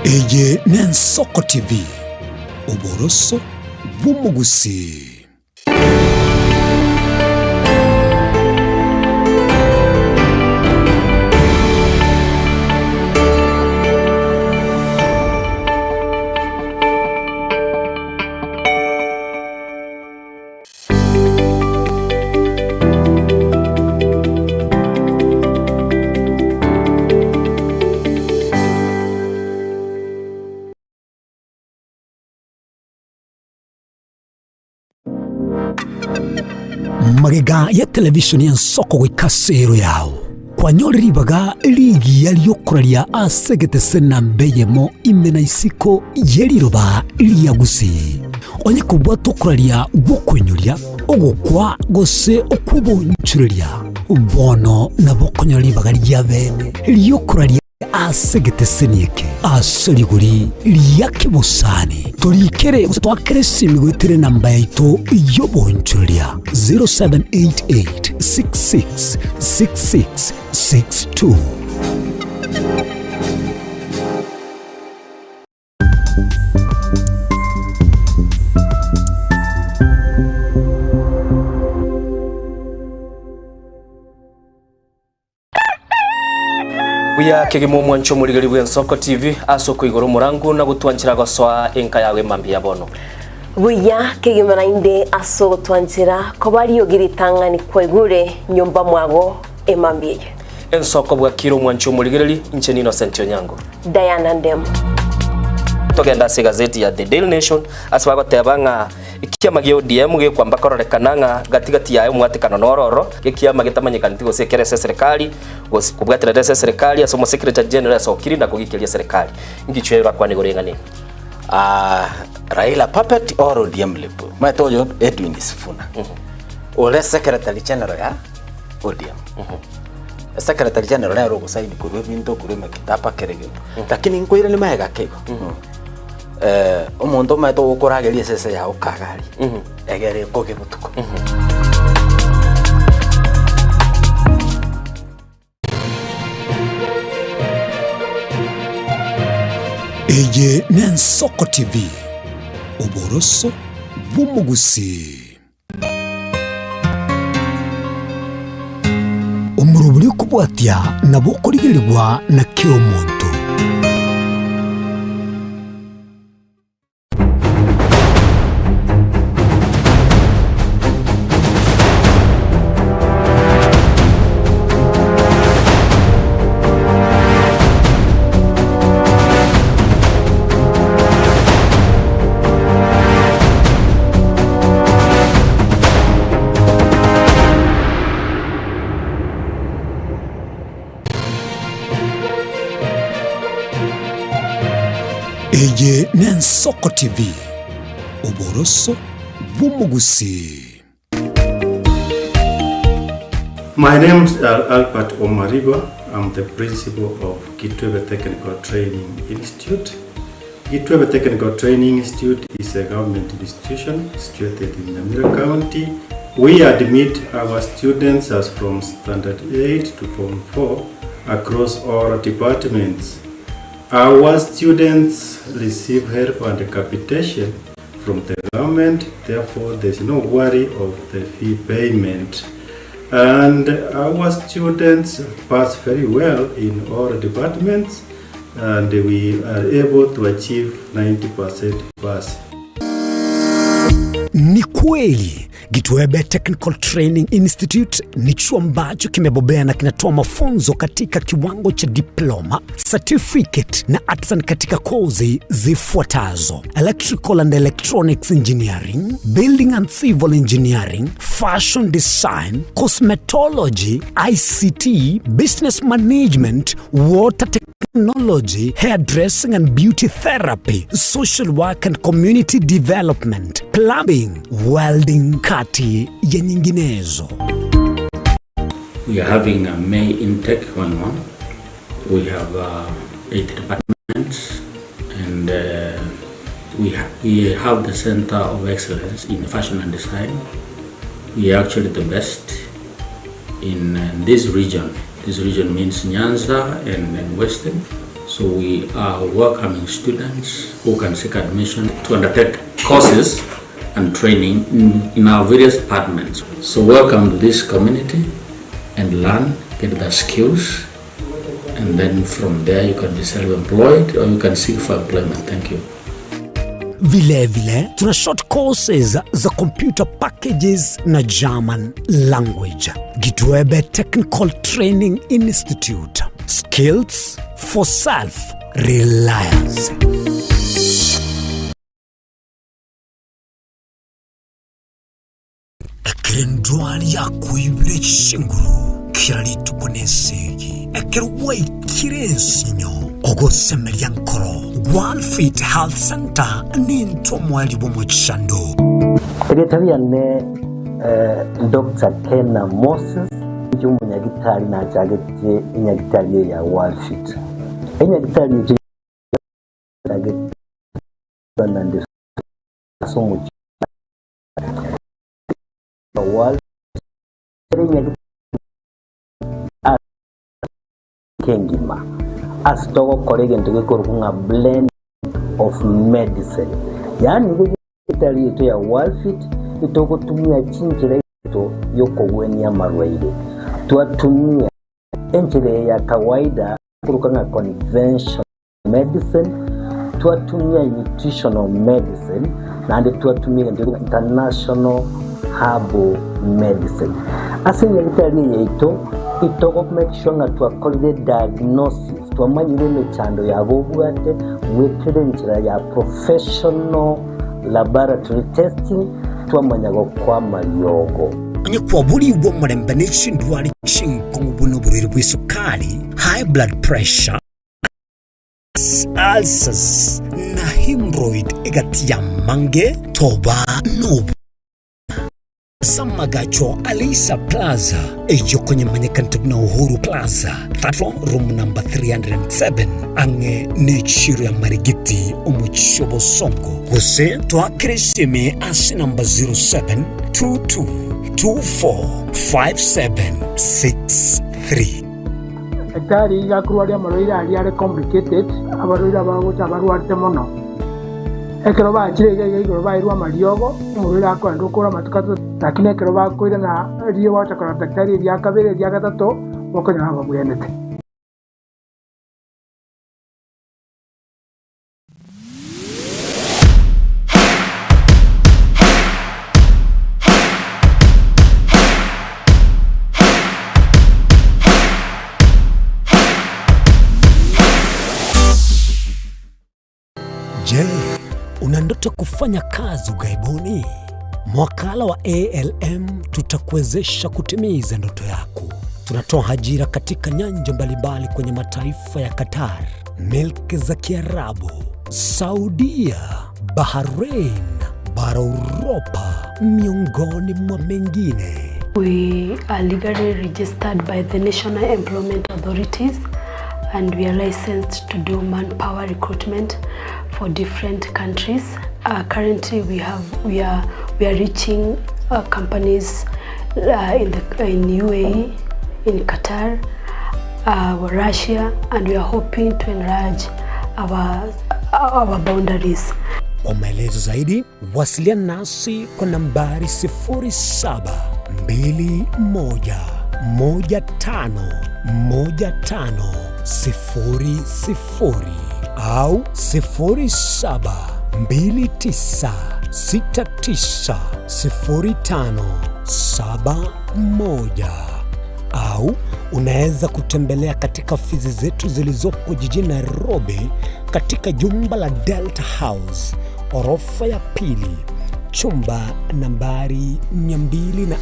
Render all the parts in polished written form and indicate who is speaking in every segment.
Speaker 1: Eye n'Ensoko TV, oboroso bw'omogusii. Magega ya televisheni y'ensoko goika ase ero yao, kwanyore ribaga rigiya ri'okoraria ase egetese namba eyemo ime na isiko ye riroba ria Gusii. Onye kobwata okoraria gw'okoinyoria, ogokwa, gose okw'oboonchoreria, bono nabo okonyora ribaga ria bene ri'okoraria ase egeteseni eke ase rigori ria kebosani. Torikere gose twakere esimi goetera enamba yaito y'oboonchoreria 0788 66 66 62.
Speaker 2: Buya kegima omwancho omorigeri bw'Ensoko TV ase okoigora omorangu na gotwanchera gosoa enka yago emambia ya bono.
Speaker 3: Buya kegima naende ase ogotwanchera koba riogi ritang'ani kwaigure nyomba mwago emambia eye.
Speaker 2: Ensoko bwakire omwancho omorigereri, inche n'Innocent Onyango.
Speaker 3: Diana Ndemo.
Speaker 2: Togende ase egazeti ya The Daily Nation ase bagoteba ng'a ekiama gia ODM gekwamba kororekana ng'a gati gati yaye omwatekano noro ororo, ekiama getamanyekaneti gose ekere ase eserekari gose kobwaterera ase eserekari ase omosekretary general asokire na kogikeria eserekari. Ngichwe orakwane igoro y'eng'ana eye.
Speaker 4: Ah, Raila puppet or ODM lip. Omanyete oyo Edwin Sifuna. Ore secretary general ya ODM. Secretary general nere ogosaini korwa ebinto korwa emekitaba kera egento. Lakini nkoirania magega ake igo. Omonto omanyete ogokorageria esese yago kagaria, egere ekoge botuko.
Speaker 1: Eye n'Ensoko TV, oboroso bw'omogusii. Omorobori okobwatia nabo okorigerigwa na kera omonto. Eye n'Ensoko TV, oboroso bw'omogusii.
Speaker 5: My name is Albert Omariba. I'm the principal of Kitwebe Technical Training Institute. Kitwebe Technical Training Institute is a government institution situated in Nyamira County. We admit our students as from Standard 8 to Form 4 across all departments. Our students receive help and capitation from the government, therefore there's no worry of the fee payment. And our students pass very well in all departments and we are able to achieve 90% pass.
Speaker 1: Ni kweli Gitwebe Technical Training Institute ni chuo ambacho kimebobea na kinatoa mafunzo katika kiwango cha diploma, certificate na artisan katika kozi zifuatazo: electrical and electronics engineering, building and civil engineering, fashion design, cosmetology, ICT, business management, water technology, hairdressing and beauty therapy, social work and community development, plumbing, welding, kati ya nyinginezo.
Speaker 6: We are having a May intake going on. We have 8 departments and we have the Center of Excellence in Fashion and Design. We are actually the best in this region. This region means Nyanza and Western. So we are welcoming students who can seek admission to undertake courses and training in, in our various departments. So welcome to this community and learn, get the skills, and then from there you can be self-employed or you can seek for employment. Thank you.
Speaker 1: Vile vile tuna short courses za computer packages na German language. Gitwebe Technical Training Institute. Skills for self reliance. Ekero endwari yakoibire chinguru kera rituko nesegi, ekero gwaikire ensinyo, ogosemeria nkoro, Walfit Health Centre nintwe omoerio bw'omochando.
Speaker 7: Erieta riane Doctor Kena Moses, inche omonyagitari nachagetie enyagitari eye ya Walfit. Enyagitari eye yachagete ase omochie kengima ase togokora egento gekorokwa ng'a blend of medicine yaani igo enyagitari yaito ya Walfit etogotumia chinchera isato yokogwenia amarwaire. Twatumia enchera eye ya kawaida ekoroka ng'a conventional medicine, twatumia nutritional medicine, naende twatumia egento gekorokwa international herbal medicine. Ase enyagitari eye yaito, itogo make sure ng'a twakorire diagnosis, twamanyire emechando yabo obwate goetera enchera ya professional laboratory testing, twamanya gokoa amariogo.
Speaker 1: Onye kwaborigwe omorembe ne chindwari chinkong'u buna oborwaire bw'esukari, high blood pressure, Ulcers na hemorrhoid egati y'amange toba nobuya. Ase amagacho a Leisa Plaza eyio konyemanyekanete buna Uhuru Plaza, third floor, room number 307, ang'e n'echiro ya Marigiti omochie o Bosongo, gose toakere esimi ase namba 0722245763.
Speaker 8: Daktari iga akorwaria amarwaire aria are complicated, abarwaire abagocha abarwarete mono. Ekero bachire iga iga igoro bairwe amariogo, omorwaire akoenda okora amatuko atato, lakini ekero bakoirana riria gwacha korora daktari eria kabere eria gatato, bokonyora babwenete.
Speaker 1: Je, una ndoto kufanya kazi ughaibuni? Mwakala wa ALM tutakuwezesha kutimiza ndoto yako. Tunatoa ajira katika nyanja mbalimbali kwenye mataifa ya Qatar, milki za Kiarabu, Saudia, Bahrain, bara Uropa, miongoni mwa mengine.
Speaker 9: We are legally registered by the National Employment Authorities and we are licensed to do manpower recruitment for different countries. Uh, currently we have we are we are reaching uh, companies uh, in the in UAE, in Qatar, uh, Russia and we are hoping to enlarge our our boundaries.
Speaker 1: Kwa maelezo zaidi wasiliana nasi kwa nambari 0721151500 au 0729690571 au unaweza kutembelea katika ofisi zetu zilizopo jijini Nairobi katika jumba la Delta House orofa ya pili chumba nambari 204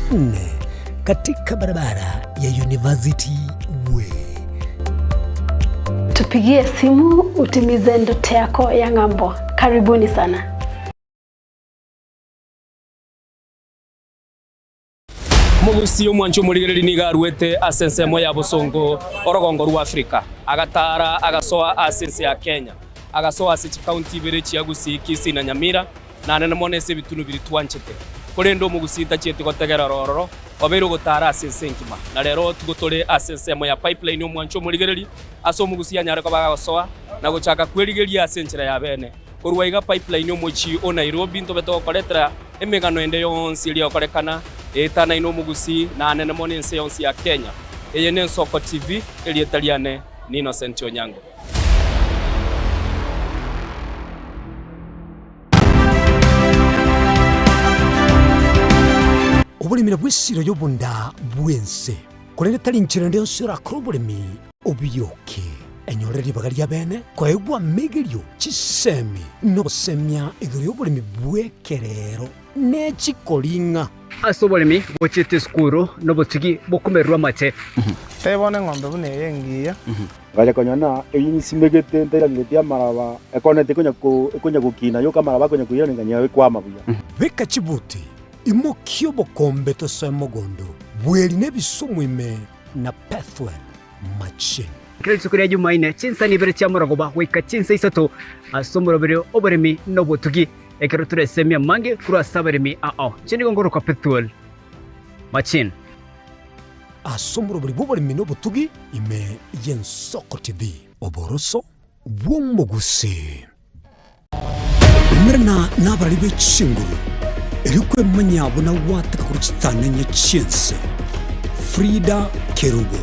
Speaker 1: katika barabara ya University Way.
Speaker 9: Tupigie simu utimize ndoto yako ya ng'ambo. Karibuni sana.
Speaker 2: Omogusii omwanche omorigereria nigo aruete ase ensemo ya bosongo orogongo rwa Africa, agatara agasoa ase ense ya Kenya, agasoa ase chikaunti ibere chia Gusii, Kisii na Nyamira, na anene mono ase ebitunu biria twanchete. Korende omogusii tachieti gotegerera ororo, Obeire ogotaara ase ense engima, na rero tigo tore ase ensemo ya Pipeline omwancho omorigereria ase omogusia anyare koba agosoa na gochaka kwerigeria ase enchera ya bene. Korwa iga Pipeline omochie o Nairobi ntobe togokoretera emegano ende yonsi eria egokorekana eetanaine omogusii na anene mono ense yonsi ya Kenya. Eye n'Ensoko TV, erieta riane ni Innocent Onyango.
Speaker 1: Oboremi nabwo esiro y'obonda bw'ense, korende tari nchera ende yonsi orakore oboremi obiyoke. Enyore ribaga ria bene koegwa amegerio, chisemi, na ogosemia igoro y'oboremi bw'ekerero ne chikoring'a.
Speaker 10: Ase oboremi bochiete esukuru nobotugi bokomererwa amache.
Speaker 11: Tebia bono eng'ombe buna eye engiya.
Speaker 12: Ngacha konyora ng'a eyio nsimegete ntairanereti amaraba, ekoneti ekonya ko ekonya gokina yoka amaraba akonya koirana nkanyora ekwama buya.
Speaker 1: Beka chibuti, imokia obokombe tosoe mogondo, bweri na ebisumu ime na Pethuel machine.
Speaker 10: Kera rituko ria Jumaine, chinsani ibere chia morogoba goika chinsa isato ase omoroberi oboremi na obotugi, ekero toresemie amange korwa ase abaremi ao. Inche nigo ngorokwa Pethuel Machine.
Speaker 1: Ase omorobori bw'oboremi na obotugi ime y'Ensoko TV. Oboroso bw'omogusii. Umerana nabarari be chinguru, erio kwemanya buna gwateka korwa chitanenye chi'ense. Frida Kerubo,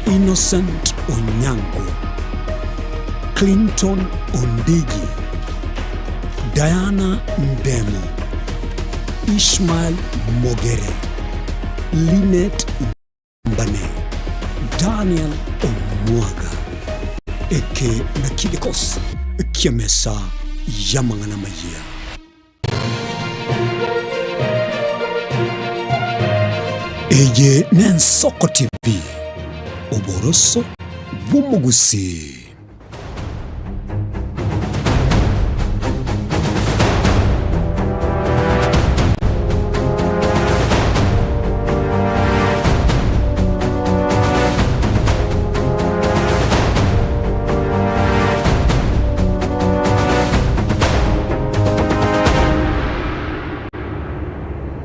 Speaker 1: Innocent Onyango, Clinton Ondigi, Diana Ndemo, Ishmael Mogere, Linet Mbane, Daniel Omwaga. Eke nakio egekosi ki'emesa y'amang'ana amayia. Eye n'Ensoko TV, oboroso bw'omogusii.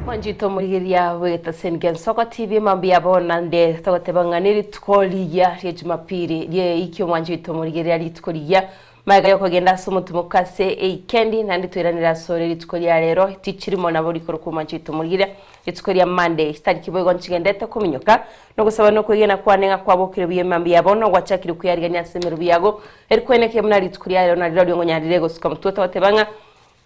Speaker 3: Mwanchete omorigereria bw'egetaseni kia Nsoko TV mambia bono nde togoteba ng'a nerituko rigiya ria Jumapili rie Omwancho oito omorigereria rituko rigiya, magega yokogenda ase omotimoko ase eikendi, naende toiranere asore rituko ria rero, tichirimo nabo rikorokwa omwancho oito omorigereria, rituko ria Monday, chitariki boigo nchigendete kominyoka, nogosaba na okwegena kwane ng'a kwabokire buya emambia ya bono, gwachakire kweyarigania ase emerobi yago, eri kwenekire buna rituko ria rero narirorio ngonyarire gosuka motwe togoteba ng'a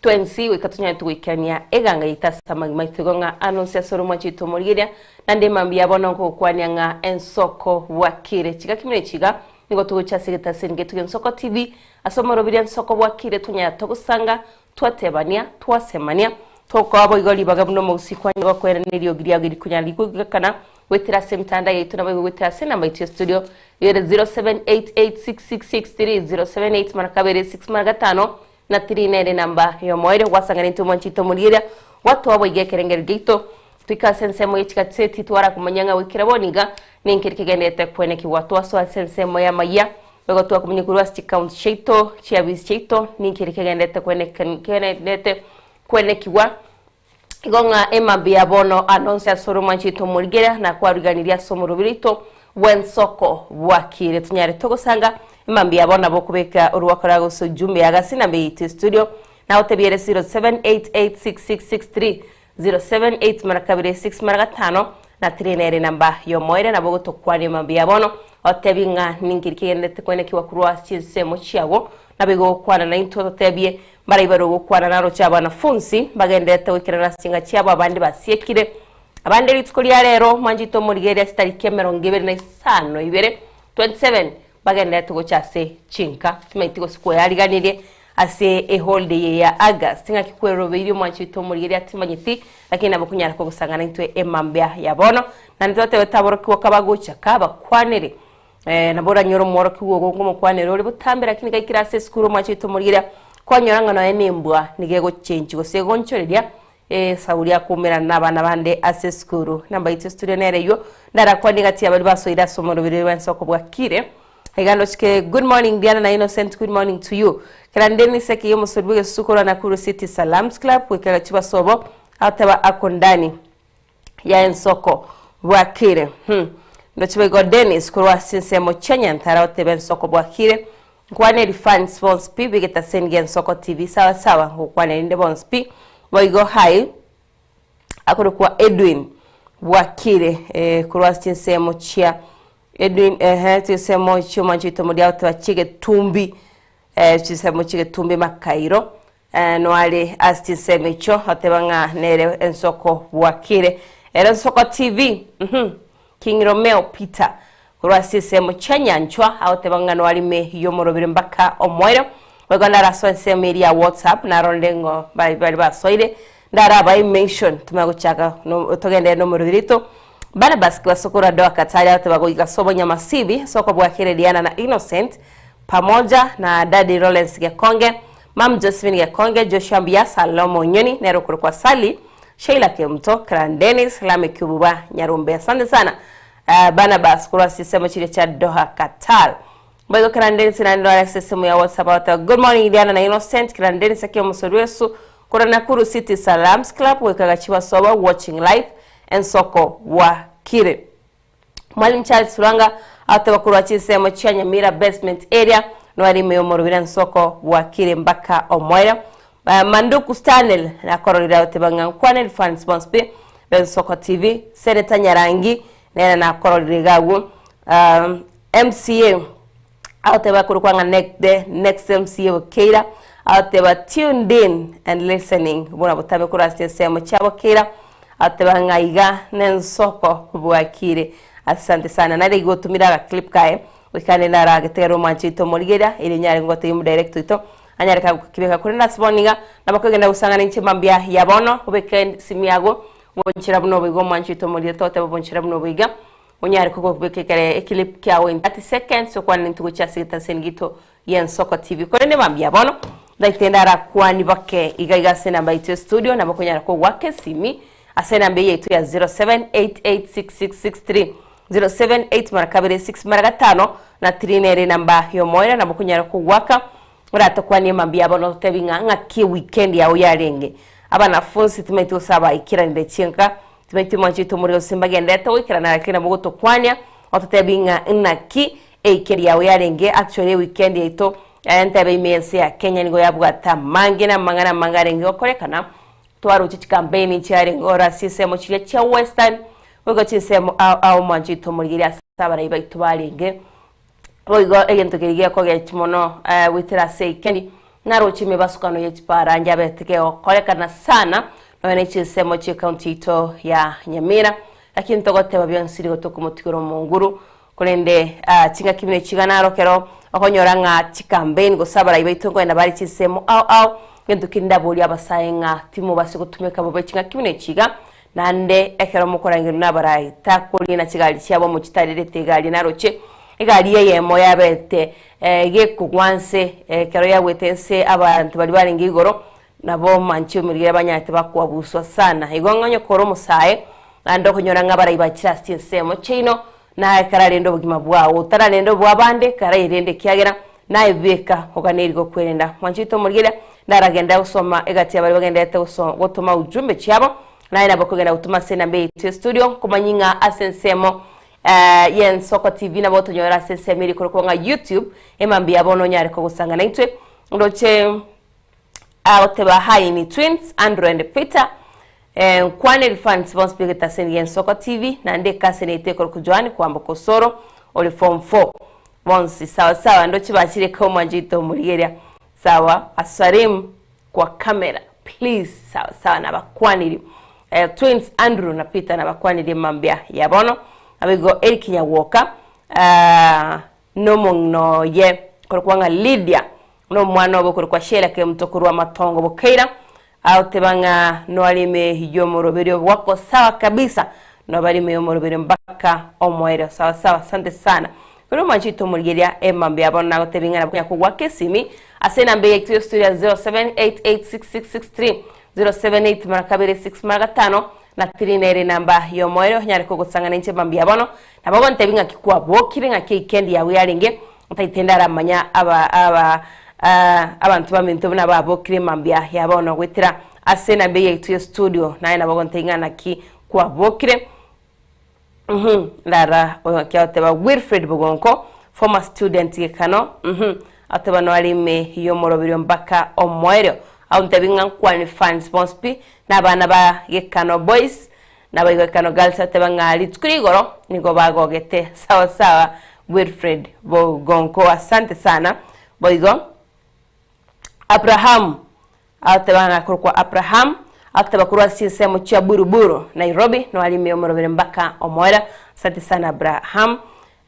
Speaker 3: Twensi goika tonyare togoikerania eganga yaito ase amagima aito igo ng'a anonsi ase ore omwancho oito omorigereria, naende mambia bono nkogokwania ng'a ensoko bwakire. Chigaki buna echi iga, nigo togocha ase egetaseni getu gi'Ensoko TV, ase omoroberio Ensoko bwakire tonyara togosanga, twatebania, twasemania, tokoa boigo ribaga buna omogusii kwanyara gokoerana eriogi riago erikonyara rikoigwekana goetera ase emitandao yaito naboigo goetera ase enamba yaito ya studio ere 07886663 078 mara kabere 6 mara gatano Na tiri nere namba y'omoerio gwasanganetwe omwanchete omorigereria, gwatoa boigo ekerengererio giaito, toike ase ensemo ye chigaseti twara komanya ng'a goikera bono iga nenkeri kegenderete kwenekigwa. Twasoa ase ensemo y'amayia, boigo twakomanya korwa ase chikaunti chiaito, chiabisi chiaito, ninkeri kegenderete kegenderete kwenekigwa. Igo ng'a emambia ya bono anonsi asore omwanchete omorigereria na kwariganirie ase omorobiri oito bw'ensoko bwakire tonyare togosanga emambia ya bono nabo okobeka orwakora gose ujumbe ya gasi namba yaito estudio nagotebia ere 07886663 078 mara kabere 6 mara gatano na 3 nere namba yomoerio nabo ogotokwania emambia ya bono otebi ng'a ninkeri kegenderete kwenekigwa korwa ase chinsemo chiago nabo igo gokwana naintwe ototebie Mbaria bare ogokwana naroche abanafunsi mbagendererete goikerana ase chinga chiabo, abande basiekire, abande rituko ria rero mwanchete omorigereria chitariki emerongo ebere na isano ibere, 27, bagendererete gocha ase chinka. Timaeti gose kweyariganirie ase eholiday eye ya August ng'aki kwerobeirie omwanchete omorigereria timanyeti, lakini nabo konyara kogosangana intwe emambia ya bono. Naende twatebete aborokigwa kabagocha kabakwanere. Nabo oranyore omworokigwa ogo nkomokwanera ore botambe, lakini gaikire ase esukuru omwache oito omorigereria, kwanyora ng'a nonya nembwa nigo egochenchi gose egonchoreria esauri akoumerana na abana bande ase esukuru. Namba yaito estudio nere eywo, ndarakwanie gati ya baria basoire ase omoroberi bwensi okobwakire. Iga ndochike good morning Diana na Innocent good morning to you. Kera Dennis Ekiya omosori bw'egesusu korwa Nakuru City Salams Club goika Gachuba Sobo agoteba ako ndani. Ya ensoko bwakire. Hmm. Ndoche boigo Dennis korwa ase ensemo chia Nyantara otebe ensoko bwakire. Nkwane fans bonsi pi begetaseni gia Ensoko TV sawa sawa ngokwana rinde bonsi pi. Boigo hi akorokwa Edwin bwakire eh, korwa ase chinsemo chia Edwin ehe chinsemo chi'omwancho oito moria agoteba chi'egetumbi eh, chinsemo chi'egetumbi Makairo Noare ase chinsemo echio oteba ng'a nere ensoko bwakire. Ere Ensoko TV, uhum, King Romeo Peter, korwa ase ensemo chia Nyanchwa agoteba ng'a noarime y'omorobere mpaka omoerio. Boigo narasoe ensemo eria ya WhatsApp narorire ng'o bari bari basoire ndarabae mention tumanye gochaka no togenderere nomorobere oito. Barnabas Kibasokoro Doa Katari agoteba goika sobo Nyamasibi, Ensoko bwakire Diana na Innocent pamoja na Daddy Lawrence Gekonge, Mum Josephine Gekonge, Joshua Mbuya, Salomo Onyoni, nere okorokwa Sally, Sheila Kemuto, Clan Dennis, Lameck Obuba, Nyarombe. Asante sana uh, Barnabas korwa ase chisemo chiria chia Doha, Qatar. Boigo Clan Dennis naende nore ase esemo ya WhatsApp agoteba Good morning Diana na Innocent, Clan Dennis akia omosori wesu korwa Nakuru City Salams Club goika Gachiba Soba watching live ensoko bwakire. Mwalimu Charles Rwanga agoteba korwa chinsemo chia Nyamira Basement Area noare ime y'omorobire ensoko bwakire mbaka omoerio. Manduku Stanley nakororire agoteba ng'a nkwane fans bonsi pi b'Ensoko TV. Senator Nyarangi nere nakororire iga agwo. MCA agoteba korokwa ng'a ne the next MCA Bokeira agoteba tuned in and listening buna botabe korwa ase ensemo chia Bokeira agoteba ng'a iga nensoko bwakire asante sana nare igo otumire aga clip kaye goika ande naragetegere omwanchi oito omorigeria erio nyare gotebia omodirect oito anyare kagokibeka korende ase bono iga nabo kogenda gosang'ana inche mambia ya bono obeke esimi yago bonchera buna oboigo omwanchi oito omorigeria togoteba bonchera buna oboiga Onyare kogobeka ekere eclip kiao in 30 seconds okwane ninto gochia ase egetaseni gito gi'Ensoko TV. Korende mambia bono ndaite ndarakwani bake iga iga ase enamba yaito ya studio nabo okonyara kogwaka esimi ase enamba eye yaito ya 07886663 078 mara kabere 6 mara gatano na 3 nere enamba y'omoerio nabo okonyara kogwaka oratokwanie mambia bono ototebi ng'a ng'aki eweekend yao yarenge. Abanafunsi timaeti gose abaikiranire chinka Tibaitwe mwanche oito more gose mbagenderete goikerana lakini nabo gotokwania ototebi ng'a naki eikendi yao yarenge actually eweekend yaito ntebe ime ense ya Kenya nigo yabwate amange na amang'ana amange arenge gokorekana twaroche chikampeni chiarenge ore ase chinsemo chiria chia western goika chinsemo ao ao mwanche oito morigereria ase abarai baito barenge Boigo egento keria gekogechi mono goetera ase eikendi, naroche emebasukano ye chipara njabete kegokorekana sana nonya ne chinsemo chi'ecounty yaito ya Nyamira, lakini togoteba bionsi nigo tokomotigera omonguru, korende chingaki buna echi iga naro ekero okonyora ng'a chicampaign gose abarai baito nkoenda bare chinsemo ao ao, egento keria ndaborie abasae ng'a timobase gotumeka bobe chingaki buna echi iga, Naende ekero mokorangerwa nabarai, takorina chigari chiabo mochitarerete egari naroche egari eyemo yabete gekogwa nse, ekero yagwete nse abanto baria barenge igoro nabo manche omorigere banyarete bakoabuswa sana. Igo ng'a onye kore omosae naende okonyora ng'a abarai bachire ase chinsemo chiaino, naye kararende obogima bwao, otararende obw'abande karaerende ekiagera naye bweka oganeiri gokwerenda. Mwanche oito omorigereria, naragenderere gosoma egati ya baria bagendererete goso gotoma ujumbe chiabo, naye nabo okogenda gotoma ase enamba yaito ya studio, nkomanyie ng'a ase ensemo y'Ensoko TV nabo otonyore ase ensemo eria ekorokwa ng'a YouTube, emambia ya bono onyare kogosanga naintwe. Ndoche agoteba hi ni twins Andrew and Peter eh, nkwane fans bonsi b'egetaseni gi'Ensoko TV naende ekaseni yaito ekorokwa Joan kwamboka Osoro ore form 4 bonsi sawa sawa ndoche bachire eka omwancho oito omorigeria sawa Asarim kwa camera please sawa sawa nabakwaniri eh, twins Andrew na Peter nabakwanirie mambia ya bono naboigo Eric Nyagwoka ah, nomong'ina oye korokwa ng'a Lydia, na omwana obo korokwa Sheila Kemuto korwa Matongo Bokeira, agoteba ng'a noare ime y'omoroberio bwako sawa kabisa, nobare ime y'omoroberio mpaka omoerio sawa sawa, asante sana. Korende omwanchi oito omorigereria emambia ya bono nagotebia ng'a nabo konya kogwaka esimi ase enamba eye yaito ya studio ya 07886663 078 mara kabere 6 mara gatano na 3 nere enamba y'omoerio onyare kogosang'ana inche mambia bono Nabo ogontebia ng'aki kwabokire, ng'aki eikendi yao yarenge, otaete ndaramanya aba aba abanto baminto buna babokire mambia ya bono goetera ase enamba eye yaito ya studio, naye nabo ogontebia ng'a naki. Kwabokire. Uhum, rara oyo ng'aki agoteba Wilfred Bogonko, former student gekano, uhum, agoteba noare ime y'omoroberio mpaka omoerio. Agontebi ng'a nkwani fans bonsi pi, na abana ba Gekano Boys, naboigo Gekano Girls agoteba ng'a rituko ria igoro nigo bagogete sawa sawa Wilfred Bogonko, asante sana. Boigo Abrahamu Agoteba ng'a akorokwa Abrahamu, agoteba korwa ase chinsemo chia Buruburu, Nairobi, noaria ime omorobere mbaka omoera. Asante sana Abraham.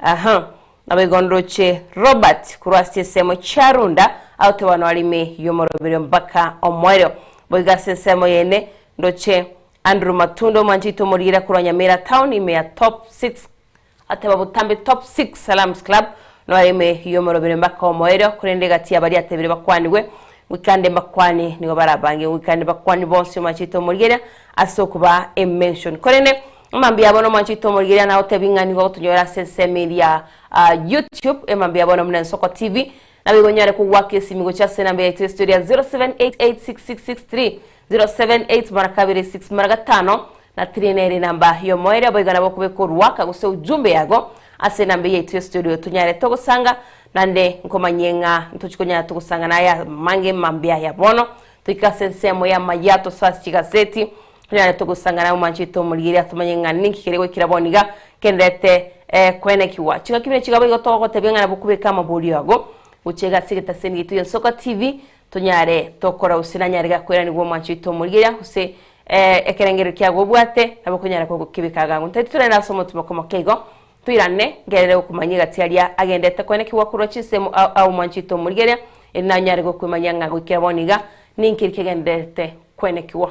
Speaker 3: Aha. Naboigo ndoche Robert korwa ase chinsemo chia Runda, agoteba noaria ime y'omorobere mbaka omoerio. Boigo ase ensemo yende ndoche Andrew Matunda omwanchi oito omorigereria korwa Nyamira town ime ya Top 6 Ateba botambe Top 6 Salams Club noyo ime y'omorobere mbaka omoerio, korende egati ya baria atebire bakwanigwe, goika mbakwani nigo barabange, goika mbakwani bonsi omwanchete omorigereria ase okobaa emention. Korende emambia ya bono omwanchete omorigereria nagotebi ng'a nigo ogotonyora ase ensemo eria YouTube, emambia ya bono buna Ensoko TV, nabo igo onyare kogwaka esimi gochia ase enamba yaito ya studio ya 07886663 078 mara kabere 6 mara gatano Na tiri nere enamba y'omoerio, boigo nabo okobeka oruaka gose ujumbe yago ase enamba eye yaito ya studio tonyare togosanga, naende nkomanyie ng'a ntochi konyara togosanga naye amange mambia ya bono. Toike ase ensemo y'amaya tosoe ase chigaseti tonyare togosanga naye omwanchi oito omorigereria tomanye ng'a ninki kere goikera bono iga kenderete koenekigwa. Chingaki buna echi iga boigo togogotebia ng'a nabo okobeka amaborio ago gochia iga ase egetaseni giaito gia Nsoko TV tonyare tokora gose nanyare gakoiranigwa omwanchi oito omorigereria gose Ekerengererio kiago obwate, nabo okonyara kogokebeka agango. Ntaete torende ase omotima komoke igo, toirane, ngerere gokomanyia egati aria agendete koenekigwa korwa chinsemo ao ao omwanchete omorigereria, erinde nanyare gokwemanyia ng'a goikera bono iga ninki kegendererete koenekigwa.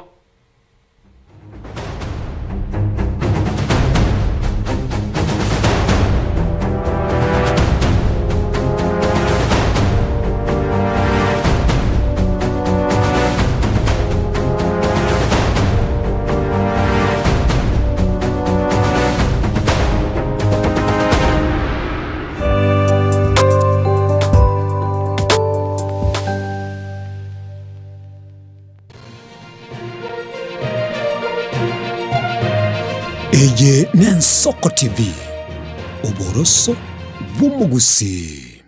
Speaker 1: Eye n'Ensoko TV, oboroso bw'omogusii.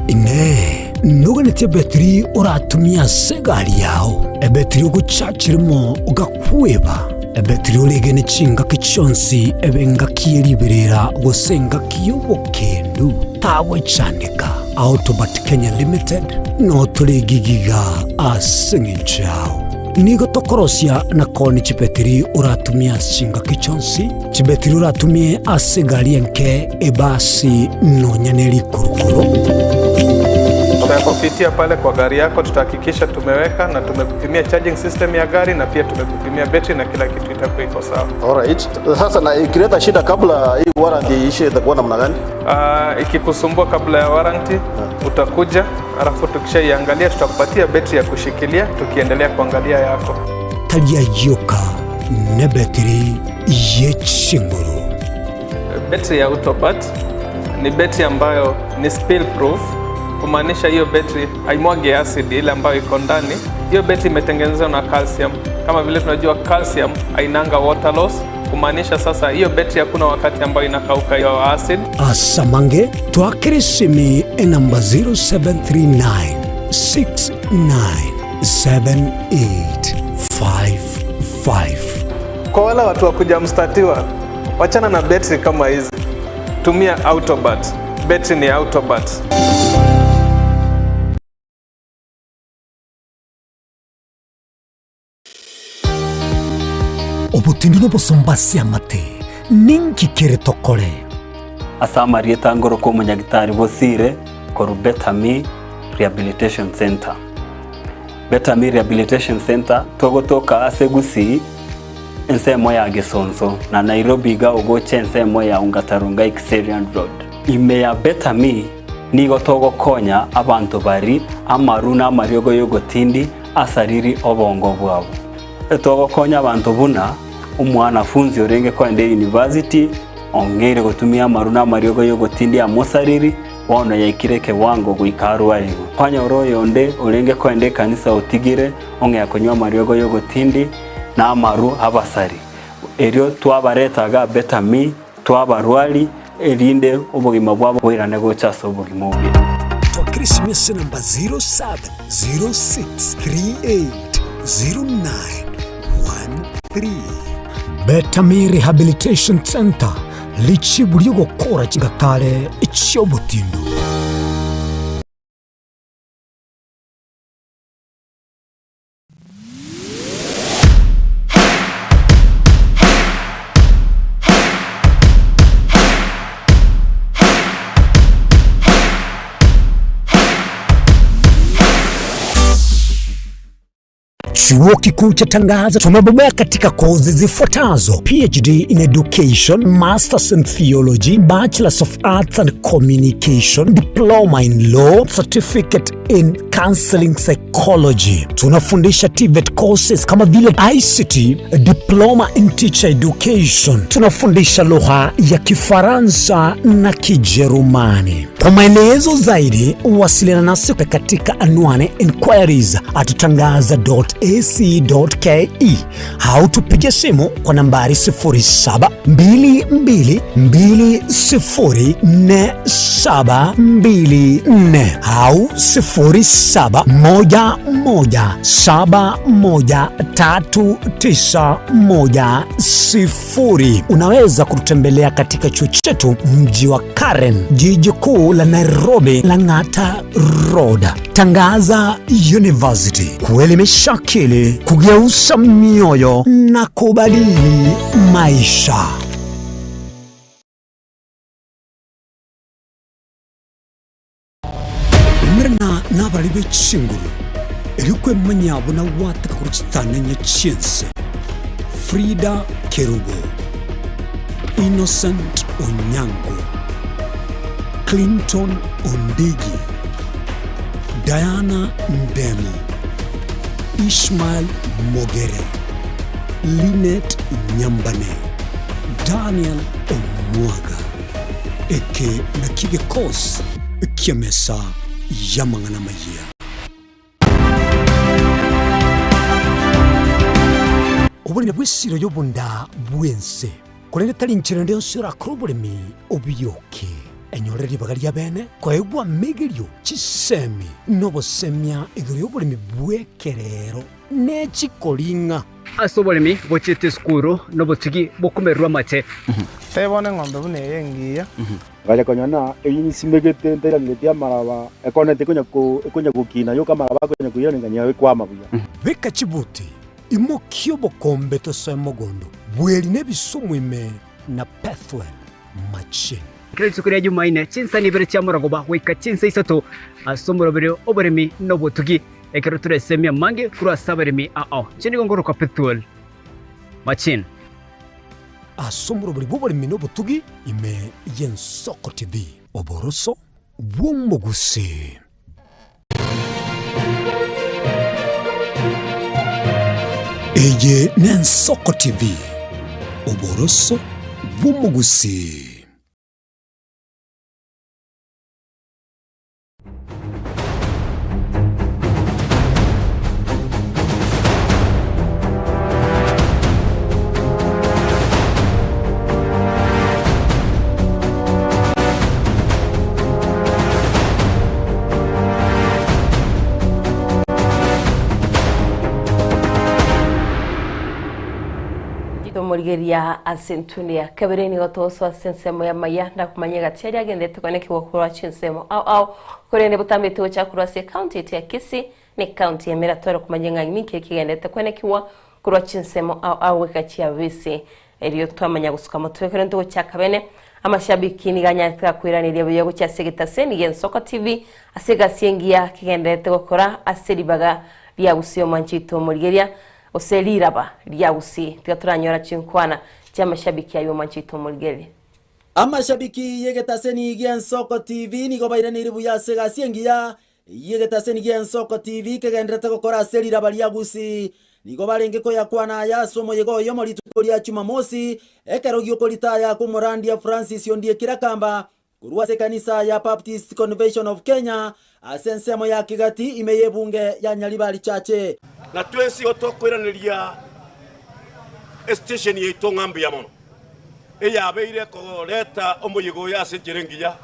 Speaker 1: Inee! Noganetie ebetiri oratumie ase egari yao, ebetiri ogochachera imo ogakweba, ebetiri oregene chingaki chionsi ebe engaki ye riberera gose engaki y'obokendu? Tagwechandeka. Autobat Kenya Limited notore gigiga ase eng'encho yao. Nigo tokorosia na koonia chibetiri oratumie ase chingaki chionsi, chibetiri oratumie ase egari enke, ebasi, nonya ne rikurukuru.
Speaker 11: Tutakupitia pale kwa gari yako, tutahakikisha tumeweka na tumekupimia charging system ya gari na pia tumekupimia betri na kila kitu itakuwa iko sawa.
Speaker 13: Alright. Sasa na ikileta shida kabla hii warranty iishe itakuwa namna gani?
Speaker 11: Uh, ikikusumbua kabla ya warranty utakuja, alafu tukishaiangalia tutakupatia betri ya kushikilia tukiendelea kuangalia yako.
Speaker 1: Tari ayioka nebetiri ye chinguru.
Speaker 11: Betri ya Autobat ni betri ambayo ni spill proof, kumaanisha hiyo betri haimwagi acid ile ambayo iko ndani. Hiyo betri imetengenezwa na calcium. Kama vile tunajua calcium hainanga water loss, kumaanisha sasa hiyo betri hakuna wakati ambayo inakauka hiyo acid.
Speaker 1: Asamange twakere esimi enamba 0739 697855.
Speaker 11: Kwa wale watu wa kujamstatiwa, wachana na betri kama hizi, tumia Autobat. Betri ni Autobat.
Speaker 1: Obotindu nobosomba ase amate, ninki kere tokore?
Speaker 14: Ase amarieta ngoroka omonyagitari Bosire korwa Better Me Rehabilitation Centre. Better Me Rehabilitation Centre togotoka ase Gusii ensemo ya Gesonso na Nairobi iga ogocha ensemo ya Ongata Rongai Kiserian Road. Ime ya Better Me nigo togokonya abanto bari amaru na amariogo yogotindi asariri obongo bwabo. Togokonya abanto buna omwanafunzi orenge kogenda eyunivasiti ong'eire gotumia amaru na amariogo y'ogotindia amosariri, bono yaikire ekewango goika arwarigwe. Kwanyora oyonde orenge kogenda ekanisa otigire ong'ea konywa amariogo y'ogotindi. na amarwa abasari. Erio twabareta iga Better Me, twabarwari, erinde obogima bwabo boirane gocha ase obogima obuya.
Speaker 1: Twakire esimese namba 0706380913. Better Me Rehabilitation Centre, richibu ri'ogokora chigatare chi'obotindu. Chuo Kikuu cha Tangaza tumebobea katika kozi zifuatazo: PhD in Education, Masters in Theology, Bachelors of Arts and Communication, Diploma in Law, Certificate in Counseling Psychology. Tunafundisha TVET courses kama vile ICT, Diploma in Teacher Education. Tunafundisha lugha ya Kifaransa na Kijerumani. Kwa maelezo zaidi, wasiliana nasi katika anwani inquiries at tangaza.ac.ke au tupige simu kwa nambari 0722204724 au 0711713910. Unaweza kututembelea katika chuo chetu mji wa Karen, jiji kuu la Nairobi, Lang'ata Road. Tangaza University, kuelimisha akili, kugeuza mioyo na kubadili maisha. Umerana nabarari be chinguru, erio kwemanya buna gwateka korwa chitanenye chi'ense. Frida Kerubo, Innocent Onyango, Clinton Ondigi, Diana Ndemo, Ishmael Mogere, Linet Nyambane, Daniel Omwaga. Eke nakio gekosi ki'emesa y'amang'ana amayia. Oboremi bw'esiro y'obonda bw'ense. Korende tari nchera ende yonsi orakore oboremi obioke. Enyore ribaga ri'abeene koegwa amegerio, chisemi, na obosemia igoro y'oboremi bw'ekerero ne chikoring'a.
Speaker 10: Ase oboremi bochiete esukuru nobotugi bokomererwa amache.
Speaker 11: Tebia bono eng'ombe buna eye engiya.
Speaker 12: Ngacha konyora ng'a eyio nsimegete ntairangeretie amaraba, ekoneti ekonya ko ekonya gokina yoka amaraba akonya koiraneria ng'a ekwama buya.
Speaker 1: Beka chibuti, imokia obokombe tosoe mogondo, bweri nebisumu ime na Pethuel machine.
Speaker 10: Kera rituko ria Jumaine, chinsa nibere chia morogoba goika chinsa isato ase omoroberi oboremi na obotugi, ekero toresemie amange korwa ase abaremi ao. Inche nigo ngorokwa Pethuel Machine.
Speaker 1: Ase omoroberi bw'oboremi na obotugi ime y'Ensoko TV. Oboroso bw'omogusii. Eye n'Ensoko TV, oboroso bw'omogusii.
Speaker 3: Tomorigeria ase entundu ya kabere nigo togosoa ase ensemo y'amaya ndakumanya egati aria agenderete koenekigwa korwa chinsemo ao ao korende botambete gocha korwa ase ecounty yaito ya Kisii na ecounty ya Mira tware komanya ng'a ninki kegenderete koenekigwa korwa chinsemo ao ao goika chiabisi Erio twamanya gosuka motwe ekero ntogochaka bene, amashabiki nigo anyarete gakoiraneria buya gochia ase egetaseni gi'Ensoko TV ase egasi engiya kegendererete gokora ase ribaga ria Gusii omwanchi oito omorigeria gose riraba ria Gusii. Tiga toranyora chinkwana chi'amashabiki aywo omwanchi oito omorigereria.
Speaker 15: Amashabiki y'egetaseni gi'Ensoko TV nigo bairaneire buya ase egasi engiya Y'egetaseni gi'Ensoko TV kegendererete gokora ase riraba ria Gusii. Nigo barenge koyakwana aya ase omoyega oyomo rituko ria Chumamosi, ekero gi'okoritaya kw'omorandia Francis Ondie Kirakamba korwa ase ekanisa ya Baptist Convention of Kenya ase ensemo ya Kigati ime y'ebunge ya Nyaribari Church.
Speaker 16: Na twensi igo tokoiraneria. Estation yaito ng'a mbuya mono, eyabeire koreta omoyega oyo ase enchera engiya,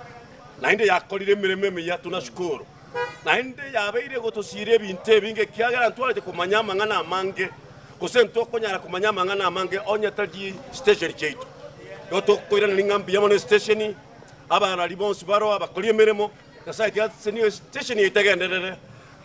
Speaker 16: naende yakorire emeremo emiya, tunashukuru. Naende yabeire gotosiira ebinto ebinge, ekiagera ntwarete komanya amang'ana amange, gose ntokonyara komanya amang'ana amange onye tari station chiaito. Igo tokoiraneria ng'a mbuya mono estation, abarari bonsi baroo abakori emeremo, Nyasae tiga asesenie estation yaito egenderere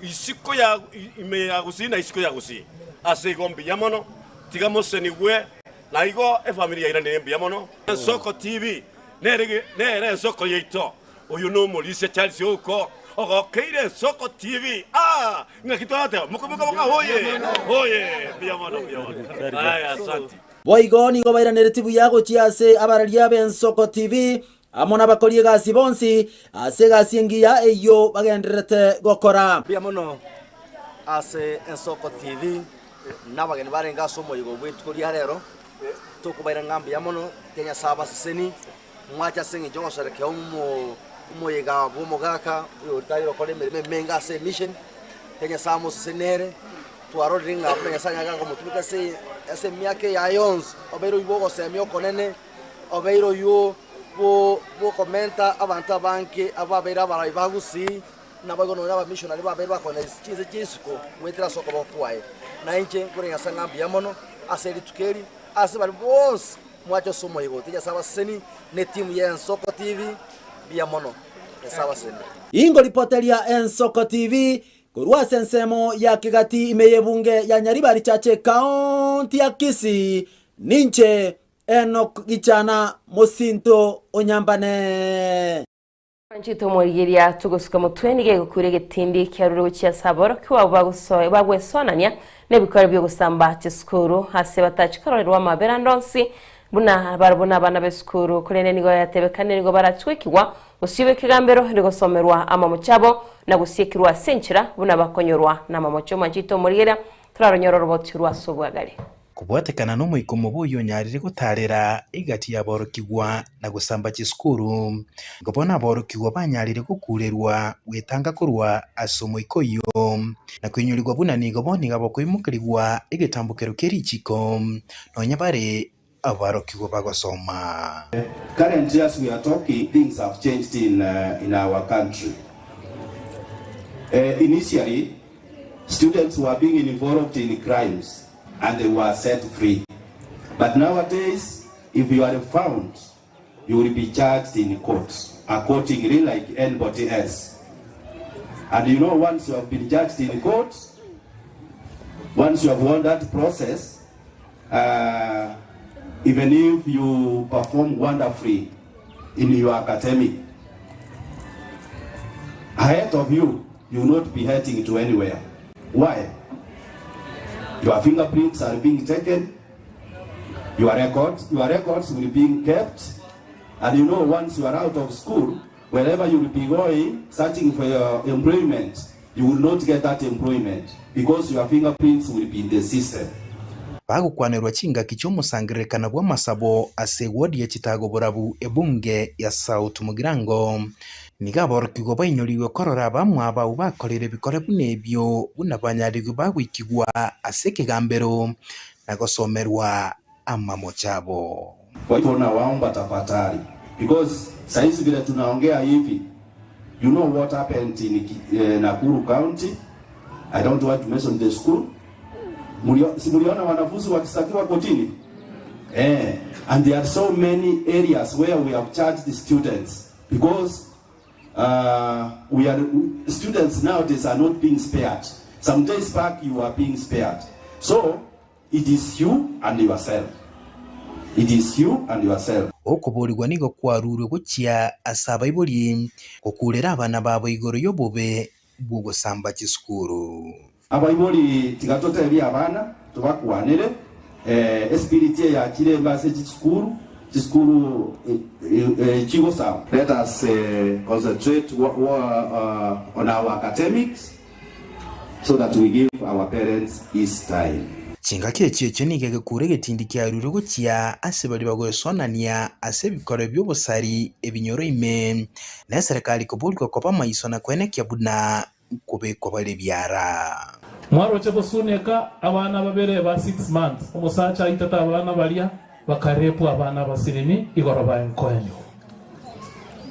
Speaker 16: isiko ya ime ya Gusii na isiko ya Gusii. Ase igo mbuya mono, tiga mosenigwe, na igo efamiri yairanire mbuya mono. Ensoko TV nere nere ensoko yaito. Oyo nomorisia Charles Ouko ogokeire Ensoko TV. Ah! Ng'aki twateba? Mokoimoka boka hoye! Hoye! Mbuya mono, mbuya mono. Aya, asanti.
Speaker 15: Boigo nigo bairaneretie buya gochia ase abararia b'Ensoko TV amo nabakori egasi bonsi ase egasi engiya eyio bagendererete gokora.
Speaker 17: Mbuya mono ase Ensoko TV na abageni barenge ase omoyega bw'rituko ria rero, tokobaira ng'a mbuya mono, tiga Nyasae abaseseni, mwache ase eng'encho y'ogoserekea omoyega bw'omogaka oyoritari gokora emeremo emenge ase emission, tiga Nyasae amoseseni nere, twarorire ng'a buna Nyasae anyare komotumeka ase ase emiaka eye yonsi, obeire oyio bw'ogosemia okonene, obeire oyio bw'okomenta abanto abange ababeire abarai ba Gusii, Naboigo nonya abamissionary babeire bakoenda chinse chia isiko goetera ase okoboko kwaye. Na inche nkore Nyasae ng'a mbuya mono ase rituko eri, ase baria bonsi mwacha ase omoyega oyo. Nyasae abasesenie ne etimu ya Ensoko TV, mbuya mono. Nyasae abasesenie.
Speaker 15: Ingoripoteria Ensoko TV korwa ase ensemo ya Kegati ime y'ebunge ya Nyaribari Church Ekaonti ya Kisii, ninche Enock Gichana mosinto o Nyambane.
Speaker 3: Nchete omorigeria togosuka motwe nigo egokura egetindi kiarure gochia ase aborokigwa abwo bagwesonania nebikore bi'ogosamba chisukuru ase batachi kororerwa amabera ande onsi buna barabwo nabana b'esukuru korende nigo yatebekanire nigo barachwekigwa bosio bw'ekegambero rigosomerwa amamocho abo na gosiekirwa ase enchera buna bakonyorwa namamocho Omanchete omorigeria toraronyore oroboti rwa ase obwagare.
Speaker 18: Kobwatekana nomoika omobe oyio onyarire gotaarera egati y'aborokigwa na gosamba chisukuru, nigo bono aborokigwa banyarire gokuurerwa gwetanga korwa ase omoika oyio, na koinyorigwa buna nigo bono iga bakoimokerigwa egetambokero kie richiko, nonya bare abarokigwa bagosoma.
Speaker 19: Currently as we are talking things have changed in, in our country. Initially students were being involved in crimes and they were set free. But nowadays if you are found you will be charged in court accordingly like anybody else. And you know once you have been judged in court, once you have won that process, uh, even if you perform wonderfully in your academic, ahead of you, you will not be heading to anywhere. Why? Your fingerprints are being taken, your records, your records will be kept, and you know once you are out of school, wherever you will be going, searching for your employment, you will not get that employment because your fingerprints will be in the system.
Speaker 18: Bagokwanerwa chingaki chi'omosangererekano bw'amasabo ase ewodi ya Chitago Borabu ebunge ya South Mugirango. Nigo aborokigwa bainyorigwe korora abamwabo abwo bakorire ebikore buna ebio, buna banyarigwe bagoikigwa ase ekegambero na gosomerwa amamocho abo.
Speaker 19: Kwa hivyo nawaomba tafadhali because saizi vile tunaongea hivi you know what happened in eh, Nakuru County I don't want to mention the school Mulio, si muliona wanafunzi wakistakiwa kotini eh, and there are so many areas where we have charged the students because uh, we are students nowadays are not being spared some days back you are being spared so It is you and yourself. It is you and yourself.
Speaker 18: Okoboorigwa nigo kwarurwe gochia ase abaibori gokuurera abana babo igoro y'obobe bw'ogosamba chisukuru.
Speaker 19: Abaibori tiga totebie abana tobakwanere espiriti eyachire embe ase chisukuru, chisukuru chigosamba. Let us concentrate on our academics. so that we give our parents his time.
Speaker 18: Chingaki echio echio nigo egekuro egetindi kiarurwe gochia ase baria bagwesonania ase ebikoro bi'obosari ebinyoro ime, na eserekari koborigwa koba maiso na koenekia buna nkobekwa bare ebiara.
Speaker 20: Mwaroche gosuneka abana babere ba 6 months, omosacha aitete abana baria, bakarepwa abana abasinini igoro bae nkoenywa.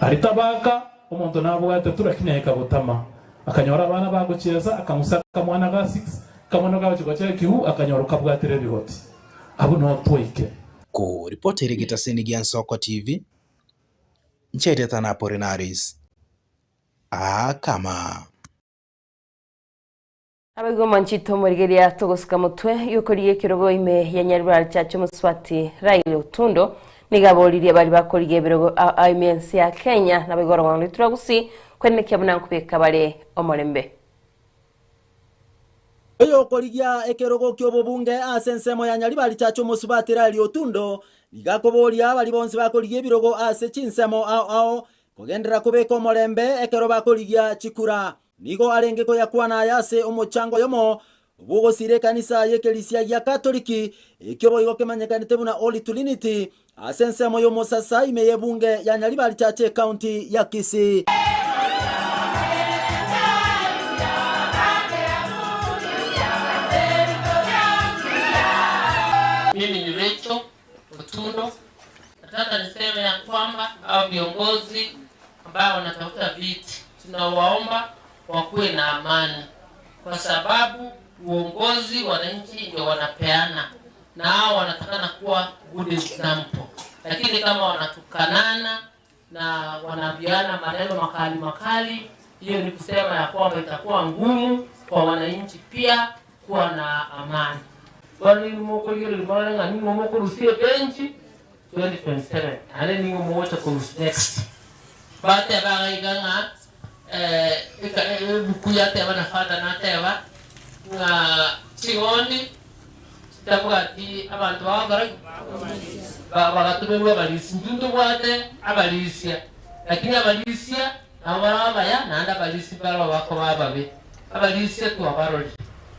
Speaker 20: Aria tabaka, omonto nabwate tu lakini aika gotama. Akanyora abana bagochiesa, akang'usa akamwana ga 6, akamwana kagochia gochia ekiuu, akanyora okabwatire ebigoti. Abwo noo twaike.
Speaker 18: Koripotera egetaseni gia Nsoko TV, inche erieta na Apolinaris Akama.
Speaker 3: Abaigwa omonchito omorigeria togosuka motwe yokorigia ekerogo ime ya Nyaribari Church omosubati Raila Otundo nigo aboririe baria bakorigia ebirogo ao ime ense ya Kenya naboigo orogongo rwaito rwa Gusii kwenekia buna nkobeka bare omorembe.
Speaker 15: Oyokorigia ekerogo ki'obobunge ase ensemo ya Nyaribari Church omosubati Raila Otundo nigo akoboria baria bonsi bakorigia ebirogo ase chinsemo ao ao kogenderera kobeka omorembe ekero bakorigia chikura. Nigo arenge koyakwana aya ase omochango oyomo bw'ogosiira ekanisa y'ekerisia gia Katoliki, ekio boigo kemanyekanete buna Holy Trinity, ase ensemo y'omosasa ime y'ebunge ya Nyaribari Church ekaunti ya Kisii.
Speaker 21: Mimi ni Rachel Otundo. Nataka niseme ya kwamba hao viongozi ambao wanatafuta viti, tunawaomba wakuwe na amani, kwa sababu uongozi wananchi ndio wanapeana, na hao wanatakana kuwa good example, lakini kama wanatukanana na wanaambiana maneno makali makali, hiyo ni kusema ya kwamba itakuwa ngumu kwa wananchi pia kuwa na amani. Bali benchi 2027 ane ningo mocha kurusi next bateba gaiga ng'a ebuku yateba na father nateba ng'a ching'ondi chitabwati abanto bagokora bagatumerwa abarisia intwe ntobwate abarisia lakini abarisia nabo bara abaya naende abarisia baroo bakoba ababe abarisia twabarorire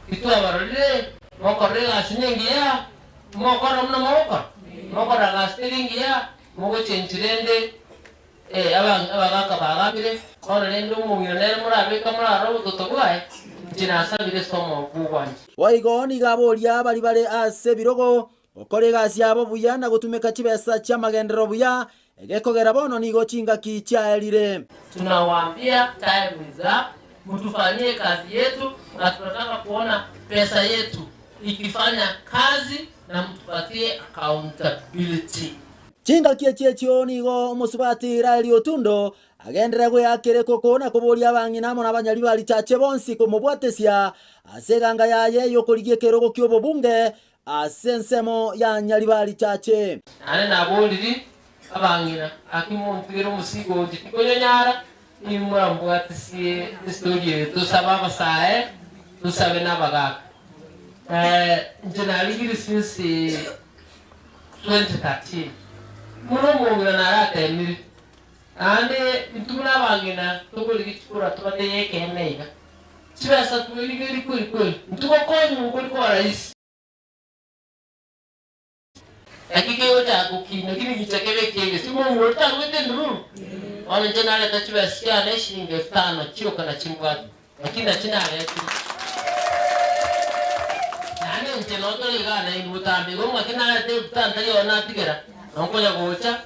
Speaker 21: titwabarorire mokorora egasi na engiya mokora buna mogokora mokora gasi teri engiya mogochenchi rende abagaka bagambire bono rende omong'ina nere morabeka morarore obototo bwaye inche nasabire ase omoku bwanche.
Speaker 15: Boigo nigo aboria baria bare ase ebirogo gokora egasi yabo buya na gotumeka chibesa chi'amagenderero buya, egekogera bono nigo chingaki chiaerire.
Speaker 21: Tunawaambia time is up, mtufanyie kazi yetu, na tunataka kuona pesa yetu ikifanya kazi na mtupatie accountability.
Speaker 15: Chingaki echi echio nigo omosubati Raeli Otundo agenderere gweakera ekoko na koboria abang'ina amo nabanyaribari chache bonsi komobwatesia ase eganga yaye y'okorigia ekerogo ki'obobunge ase ensemo ya Nyaribari Chache.
Speaker 21: Naende naboriri abang'ina, Gaki montigere omosigo onche tikonyonyara, inwe morambwatisie estori eye, tosabe abasae, tosabe nabagaaka. Inche narigire since 2013, buna omong'ina naratemire, naende intwe buna abang'ina tokorigia chikura tobatebie ekeene iga, chibesa twerigerie kweri kweri, ntogokonywa nkori kwa rahisi. Naki kegochaka gokina kirigicha kebe ekienge, simong'ina oria tarwete endururu. Bono inche nareta chibesa chiane eshilingi elfu tano chioka na chimbwate, lakini nachi naretire. Naende inche notore igaa nainwe botambe igo ng'aki nareta elfu tano tari oo natigera, nonkonya gocha,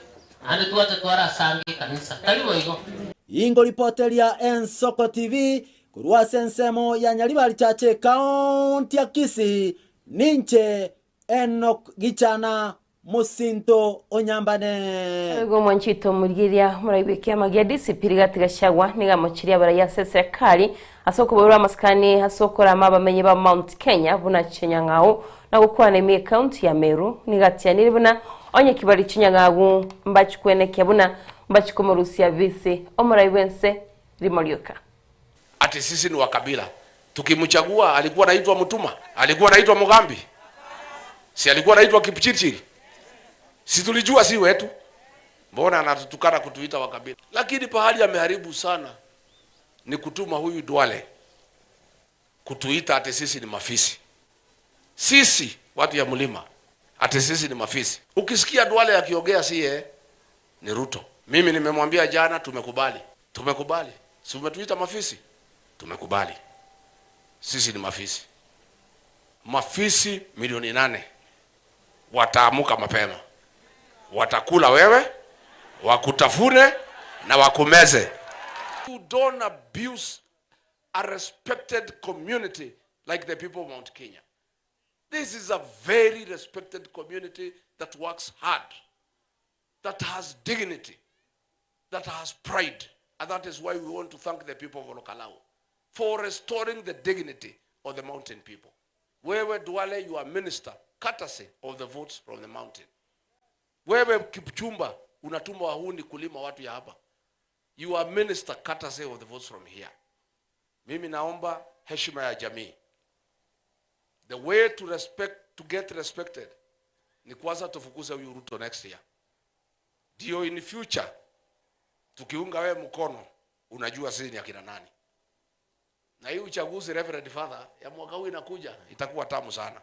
Speaker 21: naende twacha twarasange ekanisa. Tari boigo?
Speaker 15: Ingoripoteria Ensoko TV korwa ase ensemo ya Nyaribari Church ekaunti ya Kisii, ninche Enock Gichana, mosinto o Nyambane.
Speaker 3: Nigo omwanchete omorigereria omorai bw'ekiama gia DCP Rigathi Gachagua nigo amochirie abarai ase eserekari ase okoboirwa amasikani ase okorama abamenyi ba Mount Kenya buna chinyang'au na gokwana ime ekaunti ya Meru. Nigo atianire buna onye kibari chinyang'au mbachikwenekia buna mbachikomorusia bisi omorai bw'ense rimo rioka.
Speaker 16: Ati sisi ni wa kabila. Tukimchagua alikuwa anaitwa Mutuma? Alikuwa anaitwa Mugambi? Si alikuwa anaitwa Kipchirchir? Si tulijua si wetu? Mbona anatutukana kutuita wa kabila? Lakini pahali ameharibu sana ni kutuma huyu Duale kutuita ati sisi ni mafisi. Sisi watu ya mlima ati sisi ni mafisi. Ukisikia Duale akiongea si yeye, ni Ruto. Mimi nimemwambia jana, tumekubali. Tumekubali. Si umetuita mafisi? Tumekubali. Sisi ni mafisi.
Speaker 4: Mafisi milioni nane wataamuka mapema, watakula wewe, wakutafune na wakumeze. You don't abuse a respected community like the people of Mount Kenya. This is a very respected community that works hard, that has dignity, that has pride. And that is why we want to thank the people of Olokalau for restoring the dignity of the mountain people. Wewe Duale, you are minister, courtesy of the votes from the mountain. Wewe Kipchumba, unatuma wahuni kulima watu ya hapa. You are minister, courtesy of the votes from here. Mimi naomba heshima ya jamii. The way to respect, to get respected ni kwanza tufukuze huyu Ruto next year. Ndio in future tukiunga wewe mkono unajua sisi ni akina nani. Na hii uchaguzi Reverend Father ya mwaka huu inakuja itakuwa tamu sana.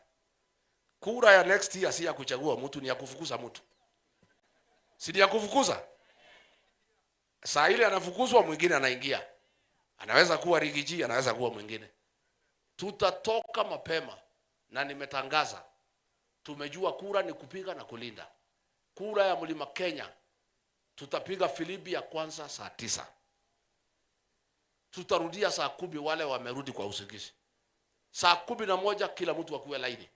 Speaker 4: Kura ya next year si ya kuchagua mtu, ni ya kufukuza mtu, si ni ya kufukuza. Saa ile anafukuzwa, mwingine anaingia, anaweza kuwa Rigiji, anaweza kuwa mwingine. Tutatoka mapema, na nimetangaza, tumejua kura ni kupiga na kulinda. Kura ya Mlima Kenya tutapiga filimbi ya kwanza saa tisa tutarudia saa kumi wale wamerudi kwa usingizi. Saa kumi na moja kila mtu akuwe laini,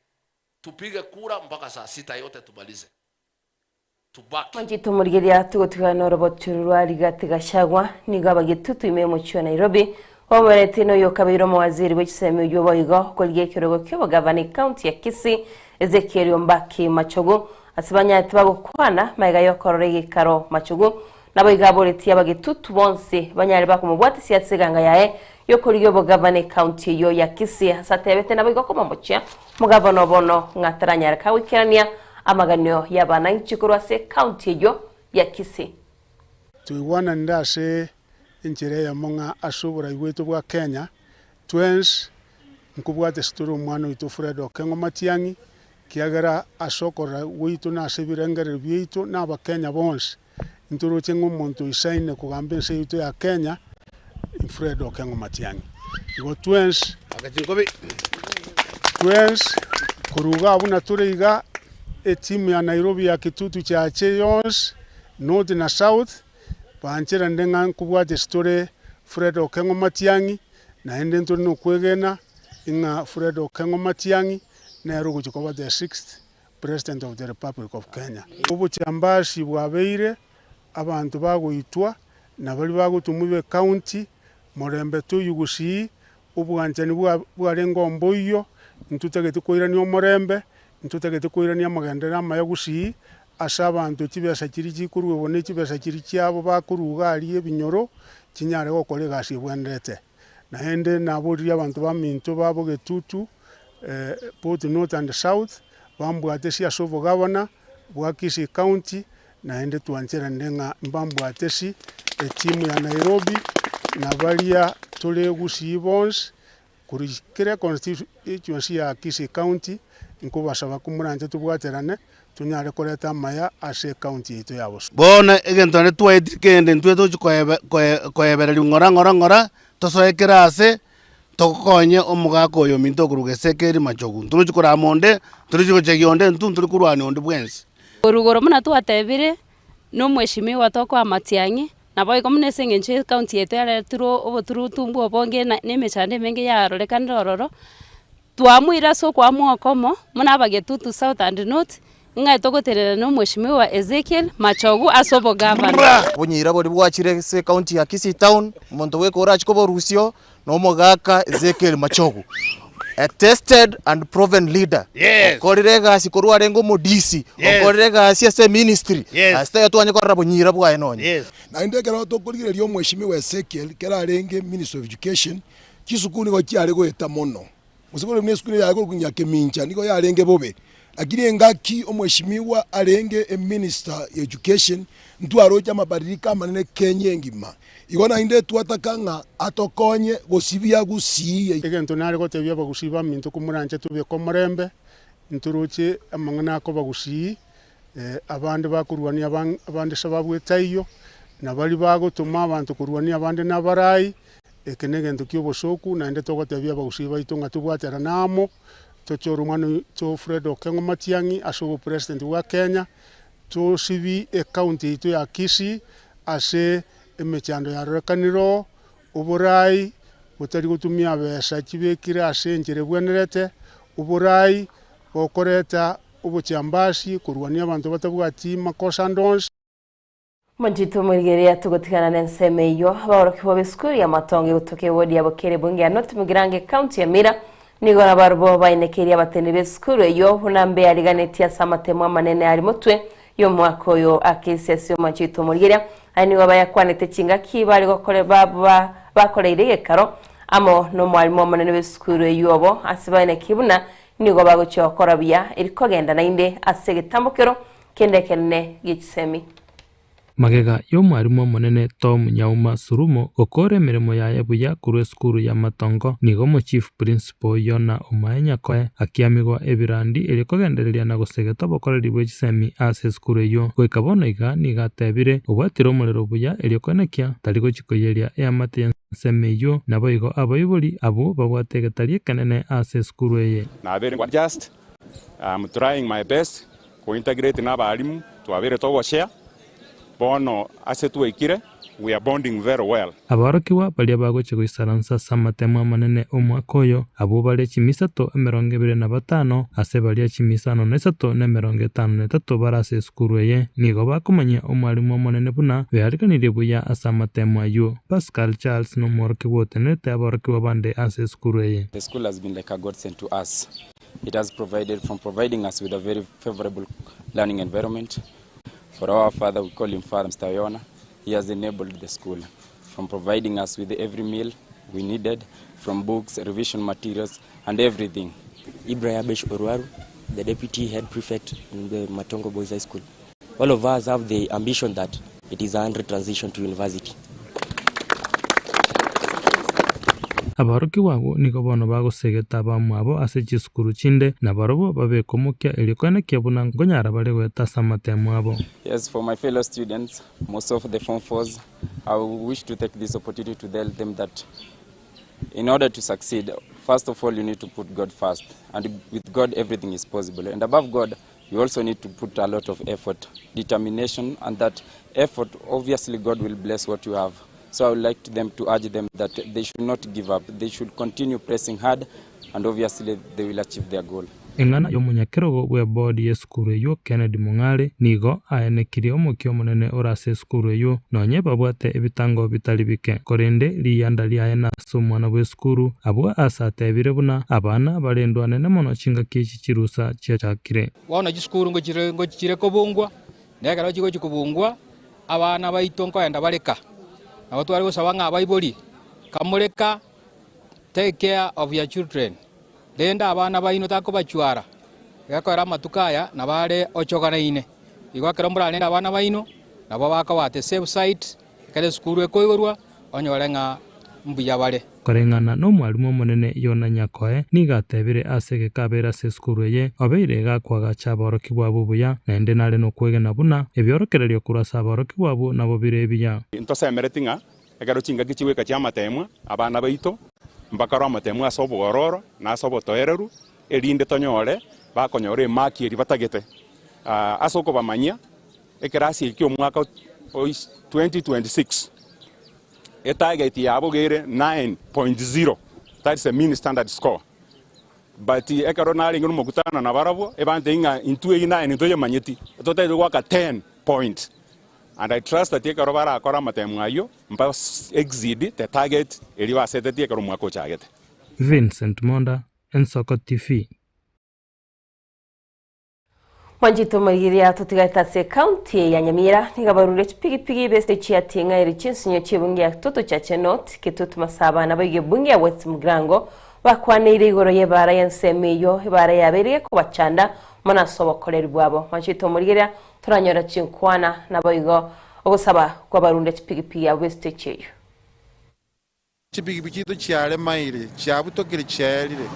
Speaker 4: tupige kura mpaka saa sita yote tumalize, tubaki
Speaker 3: Manjito murigeria tugutigana oroboturu rwa Rigathi Gachagua nigo abagitutu ime omochie wa Nairobi omerete noyo kabeire omowaziri bw'echisemi oywo boigo okorigia ekerogo kia obogavana ekaunti ya Kisii Ezekiel Ombaki Machogu ase banyarete bagokwana maega ya okorora egekaro Machogu nabo iga aboretie abagitutu bonsi banyare bakomobwatisia ase eganga yaye yokorigia obogavana ekaunti eyo ya Kisii ase atebete nabo igo okomomochia omogavana obono ng'a taranyare kagoikerania amaganio ya abananchi korwa ase ekaunti eyo ya Kisii.
Speaker 22: Toigwananire ase enchera eyemo ng'a ase oborai bwaito bwa Kenya, twensi nkobwate ase tore omwana oito Fred Okengo Matiang'i, kiagera ase okorora gwaito na ase ebirengererio biaito na abakenya bonsi, ntoroche ng'a omonto oisaine kogamba ense yaito ya Kenya, Fred Okengo Matiang'i. Igo twensi, twensi korwa iga buna tore iga, etimu ya Nairobi ya Kitutu Chache yonsi, North na South, bancheranire ng'a nkobwate ase tore Fred Okengo Matiang'i, naende ntore na okwegena ng'a Fred Okengo Matiang'i nere ogochia koba the sixth President of the Republic of Kenya. Obochambasi bwabeire, abanto bagoitwa, na baria bagotumwa be county, morembe toyio gusii, obwanchani bwa bwarenge omboiyio, ntotagete koirania omorembe, ntotagete koirania amagenderero amaya gusii, ase abanto chibesa chiria chikoruegwa ne chibesa chiria chiabo bakorwa iga aria ebinyoro, chinyare gokora egasi ebwenerete. Naende naboririe abanto baminto ba Bogetutu, both north and south, bambwatesi ase obogavana bwa Kisii County, naende twancheranire ng'a mbambwatesi etimu ya Nairobi na baria tore Gusii bonsi, korwa kera econstituency ya Kisii County, nkobasaba komoranche tobwaterane, tonyare koreta amaya ase ecounty yaito ya Bosongo.
Speaker 23: Bono egento naende twaetire kende intwe tochi koebe koe koebereria ng'ora ng'ora ng'ora, tosoe kera ase, tokonye omogaka oyo ominto okorwa Gesekeri Machogu. Ntorochi korama onde, ntorochi gochegia onde intwe ntori korwania onde bwensi.
Speaker 24: Korwa igoro buna twatebire, na omweshimiwa tokoa Matiang'i, naboigo buna ase eng'encho ecounty yaito yaretirwe oboturutumbu obonge na emechando emenge yarorekanire ororo, twamoire ase okoamua okomo, buna abagetutu south and north, ng'a togotenena na omweshimiwa Ezekiel Machogu ase obogavana.
Speaker 25: Obonyira boria bwachire ase ecounty ya Kisii town, omonto bweka orachie koborusio na omogaka Ezekiel Machogu, a tested and proven leader,
Speaker 23: Yes.
Speaker 25: okorire egasi korwa arenge omodisi,
Speaker 23: Yes.
Speaker 25: okorire egasi ase eministry,
Speaker 23: Yes.
Speaker 25: ase taiyo twanye korora bonyira bwaye nonye.
Speaker 23: Yes.
Speaker 26: Naende ekero tokorigereria omweshimiwa Ezekiel ekero arenge Minister of Education, chisukuru nigo chiare goeta mono. Gose kore buna esukuru eye yare korokwa Nyakemincha nigo yarenge bobe, lakini engaki omweshimiwa arenge eminister ya education ntwaroche amabadiliko amanene Kenya engima. Igo naende twataka ng'a atokonye gosibia gusii.
Speaker 22: Egento nare gotebia abagusii baminto komoranche tobeke omorembe, ntoroche amang'ana akobagusii, abande bakorwania abande sababu etaiyo, na baria bagotoma abanto korwania abande nabarai, Eke negento ki'obosooku, naende togotebia abagusii baito ng'a tobwaterane amo, Tochore omwana oito Fred Okengo Matiang'i ase obopresident bwa Kenya, tosibi ecounty yaito ya Kisii ase emechando yarorekanire oo, oborai botari gotumia besa chibekire ase enchera ebwenerete, oborai bokoreta obochambasi korwania abanto batabwati makosa ande onsi.
Speaker 3: Omonchito omorigereria togotigana nensemo eyio, abaorokigwa b'esukuru y'amatongo egotoka ewodi ya Bokere ebunge ya North Mugirango ecounty ya Mira nigo nabarobwo baenekeire abateneneri b'esukuru eyio buna mbeariganetie ase amatemo amanene ari motwe y'omwaka oyo ake ase omonchito omorigereria. Aya nigo bayakwanete chingaki bare gokore ba ba bakoreire egekaro amo nomwalimu omonene bw'esukuru eyio obo ase baenekie buna nigo bagochia gokora buya eri kogenda naende ase egetambokero Kende ekenene gie chisemi.
Speaker 2: Magega y'omwarimu omonene Tom Nyauma Surumo gokora emeremo yaye buya korwa esukuru y'amatongo, nigo omochief principal Yona Omae Nyakoe akiamigwa ebirandi erio kogendereria na gosegeta obokoreri bwe chisemi ase esukuru eyio. Goika bono iga nigo atebire, Obwatire omorero buya erio koenekia tari gochia koiyeria eamate y'ensemo eyio, naboigo abaibori abwo babwate egetari ekenene ase esukuru eye.
Speaker 5: Nabeire just I'm trying my best Ko integrate na abalimu twabeire togoshare, bono ase twaikire we are bonding very well.
Speaker 2: Aborokigwa baria bagochia goisaransa ase amatemo amanene omwaka oyo, abwo bare chimisato 25 ase baria chimisano na isato na 53 bare ase esukuru eye, nigo bakomanyia omwalimu omonene buna beariganirie buya ase amatemo ayio. Pascal Charles nomworokigwa otenerete aborokigwa bande ase esukuru eye.
Speaker 6: The school has been like a godsend to us. It has provided from providing us with a very favorable learning environment. For our father, we call him Father Mr. Yona, he has enabled the school from providing us with every meal we needed, from books, revision materials, and everything.
Speaker 7: Ibrahim Abesh Orwaru, the deputy head prefect in the Matongo Boys High School. All of us have the ambition that it is a 100 transition to university.
Speaker 2: Aborokigwa abwo nigo bono bagosegeta abamwabo ase chisukuru chinde, na barobwo babekwe omokia erio koenekia buna nkonyara bare goeta ase amatemo abo.
Speaker 6: Yes, for my fellow students, most of the Form 4s, I wish to take this opportunity to tell them that in order to succeed, first of all, you need to put God first. And with God, everything is possible. And above God, you also need to put a lot of effort, determination, and that effort, obviously, God will bless what you have. So I would like to them to urge them that they should not give up. They should continue pressing hard, and obviously they will achieve their goal.
Speaker 2: Eng'ana y'omonyakerogo bw'eboodi y'esukuru eyio Kennedy Mong'are nigo aenekirie omokia omonene ore ase esukuru eyio nonye babwate ebitango bitari bike. Korende riyanda riaye nase omwana bw'esukuru abwo ase atebire buna abana barendwe anene mono chingaki echi chirusa chiachakire.
Speaker 8: Bono chisukuru ngochire ngochire kobungwa, na ekero chigochia kobungwa, abana baito nkoenda bare ka. Nabo tware gosaba ng'a abaibori, kamoreka, take care of your children, rende abana baino takobachwara, gekoera amatuko aya nabo are ochoganaine. Igo ekero morarende abana baino, nabo bakoba at the safe side, ekero esukuru ekoigorwa, onyore ng'a mbuya bare.
Speaker 2: Koreng'ana nomwalimu omonene Yona Nyakoe nigo atebire ase egekabeire ase esukuru eye, obeire gakoagacha aborokigwa abwo buya, naende nare nokwegena buna ebiorokererio korwa ase aborokigwa abwo nabo bire ebiya.
Speaker 5: Ntosemereti ng'a ekero chingaki chigoika chi'amateemwa, abana baito mbakarwe amateemwa ase obwororo na ase obotoereru, erinde tonyore bakonyora emaki eria batagete. Ase okobamanyia, ekerasi eki ki'omwaka o 2026, Etarget yabo iga ere 9.0, that is a mean standard score. But ekero narenge nomokutano nabarabwo, ebantebia ng'a intwe eyio 9 ntoyemanyeti, totagete goaka 10 point. And I trust that ekero barakore amatemo ayio, mba exceed the target eria basetetie ekero omwaka ochagete.
Speaker 2: Vincent Monda, Ensoko TV.
Speaker 3: Mwanchete omorigereria totigarete ase ekaunti eye ya Nyamira nigo abarure chipigipigi bese chiating'aire chinsinyo chi'ebunge ya Kitutu Chache North, Kitutu Masaba na boigo ebunge ya West Mugirango bakwaneire igoro y'ebaara y'ensemo eyio ebaara yabeire gekobachanda mono ase obokoreri bwabo. Mwanchete omorigereria toranyore chinkwana naboigo ogosaba kw'abarunde chipigipigi abwo b'esitechi eyio.
Speaker 9: Chipigipigi chiaito chiaremaire, chiabutokire, chiaerire.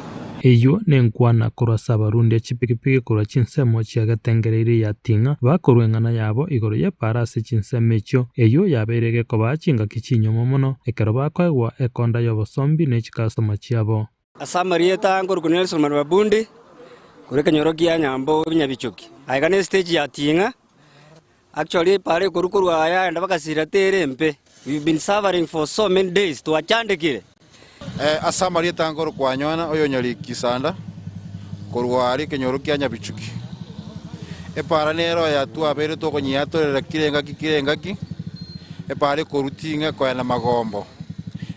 Speaker 2: Eyio nenkwana korwa ase abarundia chipigipigi korwa chinsemo chia Getengereiri ya Ting'a, bakorua eng'ana yabo igoro y'epaara ase chinsemo echio. Eyio yabeire egekobaa chingaki chinyomo mono, ekero bakoegwa ekonda y'obosombi ne chikastoma chiabo.
Speaker 27: Ase amarieta nkorokwa Nelson Mariba Bundi,
Speaker 1: Korwa ekenyoro kia Nyambo Nyabichoki, aiga ne stage ya Ting'a, actually epara ekorwa korwa aya yaenda mpaka Sirate ere embe, we've been suffering for so many days, twachandekire.
Speaker 9: Ase amarieta nkorokwa Yohana oyo Nyariki Sanda, korwa aria ekenyoro kia Nyabichuki. Epaara nero yatwabeire tokonyiatorera kera engaki kera engaki, epaara ekorwa ting'a ekoenda magombo.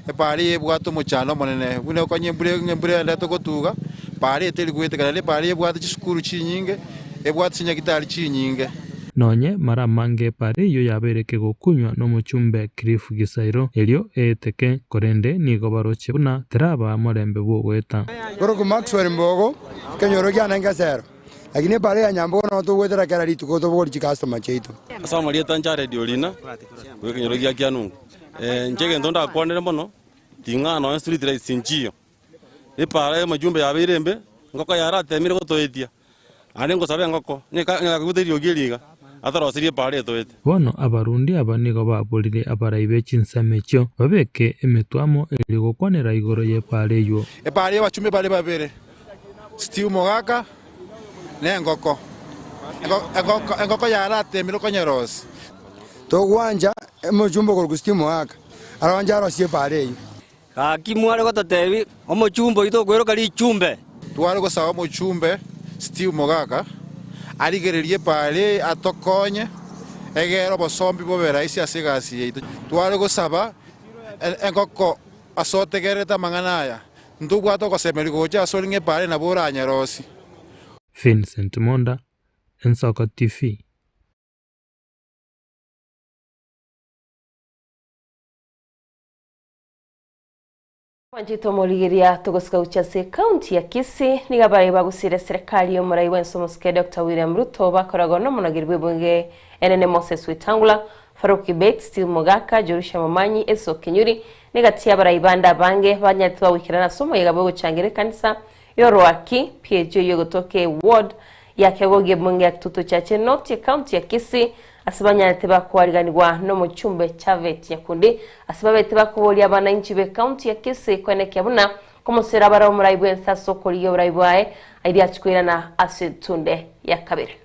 Speaker 9: Epaara eye ebwate omochando omonene, buna okonye embura ng'a embura eendete gotuga, paara eye teri goeteka naende epaara eye ebwate chisukuru chinyinge, ebwate chinyagitari chinyinge.
Speaker 2: Nonye mara amange epaara eyio yabeire ekegokunywa nomochumbe Cliff Gisairo, erio eeteke, korende nigo baroche buna teraba morembe bw'ogoeta.
Speaker 10: Korokwa Maxwell Mbogo, ekenyoro kiane ngesero, lakini epaara ya Nyambogo nabo togoetera kera rituko tobogori chicustomer chiaito.
Speaker 11: Ase amarieta Jared Orina, bw'ekenyoro gia Kianungu. Inche egento ndakwanere mono, ting'aa nonya street lights nchiyo. Epaara y'amachumbe yabeire embe, engoko yaratemire gotoetia, naende ngosabe engoko, onye kaigwete eriogi eri iga, atoroserie epaara etoete.
Speaker 2: Bono abarundi aba nigo baborire abarai be chinsemo echio, babeke emetwe amo erio gokwanera igoro y'epaara eyio.
Speaker 9: Epaara y'abachumbe bare babere, Steve Mogaka na engoko. Engoko yaratemire konyerosia.
Speaker 10: Togwancha omochumba okorokwa Steve Mogaka aranche arosie epaara eyio.
Speaker 1: Gaki mware gototebia, Omochumbe oito okweroka richumbe.
Speaker 9: Tware gosaba omochumbe Steve Mogaka arigererie epaara eye atokonye egere obosombi bobe rahisi ase egasi yaito. Tware gosaba engoko ase otegererete amang'ana aya, ntobwate ogosemeria gocha asore ng'a epaara eye nabo oranyerosie.
Speaker 2: Vincent Monda, Ensoko TV.
Speaker 3: Mwanchete omorigeria togosika gochia ase ekaunti ya Kisii nigo abaye bagosiire eserekari y'omorai bwense omosike Doctor William Ruto bakoragwa n'omonogeri bw'ebunge enene Moses Wetangula, Farouk Kibet, Steve Mogaka, Jerusha Momanyi, Esau Kinyuri negati y'abarai bande abange banyarete bagoikerana ase omoyega bw'ogochangera ekanisa y'oroaki PAG oyio egotoka eward ya Kegogi ebunge ya Kitutu Chache North ekaunti ya Kisii Ase banyarete bakoariganigwa nomochumbe Chavet Nyakundi, ase babete bakoboria abanainchi b'ecounty ya Kisii koenekia buna komosera bare omorai bwense ase okorigia oborai bwaye aria achie koirana ase etunde ya kabere.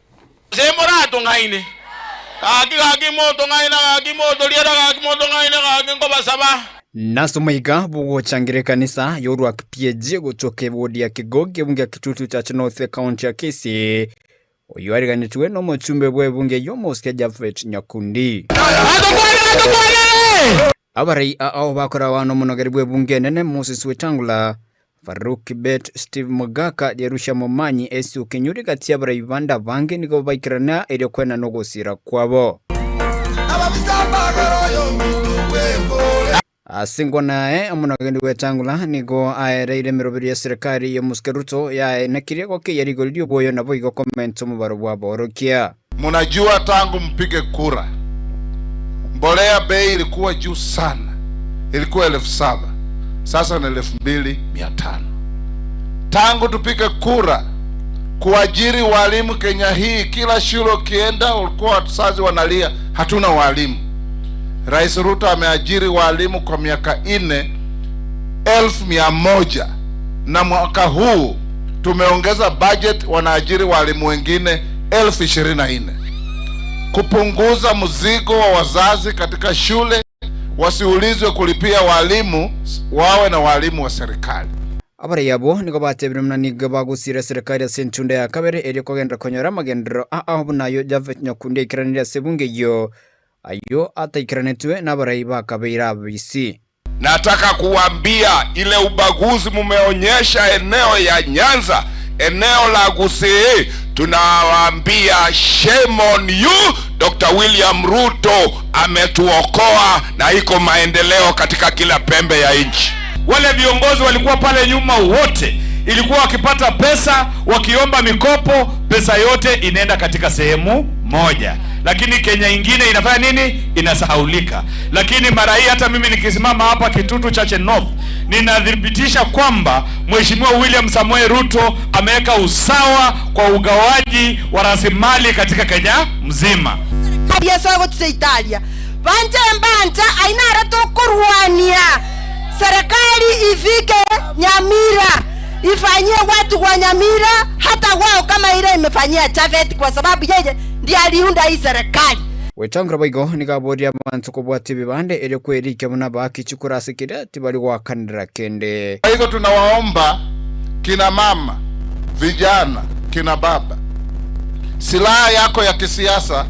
Speaker 12: Gose moratong'aine? Gaki, gaki, motong'aina, gaki, motoriera, gaki, motong'aine, gaki, nkobasaba.
Speaker 13: Nase omaiga bw'ogochangira ekanisa y'orwaki PAG gotoka ewodi ya Kigogo ebunge ya Kitutu Church North ekaunti ya Kisii, Oyio ariganetwe nomochumbe bw'ebunge y'omosike Japhet Nyakundi. Abarai ao bakoragwa nomonogeri bw'ebunge enene Moses Wetangula, Farouk Kibet, Steve Mogaka, Jerusha Momanyi, Esau Kinyuri gati y'abarai bande abange nigo baikerana erio kwenana ogosira kwabo. Ase enkwana yaye, omonogeni bw'etang'ula nigo aereire emeroberi ya serikali y'omosike Ruto yaenekirie gokeyia rigori ri'obwoyo naboigo komenta omobaro bw'aborokia.
Speaker 14: Munajua tangu mpige kura mbolea bei ilikuwa juu sana, ilikuwa 7,000 sasa ni 2,500. Tangu tupige kura kuajiri walimu Kenya hii, kila shule ukienda ulikuwa wazazi wanalia hatuna walimu. Rais Ruto ameajiri walimu kwa miaka ine 100,000 na mwaka huu tumeongeza budget, wanaajiri walimu wengine 24,000 kupunguza mzigo wa wazazi katika shule, wasiulizwe kulipia walimu, wawe na walimu wa serikali.
Speaker 13: Abarai abwo nigo batebire buna nigo bagosiira eserekari ase enchunda ya kabere erio kogenderera konyora amagenderero ao buna ayio Japhet Nyakundi aikeranirie ase ebunge eyio. Ayio ataikeranetwe nabarai bakabeire ababisi.
Speaker 14: Nataka kuwaambia ile ubaguzi mumeonyesha eneo ya Nyanza, eneo la Gusii, tunawaambia shame on you. Dr. William Ruto ametuokoa na iko maendeleo katika kila pembe ya nchi.
Speaker 12: Wale viongozi walikuwa pale nyuma wote ilikuwa wakipata pesa, wakiomba mikopo, pesa yote inaenda katika sehemu moja, lakini Kenya ingine inafanya nini? Inasahaulika. Lakini mara hii hata mimi nikisimama hapa Kitutu Chache North ninathibitisha kwamba Mheshimiwa William Samoei Ruto ameweka usawa kwa ugawaji wa rasilimali katika Kenya mzima.
Speaker 27: Yeso agotusa Italia, Banche mbancha aye naro tokorwania serikali ifike Nyamira. Ifanyie watu wa Nyamira hata wao kama ile imefanyia Japhet kwa sababu yeye ndiye aliunda hii serikali.
Speaker 13: Wetangula boigo nigo aboria abanto kobwatia ebibande erio kwerikia buna abaaki chikura ase keria tibari goakanera kende.
Speaker 14: Kwa hivyo tunawaomba kina mama, vijana, kina baba, silaha yako ya kisiasa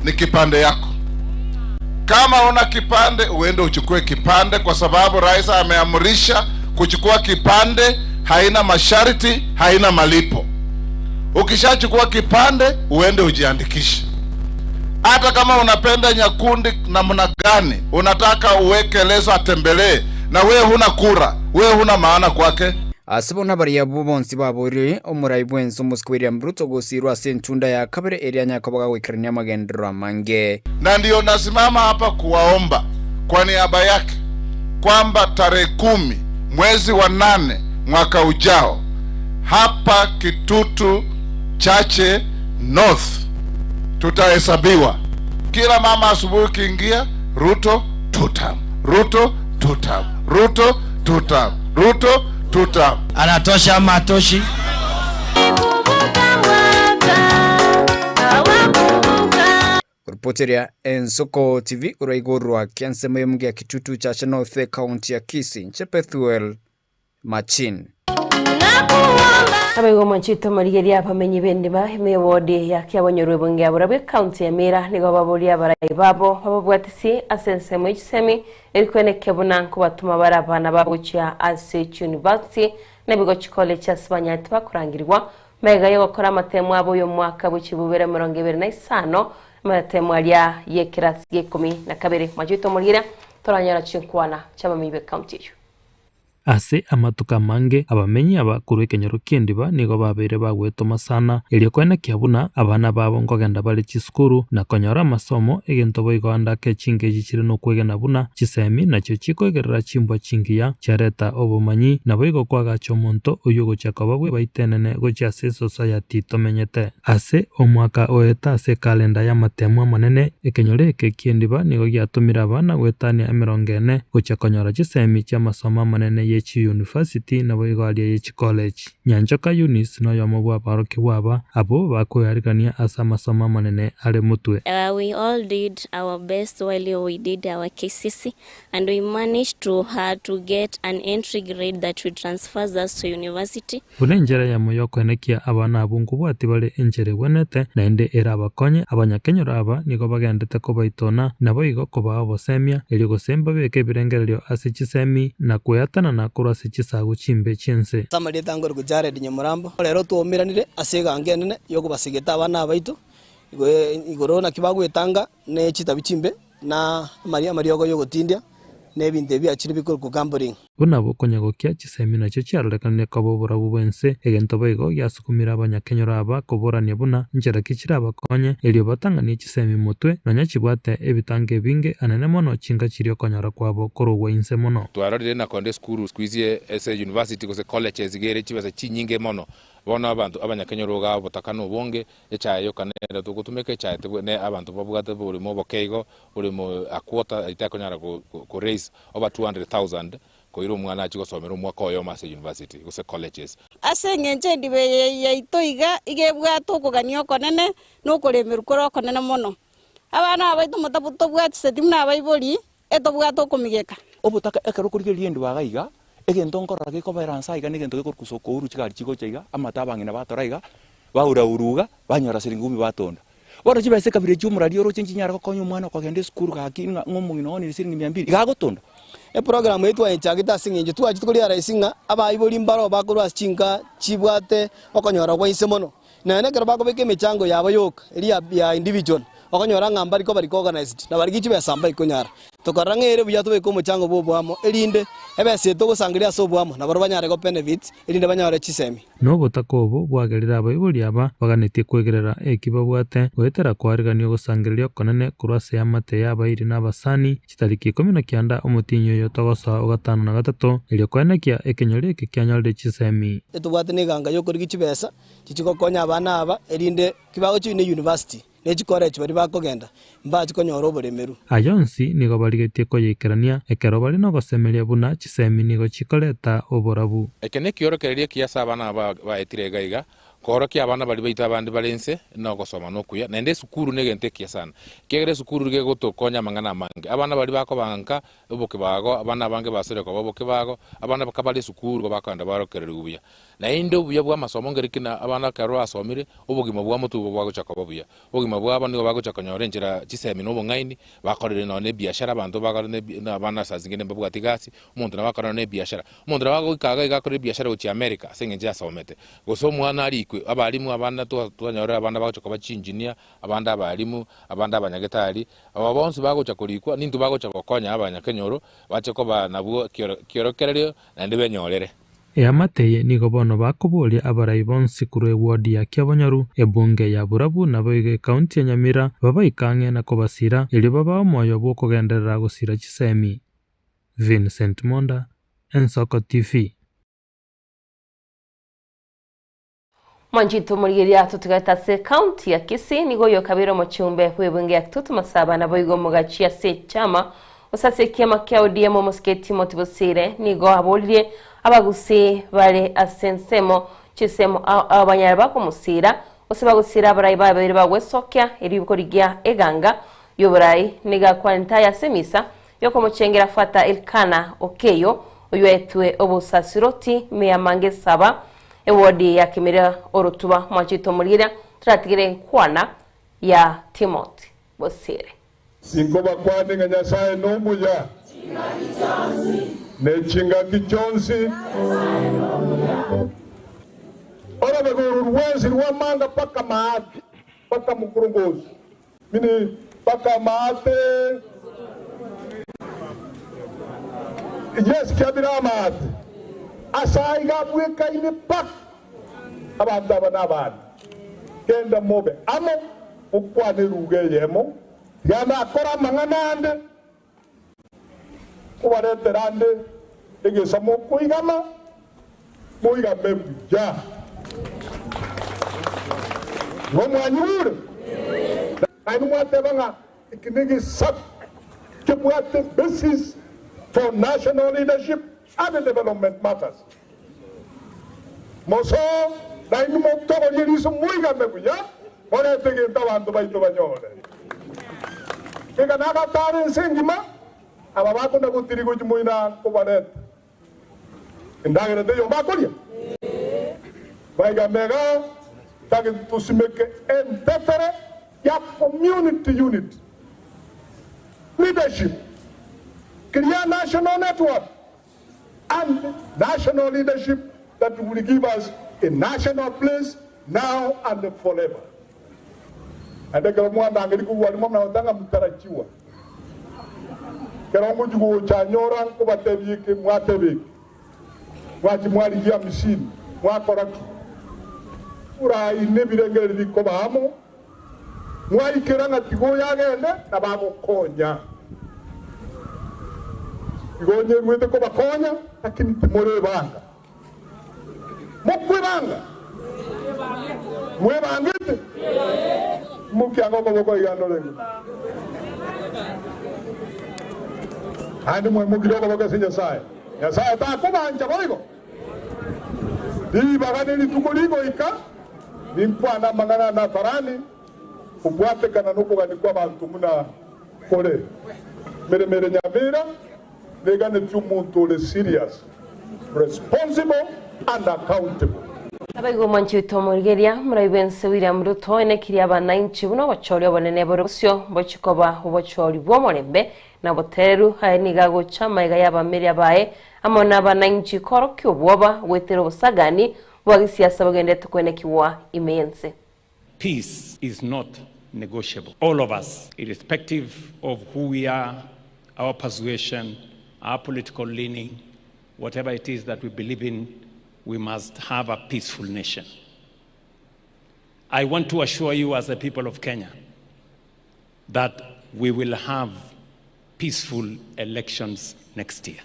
Speaker 14: ni kipande yako. Kama una kipande, uende uchukue kipande, kwa sababu rais ameamrisha kuchukua kipande haina masharti, haina malipo. Ukishachukua kipande, uende ujiandikishe. Hata kama unapenda Nyakundi namna gani, unataka uweke leso atembelee, na wewe huna kura, wewe huna maana kwake.
Speaker 13: Ase bono abaria abwo bonsi baboirwe omorai bw'ense omosike William Ruto gosiirwa ase entunda ya kabere eria anyare koba gagoikerania amagenderero amange.
Speaker 14: Na ndiyo nasimama hapa kuwaomba kwa niaba yake kwamba tarehe 10 mwezi wa 8 mwaka ujao hapa Kitutu Chache North tutahesabiwa. Kila mama asubuhi ukiingia, Ruto two term, Ruto two term, Ruto two term, Ruto two term.
Speaker 15: Anatosha ama atoshi?
Speaker 13: Ripoteria Ensoko TV korwa igoro ki'ensemo y'omugia Kitutu Chache North ekaunti ya Kisii inche Bethuel Machin.
Speaker 3: Abaigo omonchete omorigeria abamenyi b'endima ime y'ewodi ya Kiabonyoru ebunge ya Burabwo ekaunti ya Nyamira nigo baboria abarai babo bababwatisi ase ensemo y'echisemi eri kwenekia buna nkobatoma bare abana babo gochia ase chiuniversity na ebigo chicollege ase banyarete bakorangerigwa magega y'ogokora amatemo abo y'omwaka bw'echibubere 25 amatemo aria y'ekerasi gia 12. Mwanchete omorigeria toranyora chinkwana chi'abamenyi b'ekaunti eyio.
Speaker 2: Ase amatuko amange abamenyi aba korwa ekenyoro ki'endiba nigo babeire bagwetoma sana, erio koenekia buna abana babo nkogenda bare chisukuru na konyora amasomo, egento boigo ande ake chingechi chire nokwegena buna chisemi nachio chikoigerera chimbwa chingiya chiareta obomanyi, naboigo koagacha omonto oyio ogochia koba bw'ebaita enene gochia ase esociety tomenyete. Ase omwaka oeta ase ekalenda y'amatemu amanene, ekenyoro eke ki'endiba nigo giatomire abana goetania 40 gochia konyora chisemi chi'amasomo amanene ye chiyunifasiti naboigo aria ye chikoleji. Nyanchoka Eunice noyomo bw'abarokigwa aba, abwo bakoearigania ase amasomo amanene are motwe.
Speaker 16: We all did our best while we did our KCSE and we managed to to get an entry grade that will transfers us to university.
Speaker 2: Buna enchera eyemo y'okoenekia abana abwo nkobwati bare enchera egwenerete, naende erabakonye, abanyakenyoro aba nigo bagendete kobaitona, naboigo kobaa obosemia, erio gose mbabeke ebirengererio ase chisemi, na kweatanana korwa ase chisagu chimbe chi'ense.
Speaker 17: Ase amarieta ango Jared Nyamorambo, rero twaumeranire ase eganga enene y'okobasegeta abana baito, igoro naki bagwetanga ne chitabi chimbe, na amariogo y'ogotindia, na ebinto ebi biachire bikorokwa gambling.
Speaker 2: Buna bokonyagokia chisemi nachio chiarorekanire koba oborabu bw'ense, egento boigo giasukumire abanyakenyoro aba koborania buna nchera ki chirabakonye erio batang'anie chisemi motwe, nonya chibwate ebitango ebinge anene mono chinka chiria okonyora kwabo korogwa inse mono.
Speaker 18: Twarorire na konde esukuru siku hizi ase university gose colleges iga ere chibesa chinyinge mono. Bono abanto abanyakenyoro iga obotaka na obonge, echae yoka nere togotumeka echae tebwe ne abanto babwate oboremo oboke igo, boremo a quarter itakonyara ko ko raise over 200,000 koira omwana achie gosomera omwaka oyomo ase university gose colleges.
Speaker 19: Ase engencho endiba eye yaito iga iga ebwate okogania okonene na okoremerwa kore okonene mono. Abana aba baito motobwatiseti buna abaibori, etobwate okomigeka.
Speaker 20: Obotaka ekero okorigereria endiba iga iga, egento nkorora gekobera nse aiga na egento gekorukusa okouru chigari chigocha iga, amato abang'ina batora iga, baurauru iga, banyora siringi kumi batonda. Bono chibesa ekabira echio omorari oroche nchinyare gokonya omwana okogenda esukuru gaki ng'a omong'ina one siringi mia mbili, iga agotonda.
Speaker 17: Eprogram eye twayechagete ase eng'encho twachete korealize ng'a abaibori mbaro bakorwa ase chinka chibwate okonyora kwa inse mono. Nonya ekero bakobeka emechango yabo yoka eria ya individual, okonyora ng'a mbari koba recognized na barigi chibesa mbaikonyara. Tokarora ng'a ere buya tobeke omochango bwa oboamo erinde ebesa eye togosangereria ase oboamo nabarobwo banyare go benefit erinde banyore chisemi.
Speaker 2: Nobotaka obo bwagerire abaibori aba baganetie kwegerera eki babwate goetera koarigania ogosangereria okonene korwa ase eamate y'abairi na abasani, chitariki 19 omotienyi oyo togosoa o gatano na gatato, erio koenekia ekenyoro eke kianyorire chisemi.
Speaker 17: Etobwate neganga y'okorigia chibesa chichigokonya abana aba, erinde kibagochia ne university, ne chicollege baria bakogenda, Mbachi konyora oboremeru.
Speaker 2: Ayonsi nigo barigetie koyaikerania ekero bare nogosemeria buna chisemi nigo chikoreta oborabu.
Speaker 18: Eke nekiorokererio ekiya ase abana aba baetire iga iga, koorokia abana baria baito abande bare inse na ogosoma nokuya, naende esukuru negento ekiya sana, ekiagera esukuru nigo egotokonya amang'ana amange. Abana baria bakoba nka obokebago, abana abange basore koba obokebago, abana kabare esukuru nigo bakogenda baorokererigwe buya. Naende obuya bw'amasomo nkeri ki na abana ekero basomire, obogima bwa motwe nigo bwagocha koba buya. Obogima bwabo nigo bagocha konyora enchera chisemi na obong'aini, bakorire nonya na ebiashara, abanto bakore na ebi na abana saa zingine mbabwati egasi, omonto nabo akore nonya na ebiashara. Omonto nabo agoika iga iga akore ebiashara gochia America ase eng'encho yasomete. Gose omwana arikwe, abalimu abana twa twanyorire abana bagocha koba chiengineer, abande abalimu, abande abanyagetari, aba bonsi bagocha korikwa, nintwe bagocha gokonya abanyakenyoro, bache koba nabwo kioro kiorokererio naende benyorere.
Speaker 2: Eamate eye nigo bono bakoboria abarai bonsi korwa eward ya Kiabonyoru, ebunge ya Borabu naboigo ecounty ya Nyamira babaike ang'e na kobasira erio babae omoyo bw'okogenderera gosira chisemi. Vincent Monda, Ensoko TV.
Speaker 3: Mwanchito omorigereria totigarete ase ecounty ya Kisii nigo oyo okabeire omochumbe bw'ebunge ya Kitutu Masaba naboigo omogachi ase echama gose ase ekiama kia ODM omosike Timothy Bosire nigo aboririe abagusii bare ase ensemo chinsemo ao ao banyare bakomosira gose bagosira abarai babeire bagwesokia erio korigia eganga y'oborai nigo akwanete aya ase emisa yokomochengera Fata Elkana Okeyo oywaetwe obosasiroti meyamanga esaba Ewodi ya Kimira orotuba mwachete omorigereria toratigere enkwana ya Timothy Bosire.
Speaker 4: Inkobakwane ng'a Nyasae nomuya, ne chingaki chionsi. Orobega oro rwensi rw'amanga mpaka maate, mpaka mokorongosi, meaning mpaka maate. Yes, kiabire amaate ase aiga abwekaine mpaka abanto aba nabane. Genda mobe amo, mokwane eruga eyemo, tiga nakore amang'ana ande, nkobaretera ande egesa mokoigama, moigame buya. Igo mwanyigure? Nainwe mwateba ng'a eki negesaku kebwate basis for national leadership and development matters. Mosoe nainwe motogorie riso moigame buya, morete egento abanto baito banyore. Kegana agatara ense engima, aba bakona gotiri gochia moina kobareta endagera teiyo bakoria. Baigame iga, tagete tosimeke entetere ya community unity, leadership, clear national network and national leadership that will give us a national place now and forever. Naende ekero mwandangeria korwa aria mwamanya ng'a mtarachiwa, ekero ngochia gocha nyora nkobatebia eke, mwateba eke, mwachia mwarigia hamsini, mwakora ki? Oraine ebirengererio bikoba amo, mwaikera ng'a tiga oyo agende, na bagokonya. Igo onyeruete kobakonya, lakini timorebanga. Mokwebanga? Mwebangete? Mokianga okoboko iga ndore ng'a. Naende mwaimokire okoboko ase Nyasae. Nyasae takobancha boigo. Ribaga nerituko rigoika, ninkwane amang'ana ane atarani kobwatekana nokogania kw'abanto buna kore. Meremo ere nyamira neganetie omonto ore serious, responsible and accountable.
Speaker 3: Naboigo omwanchi oito omorigereria, Omoraai bw'ense William Ruto, oenekirie abanainchi buna obochori obonene bore bosio mbochie koba obochori bw'omorembe na obotereru. Aye nigo agocha amaiga y'abamiria baye amo nabanainchi koorokia obwoba goetera obosagani bwa gesiasa bogenderete koenekigwa ime y'ense.
Speaker 15: Peace is not negotiable. All of us, irrespective of who we are, our persuasion, our political leaning, whatever it is that we believe in, we must have a peaceful nation. I want to assure you as the people of Kenya that we will have peaceful elections next year.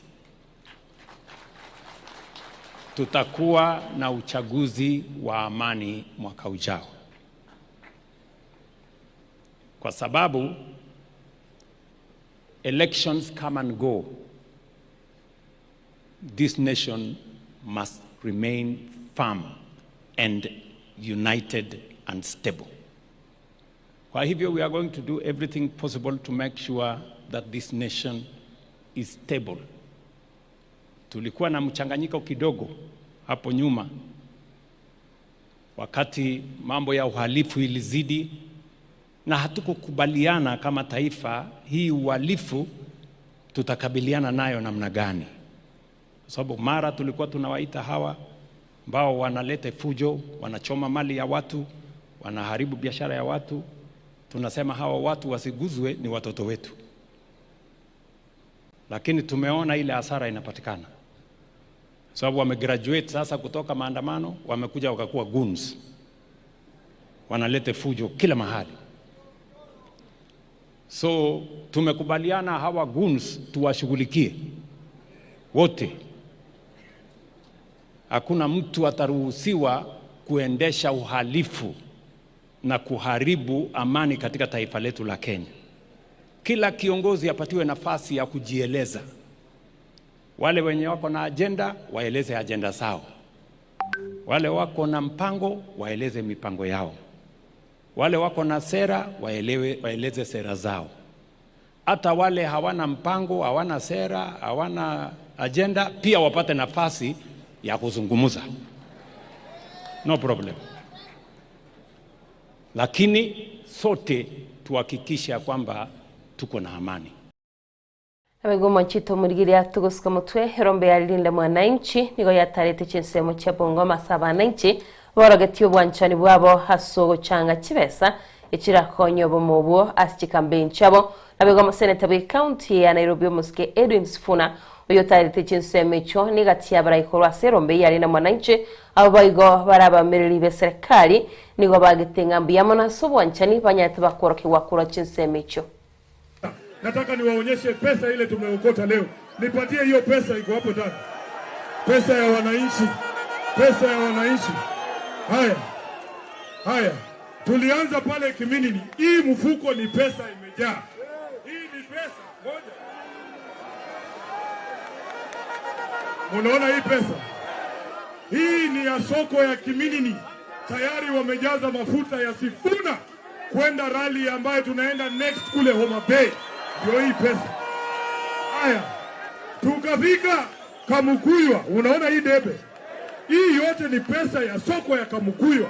Speaker 15: Tutakuwa na uchaguzi wa amani mwaka ujao, kwa sababu Elections come and go. This nation must remain firm and united and stable. Kwa hivyo we are going to do everything possible to make sure that this nation is stable. Tulikuwa na mchanganyiko kidogo hapo nyuma wakati mambo ya uhalifu ilizidi, na hatukukubaliana kama taifa, hii uhalifu tutakabiliana nayo namna gani? Kwa sababu mara tulikuwa tunawaita hawa ambao wanaleta fujo, wanachoma mali ya watu, wanaharibu biashara ya watu, tunasema hawa watu wasiguzwe, ni watoto wetu. Lakini tumeona ile hasara inapatikana sababu wamegraduate sasa kutoka maandamano, wamekuja wakakuwa goons, wanaleta fujo kila mahali. So tumekubaliana hawa goons tuwashughulikie wote. Hakuna mtu ataruhusiwa kuendesha uhalifu na kuharibu amani katika taifa letu la Kenya. Kila kiongozi apatiwe nafasi ya kujieleza. Wale wenye wako na ajenda waeleze ajenda zao, wale wako na mpango waeleze mipango yao, wale wako na sera waelewe, waeleze sera zao. Hata wale hawana mpango, hawana sera, hawana ajenda, pia wapate nafasi ya kuzungumza, no problem. Lakini sote tuhakikishe ya kwamba tuko na amani.
Speaker 3: Abego mwanchito murigiria tugusuka mutwe rombe ya linda mwananchi nigo yatarete chinsemo chia Bungoma ase abananchi borogetie obwanchani bwabo ase ogochanga chibesa echirakonya obomo obwo ase chikampeni chiabo. Nabego omoseneta bwa ekaunti ya Nairobi omosike Edwin Sifuna oyo otarete chinsemo echio niga chiabaraikorwa ase erombe ya linda mwananchi abo baigo barabamereri be serikali nigo bagete ng'a mbuya mono ase obwanchani banyarete bakorokigwa korwa chinsemo echio.
Speaker 4: Nataka niwaonyeshe pesa ile tumeokota leo. Nipatie hiyo pesa iko hapo ndani. Pesa ya wananchi. Pesa ya wananchi. Haya. Haya. Tulianza pale Kiminini. Hii mfuko ni pesa imejaa. Hii ni pesa moja. Munaona hii pesa? Hii ni ya soko ya Kiminini. Tayari wamejaza mafuta ya Sifuna kwenda rally ambayo tunaenda next kule Homa Bay. Ndio hii pesa. Haya, tukafika Kamukuywa. Unaona hii debe? Hii yote ni pesa ya soko ya Kamukuywa.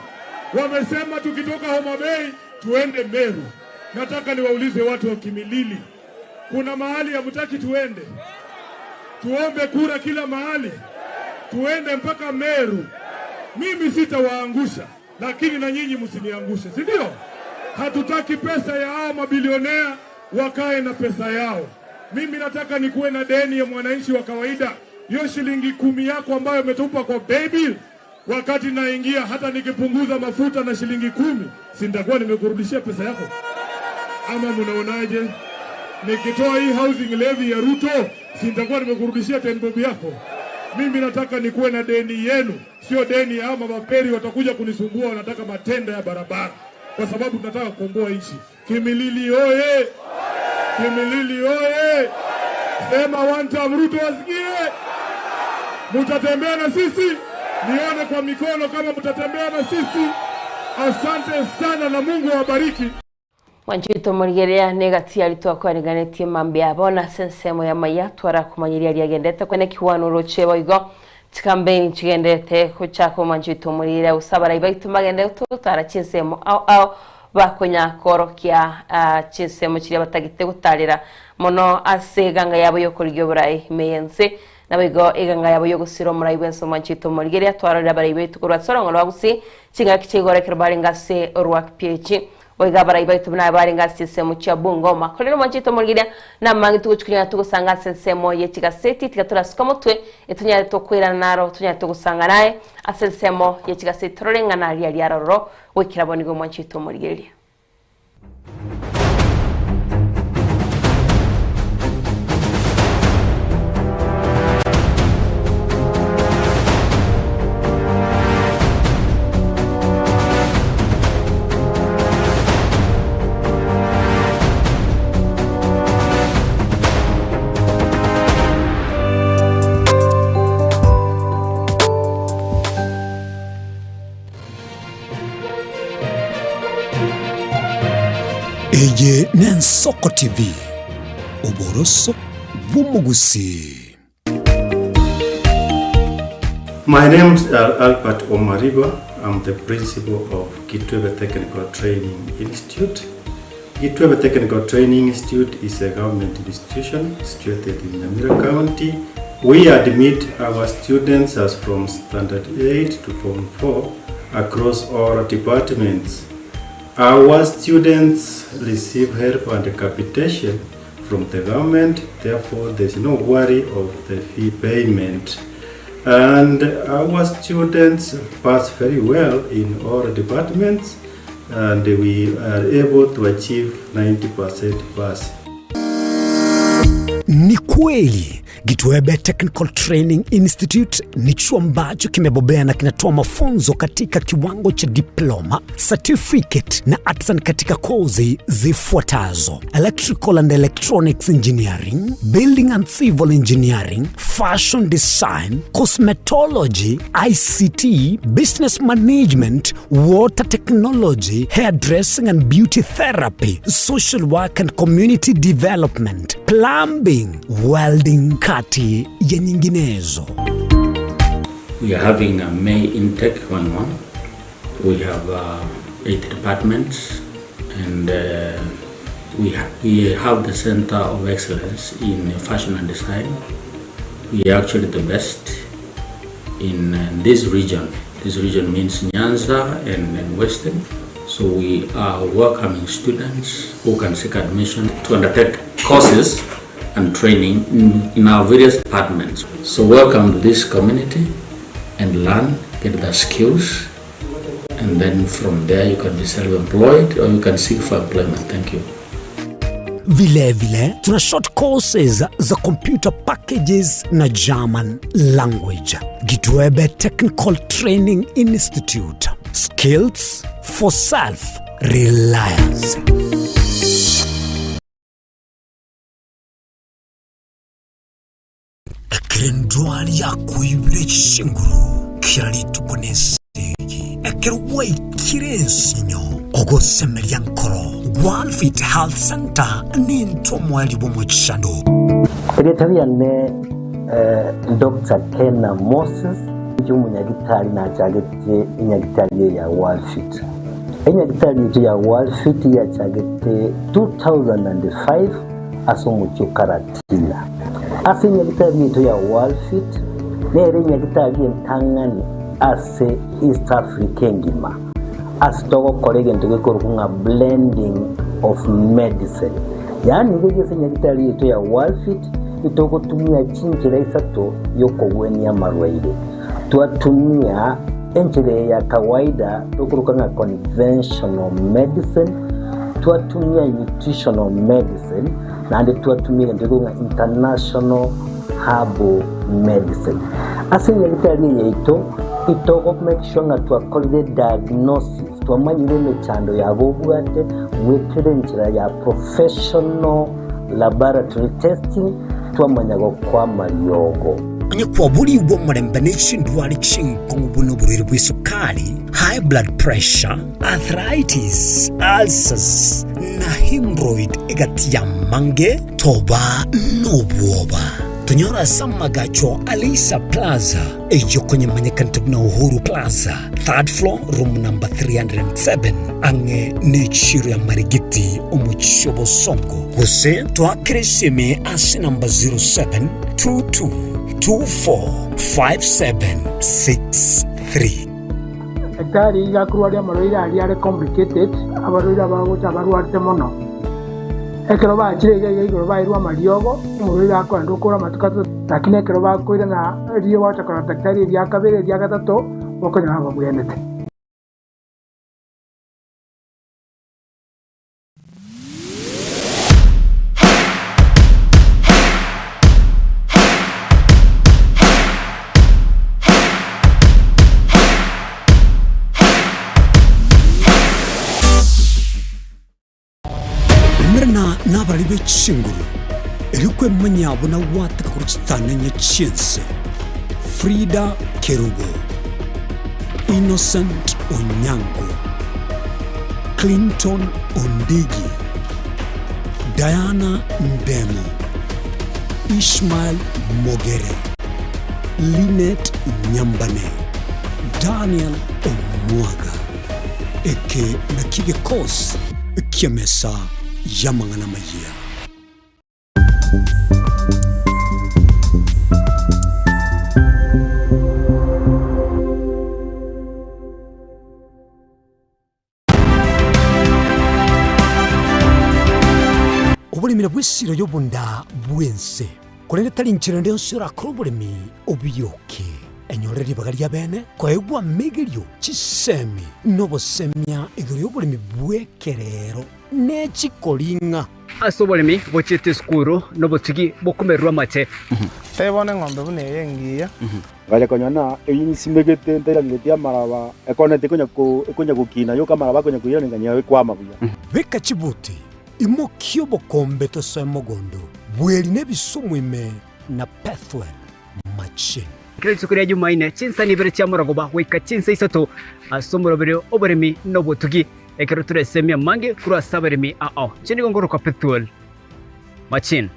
Speaker 4: Wamesema tukitoka Homa Bay tuende Meru. Nataka niwaulize watu wa Kimilili, kuna mahali hamtaki tuende? Tuombe kura kila mahali, tuende mpaka Meru. Mimi sitawaangusha, lakini na nyinyi msiniangushe, si ndio? Hatutaki pesa ya hao mabilionea wakae na pesa yao. Mimi nataka nikuwe na deni ya mwananchi wa kawaida. Hiyo shilingi 10 yako ambayo umetupa kwa baby, wakati naingia, hata nikipunguza mafuta na shilingi 10, si nitakuwa nimekurudishia pesa yako? Ama mnaonaje? Nikitoa hii housing levy ya Ruto, si nitakuwa nimekurudishia 10 bob yako? Mimi nataka nikuwe na deni yenu, sio deni ya ama maperi watakuja kunisumbua, wanataka matenda ya barabara, kwa sababu tunataka kukomboa nchi. Kimilili oye! Kimilili oye! Sema one time Ruto wasikie. Mutatembea na sisi, nione kwa mikono kama mutatembea na sisi. Asante sana na Mungu awabariki.
Speaker 3: Mwanchito murigeria ni gati aritwa kwariganetie mambe abo na sensemo ya maya twara kumanyiria riagendete kwene kiwanuro chebo igo chikambeni chigendete kuchako mwanchito murigeria usabara ibaitu magende tutara chinsemo au au bakonya korokia chinsemo chiria batagite gutarira mono ase eganga yabo yokorigia oborai meyense naboigo eganga yabo yogosira omorai bwense mwanchito morigeria twarorera barai baitu korwa tsorongo rwa gusii chingaki chigorekero barenga ase orwa ph oiga barai baitu buna barenga ase ensemo chia Bungoma korero mwanchito morigeria namange tugochikunya tugosanga ase ensemo ye chigaseti tiga torasuka motwe etunyare tokwirana naro tunyare togosanga naye ase ensemo ye chigaseti tororeng'ana ria riarororo goikera bonigo mwanchito morigeria.
Speaker 7: Eye n'Ensoko TV, oboroso bw'omogusii.
Speaker 21: My name is Albert Omariba. I'm the principal of Kitwebe Technical Training Institute. Kitwebe Technical Training Institute is a government institution situated in Nyamira County. We admit our students as from Standard 8 to Form 4 across all departments. Our students receive help and capitation from the government, therefore there's no worry of the fee payment. And our students pass very well in all departments and we are able to achieve 90% pass.
Speaker 7: Ni kweli Gitwebe Technical Training Institute ni chuo ambacho kimebobea na kinatoa mafunzo katika kiwango cha diploma, certificate na artisan katika kozi zifuatazo: electrical and electronics engineering, building and civil engineering, fashion design, cosmetology, ICT, business management, water technology, hairdressing and beauty therapy, social work and community development, plumbing, welding, kati ya nyinginezo.
Speaker 22: We are having a May intake going on. We have 8 departments and we have the Center of Excellence in Fashion and Design. We are actually the best in this region. This region means Nyanza and Western. So we are welcoming students who can seek admission to undertake courses and training in our various departments. So welcome to this community and learn, get the skills, and then from there you can be self-employed or you can seek for employment. Thank you.
Speaker 7: Vile vile tuna short courses za computer packages na German language. Gitwebe Technical Training Institute. Skills for self-reliance. Ekero endwari yakoibire chinguru kera rituko nesegi, ekero gwaikire ensinyo, ogosemeria nkoro, Gwalfit Health Center nintwe omoerio bw'omochando.
Speaker 23: Erieta riane Doctor Kena Moses, inche omonyagitari nachagete enyagitari eye ya Walfit. Enyagitari yaito ya Walfit yachagete 2005 ase omochie o Karatina. Ase enyagitari yaito ya Walfit nere enyagitari entang'ani ase East Africa engima ase togokora egento gekorokwa ng'a blending of medicine. Yaani iga ase enyagitari yaito ya Walfit itogotumia chinchera isato y'okogwenia amarwaire. Twatumia enchera eye ya kawaida tokoroka ng'a conventional medicine, twatumia nutritional medicine, naende twatumia egento gekorokwa ng'a international herbal medicine. Ase enyagitari eye yaito, itogo make sure ng'a twakorire diagnosis, twamanyire emechando yabo obwate, goetera enchera ya professional laboratory testing, twamanya gokoa amariogo.
Speaker 7: Onye kwaborigwe omorembe ne chindwari chinkong'u buna oborwaire bw'esukari, high blood pressure, arthritis, ulcers, na hemorrhoid egati y'amange, toba nobwoba. Tonyore ase amagacho a Leisa Plaza, eyio konyemanyekanete buna Uhuru Plaza, third floor, room number 307, ang'e n'echiro ya Marigiti, omochie o Bosongo. Gose toakere esimi ase namba 0722245763.
Speaker 24: Daktari iga akorwaria amarwaire aria are complicated, abarwaire abagocha abarwarete mono. Ekero bachire iga iga igoro bairwe amariogo, omorwaire akoenda okora amatuko atato, lakini ekero bakoirana erio bagocha korora daktari eria kabere eria gatato, bokonyora babwenerete.
Speaker 7: Umerana nabarari be chinguru, erio kwemanya buna gwateka korwa chitanenye chi'ense. Frida Kerubo, Innocent Onyango, Clinton Ondigi. Diana Ndemo, Ishmael Mogere, Linet Nyambane, Daniel Omwaga. Eke nakio gekosi ki'emesa y'amang'ana amayia. Oboremi nabwo esiro y'obonda bw'ense, korende tari inchera ende yonsi orakore oboremi obiyoke. Enyorere ribaga ri'abeene koegwa amegerio, chisemi, na obosemia igoro y'oboremi bw'ekerero ne chikoring'a.
Speaker 5: Ase oboremi bochiete esukuru nobotugi bokomererwa amache.
Speaker 6: Tari bono eng'ombe buna eye engiya.
Speaker 8: Ngacha konyora ng'a eyio nsimegete ntairangeretie amaraba, ekona tekonya ko ekonya gokina yoka amaraba akonya koirana ng'a ekwama buya.
Speaker 7: Beka chibuti, imokia obokombe tosoe mogondo, bweri na ebisumu ime na Pethuel machine.
Speaker 5: Kera rituko ria Jumaine, chinsa ibere chia morogoba goika chinsa isato ase omoroberi oboremi na obotugi, ekero toresemie amange korwa ase abaremi ao. Inche nigo nkorokwa Pethuel Machine.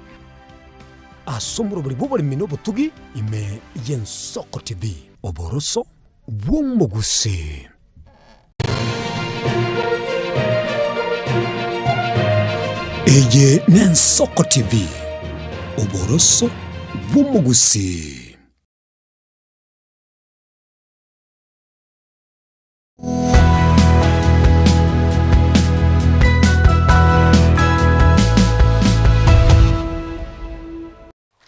Speaker 7: Ase omoroberi bw'oboremi na obotugi ime y'Ensoko TV. Oboroso bw'omogusii. Eye n'Ensoko TV, oboroso bw'omogusii.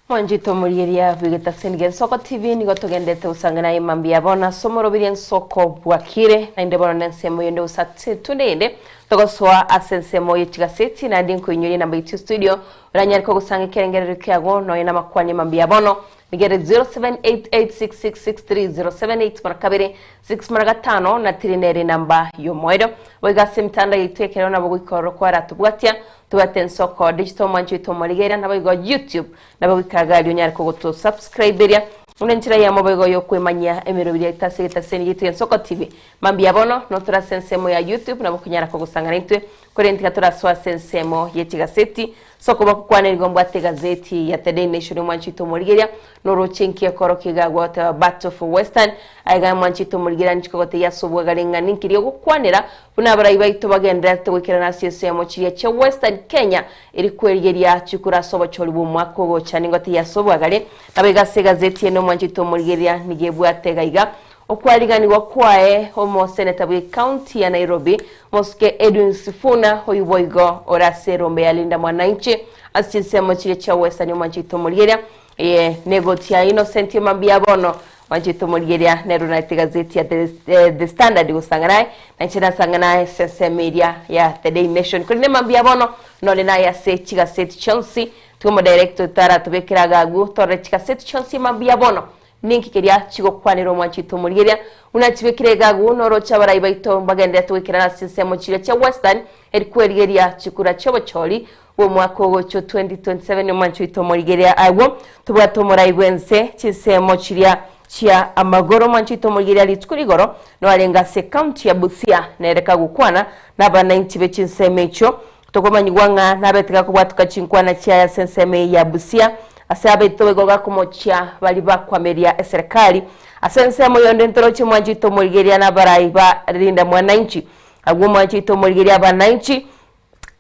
Speaker 3: Mwanchete omorieria bw'egetaseni gia Ensoko TV nigo togendete gosangana aye mambia bono ase omoroberio Ensoko bwakire naende bono nensemo yende gose ase etunde yende togosoa ase ensemo ye chigaseti naende nkoinyoria enamba yaito studio oranyare kogosanga ekerengererio kiago nonya namakwani mambia bono Nigere 0788666307 mara kabere 6 mara gatano na tiri nere namba y'omoerio. Boigo ase emitandao yaito ekero nabo goika ororo kwaratobwatia tobwate ensoko digital mwancho oito omorigereria naboigo YouTube nabo goika iga aria onyare kogoto subscriberia buna enchera eyemo boigo yokwemanyia emeroberi yaito ase egetaseni giaito gia Ensoko TV. Mambia bono notore ase ensemo ya YouTube nabo okonyara kogosang'ana intwe korende tiga torasoe ase ensemo ye chigaseti Ase okoba gokwana nigo mbwate egazeti ya The Daily Nation omwanchete omorigeria, noroche inki ekorokia iga agoteba Battle for Western, aiga mwanchete omorigeria ninchike gotebia ase obwegare ng'a ninki riogokwanera buna abarai baito bagendererete goikerana ase ensemo chiria chia Western Kenya eri kwerigeria chikura ase obochori bw'omwaka ogocha ningotebia ase obwegare nabo iga ase egazeti ene omwanchete omorigeria nigo ebwate iga iga Okwariganigwa kwaye omoseneta bw'ecounty ya Nairobi, Mosike Edwin Sifuna, oyio boigo ore ase erombe ya Linda Mwananchi ase chinsemo chiria chia Western omwanchete omorigeria eye negoti ya Innocent mambia bono mwanchete omorigeria nero naete egazeti ya The, The Standard gosang'ana aye nainche nasang'ana aye ase ensemo eria ya The Daily Nation korende mambia bono nore naye ase chigaseti chionsi tiga omodirector taratobekera agagu torore chigaseti chionsi mambia bono Ninki keria chigokwanera omwanchete omorigeria buna chibekire egagu noroche abarai baito mbagendererete goikerana ase chinsemo chiria chia Western eri kwerigeria chikura chiobochori bw'omwaka ogocha o 2027 omwanchi oito omorigeria agwo tobwate omorai bwense chinsemo chiria chia amagoro omwanchi oito omorigeria rituko rigoro noarenge ase ecounty ya Busia nere kagokwana nabanainchi be chinsemo echio Tokomanyigwa ng'a nabete gakobwatoka chinkwana chiaye ase ensemo eye ya Busia, ase abaito boigo gakomochia baria bakwameria eserekari. Ase ensemo yonde ntoroche mwanchi oito omorigeria na abarai ba Linda Mwananchi. Agwo mwanchi oito omorigeria abananchi,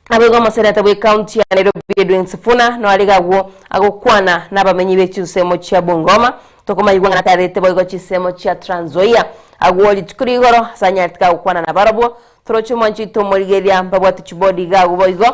Speaker 3: naboigo omoseneta bwe county ya Nairobi Edwin Sifuna noare iga agwo agokwana nabamenyi be chinsemo chia Bungoma. Tokomanyigwa ng'a natarete boigo chinsemo chia Trans Nzoia. Agwo rituko rigoro ase anyarete gagokwana nabarobwo. Toroche omwancho oito omorigereria mbabwate chibodi iga agwo boigo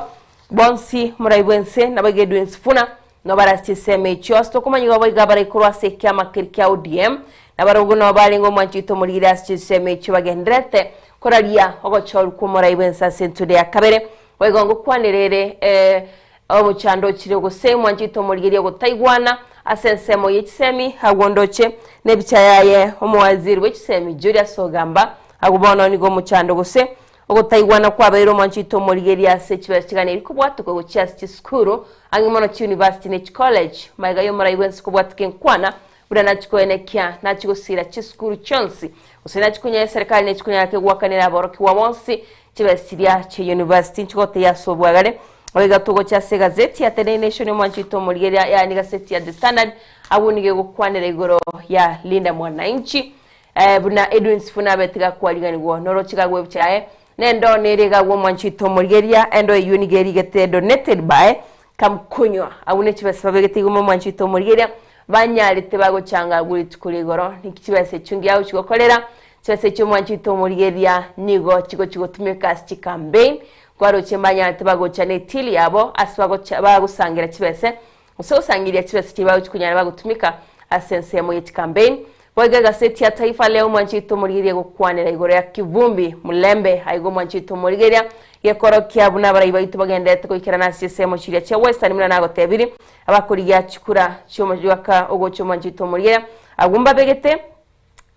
Speaker 3: bonsi morai bwense naboigo Edwin Sifuna nobarase chisemo echio ase tokomanyigwa boigo abarai korwa ase ekiama keria kia ODM nabarobwo nabo barenge omwancho oito omorigereria ase chisemo echio bagendererete koraria ogochorwa kwa omorai bwense ase entudo ya kabere boigo ngokwanera ere eh, omochando ochire gose omwancho oito omorigereria ogotaigwana ase ensemo ye chisemi agwo ndoche nebicha yaye omowaziri bwe chisemi Julius Ogamba Agwo bono nigo omochando gose ogotaigwana kwabeire omwanchete omorigereria ase chibesa chiganeiri kobwatoka gochia ase chisukuru, ang'e mono chiuniversity ne chicollege. Magega y'omorai bwensi kobwatoka enkwana buna nachia koenekia nachia gosiira chisukuru chionsi gose nachia konyora eserekari nechi konyara kegoakanera aborokigwa bonsi chibesa chiria chia university nchigoteyia ase obwagare. Goika togocha ase egazeti ya The Daily Nation omwanchi oito omorigereria yaani egazeti ya The Standard abwo nigo egokwanera igoro ya Linda Mwananchi eh, buna Edwin Sifuna abete gakwariganigwa noroche gagwa ebicha yaye nendo nere egagwa omwanchi oito omorigereria endo eywo nigo erigete donated by Kamkunywa abwo ne chibesa babegete igoma omwanchi oito omorigereria banyarete bagochanga agwo rituko ria igoro niki chibesa echio ngiya gochigokorera chibesa echio omwanchi oito omorigereria nigo chigochi gotumeka ase chicampaign Kwaroche mbanyarete bagocha ne till yabo ase bagocha bagosangera chibese, gose gosangereria chibese chiria bagochi konyara bagotumeka ase ensemo ye chikampeini. Boigo egaseti ya Taifa Leo mwanche oito omorigereria gokwanera igoro ya Kivumbi Mulembe aiga omwanche oito omorigereria gekorokia buna abarai baito bagendererete goikerana ase ensemo chiria chia Western buna nagotebiri abakorigia chikura chi'omochaka ogocha omwanche oito omorigereria agwo mbabegete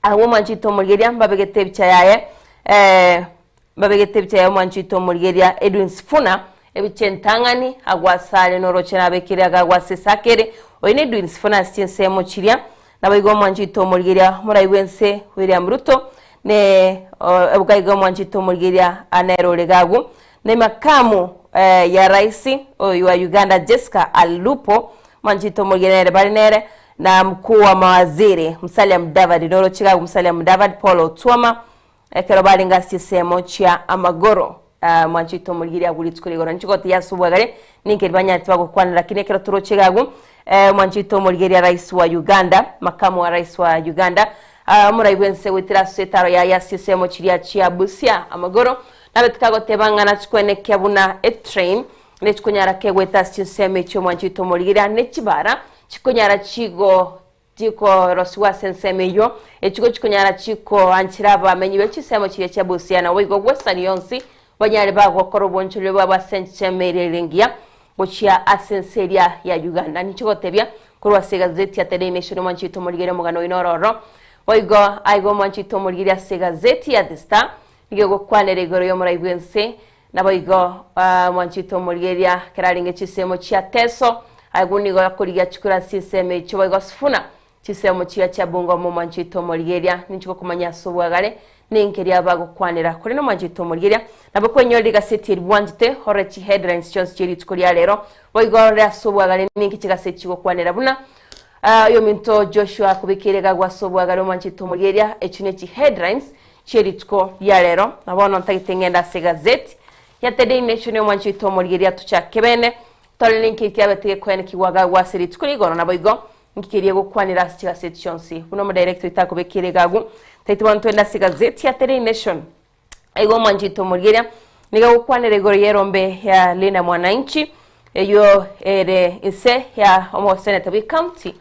Speaker 3: agwo omwanche oito omorigereria mbabegete ebicha yaye eh, Mbabegete ebicha ya omwancho oito omorigereria Edwin Sifuna, ebicha entang'ani, agwo ase are noroche nabekire agagwa ase esakere, oyo ne Edwin Sifuna ase chinsemo chiria. Naboigo omwancho oito omorigereria omorai bw'ense William Ruto, ne gaiga omwancho oito omorigereria nere ore gagwo, ne makamu ya raisi oyo wa Uganda Jessica Alupo, omwancho oito omorigereria nere bare nere, na mkuu wa mawaziri Musalia Mudavadi noroche gagwo Musalia Mudavadi, Paul Otuoma, Ekero barenge ase chinsemo chia amagoro, mwanche oito omorigereria agwo rituko rigoro nchigoti ya ase obwagare, ninki banyarete bagokwana lakini ekero toroche iga agwo, mwanche oito omorigereria rais wa Uganda, makamu wa rais wa Uganda, omorai bwense goetera ase etaro yaye ase chinsemo chiria chia Busia amagoro, nabe tikagoteba ng'a nachikwenekia buna etrain nechikonyara kegoeta ase chinsemo echio mwanche oito omorigereria ne chibara chikonyara chigo Chikorosigwa ase ensemo eyio, echigo chikonyara chikoanchera abamenyi be chinsemo chiria chia Busia naboigo Western yonsi banyare bagokora obonchoreria bwabo ase ensemo eria ere engiya gochia ase ense eria ya Uganda. Ninche gotebia korwa ase egazeti ya The Daily Nation omwanchi oito omorigereria omogano oino ororo. Boigo aiga omwanchi oito omorigereria ase egazeti ya The Star nigo egokwanera igoro y'omorai bw'ense Naboigo omwanchi oito omorigereria ekero arenge chinsemo chia Teso, agwo nigo akorigia chikura ase chinsemo echio boigo Sifuna, chinsemo chiria chia Bungoma omwanchi oito omorigereria, ninche gokomanya ase obwagare ninki eria bagokwanera. Korende omwanchi oito omorigereria, nabo kwenyorire egaseti eri bwanchete, orore chiheadlines chionsi chie rituko ria rero, boigo orore ase obwagare ninki chigaseti chigokwanera buna oyominto Joshua akobekeire egagwa ase obwagare omwanchi oito omorigereria, echio ne chiheadlines chie rituko ria rero, na bono ntagete ngende ase egazeti ya The Daily Nation omwanchi oito omorigereria tochake bene, tore ninki kiabete gekoenekigwa agagwa ase rituko ria igoro naboigo nki keria egokwanera ase chigaseti chionsi. Buna omodirector oito akobekire egagu, ntagete bono twende ase egazeti ya The Daily Nation. Igo omwanchi oito omorigereria nigo agokwanera igoro y'erombe ya Linda Mwananchi eyio ere inse ya omoseneta bwe county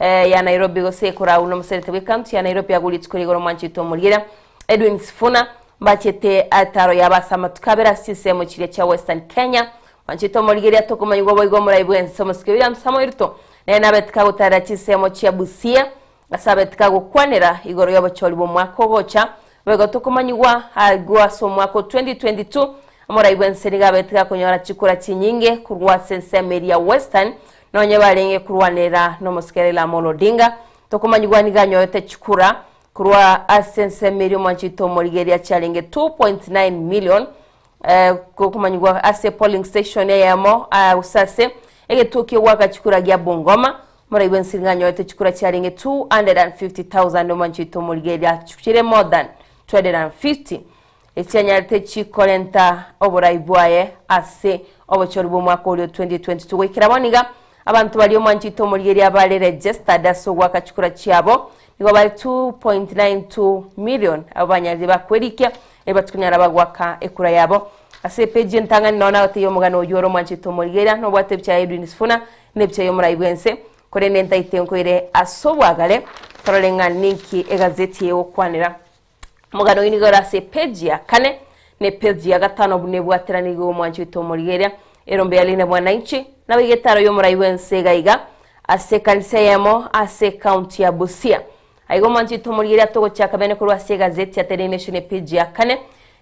Speaker 3: ya Nairobi gose ekoragwa nomoseneta bwe county ya Nairobi agwo rituko rigoro omwanchete omorigereria Edwin Sifuna mbachete etaro yabo ase amatuko abere ase chinsemo chiria chia Western Kenya mwanchete omorigereria tokomanyigwa boigo omorai bwense omosike William Samoei Ruto nere nabete kagotarera chinsemo chia Busia ase abete kagokwanera igoro y'obochori bw'omwaka ogocha boigo tokomanyigwa agwo ase omwaka o 2022 omorai bwense nigo abete gakonyora chikura chinyinge korwa ase ensemo eria ya Western Nonye barenge korwanerera nomosike Raila Amolo Odinga, tokomanyigwa nigo anyorete chikura korwa ase ensemo eria omwanchi oito omorigereria chiarenge 2.9 million eh, gokomanyigwa ase polling station eyemo ah, gose ase egetuo ki'ogoaka chikura gia Bungoma, omorai bwensi nigo anyorete chikura chiarenge 250,000 omwanchi oito omorigereria chire more than 250 echianyarete chikorenta oborai bwaye ase obochori bw'omwaka oria o 2022. Goikera bono iga, abanto baria omwanchete omorigereria bare registered ase ogoaka chikura chiabo nigo bare 2.92 million abwo banyarire bakwerikia erio batikonyara bagoaka ekura yabo. Ase epeji entang'ani nao nagotebia omogano oyio ore omwanchete omorigereria nobwate ebicha ya Edwin Sifuna na ebicha y'omorai bw'ense korende ntaite nkoire ase obwagare torore ng'a ninki egazeti eye egokwanera. Omogano oyo nigo ore ase epeji ya kane na epeji ya gatano buna ebwateranigwe omwanchi oito omorigereria, erombe ya Linda Mwananchi, nabo egetaro y'omorai bw'ense iga iga ase ekanisa eyemo ase ecounty ya Busia. Aiga omwanchi oito omorigereria togochaka bene korwa ase egazeti ya The Daily Nation epeji ya kane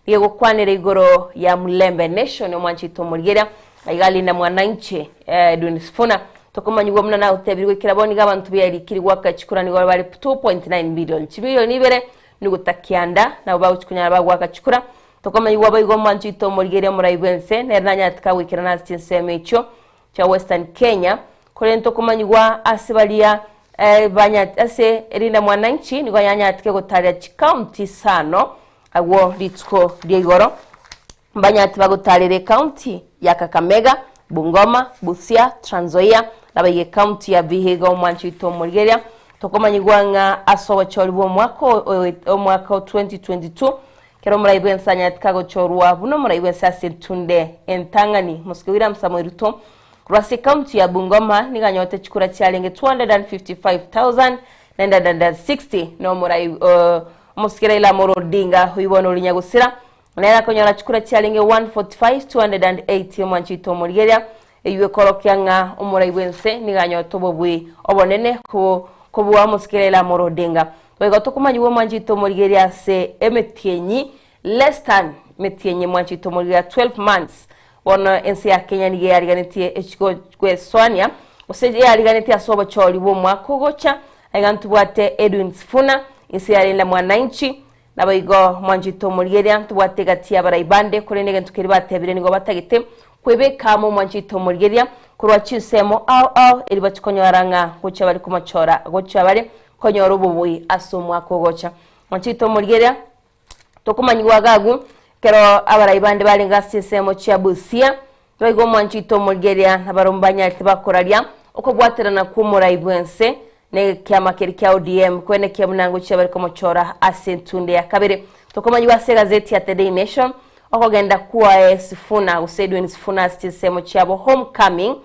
Speaker 3: nigo egokwanera igoro ya Mulembe Nation omwanchi oito omorigereria aiga Linda Mwananchi Edwin Sifuna tokomanyigwa buna nagotebirwe goikera bono iga abanto bearikire goaka chikura nigo bare 2.9 million chimilioni ibere nigo takianda nabo bagochi konyara bagoaka chikura. Tokomanyigwa boigo omwancho oito omorigereria omorai bw'ense, nere nanyarete kagoikerana ase chinsemo echio chia Western Kenya, korende tokomanyigwa ase baria banya ase Linda Mwananchi nigo yanyarete gotaria chicounty isano agwo rituko ria igoro. Mbanyarete bagotarera ecounty ya Kakamega, Bungoma, Busia, Trans Nzoia, nabaiga ecounty ya Vihiga omwancho oito omorigereria. Tokomanyigwa ng'a ase obochori bw'omwaka omwaka o 2022 Kera omorai bw'ense anyarete kagochorwa buna omorai bw'ense ase entunde entang'ani, Mosike William Samoei Ruto, korwa ase ekaunti ya Bungoma nigo anyorete chikura chiarenge 255,960 na omorai Omosike Raila Amolo Odinga oyio bono ore Nyagusira nere akonyora chikura chiarenge 145,280 omwanchi oito omorigereria eyio ekorokia ng'a omorai bw'ense nigo anyorete obobui obonene kobua Omosike Raila Amolo Odinga. Boigo tokomanyigwa omwanchete omorigereria ase emetienyi less than emetienyi mwanchete omorigereria 12 months. Bono ense ya Kenya nigo eyariganetie echiko gwesoania gose eyariganetie ase obochori bw'omwaka ogocha. Aiga ntobwate Edwin Sifuna inse ya Linda Mwananchi naboigo mwanchete omorigereria ntobwate egati y'abarai bande korende egento keria batebire nigo batagete kwebeka amo omwanchete omorigereria korwa chinsemo ao ao eri bachikonyora ng'a gochia bare komochora gochia bare konyora obobui ase omwaka ogocha. Mwanchete omorigereria, tokomanyigwa iga agwo, ekero abarai bande barenge ase chinsemo chia Busia, boigo omwanchete omorigereria nabarobwo mbanyarete bakoraria okobwaterana kw'omorai bw'ense na ekiama keria kia ODM kwenekia buna ngochia bare komochora ase entunde ya kabere. Tokomanyigwa ase egazeti ya The Daily Nation, okogenda kwaye Sifuna gose Edwin Sifuna ase chinsemo chiabo Homecoming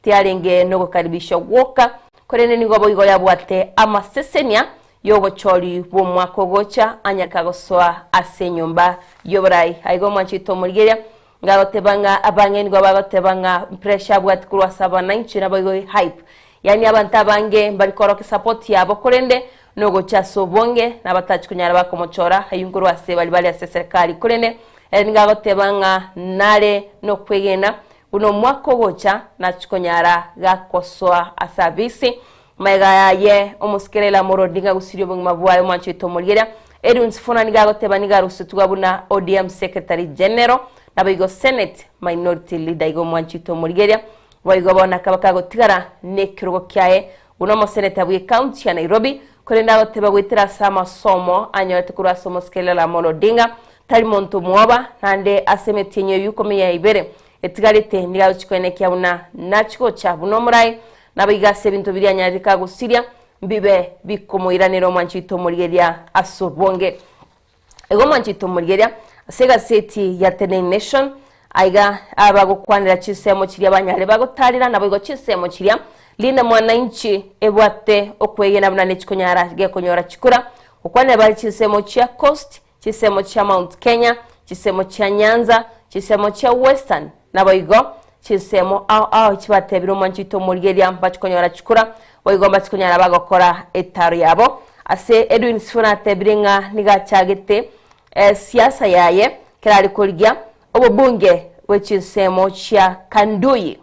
Speaker 3: Tiarenge nogokaribishwa gwoka, korende nigo boigo yabwate amasesenia y'obochori bw'omwaka ogocha anyare gosoa ase enyomba y'oborai. Aiga omwanchete omorigereria, ngagoteba ng'a abang'e nigo bagoteba ng'a pressure abwate korwa ase abananchi naboigo hype, yaani abanto abange mbari korokia support yabo korende nogocha ase obonge na abatachi konyara bakomochora ayio nkorwa ase baria bare ase eserekari. Korende ere nigo agoteba ng'a nare nokwegena Buna omwaka ogocha nachie konyara gakosoa ase abisi. Magega yaye omosike Raila Amolo Odinga agusirie obogima bwaye omwanchete omorigeria Edwin Sifuna nigo agoteba nigo arusetigwa buna ODM Secretary General naboigo Senate Minority Leader igo omwanchete omorigeria boigo bono akaba kagotigara nekerogo kiaye buna omoseneta bwe county ya Nairobi korende agoteba goetera ase amasomo anyorete korwa ase omosike Raila Amolo Odinga Tari monto omwoba, naende ase emetienyi eyio ikomi ya ibere etigarete nigo agochia koenekia buna nachia gocha buna omoraai, naboigo ase ebinto biria anyarete kagosiria, mbibe bikomoiranera omwanchi oito omorigereria ase obonge. Igo omwanchi oito omorigereria, ase egaseti ya The Daily Nation, aiga abagokwanera chinsemo chiria banyare bagotarera, naboigo chinsemo chiria Linda Mwananchi ebwate okwegena buna nechikonyara gekonyora chikura, gokwanera bare chinsemo chia Coast, Chisemo chia Mount Kenya, chisemo chia Nyanza, chisemo chia Western, naboigo chinsemo ao ao chibatebire omwancho oito omorigereria mbachi konyora chikura, boigo mbachi konyara bagokora etaro yabo. Ase Edwin Sifuna atebire ng'a nigo achagete siasa yaye kera are korigia obobunge bwe chinsemo chia Kanduyi.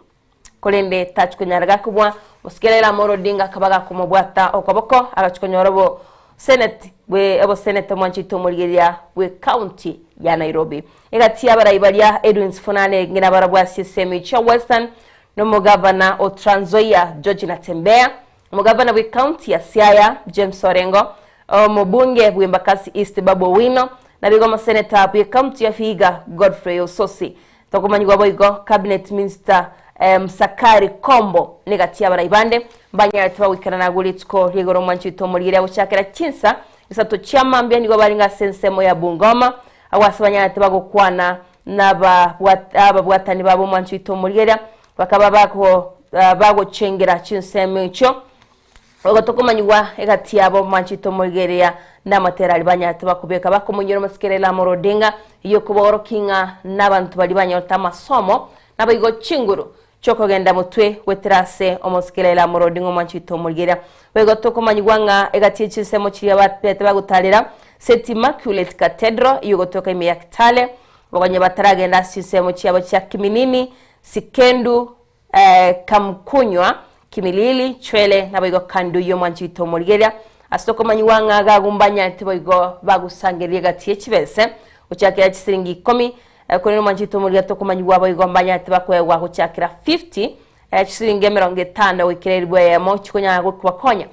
Speaker 3: Korende tachi konyara gakobua mosike Raila Amolo Odinga akaba gakomobwata okoboko agachi konyora obo senate bwe oboseneta omwanchete omorigereria bwe county ya Nairobi. Egati y'abarai baria Edwin Sifuna arenge nabarabwo ase esemi chia Western na omogavana o Trans Nzoia George Natembeya, omogavana bwe county ya Siaya James Orengo, omobunge bwe Embakasi East Babu Owino, naboigo omoseneta bwe county ya Vihiga Godfrey Osotsi. Tokomanyigwa boigo Cabinet Minister Msakari Kombo negati y'abarai bande mbanyarete bagoikerana agwo rituko ri'igoro omwanchi oito omorigereria gochakera chinsa isato chia mambia nigo barenge ase ensemo ya Bungoma agwo ase banyarete bagokwana n'ababwatani babo omwanchi oito omorigereria bakaba bagochengera chinsemo echio. Boigo tokomanyigwa egati yabo mwanchete omorigereria namatera aria banyarete bakobeka bakomonyora omosike Raila Amolo Odinga eyio ekobaorokia ng'a nabanto baria banyorete amasomo naboigo chinguru chiokogenda motwe goetera ase omosike Raila Amolo Odinga omwanchete omorigereria. Boigo tokomanyigwa ng'a egati ye chinsemo chiria babete bagotarera St Immaculate Cathedral eyio egotoka ime ya Kitale bokonye bataragenda ase chinsemo chiabo chia Kiminini, Sikendu, Kamkunywa, Kimilili, Chwele, naboigo Kanduyi omwanchi oito omorigereria, ase okomanyigwa ng'a gagumbanya tiboigo bagosangereria egati ye chibese. gochakera chisiringi ikomi, korende omwanchete omorigia tokomanyigwa boigo mbanyarete bakoegwa gochakera 50, chisiringi emerongo etano goikera elifu eyemo chikonyara gokobakonya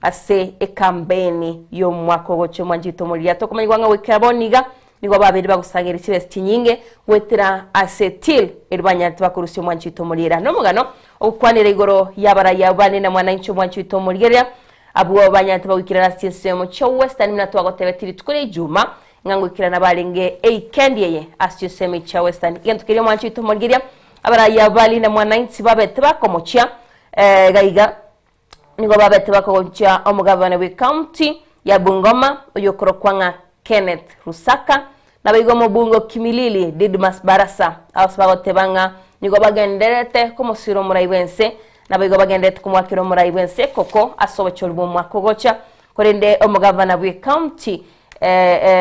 Speaker 3: ase ekambeini y'omwaka ogocha. Omwanchete omorigia tokomanyigwa ng'a goikera bono iga nigo babeire bagosangereria chibesa chinyinge goetera ase till erio banyarete bakorusia omwanchete omoriera. Nomogano ogokwanera igoro y'abarayia bane na mwananchi omwanchete omorigereria Abwo banyarete bagoikerana ase chinsemo chia Western buna twagotebeti rituko ria Ijuma, ng'a ngoikerana barenge eikendi eye ase chinsemo echi chia Western. Egento keria omwancho oito omorigeria, abarayia ba Linda Mwananchi babete bakomochia iga iga, nigo babete bakogochia omogavana bwe county ya Bungoma oyokorokwa ng'a Kenneth Lusaka, naboigo omobunge o Kimilili Didmus Barasa, ase bagoteba ng'a nigo bagendererete komosira omorai bw'ense, naboigo bagendererete komoakera omorai bw'ense ekoko ase obochori bw'omwaka ogocha. Korende omogavana bw'ecounty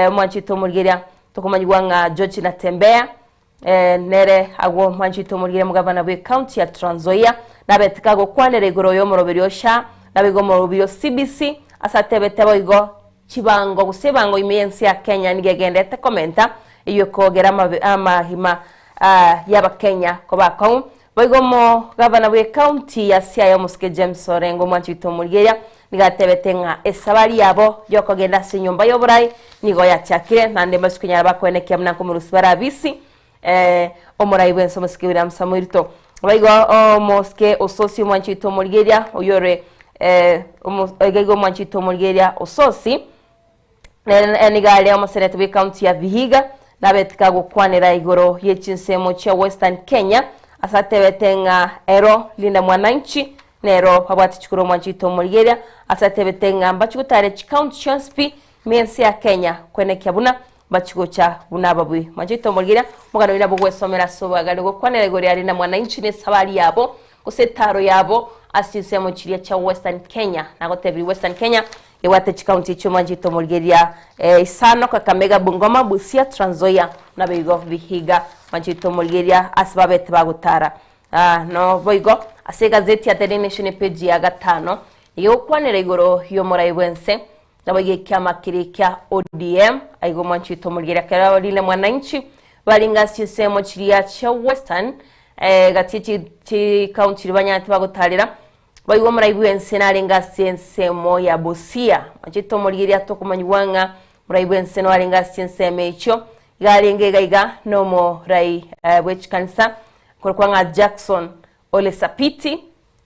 Speaker 3: omwanchete omorigeria tokomanyigwa ng'a George Natembeya nere agwo omwanchete omorigeria omogavana bw'ecounty ya Trans Nzoia nabete kagokwanera igoro y'omoroberio o SHA naboigo omoroberio o CBC ase atebete boigo Chibango gose ebango ime y'ense ya Kenya nigo egenderete komenta eyio ekogera amagima y'Abakenya koba akong'u. Boigo omogavana bw'ecounty ya Siaya omosike James Orengo omwanchi oito omorigeria nigo atebete ng'a esabari yabo yokogenda ase enyomba y'oborai nigo yachakire naende mbachie konyara bakoenekia buna nkomorusia bare abisi omorai bwense omosike William Samoei Ruto. Boigo omosike Ososio omwanchi oito omorigeria oyio ore iga igo omwanchi oito omorigeria Ososi nere nigo are omoseneta bwe county ya Vihiga nabete kagokwanera igoro ye chinsemo chia Western Kenya ase atebete ng'a ero Linda Mwananchi nero babwate chikura omwanchi oito omorigeria ase atebete ng'a mbachi gotara chicounty chionsi pi ime ense ya Kenya kwenekia buna Mbachie gocha buna ababui. Mwanche oitomorigeria, omogano oino nabo ogwesomera ase obwagare gokwanera igoro ya Linda Mwananchi na esabari yabo, gose etaaro yabo ase chinsemo chiria chia Western Kenya. Nagotebirie Western Kenya ebwate chikaunti echio mwanche oitomorigeria isano, Kakamega, Bungoma, Busia, Trans Nzoia, naboigo Vihiga. Mwanche oitomorigeria ase babete bagotara. Naboigo ase egazeti ya Daily Nation epage ya gatano, nigo egokwanera igoro y'omorai bw'ense Naboigo ekiama keria kia ODM, aiga omwanchi oito omorigereria kera rinde mwananchi, baringa ase chinsemo chiria chia Western, gati ye chikaunti chiria banyarete bagotarera, boigo omorai bw'ense narenge ase ensemo ya Busia. Mwanchi oito omorigereria tokomanyigwa ng'a omorai bw'ense narenge ase chinsemo echio, iga arenge iga iga nomorai bwe chikanisa korokwa ng'a Jackson Ole Sapiti,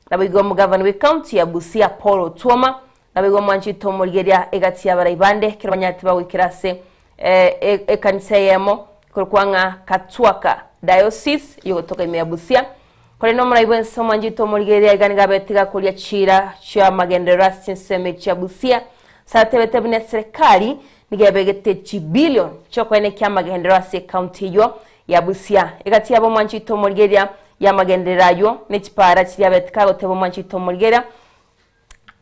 Speaker 3: Naboigo omogavana bw'ecounty ya Busia Paul Otuoma naboigo omwanchete omorigeria egati y'abarai bande ekero banyarete bagoikera ase ekanisa eyemo ekorokwa ng'a Katwaka Diocese eyogotoka ime ya Busia. Korende omorai bwense omwanchete omorigereria iga nigo abete gakoria chiira chi'amagenderero ase chinsemo echi chia Busia ase atebete buna eserekari nigo ebegete chibillion chiokoenekia amagenderero ase ecounty eyio ya Busia. Egati yabo omwanchete omorigereria y'amagenderero ayio, ne chipaara chiria abete kagoteba omwanchi oito omorigereria,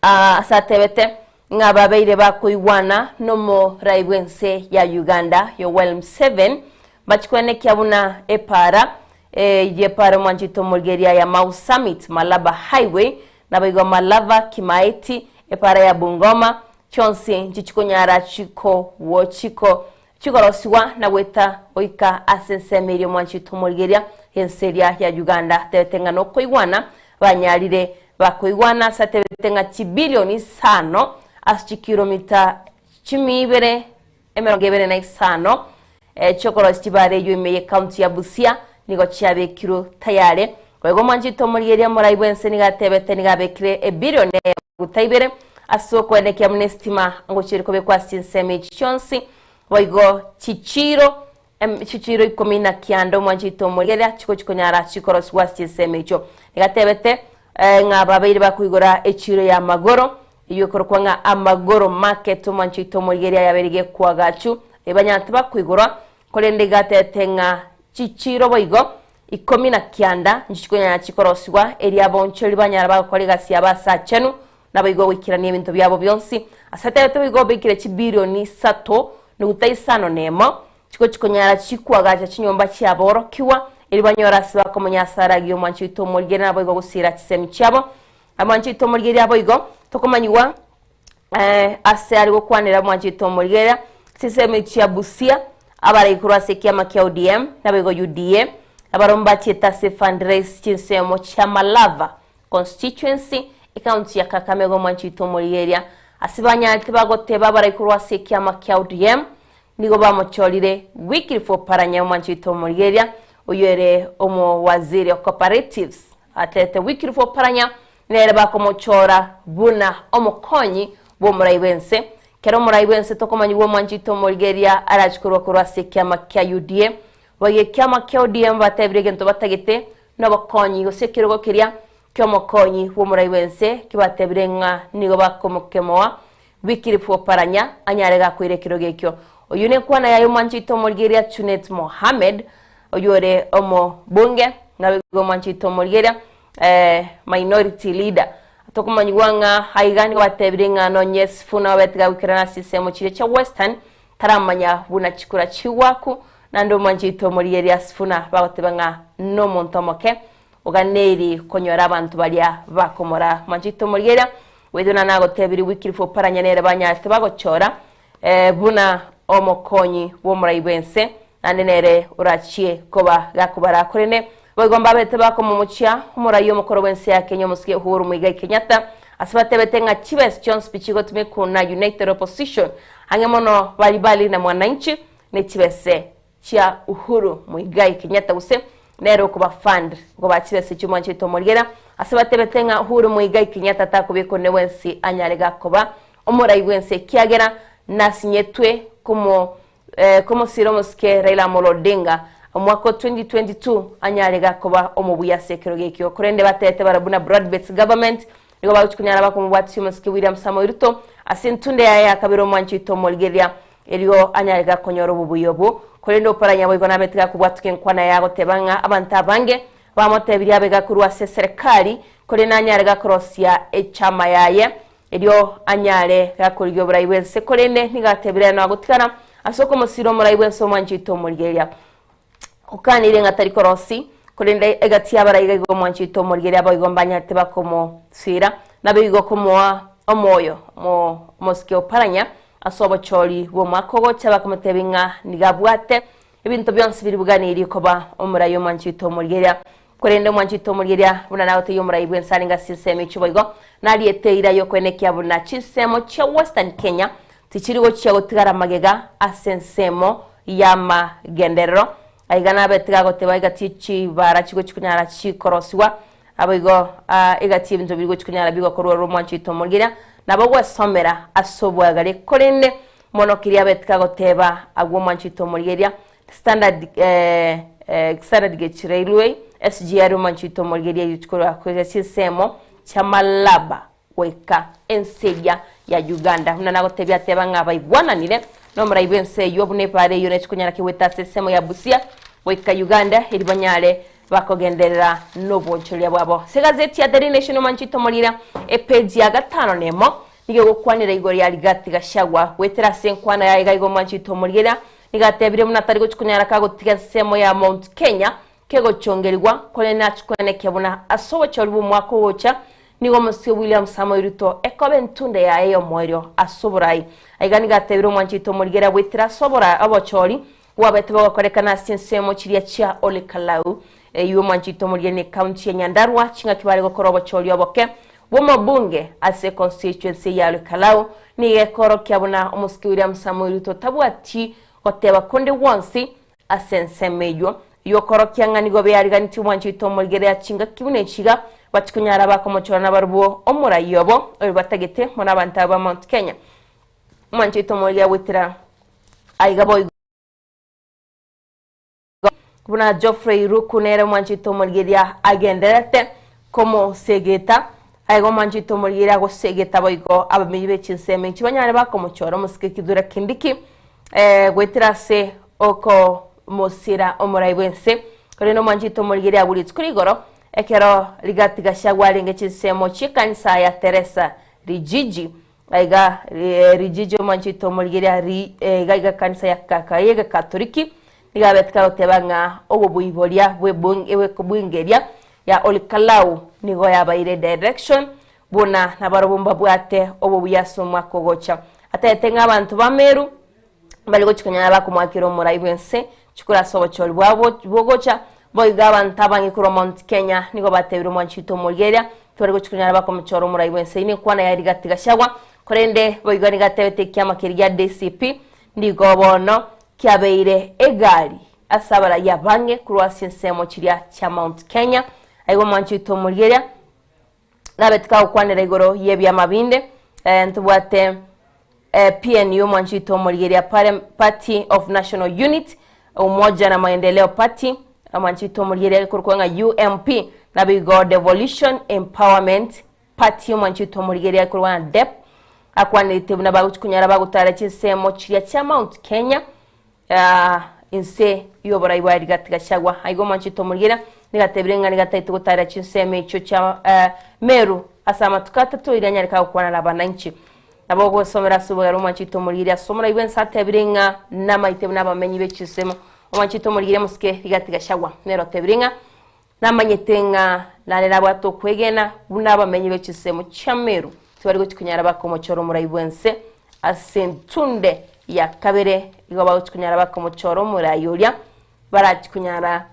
Speaker 3: ase atebete ng'a babeire bakoigwana nomorai bw'ense ya Uganda Yoweri Museveni, bachie koenekia buna epaara y'epaara omwanchi oito omorigereria ya Mau Summit Malaba Highway, naboigo Malava Kimaeti, epaara ya Bungoma, chionsi nchichikonyara chiko chiko Chikorosigwa na goeta goika ase ensemo eria omwanchete omorigeria ense eria ya Uganda atebete ng'a nokoigwana banyarire bakoigwana ase atebete ng'a chibilioni isano ase chikiromita chimia ibere emerongo ebere na isano chiokorosia chibara eyio ime ye county ya Busia nigo chiabekirwe tayare. Boigo omwanchete omorigeria omorai bwense nigo atebete nigo abekire ebilioni eyemo Maguta ibere ase okoenekia buna esitima ngochia ere kobekwa ase chinsemo echi chionsi, boigo chichiiro chichiiro ikomi na kianda omwancho oito omorigereria chigochia konyara chikorosigwa ase chinsemo echio. Nigo atebete ng'a babeire bakoigora echiiro ya amagoro, eyio ekorokwa ng'a Amagoro Market, omwancho oito omorigereria yabeire gekoagachu, ebanyarete bakoigorwa, korende iga atebete ng'a chichiiro boigo Ikomi na kianda nchio chikonyara chikorosigwa, erio abaonchoreri banyara bagokora egasi yabo ase aachenu, naboigo goikerania ebinto biabo bionsi. Ase atebete boigo obekire chibilioni isato nuguta isano nemo, chigochi konyara chikoagacha chinyomba chi'aborokigwa, erio banyore ase bakomonya ase aragie omwanchi oito omorigereria naboigo gosiira chisemi chiabo. Omwanchi oito omorigereria boigo tokomanyigwa ase are gokwanera omwanchi oito omorigereria, chisemi chia Busia. Abarai korwa ase ekiama kia ODM naboigo UDA nabarobwo mbachiete ase fundraise chinsemo chia Malava Constituency, ecounty ya Kakamega omwanchi oito omorigereria. Ase banyarete bagoteba abarai korwa ase ekiama kia ODM nigo bamochorire Wycliffe Oparanya omwanchi oito omorigereria oyio ere omowaziri o cooperatives atete Wycliffe Oparanya nere bakomochora buna omokonyi bw'omorai bw'ense. Kera omorai bw'ense tokomanyigwa omwanchete omorigereria arache korwa korwa ase ekiama kia UDA. Boigo ekiama kia ODM batebire egento batagete nobokonyi gose ekerogo keria ki'omokonyi bw'omorai bw'ense kibatebire ng'a nigo bakomokemoa Wycliffe Oparanya anyare gakoira ekerogo ekio. Oyio nekwana yaye omwanchete omorigereria Junet Mohammed oyio ore omobunge naboigo omwanchete omorigereria Minority Leader. Tokomanyigwa ng'a aiga nigo batebire ng'a nonye Sifuna babete gagoikerana ase chinsemo chiria chia Western taramanya buna chikura chigwaku naende omwanchi oito omorigereria Sifuna bagoteba ng'a nomonto omoke oganeiri konyora abanto baria bakomora. Omwanchi oito omorigereria goetwe na nagotebirie Wycliffe Oparanya nere banyarete bagochora buna omokonyi bw'omorai bw'ense, naende nere orachie koba gakobara korende boigo mbabete bakomomochia omorai omokoro bw'ense ya Kenya omosike Uhuru Muigai Kenyatta ase batebete ng'a chibesa chionsi pi chigotumekwa na United Opposition ang'e mono bari bari na Mwananchi ne chibese chia Uhuru Muigai Kenyatta gose nere okoba fund okoba chibesa chi'omwanchete omorigera ase batebete ng'a Uhuru Muigai Kenyatta takobekwa onde bwensi anyare gakoba omorai bwensi ekiagera nasinyetwe komo komosira omosike Raila Amolo Odinga omwaka o 2022 anyare gakoba omobuya ase ekerogo ekio korende batebete barabwo na broad based government nigo bagochi konyara bakomobwatisia omosike William Samoei Ruto ase entunde yaye ya kabere omwanchi oito omorigereria Erio anyare gakonyora obobuya obwo. Korende oparanya boigo nabete gakobwatuka enkwana yaye agoteba ng'a abanto abange bamotebirie abe gakorwa ase eserekari, korende anyare gakorosia echama yaye, erio anyare gakorigia oborai bw'ense. Korende nigo atebire aye noagotigara ase okomosira omorai bw'ense omwanchete omorigereria. Okanire ng'a tari korosi, korende egati y'abarai iga igo omwanchete omorigereria boigo mbanyarete bakomosira, nabe igo komoa omoyo omosike oparanya Ase obochori bw'omwaka ogocha bakamotebia ng'a nigo abwate ebinto bionsi biria biganirie koba omorai omwanchete omorigereria. Korende omwanchete omorigereria buna nagotebia omorai bw'ense arenge ase ensemo echio boigo nariete eira y'okoenekia buna chinsemo chia Western Kenya tichiri gochia gotigara magega ase ensemo y'amagenderero. Aiga nabete gagoteba egati ye chibara chigochi konyara chikorosigwa Naboigo egati y'ebinto biria gochia konyara bigokorwa ore omwancho oito omorigereria, nabo gwesomera ase obwagare, korende mono keria abete kagoteba agwo omwancho oito omorigereria, Standard Standard Gauge Railway, SGR, omwancho oito omorigereria egochia korwa korwa chinsemo chia Malaba goika ense eria ya Uganda. Buna nagotebia ateba ng'a baigwananire nomorai bw'ense eyio buna epaara eyio nechi konyara kegweta ase ensemo ya Busia goika Uganda eri banyare bakogenderera nobonchoreria bwabo. Ase egazeti ya Daily Nation omanchete omorire epeji ya gatano na emo nigo egokwanera igoro ya Rigathi Gachagua goetera ase enkwana yaye iga igo omanchete omorire nigo atebire buna tari gochi konyara kagotiga ensemo ya Mount Kenya kegochongerigwa korende nachi koenekia buna ase obochori bw'omwaka ogocha Nigo omosike William Samoei Ruto ekoba entunde yaye y'omoerio ase oborai. Aiga nigo atebire omwanchi oito omorigere goetera ase oborai obochori bwabete bogokorekana ase chinsemo chiria chia Ole Kalau. Eyio omwanchi oito omorigere ne county ya Nyandarua chingaki bare gokora obochori oboke bw'omobunge ase constituency ya Ole Kalau nigo ekorokia buna omosike William Samoei Ruto tabwati goteba konde gwonsi Ase ensemo eyio y'okorokia ng'a nigo beariganetie omwancho oito omorigereria chingaki buna echi iga, bachikonyara bakomochora nabarobwo omorai obo oyo batagete mono abanto aba ba Mount Kenya. Omwancho oito omorigereria goetera aiga boigo buna Geoffrey Ruku nere omwancho oito omorigereria agendererete komosegeta aiga omwancho oito omorigereria agosegeta boigo abamenyi be chinsemo echi banyare bakomochora omosike Kithure Kindiki Goetera ase okomosira omorai bw'ense, korende omwanchete omorigereria agwo rituko rigoro, ekero Rigathi Gachagua arenge chinsemo chi'ekanisa ya Teresa Rijiji, aiga Rijiji omwanchete omorigereria ri iga iga kanisa ya y'egekatoliki, nigo abete kagoteba ng'a obobui boria bw'ebunge eria ya Olkalau nigo yabaire direction Buna nabarobwo mbabwate obobuya ase omwaka ogocha. Atebete ng'a abanto ba Meru Mbare gochia konyara bakomoakera omorai bw'ense chikura ase obochori bwabo bogocha. Boigo abanto abange korwa Mount Kenya nigo batebire omwanchito omorigereria tibari gochia konyara bakomochora omorai bw'ense. Eyio nenkwana ya Rigathi Gachagua. Korende boigo nigo atebete ekiama keria gia DCP nigo bono kiabeire egari ase abarai abange korwa ase ensemo chiria chia Mount Kenya. Aiga omwanchito omorigereria Nabe tikagokwanera igoro y'ebiama binde, eh, ntobwate eh, PNU omwanchi oito omorigeria Pare- Party of National Unit, Umoja na Maendeleo Party, omwanchi oito omorigeria ekorokwa ng'a UMP, naboigo Devolution Empowerment Party omwanchi oito omorigeria ekorokwa ng'a DEP, akwanerete buna bagochi konyara bagotara chinsemo chiria chia Mount Kenya, Ah, inse y'oborai bwa Rigathi Gachagua. Aiga omwanchete omorigereria, nigatebire ng'a nigatagete gotaarera chinsemo echio chia eh, Meru ase amatuko atato erio anyare kagokwana nabananchi. Nabo ogosomera ase obogare omwanchete omorigereria ase omorai bwense atebire ng'a namaite buna abamenyi be chinsemo. Omwanchete omorigereria mosike Rigathi Gachagua nere otebire ng'a namanyete ng'a nare nabwate okwegena buna abamenyi be chinsemo chia Meru tibari gochia konyara bakomochora omorai bwense Ase entunde ya kabere igo bagochia konyara bakomochora omorai oria, barachie konyara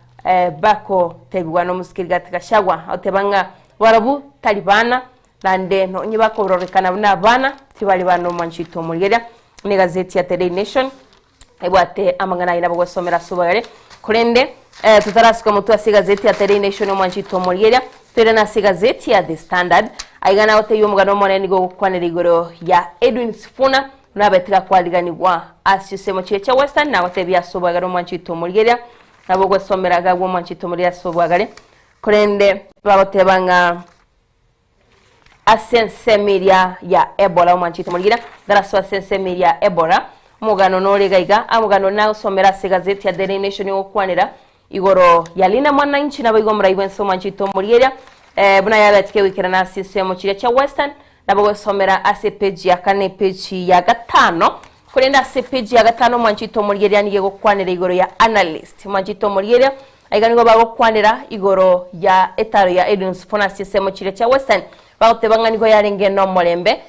Speaker 3: bakotebigwa nomosikeri gati Gachagua, agoteba ng'a barabwo tari bana, naende nonye bakororekana buna abana, tibari bana omwanchi oito omorigereria. Ne egazeti ya The Daily Nation ebwate amang'ana ayio nabo gosomera ase obogare. Korende totarasuka motwe ase egazeti ya The Daily Nation omwanchi oito omorigereria, toirane ase egazeti ya The Standard. Aiga nagotebia omogano omonene nigo ogokwanera igoro ya Edwin Sifuna buna abete gakwariganigwa ase chisemo chiria chia Western nagotebia ase obwagare omwanchi oito omorigereria nabo ogosomera iga agwo omwanchi oito omorigereria ase obwagare. Korende bagoteba ng'a ase ensemo eria ya Ebola omwanchete omorigereria, ndarasoe ase ensemo eria ya Ebola, omogano nore iga iga, omogano one nagosomera ase egazeti ya Daily Nation ogokwanera igoro ya Linda Mwananchi naboigo omorai bwense omwanchete omorigereria eh, buna yabetike goikerana ase ensemo chiria chia Western, nabo gosomera ase epage ya kane epage ya gatano, korende ase epage ya gatano omwanchete omorigereria nigo egokwanera igoro ya analyst, omwanchete omorigereria Aiga nigo bagokwanera igoro ya etaro ya Edwin Sifuna ase chinsemo chiria chia Western, bagoteba ng'a nigo yarenge nomorembe.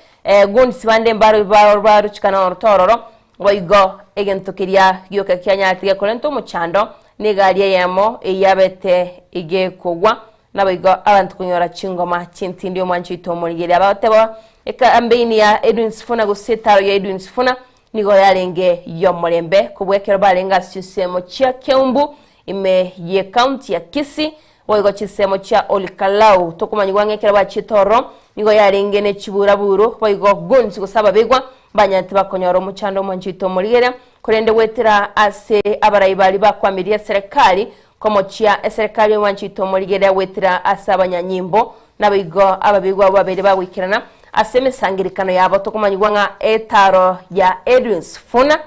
Speaker 3: Goons bande mbaro baruchikana oroto ororo, boigo egento keria gioka kianyarete gekorenta omochando negari eyemo eyabete egekogwa naboigo abanto konyora chingoma chintindi omwancho oito omorigereria. Bagoteba ekambeini ya Edwin Sifuna gose etaro ya Edwin Sifuna Nigo yarenge y'omorembe kobua ekero barenge ase chinsemo chia Keumbu, ime y'ecounty ya Kisii, boigo chinsemo chia Olkalau. Tokomanyigwa ng'a ekero bachiete ororo nigo yarenge ne chiburaburu, boigo goons gose ababegwa mbanyarete bakonyora omochando omwancho oito omorigereria, korende goetera ase abarai baria bakwamirie eserekari komochia eserekari omwancho oito omorigereria goetera ase abanyanyimbo Naboigo ababigwa abwo babere bagoikerana ase emesangererekano yabo, tokomanyigwa ng'a etaaro ya Edwin Sifuna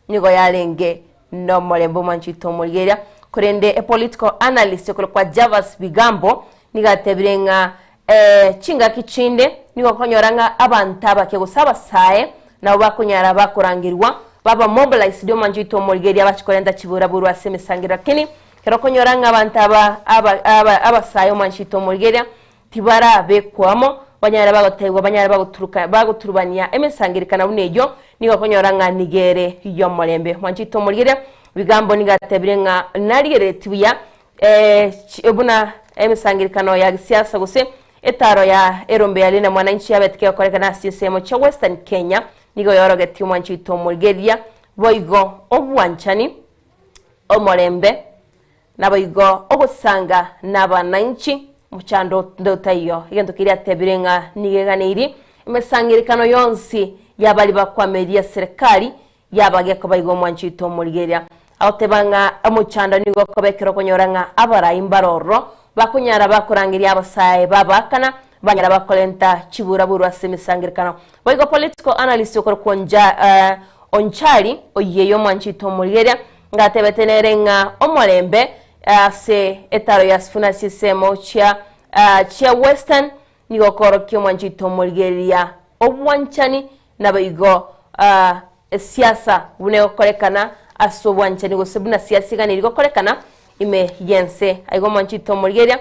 Speaker 3: nigo yarenge nomorembe omwanchi oito omorigereria. Korende epolitical analyst okorokwa Gervas Bigambo nigo atebire ng'a chingaki chinde nigo okonyora ng'a abanto abake gose abasae nabo bakonyara bakorangerigwa baba mobilised omwanchi oito omorigereria bache korenta chiburaburu ase emesangererekano lakini Ekero okonyora ng'a abanto aba aba aba abasae omwanchete omorigereria tibarabekwa amo, banyare bagotebiwa banyare bagoturuka bagoturubania emesangererekano buna eyio, nigo okonyora ng'a nigo ere y'omorembe. Omwanchete omorigereria, Bigambo nigo atebire ng'a narigereretie buya chi buna emesangererekano ya gesiasa gose etaro ya erombe ya Linda Mwananchi yabete kegokorekana ase chinsemo chia Western Kenya, nigo yorogetie omwanchete omorigereria boigo obwanchani. Omorembe, naboigo ogosanga nabananchi, mochando onde otaiyo. Egento keria atebire ng'a nigo eganeiri emesangerekano yonsi y'abaria bakwameria serikali yaba gekoba igo omwanchi oito omorigereria. Agoteba ng'a omochando nigo okoba ekero okonyora ng'a abarai mbare ororo bakonyara bakorangeria abasae babaakana banyara bakorenta chiburaburu ase emesangerekano. Boigo political analyst okorokwa Onja Onchari oyio omwanchi oito omorigereria, ngatebete nere ng'a omorembe ase etaro ya Sifuna ase ensemo chia chia Western nigo okorokia omwanchi oito omorigereria obwanchani naboigo esiasa buna egokorekana ase obwanchani gose buna siasa iganeri gokorekana ime y'ense. Aiga omwanchi oito omorigereria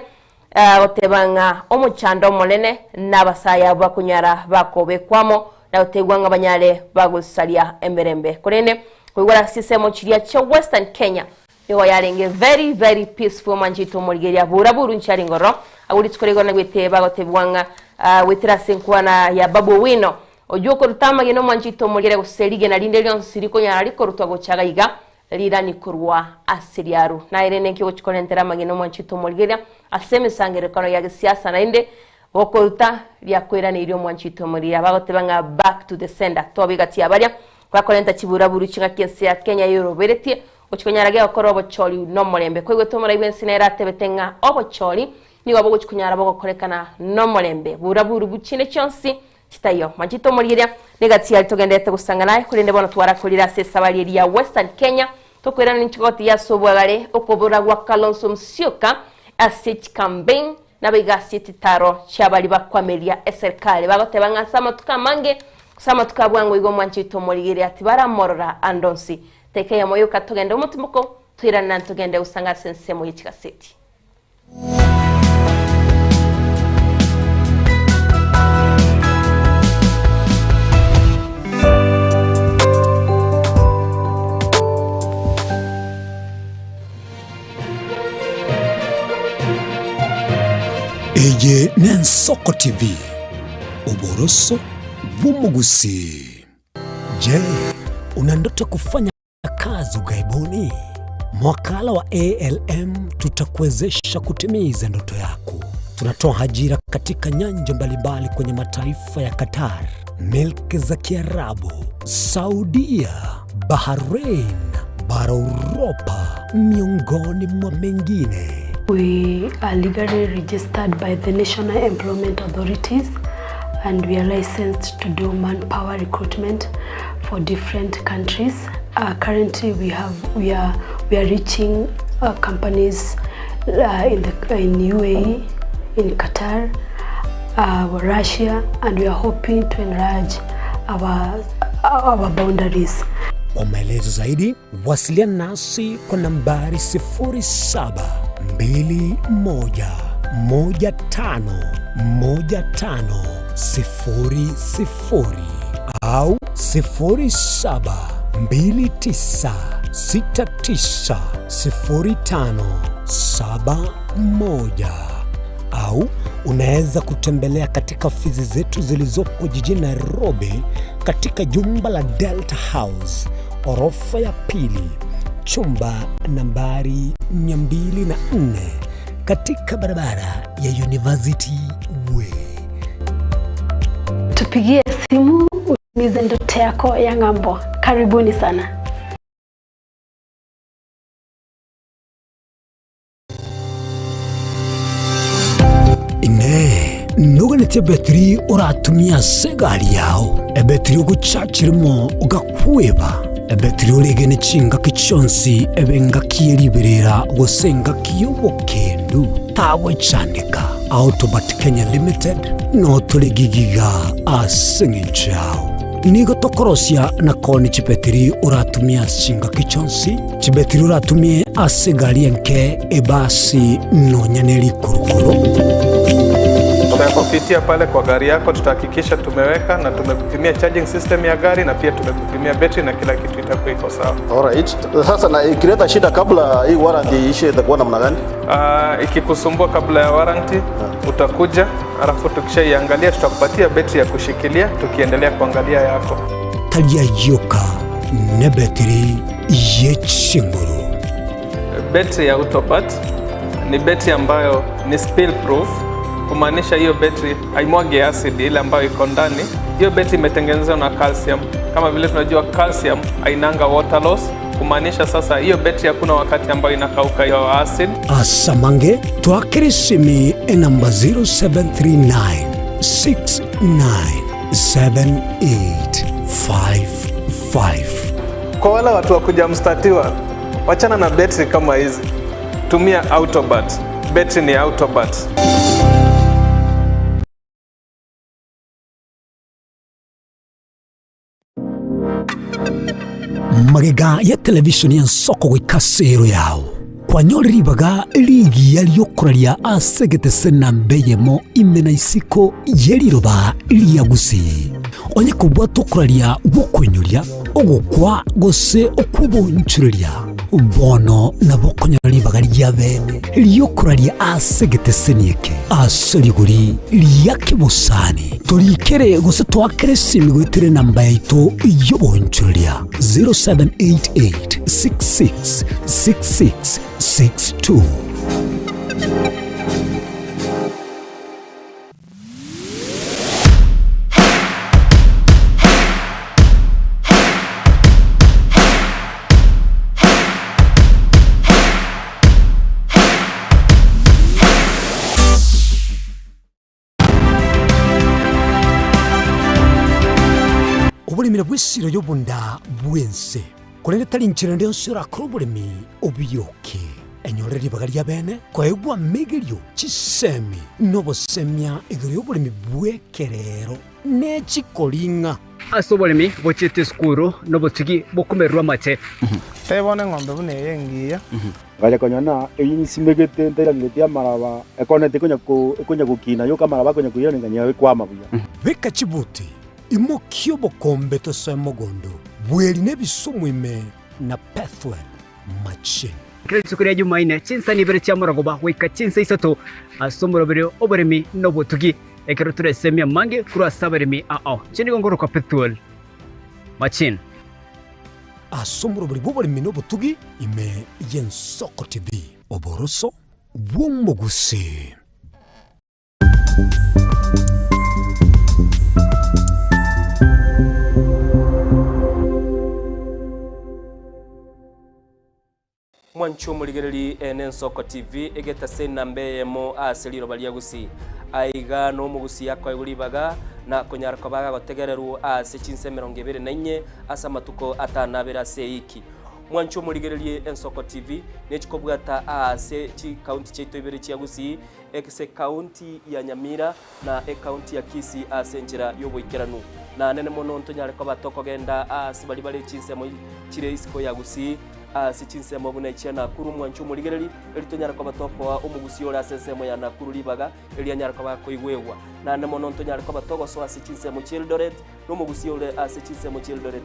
Speaker 3: Agoteba ng'a omochando omonene nabasae abwo bakonyara bakobekwa amo, na gotegwa ng'a banyare bagosaria emerembe. Korende Koigwera ase chisemo chiria chia Western Kenya nigo yarenge very very peaceful omwanchete omorigeria bura buru nchiarenge ororo agwo rituko rigo nagwete bagotebigwa ng'a ah, goetera ase enkwana ya Babu Owino oywo okoruta amagena omwanchete omorigeria gose rigena rinde rionsi rikonyara rikorutwa gocha iga iga rirani korwa ase riaru. Naye rende nki ogochia korentera amagena omwanchete omorigeria ase emesangererekano ya gesiasa naende gokoruta riakoiraneirie omwanchete omorigeria bagoteba ng'a back to the sender tobe gati ya baria bakorenta chiburaburu ching'aki ense ya Kenya yoroberetie gochia konyara gegokora obochori nomorembe. Koigwete omorai bwense nere atebete ng'a obochori nigo bogochia konyara bogokorekana nomorembe. Buraburu chinde chionsi chitaiyo. Manchete omorigeria negati yaria togenderete gosang'ana aye korende bono twarakorire ase esabari eria ya Western Kenya tokoirana ninchigoti ase obwagare okobora gwa Kalonzo Musyoka ase chikampein Nabaiga ase chitaro chi'abaria bakwameria eserikari, bagoteba ng'a ase amatuko amange, gose amatuko a bwango igo omwanchete omorigereria, tibaramorora ande onsi. Teka eyemo yoka togende omotimoko, toirane naende togende gosanga ase ensemo ye chigaseti.
Speaker 7: Eye n'Ensoko TV, oboroso bw'omogusii. Je, una ndoto ya kufanya kazi ughaibuni? Mwakala wa ALM tutakuwezesha kutimiza ndoto yako. Tunatoa ajira katika nyanja mbalimbali kwenye mataifa ya Qatar, milki za Kiarabu, Saudia, Bahrain, bara Uropa, miongoni mwa mengine.
Speaker 1: We are legally registered by the National Employment Authorities and we are licensed to do manpower recruitment for different countries. Uh, currently we have we are we are reaching uh, companies uh, in the in UAE, in Qatar, uh, Russia and we are hoping to enlarge our our boundaries.
Speaker 7: Kwa maelezo zaidi wasiliana nasi kwa nambari 0721151500 au 0729690571 au unaweza kutembelea katika ofisi zetu zilizopo jijini Nairobi katika jumba la Delta House orofa ya pili chumba nambari 204 katika barabara ya University Way.
Speaker 1: Tupigie simu utimize ndoto yako ya ng'ambo. Karibuni sana.
Speaker 7: Inee! Noganetie ebetiri oratumie ase egari yao, ebetiri ogochachirimo ogakweba, ebetiri oregene chingaki chionsi ebe engaki ye riberera gose engaki y'obokendu? Tagwechandeka. Autobat Kenya Limited notore gigiga ase eng'encho yao. Nigo tokorosia na koonia chibetiri oratumie ase chingaki chionsi, chibetiri oratumie ase egari enke, ebasi, nonya ne rikurukuru.
Speaker 6: Tutakupitia pale kwa gari yako, tutahakikisha tumeweka na tumekupimia charging system ya gari na pia tumekupimia betri na kila kitu itakuwa iko sawa.
Speaker 9: Alright. Sasa na ikileta shida kabla hii warranty iishe itakuwa namna gani?
Speaker 6: Uh, ikikusumbua kabla ya warranty utakuja, alafu tukishaiangalia tutakupatia betri ya kushikilia tukiendelea kuangalia yako.
Speaker 7: Taria yoka nebetiri ye chinguru.
Speaker 6: Betri ya Autobat ni betri ambayo ni spill proof, kumaanisha hiyo betri haimwagi acid ile ambayo iko ndani. Hiyo betri imetengenezwa na calcium. Kama vile tunajua calcium hainanga water loss, kumaanisha sasa hiyo betri hakuna wakati ambayo inakauka hiyo acid.
Speaker 7: Asamange twakere esimi enamba 0739 697855.
Speaker 6: Kwa wale watu wa kuja mstatiwa, wachana na betri kama hizi, tumia Autobat. Betri ni Autobat.
Speaker 7: Magega ya televishoni y'ensoko goika ase ero yao kwanyorire ribaga rigiya ri'okoraria ase egetese namba eyemo ime na isiko ye riroba ria Gusii. Onye kobwata okoraria gw'okoinyoria, Ogokwa gose okw'obonchoreria bono nabo okonyora ribaga ria bene ri'okoraria ase egeteseni eke ase rigori ria kebosani. Torikere gose toakere esimi goetera enamba yaito y'obonchoreria 0788 66 66 62. Oboremi nabwo esiro y'obonda bw'ense, korende tari inchera ende yonsi orakore oboremi obiyoke. Enyorere ribaga ria bene koegwa amegerio, chisemi, na obosemia igoro y'oboremi bw'ekerero ne chikoring'a.
Speaker 5: Ase oboremi bochiete esukuru nobotugi bokomererwa amache.
Speaker 6: Tebia bono eng'ombe buna eye engiya.
Speaker 8: Ngacha konyora ng'a eyio nsimegete ntairangeretie amaraba, ekonete ekonya ko ekonya gokina yoka amaraba akonya koirana nganyora ekwama buya.
Speaker 7: Beka chibuti, imokia obokombe tosoe mogondo, bweri nebisumu ime na Pethuel machine.
Speaker 5: Kera rituko ria Jumaine, chinsani ibere chia morogoba goika chinsa isato ase omoroberi oboremi na obotugi, ekero toresemie amange korwa ase abaremi ao. Inche nigo ngorokwa Pethuel Machine.
Speaker 7: Ase omoroberi bw'oboremi na obotugi ime y'Ensoko TV. Oboroso bw'omogusii.
Speaker 10: Mwanche omorigereri ene Ensoko TV egetase enamba eyemo ase riroba ria Gusii. Aiga nomogusii akoegwa ribaga na konyara koba agotegererwa ase chinsa 24 ase amatuko atanabere ase eiki. Mwanche omorigererie Ensoko TV nechikobwata aase chikaunti chiaito ibere chia Gusii ase ekaunti ya Nyamira na ekaunti ya Kisii ase enchera y'oboikeranu. Naanene mono ntonyare koba tokogenda aase baria bare chinsemo chire isiko ya Gusii, ase chinsemo buna echia Nakuru mwanche omorigereri, erio tonyare koba tokoa omogusii ore ase ensemo ya Nakuru ribaga, erio anyare koba akoigwegwa. Naende mono ntonyare koba togosoa ase chinsemo chi'Eldoret, na omogusii ore ase chinsemo chi'Eldoret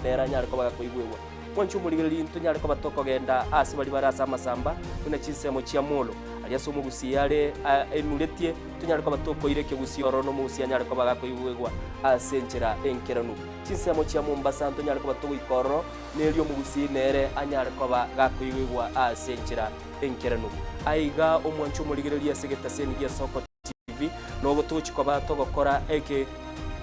Speaker 10: nere anyare koba gakoigwegwa. Mwanche omorigereria ntonyare koba tokogenda aase baria bare ase amasamba, buna chinsemo chia Molo, aria ase omogusii are aimuretie, tonyare koba tokoira ekegusii ororo na omogusii anyare koba gakoigwegwa ase enchera enkeranu. Chinsemo chia Mombasa ntonyare koba togoika ororo, na erio omogusii nere anyare koba gakoigwegwa ase enchera enkeranu. Aiga omwanche omorigereria ase egetaseni gi'Esoko TV, nobo togochia koba togokora eke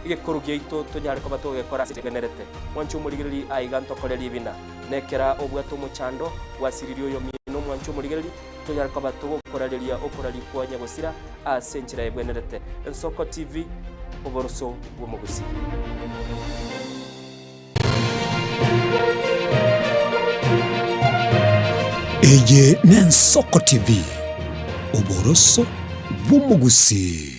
Speaker 10: egekoro giaito tonyare koba togegekora ase egenerete. Mwanche omorigereria aiga ntokore ribina. Nekera obwate omochando gwasiririe oyomino mwanche omorigereria, tonyare koba togokorareria okoraria kwa nyagosira ase enchera ebwenerete. Ensoko TV, oboroso bw'omogusii.
Speaker 7: Eye n'Ensoko TV, oboroso bw'omogusii.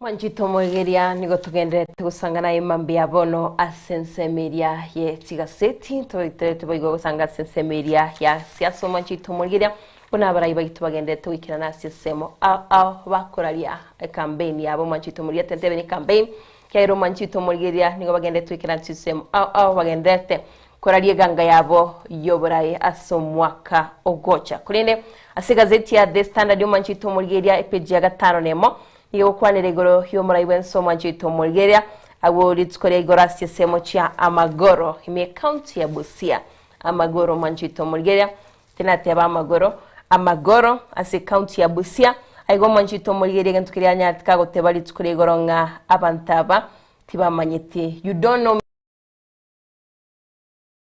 Speaker 3: Mwanchete omoegeria, nigo togendererete gosangana aye mambia bono ase ensemo eria ye chigaseti, toiterete boigo gosanga ase ensemo eria ya siasa. Omwanchete omoegeria, buna abarai baito bagendererete goikerana ase ensemo ao ao bakoraria ecampaign yabo. Omwanchete omoegeria, tentebe ne campaign, ekiagera omwanchete omoegeria nigo bagendererete goikerana ase ensemo ao ao bagendererete Koraria eganga yabo y'oboraai ase omwaka ogocha. Korende ase egazeti ya The Standard omwanchete omorigereria epeji ya gatano nemo nigo egokwanera igoro y'omorai bw'ense omwanchete omorigereria agwo rituko ria igoro ase chinsemo chia Amagoro ime ekaunti ya Busia. Amagoro omwanchete omorigereria tinateba amagoro Amagoro ase ekaunti ya Busia aiga omwanchete omorigereria egento keria anyarete kagoteba rituko ria igoro ng'a abanto aba tibamanyeti you don't know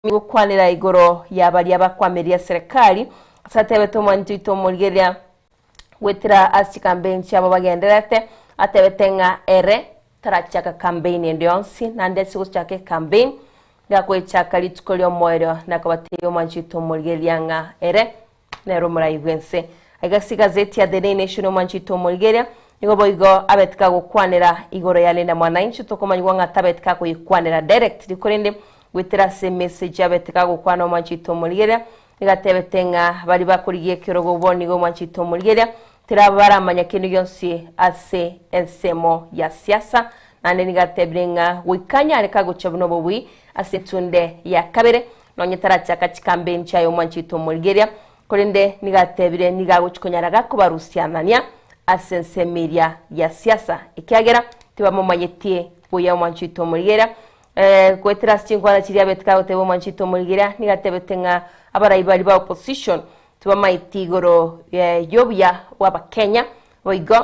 Speaker 3: Gokwanera igoro ya baria bakwamiria serikali, ase atebete omwancho oito omorigereria goetera ase chikampeini chiabo bagendererete, atebete ng'a ere tarachaka kampeini ende yonsi naende ase gochaka ekampeini gakoechaka rituko riomoerio nakobatebia omwancho oito omorigereria ng'a ere Nere omorai bw'ense. Aiga ase egazeti ya The Daily Nation omwanchi oito omorigereria, nigo boigo abete kagokwanera igoro ya Linda Mwananchi, tokomanyigwa ng'a tabete kakoyekwanera directly korende goetera ase emessage abete kagokwana omwanchi oito omorigereria. Nigo atebete ng'a baria bakorigia ekerogo bo nigo mwanchete omorigereria, tirabaramanya kende gionsi ase ensemo ya siasa. Naende nigo atebire ng'a goika anyare kagochia buna obobui ase etunde ya kabere, nonye tarachaka chikampeni chiaye omwanchete omorigereria, korende nigo atebire nigo agochia konyara gakobarusianania ase ensemo eria ya siasa, ekiagera tibamomanyetie buya omwanchete omorigereria. Goetera ase chinkwana chiria abete kagoteba omwanchete omorigereria, nigo atebete ng'a abarai baria ba opposition tibamaeti igoro y'obuya bw'Abakenya, boigo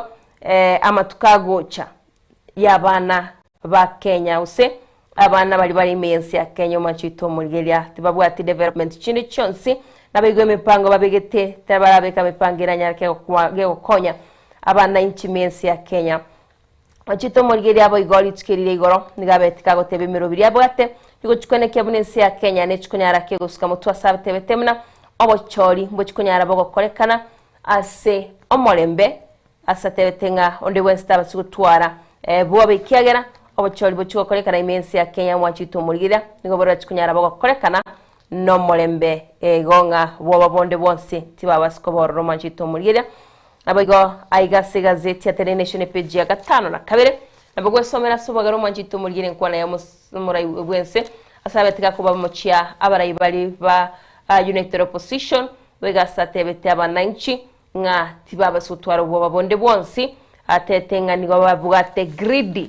Speaker 3: amatuko agocha y'abana ba Kenya gose abana baria bare ime y'ense ya Kenya omwanchete omorigereria tibabwati development chinde chionsi, naboigo emipango babegete tibarabeka emipango eranyare kegokonya abananchi ime y'ense ya Kenya. Ochete omorigereria boigo rituko eri ria igoro, nigo abete kagoteba emerobiri abwate, nigo chikwenekia buna ense ya Kenya nechikonyara kegosuka motwe ase abatebete buna obochori mbochikonyara bogokorekana ase omorembe ase atebete ng'a onde bwensi tabasi gotwara bwobe ekiagera obochori bochi gokorekana ime ense ya Kenya omwanchete omorigereria nigo borachi konyara bogokorekana nomorembe igo ng'a bwoba bonde bwonsi tibabasi koba ororo omwanchete omorigereria. Naboigo aiga ase egazeti ya The Nation epeji ya gatano na kabere, nabo gwesomera ase obogare omwanchete omorigere enkwana ya omorai bw'ense ase abete gakoba mochia abarai baria ba United Opposition, boigo ase atebete abananchi ng'a tibabasa gotwara obwoba bonde bwonsi, atete ng'a nigo babwate greedy,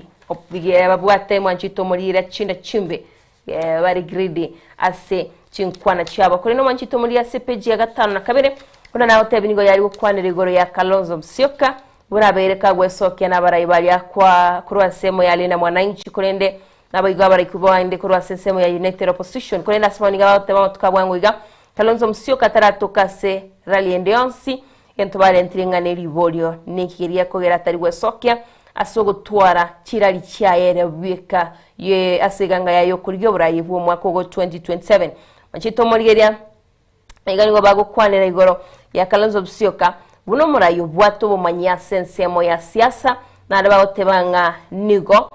Speaker 3: babwate mwanchete omorigere chinda chimbe Bare greedy ase chinkwana chiabo. Korende omwanchete omoriri ase epeji ya gatano na kabere, buna nagotebia nigo yare gokwanera igoro ya Kalonzo Musyoka, buna abeire kagwesokia nabarai baria kwa korwa ensemo ya Linda Mwananchi, korende naboigo abaraikwa bande korwa ase ensemo ya United Opposition. Korende ase bono nigo bagoteba amatuko a bwango iga, Kalonzo Musyoka taratoka ase rally ende yonsi, Egento barentire ng'a neriborio, ninki keria gekogera atari gwesokia ase ogotwara chirari chiaye ere bweka ye ase eganga yaye y'okorigia oboraai bw'omwaka ogo 2027. Machete omorigeria iga nigo bagokwanera igoro ya Kalonzo Musyoka buna omorai obwate obomanyi ase ensemo ya siasa naende bagoteba ng'a nigo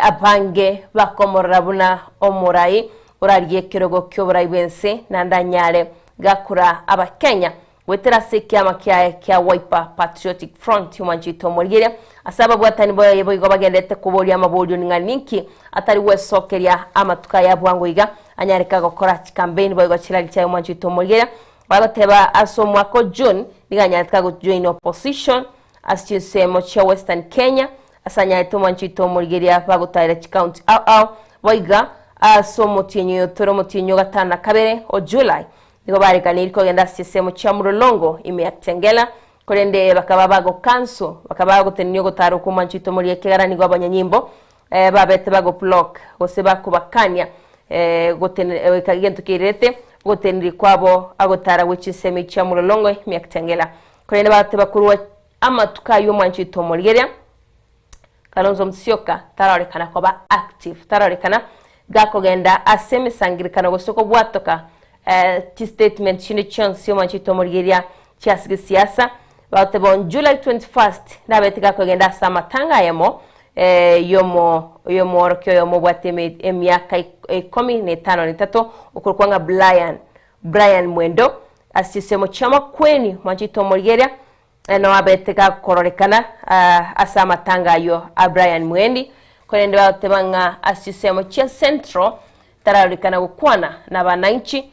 Speaker 3: abange bakomorora buna omorai orarigie ekerogo ki'oborai bw'ense naende anyare gakora Abakenya Goetera ase ekiama kiaye kia Wiper Patriotic Front omwanchete omorigeria ase ababwatani baye boigo bagenderete koboria amaborio ng'a ninki atari gwesokeria amatuko aya bwango iga anyareka gokora chikampeini boigo chirari chiaye omwanchete omorigeria bagoteba ase omwaka o June nigo anyarete kagojoin opposition ase chinsemo chia Western Kenya ase anyarete omwanchete omorigeria bagotarera chicounty ao ao boiga ase omotienyi oyo tore omotienyi o gatano na kabere o July Nigo barekaneirie kogenda ase chinsemo chia Mlolongo ime ya Kitengela, korende bakaba bagokanso, bakaba bagotenenia ogotara okwo omwanchete omoria ekiagera nigo abanyanyimbo babete bagoblock gose bakobakania goika egento keirerete ogoteneneri kwabo agotara gwe chinsemo chia Mlolongo ime ya Kitengela. Korende bagateba korwa amatuko ayio omwanchete omorigereria Kalonzo Musyoka tarorekana koba active, tarorekana gakogenda ase emesangererekano gose kobwatoka chistatement chinde chionsi omwanchete omorigereria chiase gesiasa. Bagoteba on July 21st nabete gakogenda ase amatanga ayemo yomo yomoorokia oyomo obwate emiaka ikomi na etano na etato okorokwa ng'a Brian Brian Mwendo ase chisemo chi'amakweni omwanchete omorigereria Noabete gakororekana ase amatanga ayio a Brian Mwendi, korende bagoteba ng'a ase chinsemo chia Central tararorekana gokwana nabananchi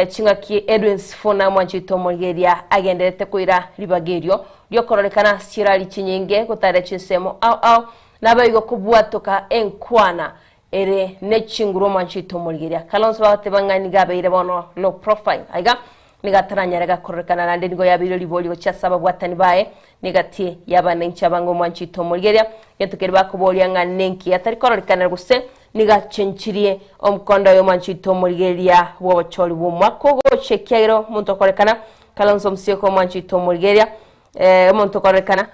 Speaker 3: ching'aki Edwin Sifuna mwanchete omorigereria agenderete koira ribaga erio riokororekana ase chirari chinyinge gotarera chinsemo ao ao naboigo kobwatoka enkwana ere nechinguru omwanchete omorigereria. Kalonzo bagoteba ng'a nigo abeire bono low profile aiga Nigo ataranyare gakororekana naende nigo yabeire riborio gochia ase ababwatani baye, na egati y'abananchi abange omwanchete omorigereria, egento keria bakoboria ng'a nenki atari kororekana gose nigo achenchirie omokondo oye omwanchete omorigereria bw'obochori bw'omwaka ogocha ekiagera omonto okorekana Kalonzo Musyoka omwanchete omorigereria omonto okorekana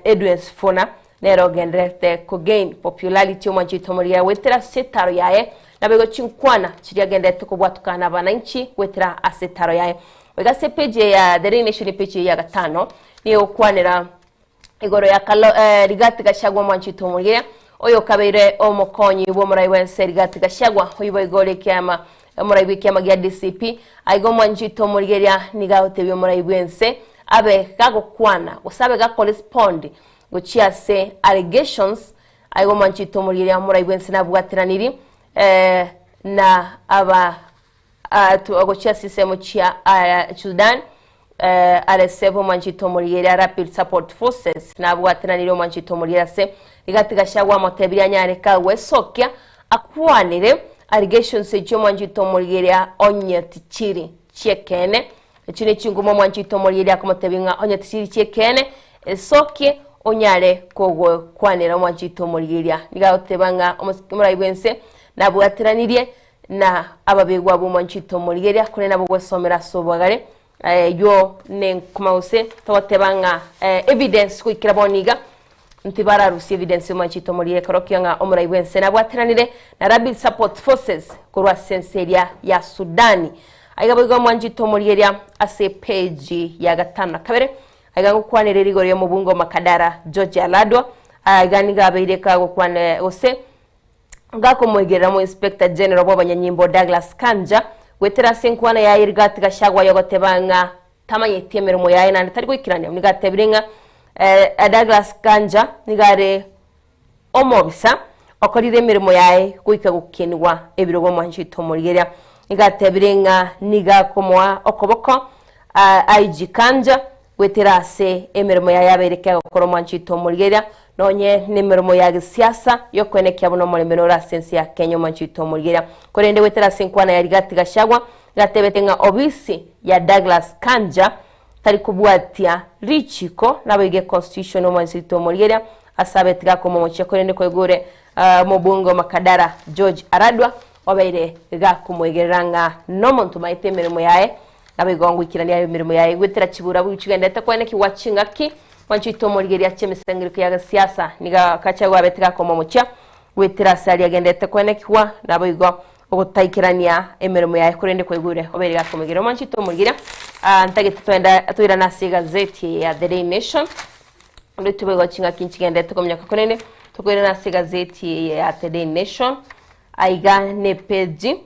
Speaker 3: Edwin Sifuna nere ogendererete kogain popularity omwanchete omorigereria goetera ase etaro yaye Naboigo chinkwana chiria agendererete kobwatokana nabananchi goetera ase etaro yaye. Goika ase epeji eye ya The Daily Nation epeji eye ya gatano nigo egokwanera igoro ya Kalo eh, Rigathi Gachagua omwanchete omorigereria oyo okabeire omokonyi bw'omorai bw'ense Rigathi Gachagua oyio boigo ore ekiama Omorai bw'ekiama gia DCP, aiga omwanchete omorigeria nigo agotebia omorai bw'ense abe gagokwana gose abe gakorespond gochia ase allegations aiga omwanchete omorigeria omorai bw'ense nabwateraniri eh, na aba ah, gochia ase ensemo chia ah, Sudan eh, RSF omwanchete omorigeria Rapid Support Forces nabwateraniri omwanchete omorigeria ase Rigathi Gachagua amotebirie anyare kagwesokia Akwanire allegations echio omwanchete omorigeria onye tichiri chi'ekeene. Echio nechinguma omwanchete omorigeria akomotebia ng'a onye tichiri chi'ekeene, esokie onyare kogokwanera omwanchete omorigeria. Nigo agoteba ng'a omosike omorai bw'ense nabwateranirie na ababegwa b'omwanchete omorigeria korende nabo gwesomera ase obwagare. Eyio nenkuma gose togoteba ng'a evidence goikera bono iga Ntibararusie evidence y'omwanchete omorire ekorokia ng'a omorai bw'ense nabwateranire na Rapid Support Forces korwa ase ense eria ya Sudani. Aiga boigo omwanchete omorigeria ase epeji ya gatano na kabere aiga ngokwanera ere igoro y'omobunge o Makadara George Aladwa aiga nigo abeire kagokwana gose Ngakomoigerera Omoinspector General bw'abanyanyimbo Douglas Kanja goetera ase enkwana yaye Rigathi Gachagua yogoteba ng'a tamanyeti emeremo yaye naende tari goikerania. Nigo atebire ng'a Douglas Kanja nigo are omobisa okorire emeremo yaye goika gokenigwa ebirogo omwanchete omorigereria. Nigo atebire ng'a nigo akomoa okoboko IG Kanja Goetera ase emeremo yaye abeire kegokora omwanchete omorigereria, nonye nemeremo ya gesiasa y'okoenekia buna omorembe nore ase ense ya Kenya omwanchete omorigereria. Korende goetera ase enkwana ya Rigathi Gachagua, gatebete ng'a obisi ya Douglas Kanja tari kobwatia richiko naboigo econstitution omwanchete omorigereria ase abete gakomomochia korende koigure omobunge o Makadara George Aradwa obeire gakomoigerera ng'a nomonto omaete emeremo yaye Naboigo ngoikerania emeremo yaye goetera chibura buna chigenderete koenekigwa chingaki, mwanchoite omorigereria chi'emesangererekano ya gesiasa, nigo akacha gwabete gakomomochia goetera ase aria agenderete koenekigwa, naboigo ogotaikerania emeremo yaye korende kwaigure obeire gakomoigereria. Mwanchoite omorigereria, ah, ntagete toenda toirane ase egazeti eye ya The Daily Nation, onde tobe igo chingaki nchigenderete kominyoka korende tokoirana ase egazeti eye ya The Daily Nation, aiga ne epeji.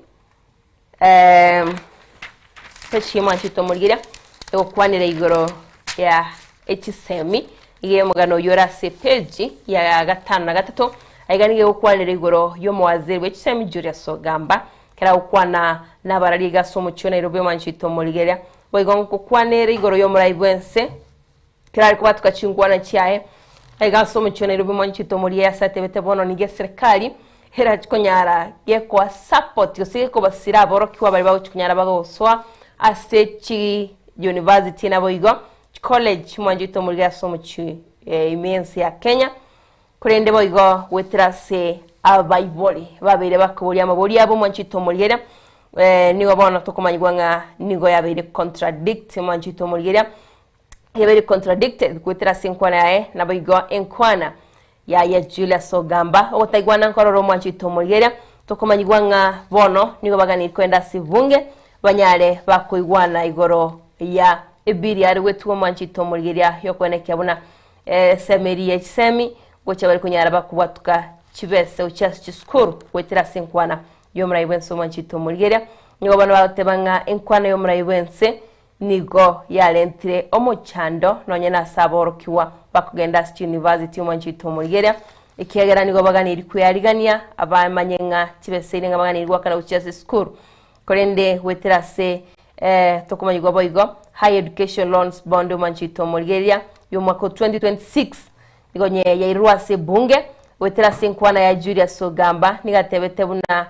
Speaker 3: Echi mwanchete omorigereria egokwanera igoro ya echisemi iga omogano oyio ore ase epeji ya gatano na gatato aiga nigo egokwanera igoro ya omowaziri bwe chisemi Julius Ogamba ekero agokwana na abarari iga ase omochie o Nairobi omwanchete omorigereria boigo ngokwanera igoro ya omorai bwense Ekero are kobatuka chinkwana chiaye, aiga ase omochie o Nairobi omwanchete omoria ase atebete bono nigo eserekari erachi konyara gekoa support gose gekobasira aborokigwa baria bagochi konyara bagosoa ase chi university naboigo chicollege omwanchete omoria ase omochie ime y'ense ya Kenya. Korende boigo goetera ase abaibori babeire bakoboria amaborio abo omwanchete omorigereria nigo bono tokomanyigwa ng'a nigo yabeire contradict omwanchete omorigereria. Yabeire contradicted goetera ase enkwana yaye, naboigo enkwana yaye Julius Ogamba ogotaigwana nkorora omwanchete omorigereria, tokomanyigwa ng'a bono nigo baganeirie kogenda ase ebunge banyare bakoigwana igoro ya ebill are goetigwa omwanchete omorigereria yokoenekia buna esemeri ye chisemi gochia bare konyara bakobwatuka chibese gochia ase chisukuru goetera ase enkwana y'omorai bwense omwanchete omorigereria. Nigo bono bagoteba ng'a enkwana y'omorai bwense Nigo yarentire omochando nonya nase aborokigwa bakogenda ase chiuniversity omwanchete omorigereria, ekiagera nigo baganeirie kwearigania abamanye ng'a chibeseire ng'a baganeirie goakana gochia ase esukuru. Korende goetera ase tokomanyigwa boigo Higher Education Loans Bond omwanchete omorigereria y'omwaka o 2026 nigo onye yairurwe ase ebunge goetera ase enkwana ya Julius Ogamba nigo atebete buna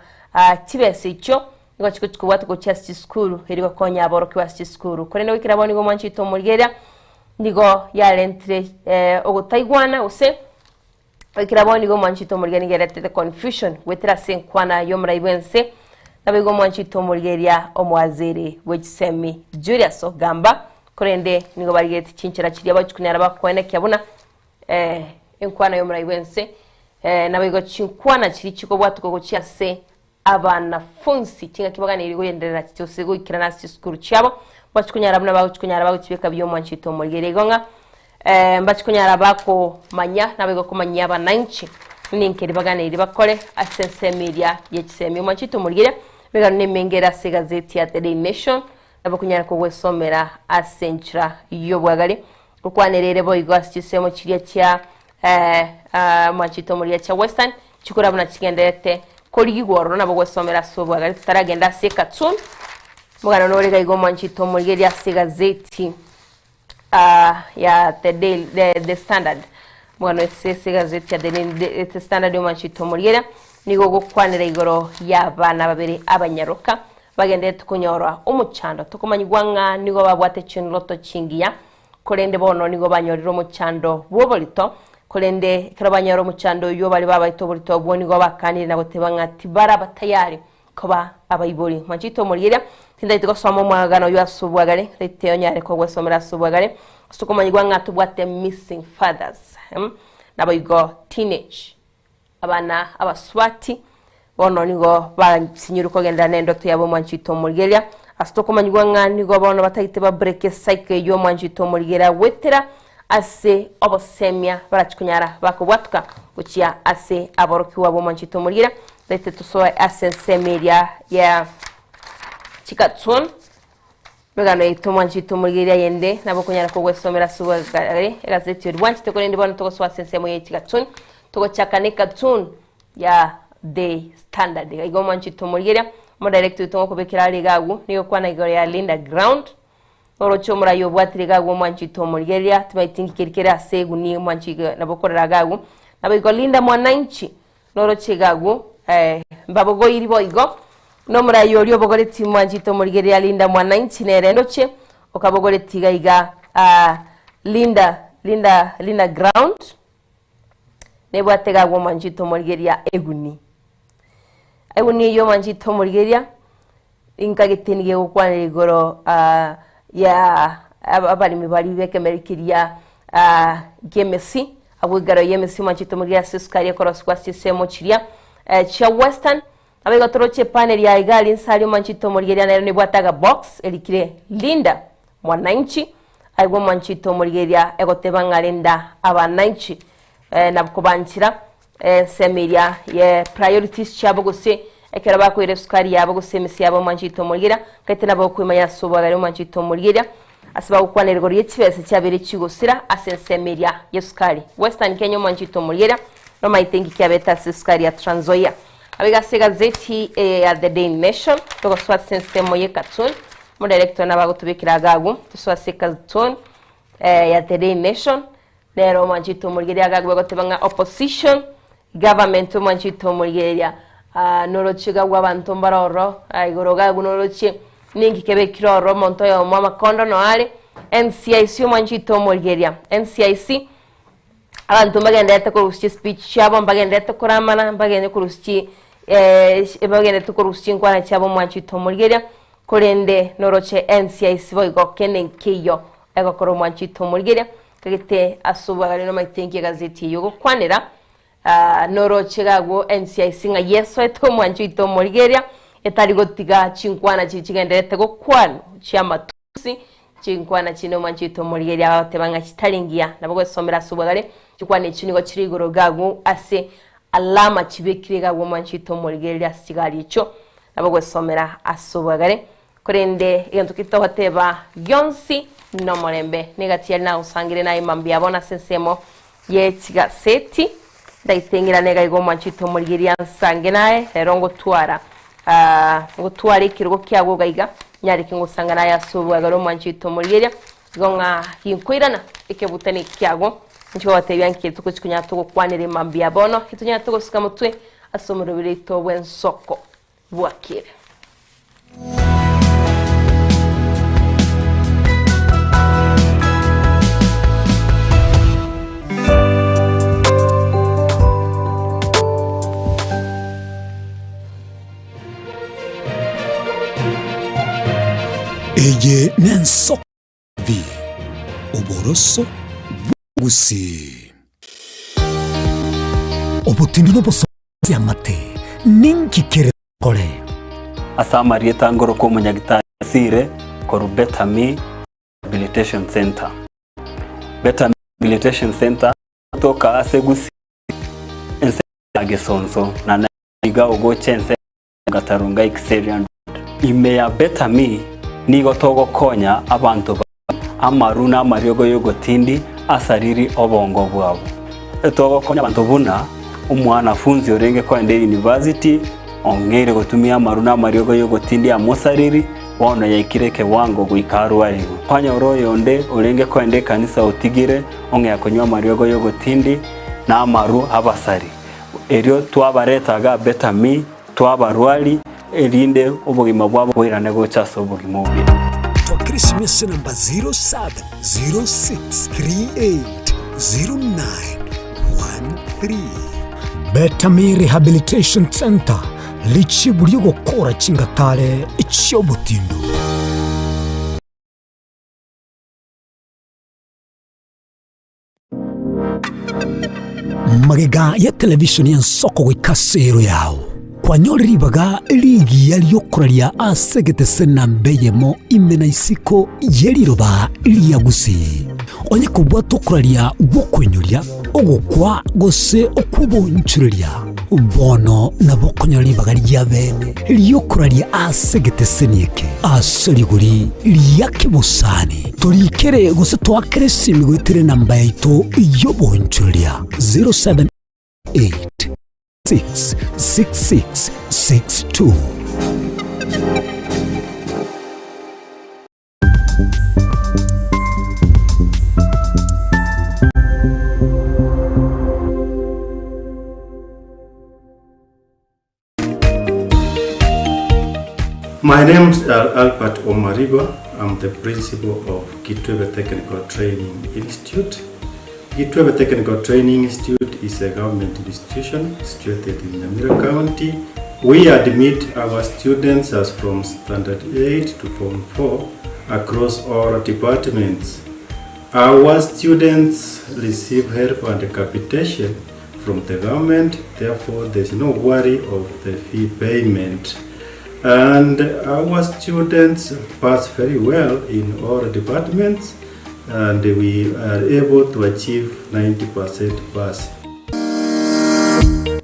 Speaker 3: chibesa echio Nigo chigochia kobwatwa gochia ase chisukuru, erio gokonya aborokigwa ase chisukuru. Korende goikera bono nigo omwanchete omorigereria, nigo yarentire ogotaigwana gose goikera bono nigo omwanchete omorigereria nigo yaretete confusion goetera ase enkwana y'omorai bw'ense. Naboigo omwanchete omorigereria omowaziri bwe chisemi Julius Ogamba, korende nigo barigetie chinchera chiria bagochia konyara bakoenekia buna enkwana y'omorai bw'ense naboigo chinkwana chiria chikobwatwa gochia ase Abanafunsi chingaki baganeiri goenderera gose goikerana ase chisukuru chiabo, mbachi konyara buna bagochi konyara bagochibeka buya omwanchete omorigereria igo ng'a mbachi konyara bakomanya naboigo komanyia abananchi ninki eri baganeiri bakore ase ensemo eria ye chisemi. Omwanchete omorigereria, Emegano nemenge ere ase egazeti ya The Daily Nation, nabo okonyara kogwesomera ase enchera y'obwagare. Gokwanera ere boigo ase chinsemo chiria chia mwanchete omoria chia Western, chikora buna chigendererete korigigwa ororo nabo ogwesomera ase obwagare totaragenda ase ecartoon. Omogano nore iga igo mwanchete omorigereria ase egazeti ya The Daily, The, The Standard. Omogano ase ase egazeti ya The, The, The Standard omwanchete omorigereria nigo ogokwanera igoro y'abana babere abanyaroka bagendererete konyora omochando tokomanyigwa ng'a nigo babwate chindoto chingiya korende bono nigo banyorire omochando bw'oborito korende ekero banyora omochando oyio baria babaete oborito obwo nigo bakanire na goteba ng'a tibaraba tayari koba abaibori. Mwanchete omorigereria, tintagete gosoma omwagano oyio ase obwagare, rete onyare kogwesomera ase obwagare, ase okomanyigwa ng'a tobwate missing fathers, em, naboigo teenage, abana abasubati, bono nigo basinyirwe kogenderera nendoto yabo omwanchete omorigereria, ase tokomanyigwa ng'a nigo bono batagete ba break ecycle eyio omwanchete omorigereria goetera ase obosemia barachie konyara bakobwatoka gochia ase aborokigwa b'omwanchete omorigereria. Rete tosoe ase ensemo eria ya chikatun emegano yaito omwanchete omorigereria yende nabo okonyara kogwesomera ase obwagare egazeti ori bwanchete korende bono togosoa ase ensemo ye chikatun togochaka ne cartoon ya The Standard iga igo omwanchete omorigereria omodirector oito ngokobekera are iga agwo nigo okwana igoro ya Linda Ground Oroche omorai obwatire iga agwo omwanchete omorigereria timaeti nki keri kere ase egunia omwanchi iga nabo okorora iga agwo nabo igo Linda Mwananchi Noroche iga agwo, eh, mbabogoiri boigo, nomorai oria obogoretie mwanchete omorigereria Linda Mwananchi nere ndoche, okabogoretie iga iga, ah, Linda, Linda, Linda Ground, nebwate iga agwo omwanchete omorigereria eguni. Eguni eyio omwanchete omorigereria, inkagete nigo egokwanera igoro ah, ya abaremi baria b'ekemeri keria ah, ki'emesi, abwo igoro y'emesi mwanchete omorigereria ase esukari ekorosigwa ase chinsemo chiria eh, chia western. Nabo igo toroche epaneli ya iga aria inse aria omwanchete omorigereria nero nebwate agabox erikire Linda Mwananchi, aigwe omwanchete omorigereria egoteba ng'a linda abananchi eh, na kobanchera Ensemo eria ye priorities chiabo gose ekero bakoira esukari yabo gose emesi yabo omwanchete omorigeria, nkaete nabo okoimanya ase obwagare omwanchete omorigeria ase bagokwanera igoro ye chibesa chiabeire chigosira ase ensemo eria yesukari. Western Kenya omwanchete omorigeria nomaete inki kiabete ase esukari ya Trans Nzoia. Abaiga ase egazeti eye ya The Daily Nation togosoa ase ensemo ye cartoon, omodirector nabo agotobekera iga agwo, tosoe ase ecartoon ya The Daily Nation. Nere omwanchete omorigereria agagwe goteba ng'a opposition government omwanchete omorigereria ah, noroche gagwe abanto mbare ororo ah, igoro gagwe noroche ninki kebekire ororo omonto oyomo amakondo no are NCIC omwanchete omorigereria NCIC abanto mbagenderete korusia chispeech chiabo mbagenderete koramana mbagende korusia chi eh, mbagenderete korusia chinkwana chiabo omwanchete omorigereria korende noroche NCIC boigo kende nkeiyo egokora omwanchete omorigereria Tagete ase obwagare nomaete nki egazeti eye ogokwanera, ah, noroche iga agwo NCIC ng'a yesoete omwancho oito omorigereria, etari gotiga chinkwana chiria chigendererete gokwanwa chi'amatusi, chinkwana chinde omwancho oito omorigereria bagoteba ng'a chitari ngiya. Nabo gwesomera ase obwagare, chikwana echio nigo chire igoro iga agwo ase alama chibekire iga agwo omwancho oito omorigereria ase chigari echio, nabo gwesomera ase obwagare. Korende egento ki togoteba gionsi nomorembe, negati yari nagosangire naye mambia bono ase ensemo ye chigaseti, ndaite ng'irane iga igo omwanchete omorigeria nsange naye, rero ngotwara ah, ngotwara ekerogo kiago iga iga, nyareke ngosanga naye ase obwagare omwanchete omorigeria, igo ng'a ginkoirana ekebutani kiago, inche gogotebia nki togochi konyara togokwanere mambia bono, etonyare togosika motwe ase omoroberi oito bw'ensoko. Bwakire.
Speaker 7: Eye nensoko TV, oboroso bw'omogusii. Obotindi n'obosozi amate, ninki kere tokore?
Speaker 11: Ase amarieta ngoroka omonyagitari Sire korwa Betami Rehabilitation Centre. Betami Rehabilitation Centre gotoka ase Gusii ense ya Gesonso na iga ogocha ense. Gatarunga Exerian Road. Ime ya Better Me nigo togokonya abanto ba amaru na amariogo y'ogotindi asariri obongo bwabo. Togokonya abanto buna omwanafunzi orenge koenda eyunivasiti ong'eire gotumia amaru na amariogo y'ogotindi amosariri bono yaikire ekewango goika arwarigwe. Kwanyora oyonde orenge koenda ekanisa otigire ong'ea konywa amariogo y'ogotindi na amaru abasari. Erio twabareta iga Better Me, twabarwari, erinde obogima bwabo boirane gocha ase obogima obuya.
Speaker 7: Twakire esimesi namba 0706380913. Better Me Rehabilitation Centre, richibu ri'ogokora chingatare chi'obotindu. Magega ya televisheni y'ensoko goika ase ero yao, kwanyore ribaga rigiya ri'okoraria ase egetese namba eyemo ime na isiko ye riroba ria Gusii. Onye kobwata okoraria gw'okoinyoria, ogokwa gose okw'obonchoreria, bono nabo okonyora ribaga ria bene ri'okoraria ase egeteseni eke ase rigori ria kebosani. Torikere gose toakere esimi goetera enamba yaito y'obonchoreria 078 666 62.
Speaker 21: My name is Albert Omariba. I'm the principal of Kitwebe Technical Training Institute. Kitwebe Technical Training Institute is a government institution situated in Nyamira County. We admit our students as from Standard 8 to Form 4 across all departments. Our students receive help and capitation from the government, therefore there's no worry of the fee payment. And our students pass very well in all departments and we are able to achieve 90% pass.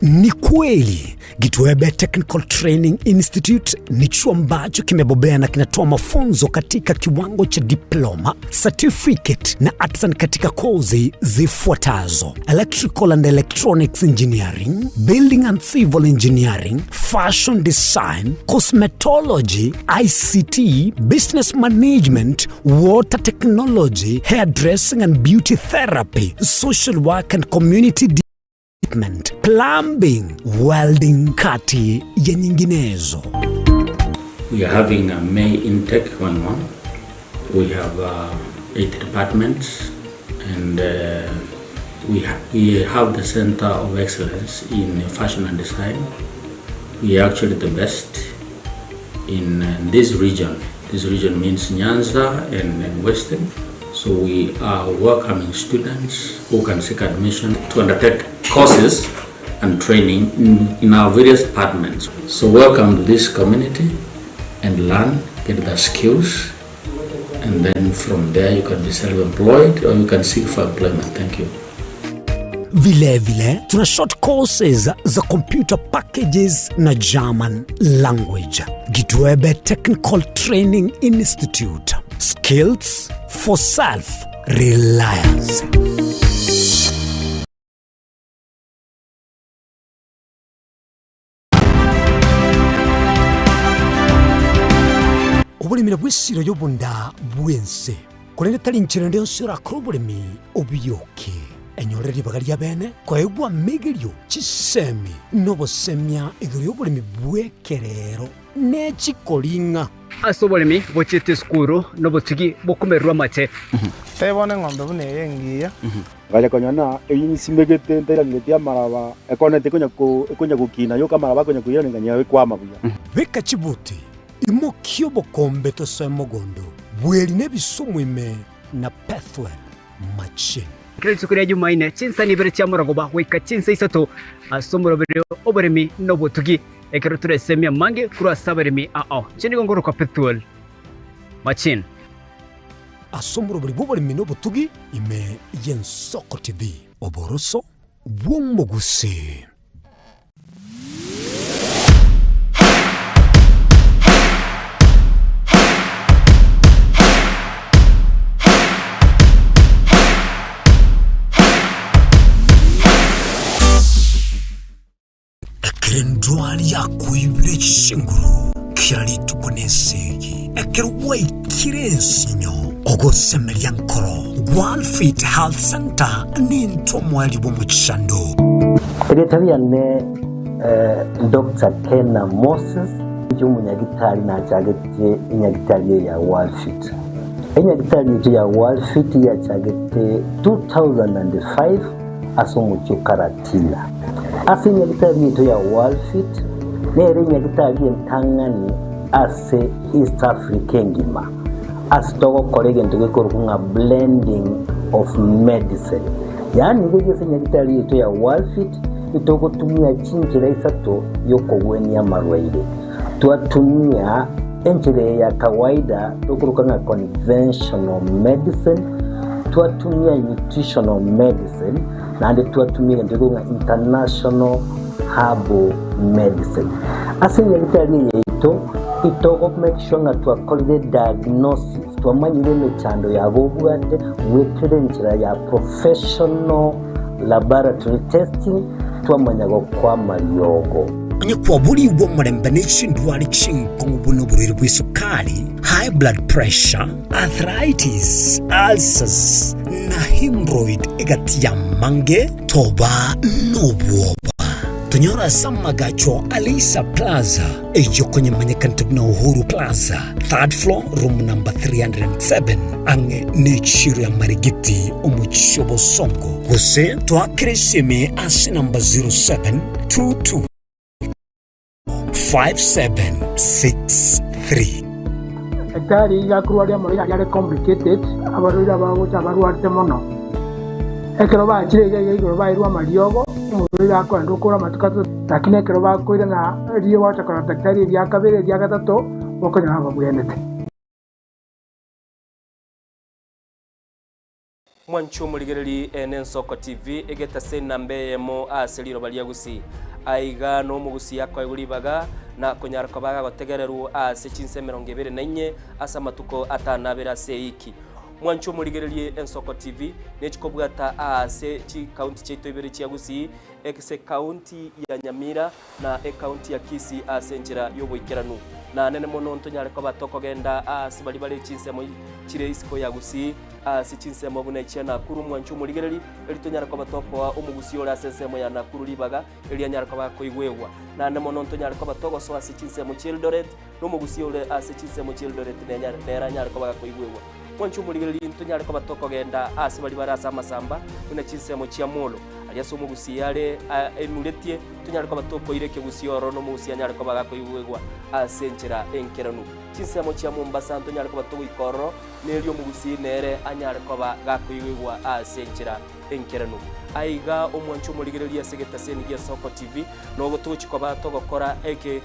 Speaker 7: Ni kweli Gitwebe Technical Training Institute ni chuo ambacho kimebobea na kinatoa mafunzo katika kiwango cha diploma, certificate na artisan katika kozi zifuatazo: electrical and electronics engineering, building and civil engineering, fashion design, cosmetology, ICT, business management, water technology, hairdressing and beauty therapy, social work and community development, plumbing, welding kati ya nyinginezo.
Speaker 22: We are having a May intake going on. We have 8 departments and we, ha we have the Center of Excellence in Fashion and Design. We are actually the best in this region. This region means Nyanza and, and Western. So we are welcoming students who can seek admission to undertake courses and training in, in our various departments. So welcome to this community and learn, get the skills, and then from there you can be self-employed or you can seek for employment. Thank you.
Speaker 7: Vilevile tuna short courses za computer packages na German language. Gitwebe Technical Training Institute. Skills for self reliance. Oboremi nabwo esiro y'obonda bw'ense, korende tari inchera ende yonsi orakore oboremi obiyoke. Enyorere ribaga ria bene koegwa amegerio, chisemi, na obosemia igoro y'oboremi bw'ekerero ne chikoring'a.
Speaker 5: Ase oboremi bochiete esukuru nobotugi bokomererwa amate.
Speaker 6: Tebia bono eng'ombe buna eye engiya.
Speaker 8: Ngacha konyora ng'a eyio nsimegete ntairaneretie amaraba, ekonete ekonya ko ekonya gokina yoka amaraba akonya koirana ng'a ekwama buya.
Speaker 7: Beka chibuti, imokia obokombe tosoe mogondo, bweri na ebisumu ime na Pethuel machine.
Speaker 5: Kera rituko ria Jumaine, chinsa ibere chia morogoba goika chinsa isato ase omoroberio oboremi na obotugi, ekero toresemie amange korwa ase abaremi ao. Inche nigo nkorokwa Pethuel Machine.
Speaker 7: Ase omorobori bw'oboremi na obotugi ime y'Ensoko TV. Oboroso bw'omogusii. Ekero endwari yakoibire chinguru kera rituko nesegi, ekero gwaikire ensinyo ogosemeria nkoro, Gwalfit Health Centre nintwe omoerio bw'omochando.
Speaker 23: Erieta riane Doctor Kena Moses, inche omonyagitari nachagetie enyagitari eye ya Worldfit. Enyagitari eye ya Worldfit yachagete 2005 ase omochie o Karatina. Ase enyagitari yaito ya Worldfit nere enyagitari entang'ani ase East Africa engima ase togokora egento gekorokwa ng'a blending of medicine. Yaani riria ase enyagitari yaito ya Worldfit itogotumia chinchera isato y'okogwenia amarwaire. Twatumia enchera eye ya kawaida tokoroka ng'a conventional medicine, twatumia nutritional medicine, naende twatumia egento gekorokwa ng'a international herbal medicine. Ase enyagitari eye yaito, itogo make sure ng'a twakorire diagnosis, twamanyire emechando yabo obwate goetera enchera ya professional laboratory testing, twamanya gokoa amariogo.
Speaker 7: Onye kwaborigwe omorembe ne chindwari chinkong'u buna oborwaire bw'esukari, high blood pressure, arthritis, ulcers, na hemorrhoid egati y'amange, toba nobwoba. Tonyore ase amagacho a Leisa Plaza, eyio konyemanyekanete buna Uhuru Plaza, third floor, room number 307, ang'e n'echiro ya Marigiti, omochie o Bosongo. Gose toakere esimi ase namba 0722 5763.
Speaker 24: Daktari iga akorwaria amarwaire aria are complicated, abarwaire abagocha abarwarete mono. Ekero bachire iga iga igoro bairwe amariogo, omorwaire akoenda okora amatuko atato, lakini ekero bakoirana riria gwacha korora daktari eria kabere eria gatato, bokonyora babwenete.
Speaker 10: Mwanche omorigereri ene Ensoko TV egetase enamba eyemo ase riroba ria Gusii. Aiga nomogusii akoegwa ribaga na konyara koba agotegererwa ase chinsa emerongo ebere na inye ase amatuko atano abere ase eiki. Mwanche omorigererie Ensoko TV nechikobwata aase chikaunti chiaito ibere chia Gusii ase ekaunti ya Nyamira na ekaunti ya Kisii ase enchera y'oboikeranu. Na nene mono ntonyare koba tokogenda aase baria bare chinsemo chire isiko ya Gusii ase chinsemo buna echia Nakuru mwanche omorigereri, erio tonyare koba tokoa omogusii ore ase ensemo ya Nakuru ribaga erio anyare koba akoigwegwa. Naende mono ntonyare koba togosoa ase chinsemo chia Eldoret, na omogusii ore ase chinsemo chia Eldoret nere anyare koba gakoigwegwa. Mwanche omorigereri ntonyare koba tokogenda ase baria bare ase amasamba buna chinsemo chia Molo, aria ase omogusii are enuretie, tonyare koba tokoira ekegusii ororo na omogusii anyare koba gakoigwegwa ase enchera enkeranu. Chinsemo chia Mombasa ntonyare koba togoika ororo, Nerio omogusii nere anyare koba gakoigwegwa ase enchera enkeranu. Aiga omwanche omorigereria ase egetaseni gia Soko TV, nogo togochi koba togokora eke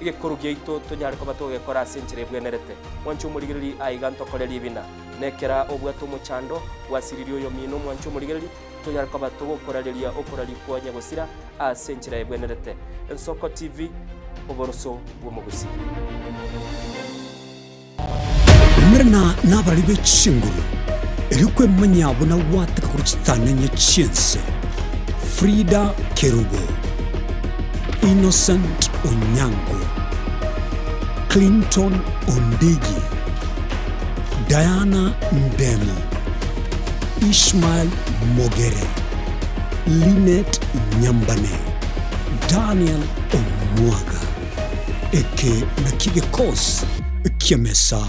Speaker 10: egekoro giaito tonyare koba togegekora ase enchera ebwenerete. Mwanche omorigereria aiga ntokore ribina. Nekera obwate omochando, gwasiririe oyomino omwanche omorigereria, tonyare koba togokorareria okoraria kwa nyagosira ase enchera ebwenerete. Ensoko TV, oboroso bw'omogusii.
Speaker 7: Umerana nabarari be chinguru, erio kwemanyia buna gwateka korwa chitanenye chi'ense. Frida Kerubo, Innocent Onyango, Clinton Ondigi, Diana Ndemo, Ishmael Mogere, Linet Nyambane, Daniel Omwaga. Eke nakio gekosi ki'emesa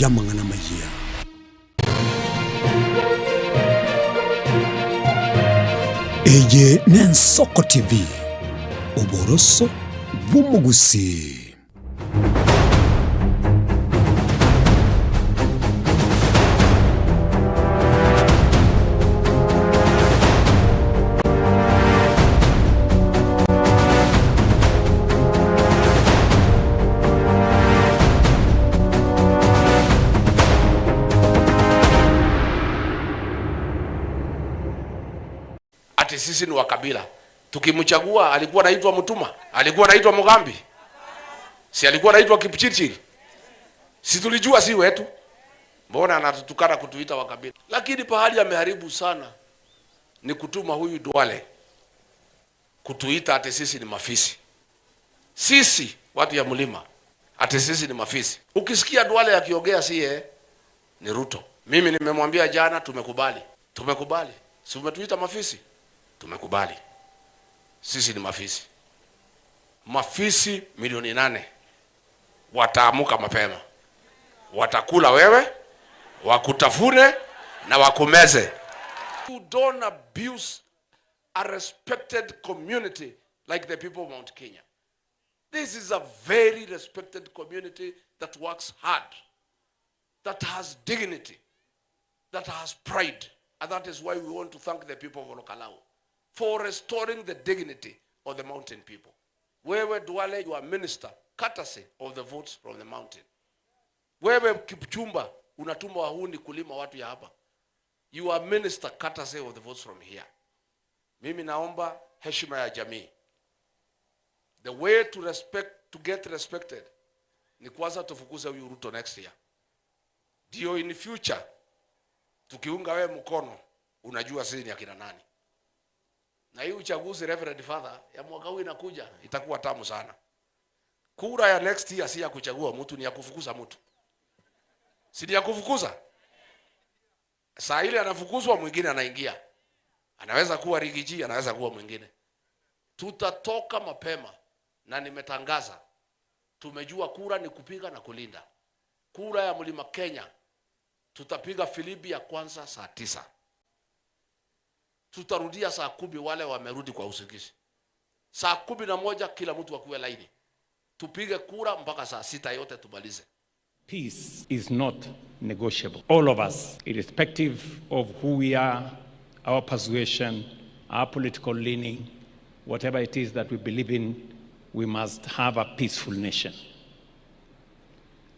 Speaker 7: y'amang'ana amayia. Eye n'Ensoko TV, oboroso bw'omogusii.
Speaker 12: Ati sisi ni wa kabila. Tukimchagua alikuwa anaitwa Mutuma, alikuwa anaitwa Mugambi, si alikuwa anaitwa Kipchirchir? Si tulijua si wetu? Mbona anatutukana kutuita wa kabila? Lakini pahali ameharibu sana ni kutuma huyu Duale. kutuita ati sisi ni mafisi. Sisi watu ya mlima ati sisi ni mafisi. Ukisikia Duale akiongea si yeye, ni Ruto. Mimi nimemwambia jana, tumekubali, tumekubali. Si umetuita mafisi? Tumekubali, sisi ni mafisi. Mafisi milioni nane wataamuka mapema, watakula wewe, wakutafune na wakumeze. You don't abuse a respected community like the people of Mount Kenya. This is a very respected community that works hard, that has dignity, that has pride. And that is why we want to thank the people of Olokalau for restoring the dignity of the mountain people. Wewe Duale, you are minister, courtesy of the votes from the mountain. Wewe Kipchumba, unatuma wahuni kulima watu ya hapa. You are minister, courtesy of the votes from here. Mimi naomba heshima ya jamii. The way to respect, to get respected ni kwanza tufukuze huyu Ruto next year. Ndio in future tukiunga wewe mkono unajua sisi ni akina nani. Na hii uchaguzi Reverend Father ya mwaka huu inakuja itakuwa tamu sana. Kura ya next year si ya kuchagua mtu, ni ya kufukuza mtu. Si ni ya kufukuza? Saa ile anafukuzwa mwingine anaingia. Anaweza kuwa Rigiji, anaweza kuwa mwingine. Tutatoka mapema na nimetangaza. Tumejua kura ni kupiga na kulinda. Kura ya Mlima Kenya tutapiga filimbi ya kwanza saa tisa. Tutarudia saa kumi wale wamerudi kwa usingizi. Saa kumi na moja kila mtu akuwe laini. Tupige kura mpaka saa sita yote tumalize.
Speaker 15: Peace is not negotiable. All of us, irrespective of who we are, our persuasion, our political leaning, whatever it is that we believe in, we must have a peaceful nation.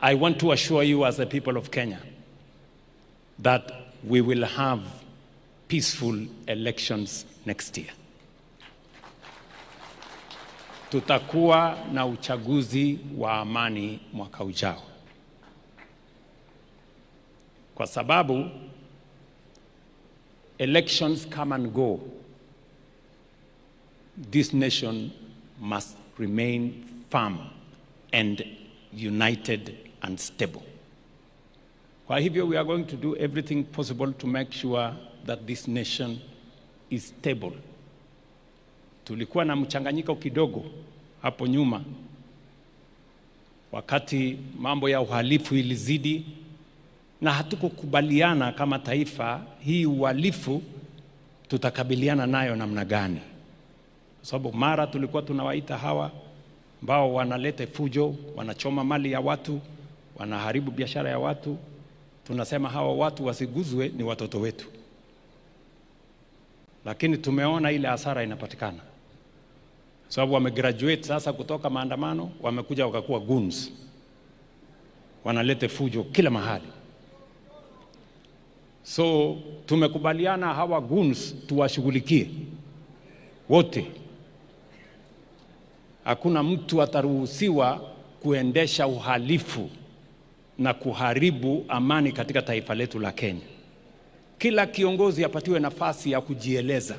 Speaker 15: I want to assure you, as the people of Kenya, that we will have peaceful elections next year. Tutakuwa na uchaguzi wa amani mwaka ujao, kwa sababu elections come and go. This nation must remain firm and united and stable. Kwa hivyo we are going to do everything possible to make sure that this nation is stable. Tulikuwa na mchanganyiko kidogo hapo nyuma wakati mambo ya uhalifu ilizidi, na hatukukubaliana kama taifa, hii uhalifu tutakabiliana nayo namna gani? Kwa sababu mara tulikuwa tunawaita hawa ambao wanaleta fujo, wanachoma mali ya watu, wanaharibu biashara ya watu, tunasema hawa watu wasiguzwe, ni watoto wetu. Lakini tumeona ile hasara inapatikana, sababu wamegraduate sasa kutoka maandamano, wamekuja wakakuwa goons, wanaleta fujo kila mahali. So tumekubaliana hawa goons tuwashughulikie wote. Hakuna mtu ataruhusiwa kuendesha uhalifu na kuharibu amani katika taifa letu la Kenya. Kila kiongozi apatiwe nafasi ya kujieleza.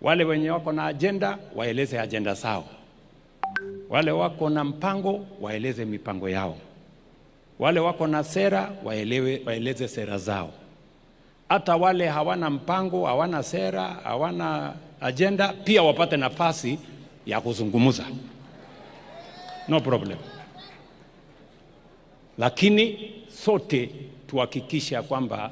Speaker 15: Wale wenye wako na ajenda waeleze ajenda zao, wale wako na mpango waeleze mipango yao, wale wako na sera waelewe, waeleze sera zao. Hata wale hawana mpango, hawana sera, hawana ajenda, pia wapate nafasi ya kuzungumza, no problem. Lakini sote tuhakikishe ya kwamba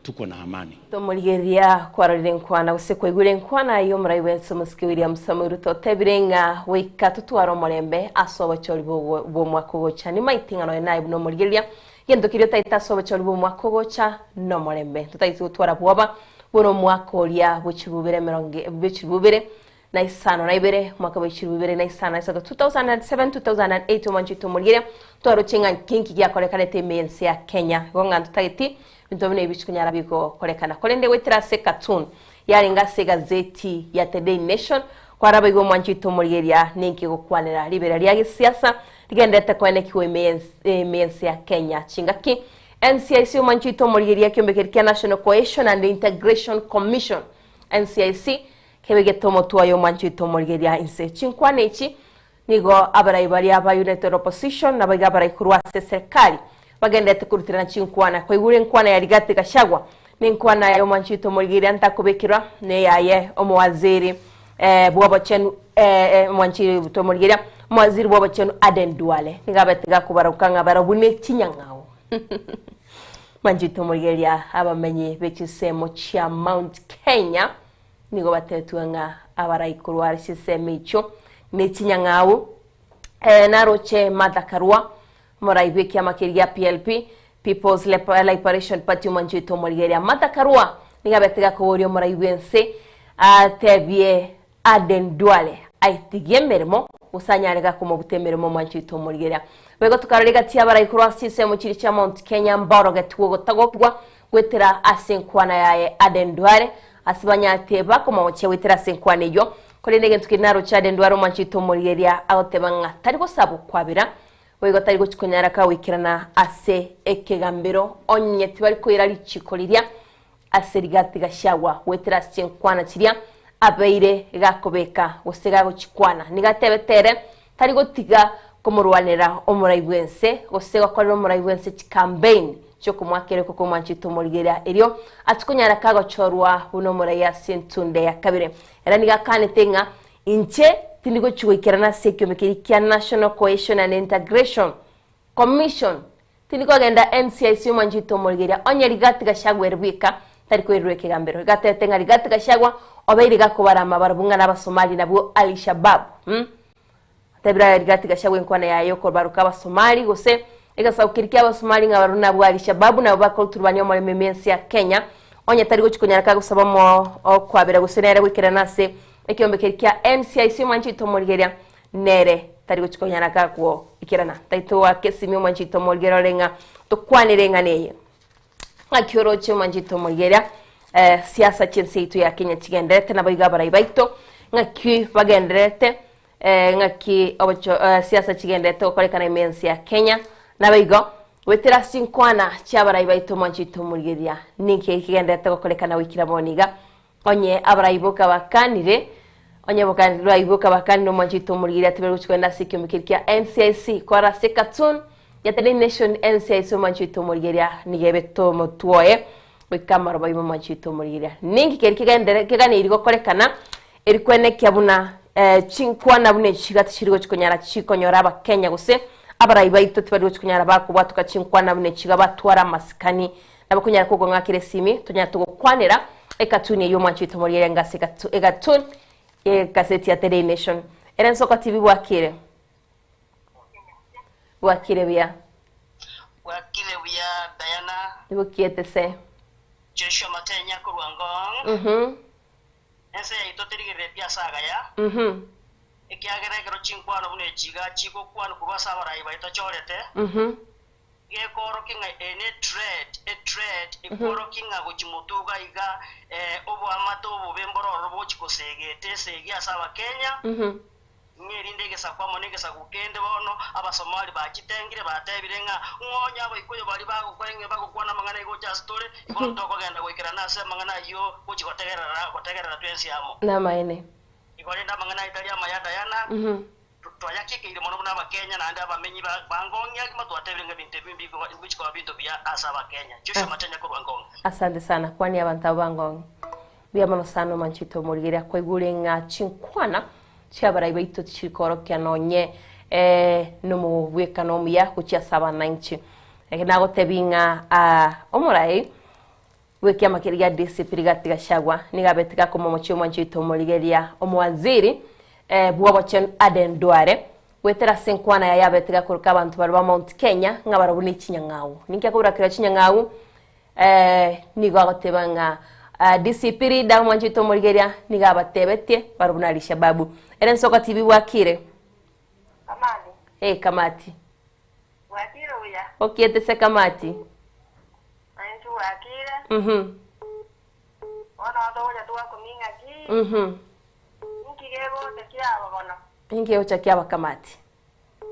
Speaker 15: tuko na amani.
Speaker 3: Tomorigeria kwarorire nkwana gose kwaigwire nkwana yo murai wense omusike William Samoei Ruto otebire ng'a goika totware omorembe ase obochori bwa omwaka ogocha nimaite ng'a nonya naye buna omorigereria gento keria otaete ase obochori bwa omwaka ogocha na omorembe totaete gotwara bwoba buna omwaka oria bwe chirubere emerongo bwe chirubere na isano na ibere omwaka bwe chirubere na isano na isato 2007 2008 omwanchete omorigereria twaroche ng'a nki giakorekanete ime y'ense ya Kenya igo ng'a ntotageti Ebinto buna ebi chikonyara bigokorekana. Korende goetera ase ecartoon yarenge ase egazeti ya The Daily Nation, kwarabaigwe omwancho oito omorigereria ninki gokwanera ribera ria gesiasa rigenderete koenekigwa ime y'ense ya Kenya. Chingaki NCIC omwancho oito omorigereria ekiombe keria kia National Cohesion and Integration Commission, NCIC, Kebegete omotwe oye omwancho oito omorigereria inse. Chinkwana echi nigo abarai baria ba United Opposition nabaiga abarai korwa ase eserikali bagenderete koruterana chinkwana. Kwaigure enkwana ya Rigathi Gachagua nenkwana ya omwancho oito omorigereria ntakobekerwa neyaye omowaziri bw'obochenu omwancho oito omorigereria omowaziri bw'obochenu Aden Duale nigo abete gakobaroka ng'a barabwo ne chinyang'au. Mwancho oito omorigereria abamenyi be chinsemo chia Mount Kenya Nigo batetwe ng'a abarai korwa ase chinsemo echio ne chinyang'au. Naroche Martha Karua, omorai bw'ekiama keria gia PLP, People's Liberation Party omwanchi oito omorigereria. Martha Karua nigo abete gakoboria omorai bw'ense atebie Aden Duale aitigie emeremo gose anyare gakomobuta emeremo omwanchi oito omorigereria. Boigo tokarora egati y'abarai korwa ase chinsemo chiria chia Mount Kenya mbaorogetigwe ogotagokigwa Goetera ase enkwana yaye Aden Duale, ase banyate bakomogochia goetera ase enkwana eyio. Korende egento keria naroche Aden Duale omwanchi oito omorigereria agoteba ng'a tari gosaba okwabera, boigo tari gochia konyara kagoikerana ase ekegambero onye tibari koira richiko riria ase Rigathi Gachagua goetera ase chinkwana chiria abeire gakobeka gose gagochikwana. Nigo atebete ere Tari gotiga komorwanera omorai bw'ense, gose gokorera omorai bw'ense chikambeini chi'okomoakera oko kw'omwanchete omorigereria, erio achie konyara kagochorwa buna omorai ase entunde ya kabere. Ere nigo akanete ng'a, Inche tindi gochia goikerana ase ekiombe keria kia National Cohesion and Integration Commission, tindi kogenda NCIC omwanchete omorigereria, onye Rigathi Gachagua ere bweka tari koirerwa ekegambero. Igo atebete ng'a Rigathi Gachagua obeire gakobarama barabwo ng'a n'Abasomali nabwo Al-Shabaab. Atebire aya Rigathi Gachagua enkwana yaye yokobaruka Abasomali gose egesaku keria kia Abasomali ng'a barabwo nabwo Al-Shabaab nabwo bakoruturubania omoremo ime ense ya Kenya onye tari gochia konyara kagosaba omo okwabera gose nere goikerana ase ekeombe keria kia NCIC omwanchi oito omorigeria nere tari gochia konyara kagoikerana. Taitoake esimi omwanchi oito omorigeria ore ng'a tokwanere eng'ana eye. Ng'aki oroche omwanchete omorigereria eh, siasa chi'ense yaito ya Kenya chigendererete naboigo abarai baito ng'aki bagendererete eh, ng'aki obocho eh, siasa chigendererete gokorekana ime ense ya Kenya naboigo goetera ase chinkwana chi'abarai baito omwanchete omorigereria ninki kigendererete gokorekana goikera bono iga onye abarai boka bakanire onye boka boka bakanire omwanchete omorigereria tibari gochi kogenda ase ekiombe keria kia NCIC kora ase cartoon Ya The Nation ense ase omwancho oito omorigereria nigo ebete omotwe oye goika amaroba ime omwancho oito omorigereria. Ninki keri kegendere keganeiri gokorekana eri kwenekia buna eh, chinkwana buna echi chiga tichiri gochi konyara chikonyora abakenya gose abarai baito tibari gochi konyara bakobwatoka chinkwana buna echi iga batware amasikani nabo konyara kogong'akera esimi tonyare togokwanera ekatuni eywo omwancho oito omorigereria ngase egatuni y'egaseti ya The Daily Nation. Ere Nsoko TV bwakire. Bwakire buya.
Speaker 13: Bwakire buya Diana.
Speaker 3: Nigokiete se.
Speaker 13: Joshua Matenya korwa Ngong. Ense yaito terigereretie ase agaya, ekiagera ekero chinkwano buna echi iga chigokwanwa korwa ase abarai baito chorete, gekoorokia ng'a eye ne threat, a threat, ekworokia ng'a gochia motwe iga iga oboamate obobe mboro ororo bogochia kosegeta esegi ase abakenya. Ng'a erinde egesaku amo negesaku kende bono Abasomali bachitengire, batebire ng'a, Ng'o onye Abaikuyu baria bagokora ing'we bagokwana amang'ana egocha ase tore, bono tokogenda goikerana ase amang'ana ayio gochia gotegerera gotegerera twensi amo.
Speaker 3: Namaene.
Speaker 13: Igo rende amang'ana ayio tari amaya Diana, twayakikeire mono buna Abakenya naende abamenyi ba ba Ngong agima twatebire ng'a ebinto ebi mbigo mbigochi koba binto biya ase Abakenya. Joshua Machanya korwa Ngong.
Speaker 3: Asante sana kwania abanto abo ba Ngong. Mbuya mono sana omwanchete omorigereria kwaigure ng'a chinkwana chi'abarai baito tichiri koorokia nonye nomobwekano omuya gochia ase abananchi. Eke nagotebi ng'a omorai bw'ekiama keria gia DCP Rigathi Gachagua nigo abete gakomomochia omwanchi oito omorigereria omowaziri bw'obochenu Aden Duale goetera ase enkwana yaye abete gakoroka abanto baria ba Mount Kenya ng'a barabwo ne chinyang'au. Ninki akobora keria chinyang'au? Nigo agoteba ng'a DCP leader omwanchete omorigeria nigo abatebetie barobwo na Alishababu. Ere Nsoko TV bwakire?
Speaker 14: Kamati.
Speaker 3: Eh, Kamati.
Speaker 14: Bwakire buya.
Speaker 3: Okiete se Kamati?
Speaker 14: Nainche bwakire. Bono togocha twakumia ing'aki. Inki gegocha kiaba bono?
Speaker 3: Inki gegocha kiaba Kamati?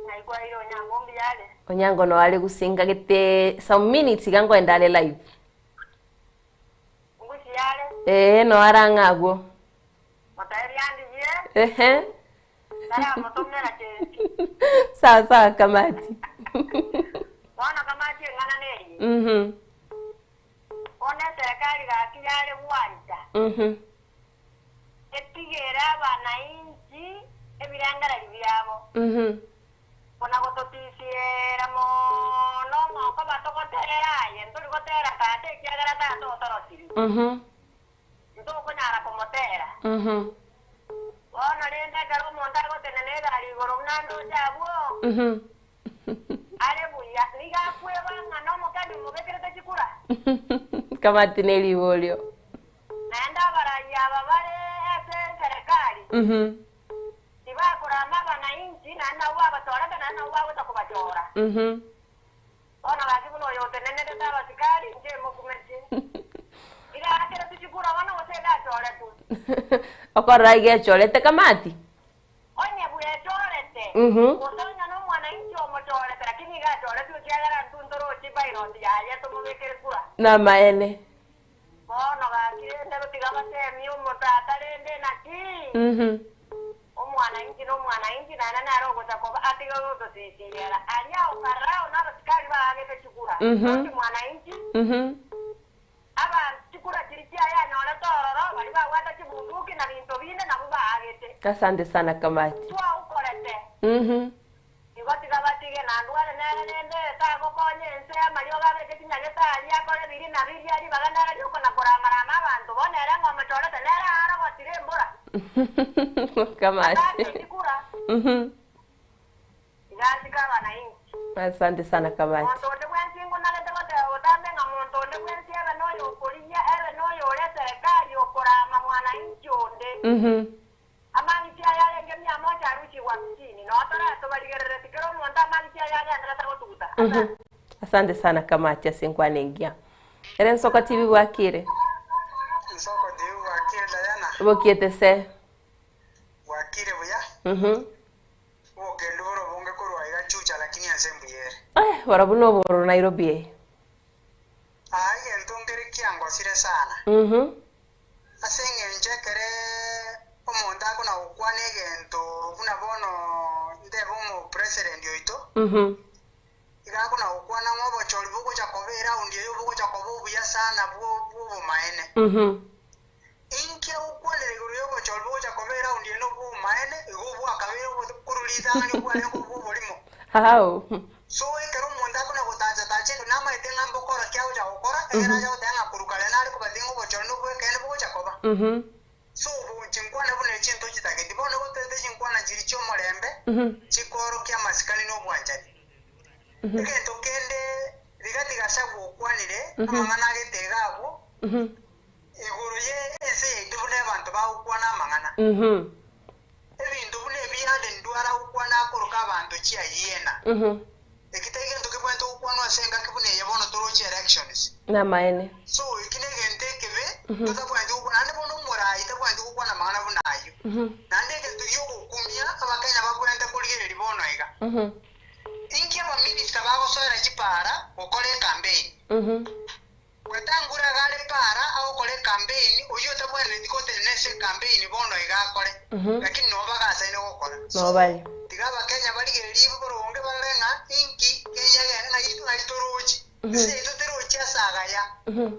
Speaker 14: Ng'ai kwaeire Onyango mbuya are?
Speaker 3: Onyango no are gose ngagete some minutes iga nkoenda are live.
Speaker 14: Ngusi are?
Speaker 3: Ee no are ang'e agwo. Ehe. Sawa sawa Kamati. Mhm. Mhm.
Speaker 14: Etigere abanainchi ebirengereri biabo.
Speaker 3: Mhm.
Speaker 14: Buna gototisiera mono ng'okoba togotera aye ntori gotera tata ekiagera tata otorosirie.
Speaker 3: Mhm.
Speaker 14: Ntokonyara komotera.
Speaker 3: Mhm.
Speaker 14: Bono rende ekero omonto agotenena egari igoro buna ndoche abwo,
Speaker 3: Mhm.
Speaker 14: are buya, nigo akweba ng'a nomokani omobekerete chikura.
Speaker 3: Kamati neriborio.
Speaker 14: Naende abarai aba bare ase eserekari
Speaker 3: Mhm.
Speaker 14: tibakorama abanainchi, naende nabwo babachorete, naende nabwo bagocha kobachora.
Speaker 3: Mhm.
Speaker 14: Bono gaki buna oyo otenenerete abasikari, inche mokumetie. Iga aakeretwe chikura bono gose iga achoretwe?
Speaker 3: Okorora iga echorete Kamati.
Speaker 14: Onye bwechorete,
Speaker 3: Mhm.
Speaker 14: gose onye nomwananchi omochorete, lakini iga achoretwe ekiagera intwe ntoroche pilot yaye tomobekere kura.
Speaker 3: Namaene.
Speaker 14: Bono gaki rende gotiga basemie omotata rende naki?
Speaker 3: Mhm.
Speaker 14: Omwananchi nomwananchi naende nere ogocha koba atige gotosisiera. Aria okarao nabasikari baagete chikura.
Speaker 3: Mhm.
Speaker 14: Tochi mwananchi,
Speaker 3: Mhm.
Speaker 14: Abanto chikura chiria chiaye anyorete ororo, baria babwate chibunduki na binto binde nabwo baagete.
Speaker 3: Asante sana Kamati.
Speaker 14: Twaukorete.
Speaker 3: Mhm.
Speaker 14: Igo tiga batige, na ndware nere rende tagokonya ense, amariogo abeke chinyagete aria akore biria na biria, ribaga nere riokona-koramarama abanto. Bono ere ng'a omochorete nere aarogotire embura.
Speaker 3: Kamati.
Speaker 14: Atake chikura.
Speaker 3: Mhm.
Speaker 14: Iga asike abanainchi.
Speaker 3: Asante sana Kamati.
Speaker 14: Monto onde bwensi ngonarete goteba botambe ng'a monto onde bwensi ebe noyokorigia, ebe noyore eserekari okorama mwanainchi onde.
Speaker 3: Mhm.
Speaker 14: Amang'iti aya arenge mia moja arusigwe hamsini, noo toratobarigerereti kera omonto amang'iti aya agenderete gotuguta.
Speaker 3: Mhm. Asante sana Kamati ase enkwana engiya. Ere Nsoko TV bwakire?
Speaker 16: Nsoko TV bwakire Diana.
Speaker 3: Bokiete se.
Speaker 16: Bwakire buya.
Speaker 3: Mhm.
Speaker 16: Obokendu bore obonge korwa aiga Chucha lakini ense mbuya ere.
Speaker 3: Eh, barabwo nobororo Nairobi eye.
Speaker 16: Aa egento nkere kiangosire sana.
Speaker 3: Mhm.
Speaker 16: Ase eng'encho ekere omonto akona gokwana egento buna bono ntebe omopresident oito,
Speaker 3: Mhm.
Speaker 16: iga akona gokwana ng'a obochori bogocha koba eround eye obogocha koba obuya sana bwo bwobomaene.
Speaker 3: Mhm.
Speaker 16: Inki agokwanera igoro y'obochori bogocha koba eround eye nobwobomaene, igo obwakabeire obo korwa ritang'ani obwarenge obw'oborimo.
Speaker 3: Ao.
Speaker 16: So ekero omonto akona gotacha-tacha endo namaete ng'a mbokora ki agocha gokora, ekero acha goteba ng'a korwa kare nare kobatebi ng'a obochori nobw'ekeene bogocha koba.
Speaker 3: Mhm.
Speaker 16: So obo chinkwana buna echi ntochitageti. Bono gotete chinkwana chiria chi'omorembe,
Speaker 3: Mhm.
Speaker 16: chikoorokia amasikani na obwanchani.
Speaker 3: Mhm.
Speaker 16: Egento kende Rigathi Gachagua okwanire,
Speaker 3: Mhm.
Speaker 16: amang'ana agete iga abwo,
Speaker 3: Mhm.
Speaker 16: igoro ye ense yaito buna abanto bagokwana amang'ana.
Speaker 3: Mhm.
Speaker 16: Ebinto buna ebi Aden Duale agokwana akoroka abanto chiayiena.
Speaker 3: Mhm.
Speaker 16: Eki tari gento kebwenerete gokwanwa ase engaki buna eye bono toroche elections.
Speaker 3: Namaene.
Speaker 16: So eki negento ekebe
Speaker 3: Mhm.
Speaker 16: totabwenereti gokwana naende bono omorai tabwenereti gokwana amang'ana buna ayio.
Speaker 3: Mhm.
Speaker 16: Naende egento giogokumia abakenya babwenerete korigereria bono iga.
Speaker 3: Mhm.
Speaker 16: Inki abaminista bagosoera chipara gokora ekampeini?
Speaker 3: Mhm.
Speaker 16: Wetangura iga are para agokora ekampeini, oyio otabwenereti gotenena ase ekampeini bono iga akore,
Speaker 3: Mhm.
Speaker 16: lakini noo bagasaine gokora.
Speaker 3: Noo bare.
Speaker 16: Tiga abakenya barigererie boronge barore ng'a inki keyegene ng'ai ng'ai torochi.
Speaker 3: Mhm.
Speaker 16: Ense yaito terochi ase agaya.
Speaker 3: Mhm.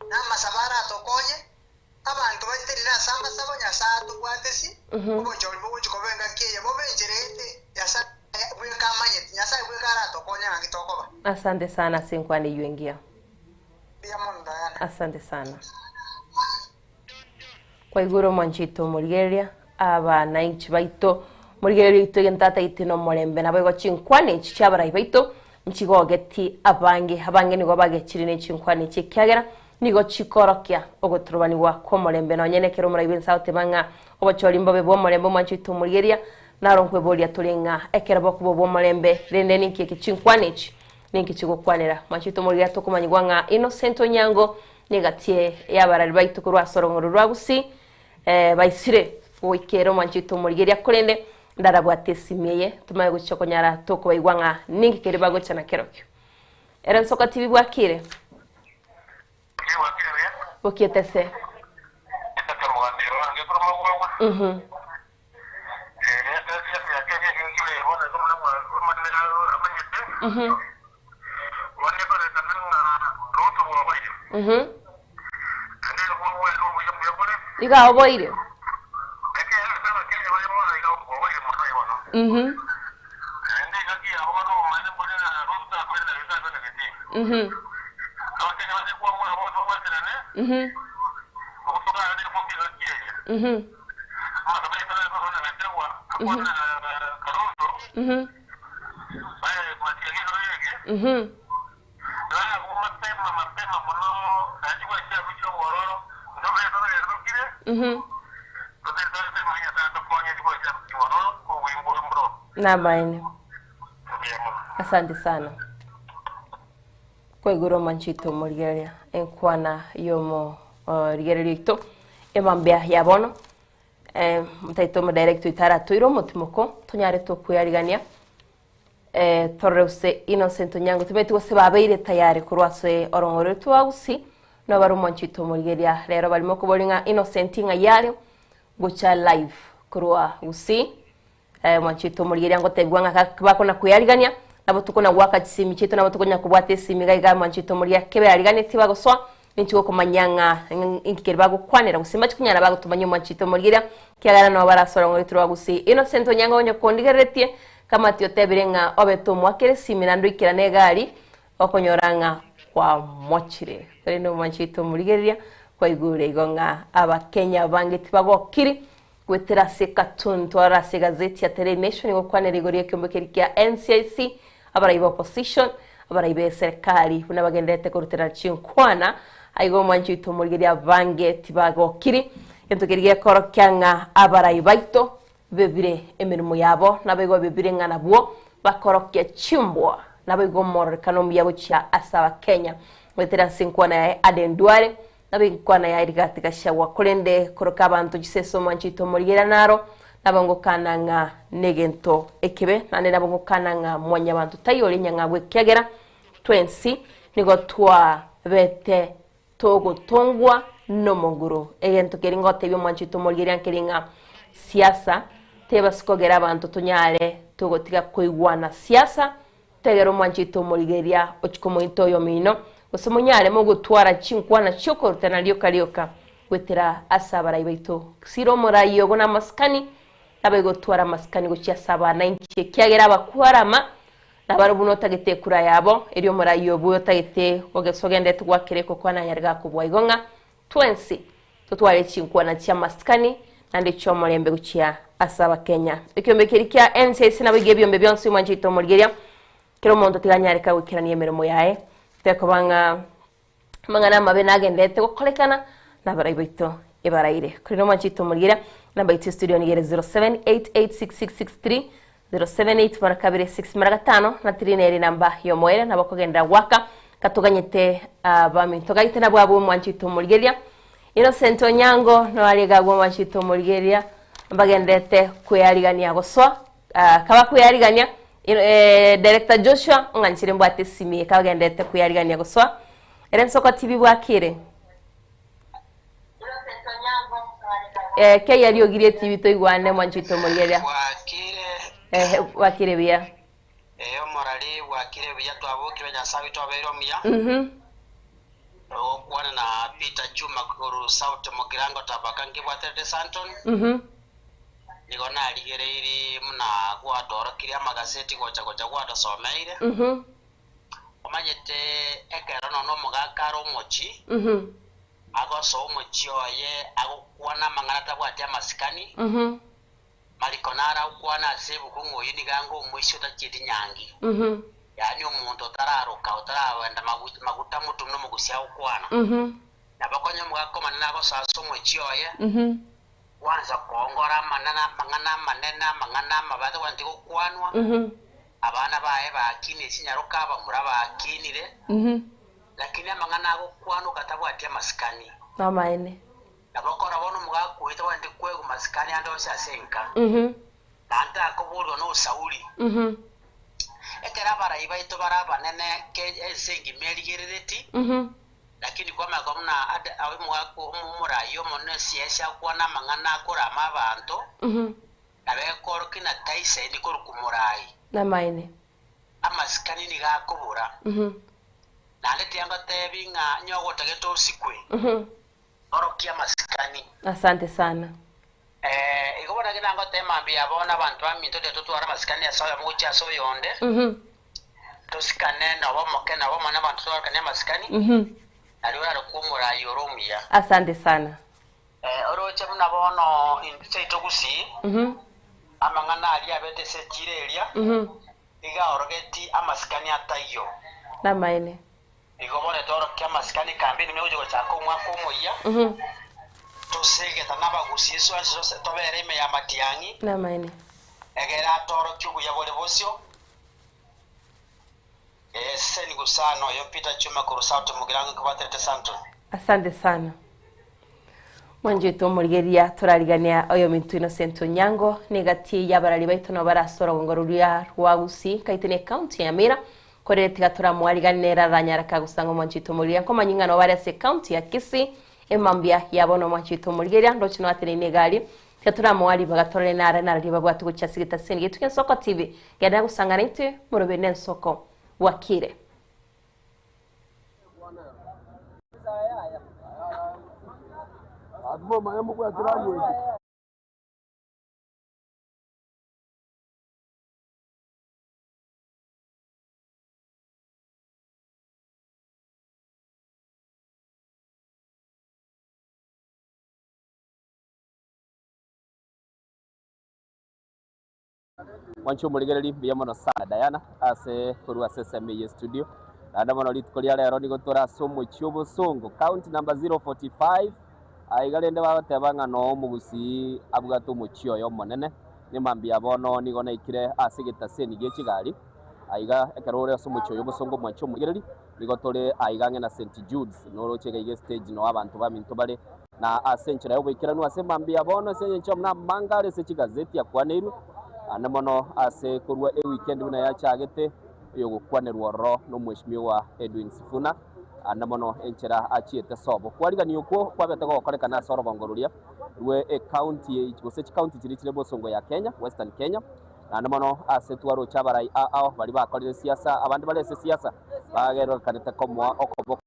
Speaker 16: Na amasabo aratokonye, abanto batenene ase amasabo Nyasae atobwatesi,
Speaker 3: Mhm.
Speaker 16: obochori bogochia koba engaki eye bobe enchera ete Nyasae bweka amanyete, Nyasae bweka aratokonye ng'aki tokoba.
Speaker 3: Asante sana ase enkwana eyio engiya.
Speaker 16: Mbuya mono Diana.
Speaker 3: Asante sana. Kwaigure omwanchi oito omorigereria, abanainchi baito, morigereria oito egento atagete nomorembe naboigo chinkwana echi chiabarai baito nchigogeti abange, abange nigo bagechire ne chinkwana echi ekiagera nigo chikorokia ogoturubanigwa kw'omorembe nonye nekero omorai bw'ense agoteba ng'a obochori mbobe bw'omorembe omwanchi oito omorigereria naro nkweboria tore ng'a ekero bokoba obw'omorembe rende ninki eke chinkwana echi Ninki chigokwanera? Mwanche tomorigia tokomanyigwa ng'a Innocent Onyango negatie y'abarari baito korwa ase orong'oro rwa Gusii eh, baisire goikera omwanche tomorigeria korende ndarabwate esimi eye tomanye gochia konyara tokobaigwa ng'a ninki keria bagocha na kerokio. Ere Nsoka TV bwakire? Bokiete se. Iga oboire. Namaene. Asante sana. Kwaigure omonchito omorigereria enkwana yomo rigereria oito emambia ya bono eh, mtaito omodirect oito aratoire omotimoko tonyare tokweyarigania eh, torore gose Innocent Onyango timanyeti gose babeire tayari korwa ase orong'o rwa Gusii nobare omonchito omorigereria rero barimo okoboria ng'a Innocent ng'ai are gocha live korwa Gusii Eh, mwanchete omorigereria ngotebigwa ng'a gaki bakona kweyarigania, nabo tokona goaka chisimi chiaito, nabo tokonya kobwata esimi iga iga mwanchete omorigereria kebe yariganetie bagosoa, ninchi gokomanya ng'a inki keri bagokwanera gose mbachi konyara bagotomanya omwanchete omorigereria, ekiagera nabo barasore ng'a oritwe rwa Gusii. Innocent Onyango onye kondigereretie, kamati otebire ng'a obete omoakere esimi naende oikerane egari, okonyora ng'a kwamochire. Korende omwanchete omorigereria, kwaigure igo ng'a abakenya abange tibagokiri, Goetera ase cartoon twarora ase egazeti ya Daily Nation gokwanera igoro y'ekeombe keria kia NCIC, abarai ba opposition, abarai be eserekari buna bagendererete korutera chinkwana aiga omwanchi oito omorigereria abange tibagokiri. Egento keria gekorokia ng'a abarai baito bebire emeremo yabo naboigo bebire ng'a nabwo bakorokia chimbwa naboigo omororekano omuya gochia ase abakenya. Goetera ase enkwana yaye Aden Duale Nabo enkwana yaye rigatiga-shagwa, korende koroka abanto chisese omwancho oito omorigereria naro, nabo ngokana ng'a negento ekebe, naende nabo ngokana ng'a mwanyabanto taiyo ore enyang'au ekiagera twensi nigo twabete togotongwa nomonguru. Egento keria ngotebia omwancho oito omorigereria nkeri ng'a siasa tebasi kogera abanto tonyare togotiga koigwana siasa, Tegera omwanchete omorigereria ochie komoita oyomino, gose monyare mogotwara chinkwana chi'okorutana rioka rioka goetera ase abarai baito. Sira omorai ogo namasikani, nabe gotwara amasikani gochia ase abana inche, ekiagera abakwarama nabare buna otagete ekura yabo, erio omorai obwo otagete gogesa ogenderete goakera ekokwa nanyare gakobua igo ng'a Twensi totware chinkwana chi'amasikani naende chi'omorembe gochia ase Abakenya. Ekiombe keria kia NCIC naboigo ebiombe bionsi omwanchete omorigeria, kera omonto tiga anyareka goikerania emeremo yaye, tekoba ng'a amang'ana amabe nagenderete gokorekana nabarai baito ebaraire. Korende omwanchete omorigeria, namba yaito ya studio nigo ere 07886663 078 mara kabere 6 mara gatano na 3 nere namba y'omoerio nabo okogenderera goaka katoganyete abaminto gaite nabwo abwo omwanchete omorigereria Innocent Onyango noare iga abwo omwanchete omorigereria mbagenderete kwearigania gosoa ah, kabakwearigania eh, Director Joshua ong'anchire mbwate esimi eye kabagenderete kwearigania gosoa ere nsoko TV bwakire Eh, kei ariogirie etibi toigwane mwanchete omorigereria. Ehe, bwakire buya.
Speaker 13: Ee, omorari bwakire buya, twabokire Nyasae oito abeire omuya. Ogokwana na Peter Juma korwa South Mugirango Tabaka nkebwaterete Santon. Nigo narigereiri buna gwatorokirie amagaseti gocha gocha gwatosomeire. Omanyete ekero nonya omogaka are omochie, agosoa omochie oye agokwana amang'ana atabwati amasikani, Mariko naro agokwana ase ebuku ng'a oyio nigo anga omoisia otachieti nyangi, yaani omonto otararoka, otaragenda maguta motwe buna omogusi agokwana. Nabo konya omogaka omonene agosoa ase omochie oye, gwansa koongora amanene amang'ana amanene, amang'ana amabe atagwenereti gokwanwa, abana baye bakinire chinyaroka, abamura bakinire, lakini amang'ana agokwanwa katabwati amasikani.
Speaker 3: Amaene.
Speaker 13: Nabo kora bono omogaka oyo tagwenereti kwegwa masikani ande onsi ase enka, naende takoborigwa nosauri. Ekero abarai baito bare abanene, ke ense engima erigerereti. Lakini kwamanya koba buna ade- omogaka omoraia omonene siasa akwana amang'ana akorama abanto, nabo ekorokia ng'a taisaini korokwa morai.
Speaker 3: Namaene.
Speaker 13: Amasikani nigo akobora. Naende tiangotebi ng'a onye ogotagete osikwe, orokie amasikani.
Speaker 3: Asante sana.
Speaker 13: Eh, igo bono naki nangoteba mambia bono abanto baminto tiga totware amasikani ase oyomo gochia ase oyonde, tosikane noba omoke noba omonene abanto twarokanie amasikani, nario orarokwe omorai ore omuya.
Speaker 3: Asante sana.
Speaker 13: Eh, oroche buna bono intwe seito gusii, amang'ana aria abete ase echiro eria, iga aorogeti amasikani ataiyo.
Speaker 3: Namaene.
Speaker 13: Igo bono tworokia amasikani kambeni ime gochia gochaka omwaka omoyia, tosegeta nabagusii ase tobere ime y'amatiang'i,
Speaker 3: Namaene.
Speaker 13: egere atorokie obuya bore bosio. Seseni gusana oyo Peter Chuma korwa South Mugirango nkobaterete Sandton.
Speaker 3: Asante sana. Mwanchete omorigereria torarigania oyominto Innocent Onyango negati y'abarari baito nabo barase orogongo roria rwa Gusii kaite ne county ya Nyamira korende tiga toramwariganie nere aranyare kagosanga omwanchete omorigereria nkomanya ng'a nabo bare ase county ya Kisii emambia ya bono omwanchete omorigereria ndoche noateneine egari tiga toramoa ribaga torore nare nararia babwate gochia ase egetaseni getu kia Ensoko TV genda gosanga naintwe morobe ne ensoko bwakire.
Speaker 10: Mwanche omorigereri mbuya mono sana Diana ase korwa ase esemo eye studio. Naende mono rituko ria rero nigo tore ase omochie obosongo county number 045 aiga rende bagoteba ng'a noo omogusii abwate omochie oye omonene. Ne mambia bono nigo naikire ase egetaseni gie chigari aiga ekero ore ase omochie oyo obosongo mwanche omorigereri nigo tore aiga ang'e na St Jude's noroche iga iga estage noo abanto baminto bare Na ase enchera y'oboikeranu ase mambia bono, ase engencho amo namanga are ase chigazeti akwaneirwe, naende mono ase korwa ewikendi buna yachagete, oyogokwanerwa ororo nomweshimiwa Edwin Sifuna, naende mono enchera achiete sobo. Kwarigania okwo kwabete gogokorekana ase orogongo roria rwe ecounty gose chicounty chiria chire bosongo ya Kenya, Western Kenya, naende mono ase twaroche abarai ao baria bakorire siasa, abande bare ase siasa bagerekanete komoa okoboko.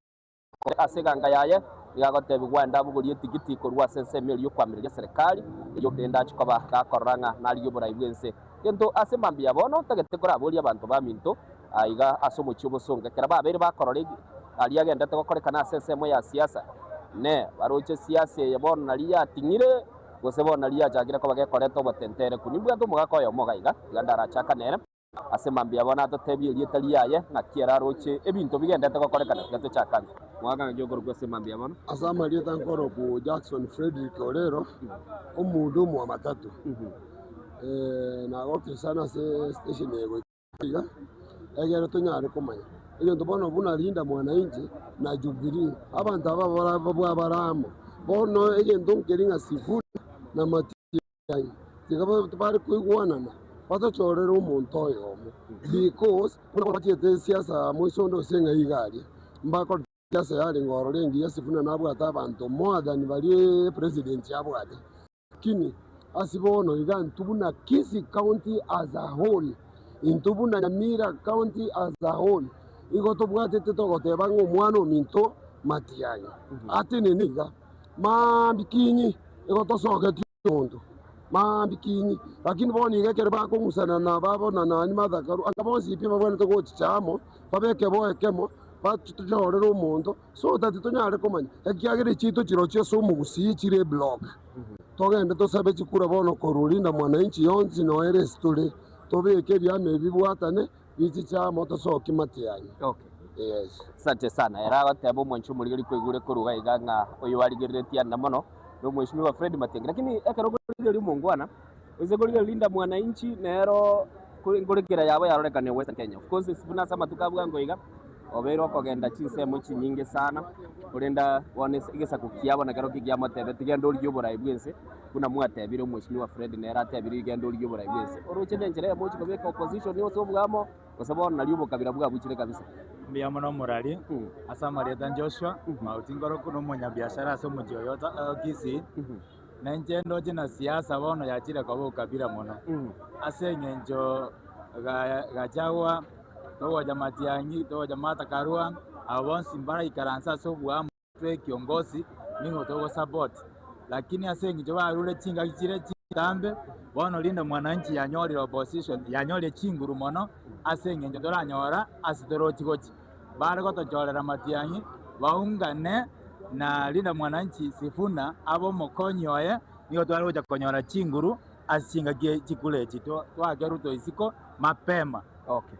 Speaker 10: Ase eganga yaye nigo agotebigwa aende abogorie etigiti korwa ase ensemo eria y'okwamireria eserekari, erio rende achie koba gakorora ng'a narigie oborai bw'ense. Gento ase mambia bono ntagete koraborie abanto baminto aiga ase omochie obosongo, ekero babeire bakorora aria agendete gokorekana ase ensemo ya siasa, ne baroche siasa eye bono naria yating'ire, gose bono naria yachakire koba gekoreta obotentereku. Nimbwate omogaka oyomo iga iga, tiga ndarachaka nere. Ase mambia bono atotebie erieta riaye, ng'aki ere aroche ebinto bigendete gokorekana, tiga tochakane. Mwaka ng'aki okorokwa ase mambia bono?
Speaker 17: Ase amarieta nkorokwa Jackson Fredrick Orero, omohudumu wa matatu. Nagokire sana ase station eye goika iga, egere tonyare komanya egento bono buna Linda Mwananchi na Jubilee, abanto aba babwa bare amo, bono egento nkeri ng'a Sifuna na Matiang'i. Tiga bare koigwanana batochorere omonto oyomo because buna bachiete esiasa moiso onde ase ng'a iga aria mbakorete esiasa yarenge ororo engiya Sifuna nabwate abanto more than baria president abwate lakini ase bono iga intwe buna Kisii county as a whole intwe buna Nyamira county as a whole igo tobwatete togoteba ng'a omwana ominto Matiang'i atenene iga maambia kinyi igo tosogetie. Omonto maambia kinyi, lakini bono iga ekero bakong'usana na babona nani Martha Karua, anga bonsi pi babwenerete gochicha amo, babe ekeboo ekemo, batochorere omonto, so that tonyare komanya, ekiagera echiaito chirochio ase omogusii chire eblock. Togende tosabe chikura bono korwa Linda Mwananchi yonsi noyo ere ase tore, tobeke ebiama ebi bibwatane, bichiche amo tosokie matiang'i.
Speaker 10: Okay.
Speaker 17: Yes.
Speaker 10: Asante sana. Ere agoteba omwanchi omorigeri kwaigure korwa iga ng'a oyo arigereretie ande mono Nomweshimiwa Fred Matiang'i. Lakini ekero okorigereria omongwana, oise korigereria Linda Mwananchi nero nkorekera yabo yarorekane Western Kenya. Of course buna ase amatuko a bwango iga, obeire okogenda chinsemo chinyinge sana, korende bono egesaku kiabo nakerokio kiamotebeti genda origie oborai bw'ense, buna mwatebire omweshimiwa Fred nere atebire genda origie oborai bw'ense. Oroche nenchera eyemo ochia kobeka opposition ase obwamo, gose bono nario obokabira bwabuchire kabisa.
Speaker 2: Mbuya mono omorari, ase amarieta Joshua, Mauti Nkoroku na omonyabiashara ase omochie oyo o Kisii, na inche ndoche na siasa bono yachire koba ukabila mono, ase eng'encho Gachagua, togocha Matiang'i, togocha Martha Karua, aba bonsi mbaraikaranse ase oboamo. Twe kiongosi nigo togo support lakini ase eng'encho barure chingaki chire chintambe bono rinde mwananchi yanyorire opposition yanyorire chinguru mono ase eng'encho toranyora ase torochi gochia. Bare gotochorera matiang'i baungane na Linda Mwananchi Sifuna abe omokonyi oye nigo tware gocha konyora chinguru ase chingaki chikura echi twake Ruto isiko mapema.
Speaker 10: Okay.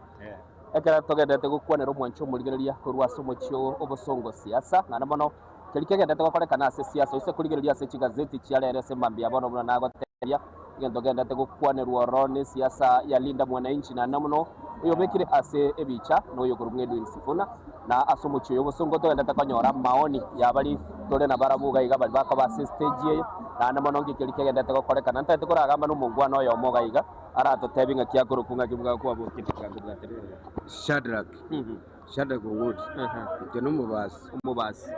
Speaker 10: Ekero togenderete gokwanera omwancho omorigereria korwa ase omochie oo obosongo siasa, naende mono keria kegenderete gokorekana ase siasa gose korigereria ase chigazeti chia rero ase mambia ya bono buna nagotebia, egento kegenderete gokwanerwa ororo ne siasa ya Linda Mwananchi naende mono oyobekire ase ebicha noyokorokwa ng'a Edwin Sifuna. Na ase omochie oyo obosongo togenderete konyora amaoni ya baria tore nabarabwo iga iga baria bakoba ase estage eye, naende mono nki keria kegenderete gokorekana. Ntagete koragamba nomongwana oyomo iga iga. Aratotebie ng'aki akorokwa ng'aki bwakwabokia bwakobwatera.
Speaker 18: Shadrack, Shadrack Ong'oti, inche nomobasi.
Speaker 10: Omobasi.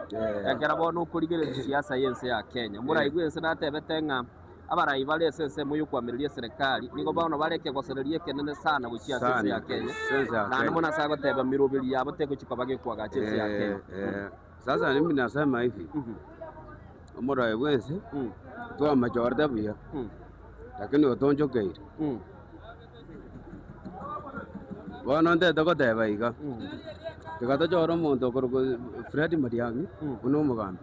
Speaker 10: Ekero bono okorigereria siasa y'ense ya Kenya, omorai bw'ense natebete ng'a abarai bare ase ensemo y'okoamereria eserekari nigo bono bare ekegosereria ekenene sana gochia ase ense ya
Speaker 18: Sana,
Speaker 10: Kenya,
Speaker 18: ase ense ya
Speaker 10: naende
Speaker 18: Kenya.
Speaker 10: mono ase agoteba miroberi yabo tegochia koba gekoagacha ense ya Kenya.
Speaker 18: Eh, sasa mimi nasema hivi, omorai bw'ense twamachorete buya. Lakini otonchokeire. Bono ntete goteba iga, tiga tochore omonto okorokwa Fred Matiang'i buna omogambi.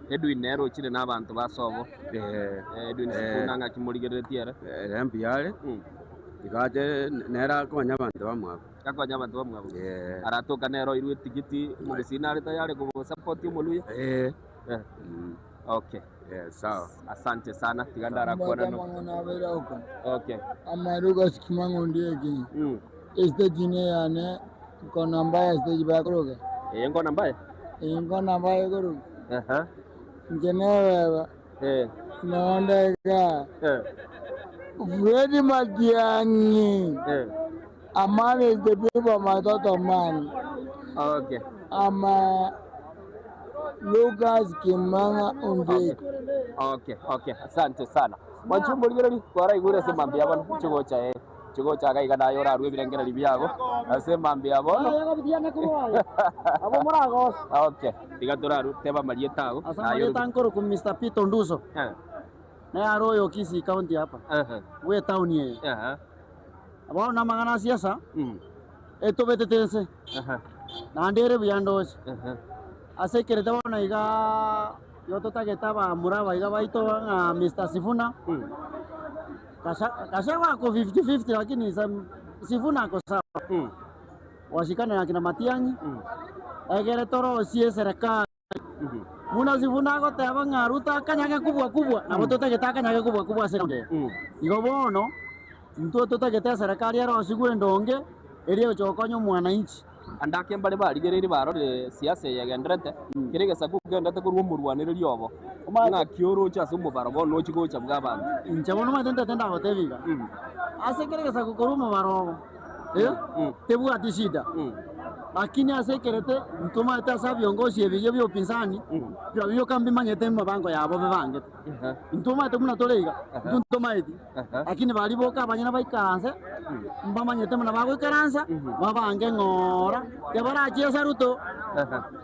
Speaker 10: Edwin nere ochire na abanto ba sobo.
Speaker 18: Eh,
Speaker 10: Edwin
Speaker 18: eh.
Speaker 10: Sifuna ng'aki morigereretie ere?
Speaker 18: Ere mbuya are, tiga ache nere akonye abanto bamwabo.
Speaker 10: Akonye abanto bamwabo.
Speaker 18: Eh.
Speaker 10: Aratoka nere oirwe etigiti, omogusii nare tayari komosupport omoluya?
Speaker 18: Eh.
Speaker 10: Eh. Okay.
Speaker 18: Eh, sawa.
Speaker 10: Asante sana. Tiga ndarakwana no.
Speaker 19: Amang'ana abeire oko.
Speaker 10: Okay.
Speaker 19: Amaruga sikima ng'ondi eke.
Speaker 10: Mm.
Speaker 19: Estage ne yane nkona mbaya stage bakoroka.
Speaker 10: Eh, nkona mbaya?
Speaker 19: Eh, nkona mbaya ekoroka.
Speaker 10: Aha.
Speaker 19: Inche nebeba.
Speaker 10: Eh.
Speaker 19: Nondeka.
Speaker 10: Eh.
Speaker 19: Fred Matiang'i.
Speaker 10: Eh.
Speaker 19: A man is the people my daughter man.
Speaker 10: Okay.
Speaker 19: I'm uh, Lucas Kimanga Ondiek.
Speaker 10: Okay, okay. Asante sana. Mwachumbo rigereri kwaraigure ase mambia bono chigocha eh. Chigocha iga iga naye orarue ebirengererio biago ase mambia bono.
Speaker 20: Abo moragosa.
Speaker 10: Okay. Tiga toraru teba marieta ago.
Speaker 20: Ase amarieta nkoroku Mr. Peter Nduso.
Speaker 10: Eh.
Speaker 20: Naye are oyo Kisii County hapa.
Speaker 10: Uh-huh.
Speaker 20: Bwe town eye.
Speaker 10: Uh-huh.
Speaker 20: Bono namang'ana a siasa, etobetete ense, naende ere buya ndoche. Ase ekerete bono iga igo totagete abamura aba iga baito ng'a Mister Sifuna, Gasha Gachagua ako 50-50 lakini Sifuna ako sawa. Washikane na kina Matiang'i, egere torosie eserekari. Buna Sifuna agoteba ng'a Ruto akanyage kobua kobua, nabo totagete akanyage kobua kobua ase ende. Igo bono, intwe totagete eserekari erosigwe endonge, eria egocha gokonya omwananchi.
Speaker 10: Ande ake mbare barigereiri barorire siasa eye egenderete, kera egesaku kegenderete korwa omorwanereria obo, ng'aki oroche ase omobaro bono nochi gocha bw'abanto.
Speaker 20: Inche bono omanyete ntete ndagotebia iga, ase kera egesaku korwa omobaro obo, eh, tebwati shida. Lakini ase ekerete ntomanyete ase abiongosi ebiya bia upinzani, birobio bioka mbimanyete emibango yabo bebangete. Ntomanyete buna tore iga, intwe ntomaeti, lakini baria boka abanyene baikaranse, mbamanyete buna bagoikaransa, babange ng'ora, tibarachiesa Ruto.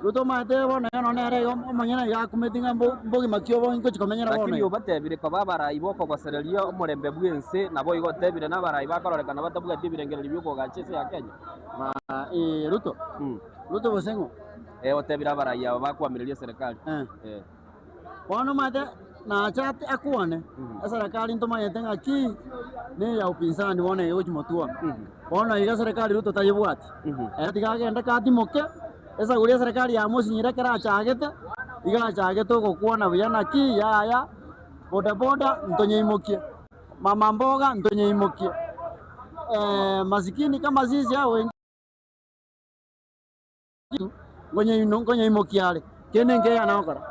Speaker 20: Ruto omanyete bono iga nonye nere iga omonyene iga akumeti ng'a mbo- mbogima ki obo ingochi komenyera bono
Speaker 10: Lakini
Speaker 20: iga.
Speaker 10: obatebire koba abarai b'okogosereria omorembe bw'ense, naboigo otebire nabarai bakororekana batabwati ebirengererio bi'okogacha ense ya Kenya.
Speaker 20: Eh, Ruto. Ruto gose ng'o?
Speaker 10: Eh, otebire abarai aba bakwamireria eserekari. Eh.
Speaker 20: Bono omanyete nache ate akwane, eserekari ntomanyete ng'aki neya upinzani bono egochi motwe one. Bono iga eserekari Ruto tayebwati. Ere tiga agende katimoke, esaguri eserekari yamosinyire ekero achagete, iga achagete ogokwana buya naki yaya, bodaboda ntonyeimokie. Mama mboga ntonyeimokie, masikini kama sisi hao wengine nkonyeimokia are, kende nkeyana gokora.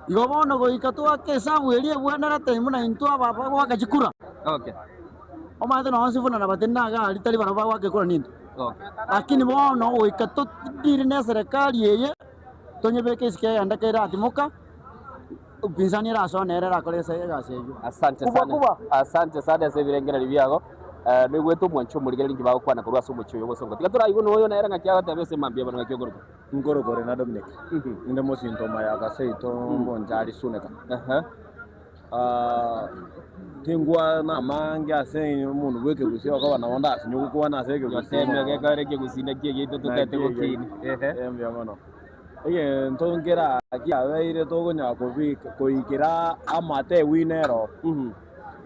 Speaker 20: Igo bono goika toake esabu eria ebwenerete buna intwe aba bagoaka chikura. Omanyete nonye Sifuna na Batenene iga aria tari barabwo bagoaka ekura nintwe. Lakini bono goika todiri na eserekari eye, tonyebeke isiko egende kere atimoka, upinzani erasoe nere erakore ase egasi eyio.
Speaker 10: Asante
Speaker 20: Kubwa
Speaker 10: sana.
Speaker 20: kubwa.
Speaker 10: Asante sana ase ebirengererio biago. Eh, noigwete omwancho omorigereria inki bagokwana korwa ase omochie oyo bosongo. Tiga toraigwe noyo nere ng'aki agoteba ase mambia bono ng'aki okorokwa.
Speaker 1: Nkorokore na Dominic, ninde mosinto omayaka seito mbonchari Suneka. Ah, tingwana amange ase omonto bwa ekegusii okoba nabo ndasinye gokwana ase ekegusii
Speaker 10: Gotebia
Speaker 1: mono.
Speaker 10: gekore ekegusii naki egiaito totete
Speaker 1: Naki
Speaker 10: gokini.
Speaker 1: egiaito. Eh, mbuya mono. Egento nkera kiabeire tokonyara kobika koikera amate ewino ero,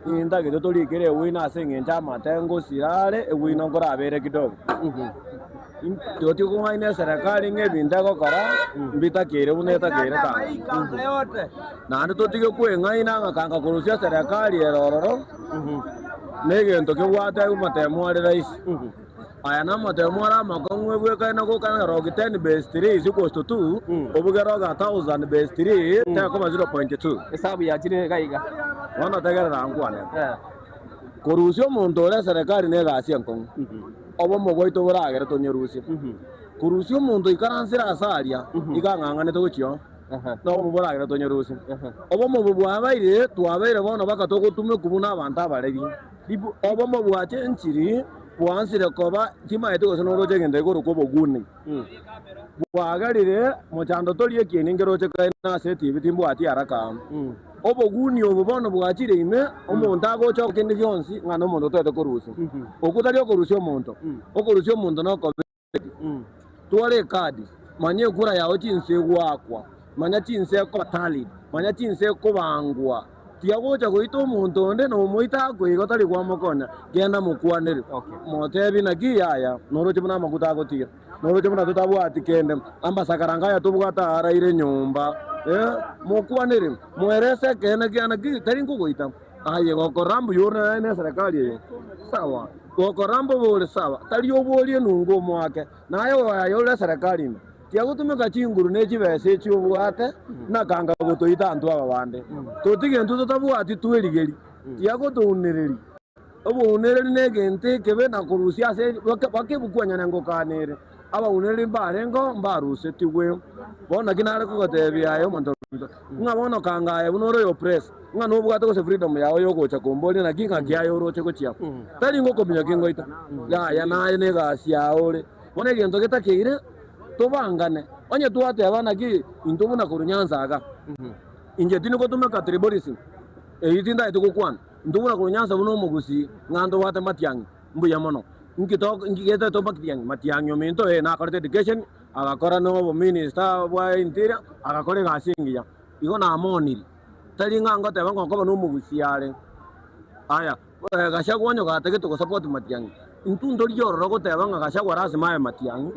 Speaker 1: nintagete torikere ewino ase eng'encho amate ngosira are, ewino nkorabere kidogo. Totiga kong'aina eserekari ng'a ebinto egokora mbitakeire buna etakeire kanga. Naende totige kweng'aina ng'a kanga korusia eserekari ere ororo, na egento kebwate amatemo are rahisi. Aya namatemo are amakong'u ebwekaine gokana log 10 base 3 is equals to 2, obuge log 1000 base 3 tekoba 0.2.
Speaker 10: Esabu yachire iga iga.
Speaker 1: Bono tegerera nkwane. Korusia omonto ore eserekari negasi enkong'u. Obomo bwaito boragere tonyerusie. Korusia omonto oikaransire ase aria, iga ang'ang'anete gochia oo, nobomo boragere tonyerusie. Obomo obo bwabaire, twabeire bono baka togotumekwa buna abanto abareri. Obomo bwacha enchiri bwansire koba timaeti gose noroche egento gekorokwa oboguni. Bwagerire mochando tori ekieni nkeroche kaine ase etibi timbwati haraka. Oboguni obo bono bwachire ime, omonto agocha kende gionsi ng'a nomonto toete korusia. Okwo tari okorusia omonto, okorusia omonto nokobe Twara ekadi, manya ekura yao chinse egoakwa, manya chinse ekoba tallied, manya chinse ekobangwa. Tiga gocha goita omonto onde na omoite akwe igo tari kwamokonya, genda mokwanere, motebie naki yaya, noroche buna amaguta agotiga, noroche buna totabwati kende, amasakara aya tobwate aaraire nyomba, eh, mokwanere, moerese ekeene kia naki tari nkogoita. Aye gokora mbuya ore neserekari eye, sawa. Gokora mbobe ore sawa, tari oborie enungu omoake. Naye oyo ore eserekari ime, tiagotumeka chinguru ne chibesa echi obwate, nakanga gotoita intwe aba bande. Totige intwe totabwati twerigerie, tiagotounereria. Obounereri negento ekebe na korusia ase bakebukwanyana ngokanere. Abaunereri mbarengeo mbarusetigwe. Bono naki nare kogotebia aye omonto ominto, ng'a bono kanga aye buna ore oyo press, ng'a nobwate gose freedom yao yogocha komboria naki ng'aki aye oroche gochia. Tari ngokominyokia ngoita, yaya naye negasi yao ore. Bono egento getakeire tobangane, onye twateba naki intwe buna korwa Nyanza iga, inche tindi gotumeka tribalism, eyio tintagete gokwana, intwe buna korwa Nyanza buna omogusii ng'a ntobwate matiang'i. Mbuya mono. Inki to inki getoete matiang'i? Matiang'i ominto ee nakorete education, agakora na obominister bwa interior, agakora egasi engiya. Igo namooniri, tari ng'a ngoteba ng'a okoba na omogusia are. Aya, Gachagua onye gatagete gosupport Matiang'i, intwe ntori ororo goteba ng'a Gachagua lasima abe Matiang'i,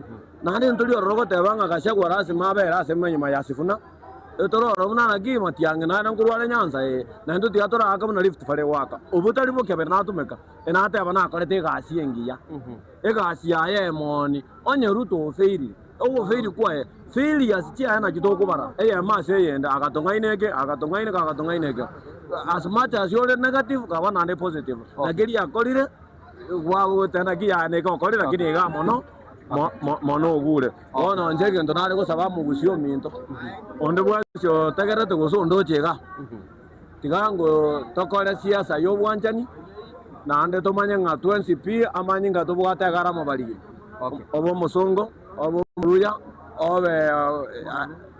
Speaker 1: naende ntori ororo goteba ng'a Gachagua lasima abere ase enyuma ya Sifuna. Tororo buna naki Matiang'i naende nkorwa are Nyanza ee, naintwe tiga toraake buna Rift Valley egoaka. Obwo tari bokebere natumeka. Nateba nakorete egasi engiya, egasi yaye emoni, onye Ruto ofeirire, ogofeiri kwaye, failures chiaye nachio tokobara, eyemo ase eyende, agatong'aina eke, agatong'aina eke, agatong'aina eke. As much as ore negative, kaba naende positive. Naki eria akorire, gwagoteba naki yaya neke okorire lakini igaa mono, mo- mo- mono ogure. Bono inche egento nare gosaba omogusia ominto, onde bwensi otegerete gose onde oche igaa. Tiga ngo tokore siasa y'obwanchani, naende tomanye ng'a twensi pi amanyinga tobwate egarama barigiri. Obe omosongo, obe omoruya, obe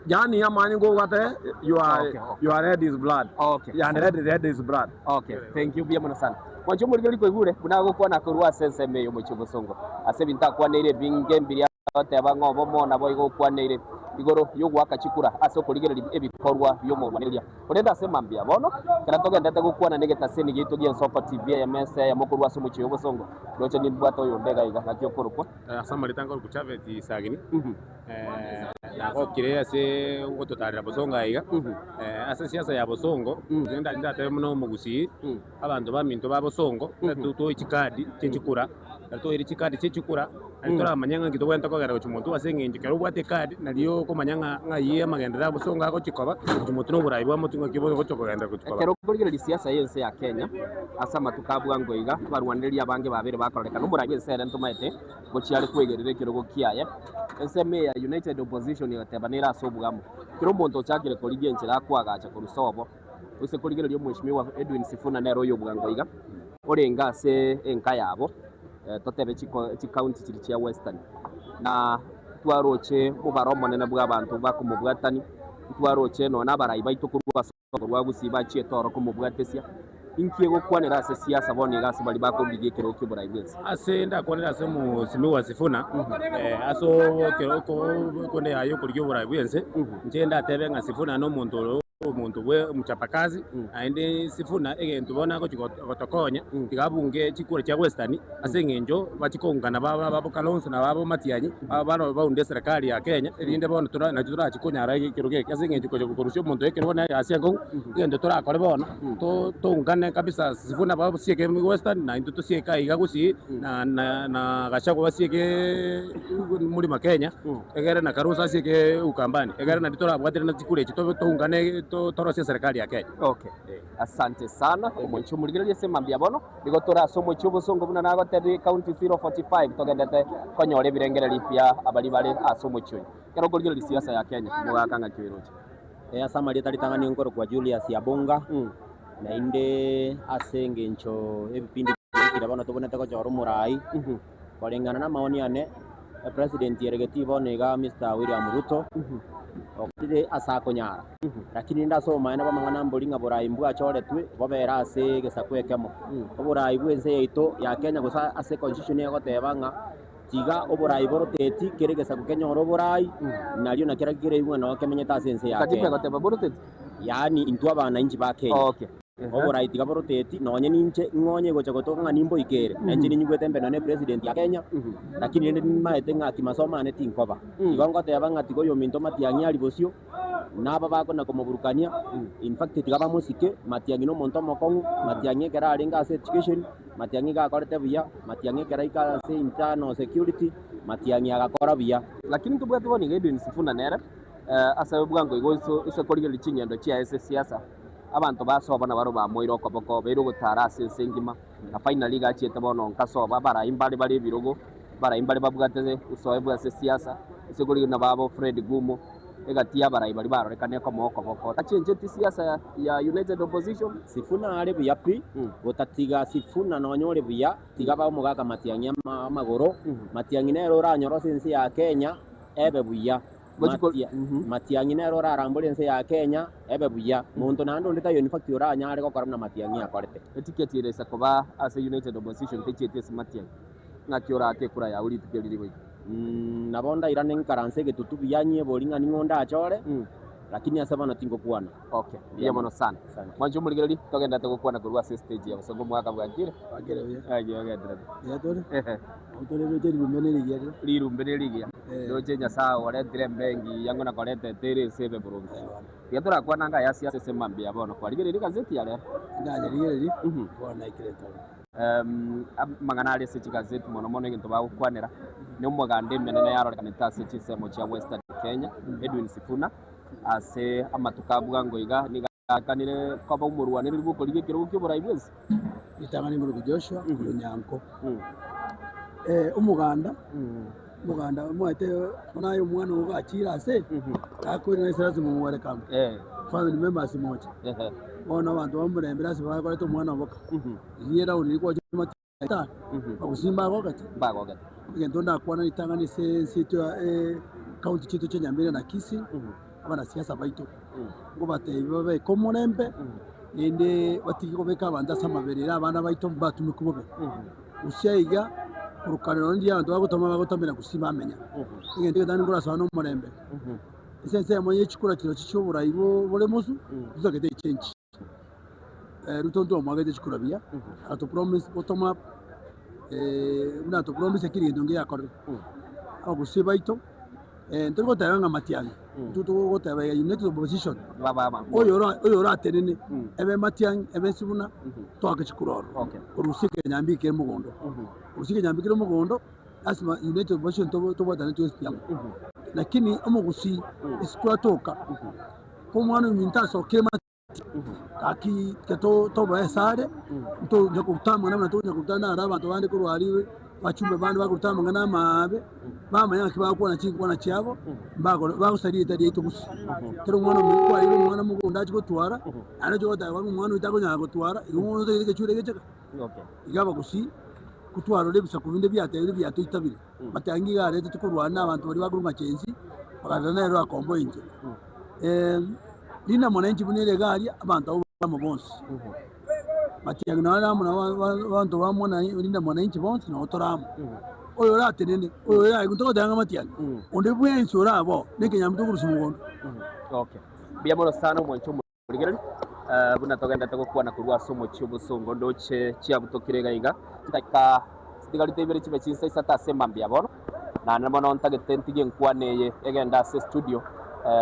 Speaker 1: yaani amanyinga obwate you are, you are red is blood. Yani red, red is blood.
Speaker 10: Okay, thank you mbuya mono sana. Mwanche omorigeri kwaigure buna agokwana korwa ase ensemo eye omochie obosongo. Ase ebinto akwaneire ebinge mbiria Goteba ng'a obomo naboigo okwaneire igoro y'ogoaka chikura ase okorigereria ebikorwa bi'omorwanereria. Korende ase mambia bono, ekero togendete gokwana negetaseni giaito gi'ensoko TV eyemo ense eyemo korwa ase omochie o'bosongo, roche nimbwate oyonde iga iga, naki okorokwa?
Speaker 4: Ase amarita nkorokwa Japhet Sagini. Nagokire ase ogototarera bosongo aiga, ase siasa ya bosongo, inche ndatebe buna omogusii, abanto baminto ba bosongo, toe chikadi chie chikura, ekero twaire chikadi chie chikura, nario toramanye ng'a nki tobwenerete kogenda gochia motwe ase eng'encho ekero obwate ekadi nario okomanya ng'a ng'ai amagenderero a bosongo agochia koba, gochia motwe na oborai bwa motwe ng'aki bogochia kogenda gochia koba.
Speaker 10: Ekero okorigereria siasa y'ense ya Kenya ase amatuko a bwango iga, abarwanereria abange babere bakororekana omorai bw'ense ere ntomaete gochia are kwegerera ekerogo kiaye. Ensemo eye ya United Opposition egateba nere ase obwamo. Kera omonto ochakire korigia enchera akoagacha korwa sobo, gose korigereria omweshimiwa Edwin Sifuna nere oyo bwango iga, orenge ase enka yabo, totebe chikaunti chiria chia Western. Na twaroche omobaro omonene bw'abanto bakomobwatani, ntwaroche nonya na abarai baito korwa ase Korwa Gusii bachiete oro komobwatesia, inki egokwanera ase siasa bono iga ase baria bakorigia ekerogo ki'oborai bw'ense?
Speaker 4: Ase ndakwanere ase omosimi wa Sifuna, ase okonde yaye okorigia oborai bw'ense, inche ndatebe ng'a Sifuna nomonto ore omonto bwe omochapakazi, naende Sifuna egento bono agochi gotokonya, tiga abunge chikura chia Western, ase eng'encho bachie koungana babo Kalonzo na babo Matiang'i, aba baunde eserekari ya Kenya, erinde bono tora nachi torachi konyara ekerogo eke ase eng'encho gocha korusia omonto ekerogo na egasi enkong'u, egento torakore bono, to toungane kabisa Sifuna basieke Western na intwe tosieke aiga Gusii, na na na Gachagua basieke Mlima Kenya, egere na Kalonzo asieke Ukambani, egere nario torabwaterane chikura echi tobe toungane to torosie eserekari ya Kenya.
Speaker 10: Okay, asante sana omochie omorigereria ase mambia bono. Nigo tore ase omochie obosongo buna nagotebie County 045 togendete konyora ebirengererio bia abaria bare ase omochie oyo. Ekero okorigereria siasa ya Kenya, mogaka ng'aki oiroche?
Speaker 9: Ase amarieta ritang'ani nkorokwa Julius Abunga, naende ase engencho ebipindi biaikire bono tobwenerete gochora omorai, koreng'ana na amaoni ane, epresident ere getii bono iga Mister William Ruto, okorire ase akonyara. Lakini rende ase obomaene bw'amang'ana mbori ng'a borai mbwachoretwe bobere ase egesaku ekemo. Oborai bw'ense yaito ya Kenya gose ase constitution egoteba ng'a tiga oborai boroteti kera egesaku kenyore oborai, nario na kera kereigwe ng'a noo kemenyete ase ense ya
Speaker 10: Katiba
Speaker 9: Kenya.
Speaker 10: egoteba boroteti?
Speaker 9: Yaani intwe abananchi ba Kenya.
Speaker 10: Okay.
Speaker 9: Oborai tiga boroteti, nonye ninche ng'onye gocha gotoka ng'a nimboikere, na inche ninyigwete mbe nonye president ya Kenya, lakini rende nimaete ng'a kimasomo ane tinkoba. Igo ngoteba ng'a tiga oyominto Matiang'i aria bosio, na aba bakona komoburukania, in fact tiga bamosike, Matiang'i nomonto omokong'u, Matiang'i ekero arenge ase education, Matiang'i iga akorete buya, Matiang'i ekero aika ase internal security, Matiang'i agakora buya.
Speaker 10: Lakini ntobwate bono iga Edwin Sifuna nere, ase bwango igo ase korigereria ching'endo chiaye ase siasa, Abanto ba sobo nabarabwo bamoire okoboko, baire ogotara ase ense engima, na finally iga achiete bono nka sobo. Abarai mbare bare ebirogo, abarai mbare babwate uzoefu ase siasa, ase korigena babo Fred Gumo, egati y'abarai baria barorekane komoa okoboko. Achencheti siasa ya United Opposition.
Speaker 9: Sifuna are buya pi, gotatiga Sifuna nonya ore buya, tiga bae omogaka Matiang'i amagoro, Matiang'i nere oranyore ase ense ya Kenya ebe buya. Matiang'i nere orarambore ense ya Kenya ebe buya. Monto naende onde taiyo in fact oranyare gokora buna Matiang'i akorete.
Speaker 10: Etiketi ere ase koba ase United Opposition techieti ase Matiang'i. Ng'aki oraake ekura yao rituko eri rigoika?
Speaker 9: Nabo ndairane nkaranse egetutu buya nyebori ng'a ning'o ndachore, lakini ase bono tingokwana.
Speaker 10: Okay, mbuya mono sana. Mwanche omorigereria, togenderete gokwana korwa ase estage ya Bosongo omwaka bwakire.
Speaker 19: Bwakire buya.
Speaker 10: Ng'aki ogenderete?
Speaker 19: Buya tore. Nabo torebeche rirumbe ne rigiya rire.
Speaker 10: Rirumbe ne rigiya. Ndoche Nyasae oretire embe engiya ng'a nakoreta etere ense ebe boronge. Tiga torakwana anga aya ase ase mambia bono. Kwarigereria egazeti ya rero?
Speaker 19: Ndanyerigereria, bono naikire toro.
Speaker 10: Amang'ana are ase chigazeti mono mono egento bagokwanera ne omoganda emenene yarorekanete ase chinsemo chia Western Kenya, Edwin Sifuna, ase amatuko a bwango iga nigo akanire koba omorwanereri bw'okorigia ekerogo ki'oborai bw'ense.
Speaker 19: Ritang'ani ngoroku Joshua Olonyanko. Omoganda, omoganda omanyete buna aye omwana ogo gachire ase, gakoirana ase lazima omowerekame. Family members moche. Bono abanto bamorembere ase bakorete omwana oboka. Riria eround riria kwacha amatuko bagusii mbagogete.
Speaker 10: Mbagogete.
Speaker 19: Egento ndakwana ritang'ani ase ense yaito ya county chiaito chia Nyamira na Kisii, abanasiasa baito, ngobatebie babeke omorembe, naende batige kobeka abanto ase amaberera abana baito mbatumekwe bobe. Gusii aiga, korokana nonye ndiria abanto bagotama bagotamera gusii bamenya. Egento egetang'ani nkorasoa na omorembe, ase ensemo ye chikura chirochio chia oborai bore mosu, totagete echange. Ruto ntwamwagete chikura buya, agatopromise bottom up, buna atopromise kera egento nkeyakorire. Abagusii baito. Ntori goteba ng'a Matiang'i, intwe togoteba iga United Opposition, oyo ora oyo oratenene, ebe Matiang'i, ebe Sifuna, toake chikura ororo. Korusia ekenyambi kere mogondo. Korusia ekenyambi kere mogondo, lasima United Opposition tobe tobwatane twensi pi amo. Lakini omogusii, ase twatoka, ko omwana ominto asokire Gaki tiga toboe asare, ntonya koruta amang'ana buna tonya koruta naro abanto bande korwa aria abachumbe bande bakoruta amang'ana amabe, bamanya ng'aki bagokwana chinkwana chiabo, mbakore bagosaria erieta riaito gose. Ekero omwana omonto kwaeire omwana mogondo achie gotwara, naende oche goteba ng'a omwana oyo takonyara gotwara, igo omwana otagete egechure egecheka. Iga abagusii, kotwarora ebisaku binde biatebire biatoitabire, matiang'i iga aretete korwana na abanto baria bakorwa ng'a Gen Z, bakareta nere akomboa inche. Rinde mwananchi buna ere iga aria, abanto abwo bare amo bonsi. Matiang'i naro are amo na abanto ba rinde mwananchi bonsi nabo tore amo. Oyo oratenene, oyo oraigwe ntogoteba ng'a matiang'i, onde bwensi orabe oo, na ekenyambi tokorusia mogondo.
Speaker 10: Okay. Mbuya mono sana omwancho omorigereria buna togendete gokwana korwa ase omochie obosongo ndoche chiabutokire iga iga chidakika chitigarete ibere chibe chinsa isato ase emambia bono. Naende mono ntagete ntigie enkwana eye egende ase estudio,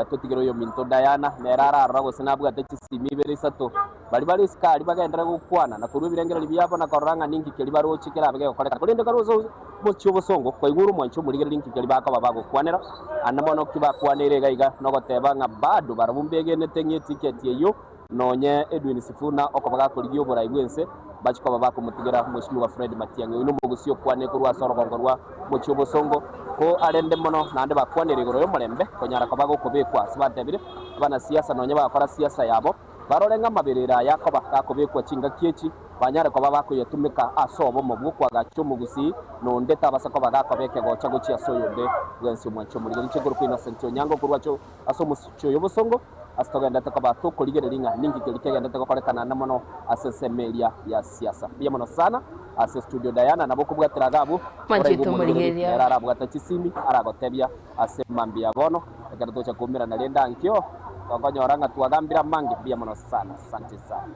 Speaker 10: totigere oyominto Diana, nere ararora gose nabwate chisimi ibere isato. Baria bare isiko aria bagenderere gokwana na korua ebirengererio biabo na korora ng'a ninki keria baroche kerabe gegokorekana. Korende karue ase omochie obosongo, kwaigure omwancho omorigereria ninki keria bakoba bagokwanera. Ande mono ki bakwaneire iga iga nogoteba ng'a bado barabwo mbegenete ng'a etiketi eyio Nonye Edwin Sifuna okoba gakorigia oborai bw'ense, bachia koba bakomotigera Mweshimiwa Fred Matiang'i. Oyio nomogusia okwane korwa ase orogongo rwa mochie obosongo, ko arende mono naende bakwanere igoro y'omorembe konyara koba gokobekwa. Ase batebire, abanasiasa nonye bagokora siasa yabo, barore ng'a amaberera aya akoba gakobekwa chingaki echi, banyare koba bakoyatumeka ase obomo bw'okoagacha omogusii, nonde tabasa koba gakoba ekegocha gochia ase oyonde bwensi. Omwanchi omorigeri inche nkorokwa Innocent Onyango korwa ase omochie oyo obosongo. Ase togenderete koba tokorigereria ng'a ninki keria kegenderete gokorekana ande mono ase ensemo eria ya siasa. Mbuya mono sana ase studio Diana nabo okobwatera iga abwo
Speaker 3: Mwanchete
Speaker 10: oraigwe omorigereria
Speaker 3: omorigereria.
Speaker 10: nere arabwate chisimi aragotebia ase mambia bono ekero tocha koumerana rende ankio tokonyora ng'a twagambire amange mbuya mono sana asante sana.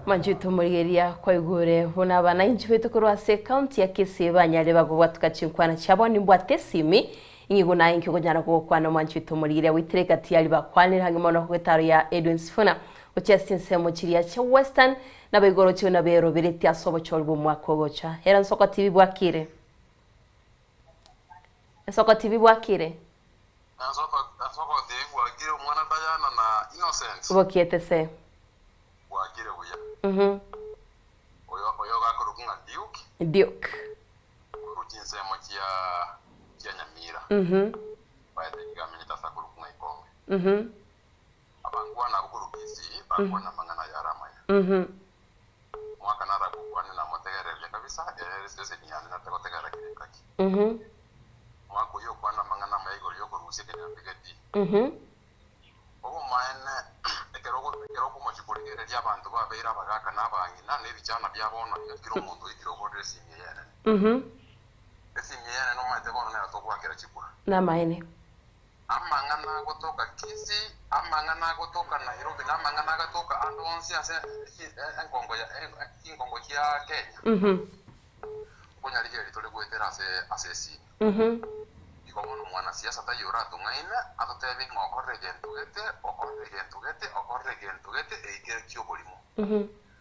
Speaker 3: Mwanchete omorigereria kwaigure buna abanainchi baito korwa ase ecounty ya Kisii banyarire bagobwatuka chinkwana chiabo nimbwate esimi Nigo naye inki okonyara gokwana omwanchete omorigereria goitera egati y'aria bakwanire ang'e mono goetaro ya Edwin Sifuna gochia ase chinsemo chiria chia Western naboigo oroche buna beroberetie ase obochori bw'omwaka ogocha. Era Nsoko TV bwakire. Nsoko TV bwakire.
Speaker 6: Ensoko TV bwakire omwana Diana na Innocent.
Speaker 3: Bokiete se.
Speaker 6: Bwakire buya.
Speaker 3: Mhm.
Speaker 6: Oyo oyo gakorokwa ng'a Duke.
Speaker 3: Duke.
Speaker 6: Korwa chinsemo chia chia Nyamira, baete nigo amenyete ase akorokwa ng'a Ikonge. Abangwana abwo korwa Kisii bakwana amang'ana ayare amaya. Omwaka naro agokwana namotegereria kabisa, ere eseseni yane nategotegerera kera engaki. Omwaka oyio okwana amang'ana amaya igoro yokorusia ekenyambi getii. Obomaene, ekero ekero okomochia korigereria abanto babeire abagaaka na abang'ina, na ebichana bia bono iga kera omonto oikire ogorire esimi eye enene. Esimi eye enene omanyete bono nero togoakera chikura.
Speaker 3: Namaene.
Speaker 6: Amang'ana agotoka Kisii, amang'ana agotoka Nairobi, na amang'ana agatoka ande onsi ase enkongo ya chinkongo chia Kenya, okonyarigereria tore goetera ase ase esimi. Igo bono omwanasiasa taiyo oratong'aine atotebie ng'a okorire egento gete, okorire egento gete, okorire egento gete, eikere ki'oborimo.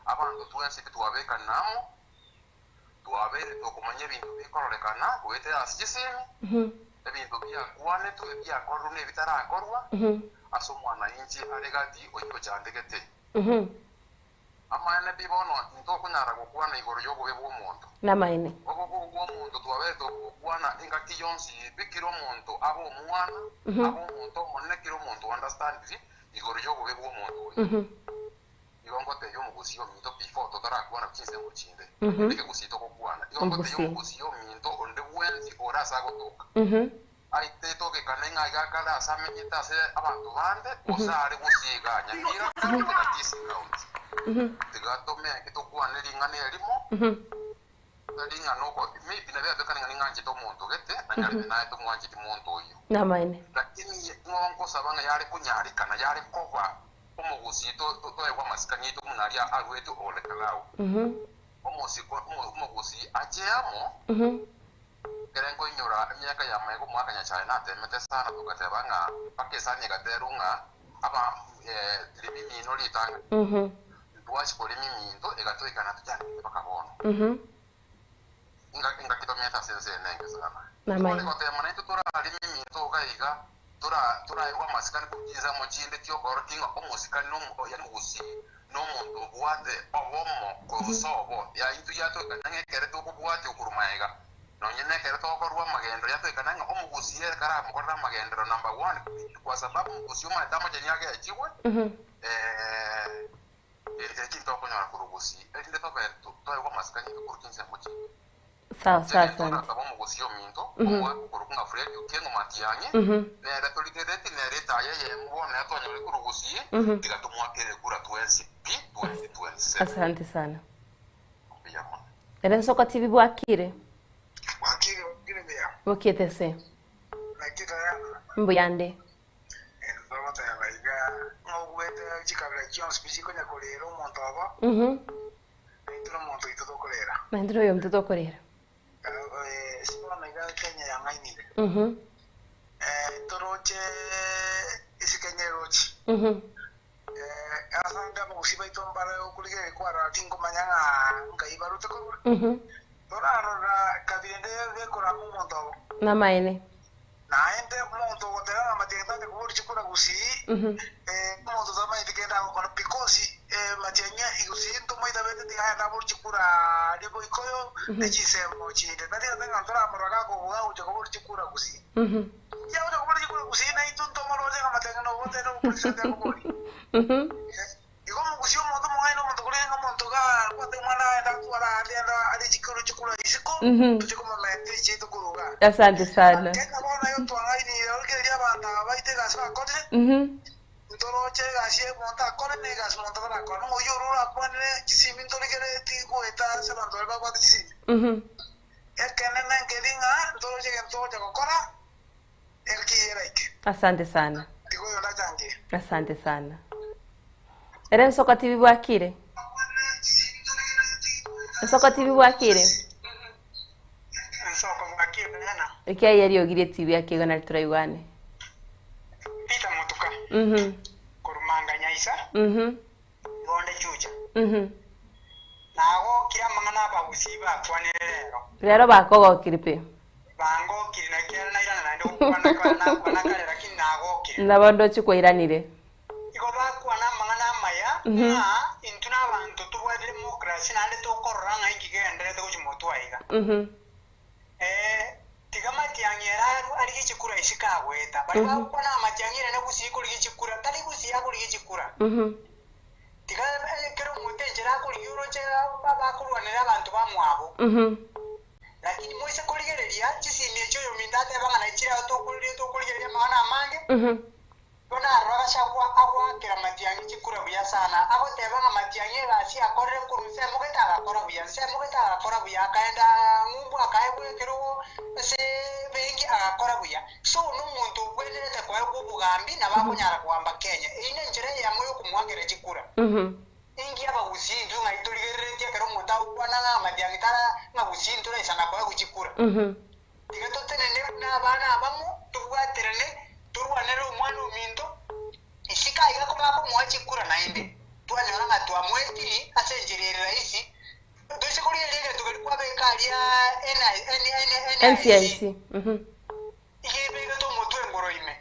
Speaker 6: Abanto twensi titwabekana amo, twabeire tokomanya ebinto bikororekana goetera ase chisemi, ebinto biakwanetwe, ebiakorwa na ebitarakorwa, ase omwananchi are gati oyio ochandegete. Amaene pi bono intokonyara gokwana igoro y'obobe bw'omonto.
Speaker 3: Namaene.
Speaker 6: Obobe bw'omonto twabeire tokobokwana engaki yonsi pi kera omonto abe omwana, abe omonto omonene kera omonto understand igoro y'obobe bw'omonto oyo. Igo ngotebia omogusii ominto before totarakwana chinsemo chinde, ende ekegusii togokwana. Igo ngotebia omogusii ominto onde bwensi ore ase agotoka, Aite togekane ng'a iga akare ase amenyete ase abanto bande, gose are gose iga Nyamira County na Kisii County. Tiga tomeke tokwane ring'ana erimo, tari ng'a noko maybe nabo yatokane ng'a ning'anchete omonto gete, na nyarebe naye tomwancheti monto oyio.
Speaker 3: Namaene.
Speaker 6: Lakini ng'o nkosaba ng'a yare konyarekana, yare koba omogusii toegwe amasikani aito buna aria aruetwe Ole Kalau. Omosiko omogusii ache amo. Ekere nkoinyora emiaka ya magega omwaka Nyasae natemete sana togateba ng'a mpaka esani egaterwa ng'a aba rimimino ritang'ani. Ntwachia korimiminto egatoika na tochandete mpaka bono. Engaki tomenyete ase ense eye nenge sana.
Speaker 3: Namaene.
Speaker 6: Tore gotema naintwe torarime eminto iga iga, tora toraegwe amasikani korwa chinsemo chinde chi'okorokia ng'a omosikani nomo yaani omogusii nomonto obwate obomo korwa sobo. Yaya intwe yatoekana ng'a ekere tokobwatia okorwa magega, nonye nekere tokorwa amagenderero yatoekana ng'a omogusii ere karamokorere amagenderero number one kwa sababu omogusii omanyete amacheni agechigwe, Gento eki ntokonyora korwa gusii, erinde tobe toegwe amasikani korwa chinsemo chinde.
Speaker 3: Sawa sawa
Speaker 6: Egento
Speaker 3: asante.
Speaker 6: ndasaba omogusii ominto, omogaka okorokwa ng'a Fred Otieno Matiang'i, nere torigerereti nere etaya eyemo bono yatwanyore korwa gusii, tiga tomoakere ekura twensi pi 2027.
Speaker 3: Asante sana.
Speaker 6: Mbuya mono.
Speaker 3: Ere Nsoko TV bwakire?
Speaker 16: Bwakire bwakire buya.
Speaker 3: Bokiete se.
Speaker 16: Naki Diana?
Speaker 3: Mbuyande.
Speaker 16: Togoteba iga, ng'a obuete chikabira chionsi pi chikonya koreera omonto obo, naintwe nomonto oito tokoreera.
Speaker 3: Naintwe noyominto tokoreera.
Speaker 16: Ase bono iga Kenya yang'ainire. Toroche ase Kenya eroche. Ase ande abagusii baito mbare okorigereria kwarora tinkomanya ng'a nkai barute korwa. Torarora kabira ende gekorama omonto obo.
Speaker 3: Namaene.
Speaker 16: Naende omonto ogoteba ng'a Matiang'i tari koboria chikura gusii, omonto tamanyeti kende agokora because Matiang'i gusii ntomoitabete tiga agende aborie chikura aria boikoyo ne chinsemo chinde. Tari gose ng'a ntoramorora gakobua agocha koboria chikura gusii. Inki agocha koboria chikura gusii naintwe ntomoroche ng'a Matiang'i nobotere obopresident akoboria. Igo omogusia omonto omong'aini omonto korende omonto iga abwate omwana aende atware aande ande arie chikuru chikura isiko, tochie komomenta echiaito korwa igaa.
Speaker 3: Asante sana.
Speaker 16: Kenya bono igo twang'ainiire origereria abanto aba baito egasi bakorire, ntoroche egasi omonto akore na egasi omonto atarakora. Ng'a oyio ore orakwanere chisimi ntorigereti goeta ase abanto baria babwate chisimi. Ekenene nkeri ng'a ntoroche egento togocha gokora, engaki eyio eraike.
Speaker 3: Asante sana.
Speaker 16: Tiga oyonde achangie.
Speaker 3: Asante sana. Ere Nsoko TV bwakire? Nsoko TV bwakire?
Speaker 16: Nsoko bwakire Diana.
Speaker 3: Ekiai eriogi rie TV ake igo nari toraigwane.
Speaker 16: Peter Motuka. Korwa Manga Nyaisa. Bonde Chucha. Nagokire amang'ana abagusii bakwanire rero.
Speaker 3: Rero bakogokire pi.
Speaker 16: Bangokire naki ere nairana naende gokwana kare nakwana kare lakini nagokire.
Speaker 3: Nabo ndoche kwairanire.
Speaker 16: Igo bakwana amang'ana amaya ng'a intwe nabanto tobwate democracy naende tokorora ng'a inki kegendererete gochia motwe aiga. Ee, tiga matiang'i ere arue arigie chikura isiko agoeta. Baria bagokwana ng'a matiang'i ere na gusii korigia chikura, tari gusii akorigia chikura. Tiga kera omonto enchera akorigia oroche bakorwanera abanto bamwabo. Lakini moise korigereria chisimi echio oyominto ateba ng'a naye chire ao tokorigereria amang'ana amange, bono aroro agachagua agoakera Matiang'i chikura buya sana, agoteba ng'a Matiang'i egasi akorire korwa nsemo gete agakora buya, nsemo gete agakora buya, akaenda ng'umbu akaegwa ekerogo ase ebenki agakora buya. So nomonto obwenerete koegwa obogambi nabo akonyara kogamba Kenya. Eyio nenchera eyemo yokomoakera chikura. Inki abagusii intwe ng'ai torigereretie ekero omonto agokwana ng'a amatiang'i tara ng'a gusii ntoraisana koegwa chikura? Tiga totenene buna abana abamo, tobwaterane, torwanere omwana ominto, isiko aiga kobakomoa chikura naende, twanyora ng'a twamoetiri ase enchera ere rahisi, toise korigereria egento keria kwabeka aria NIC,
Speaker 3: NCIC.
Speaker 16: Iga ebegete omotwe engoro ime,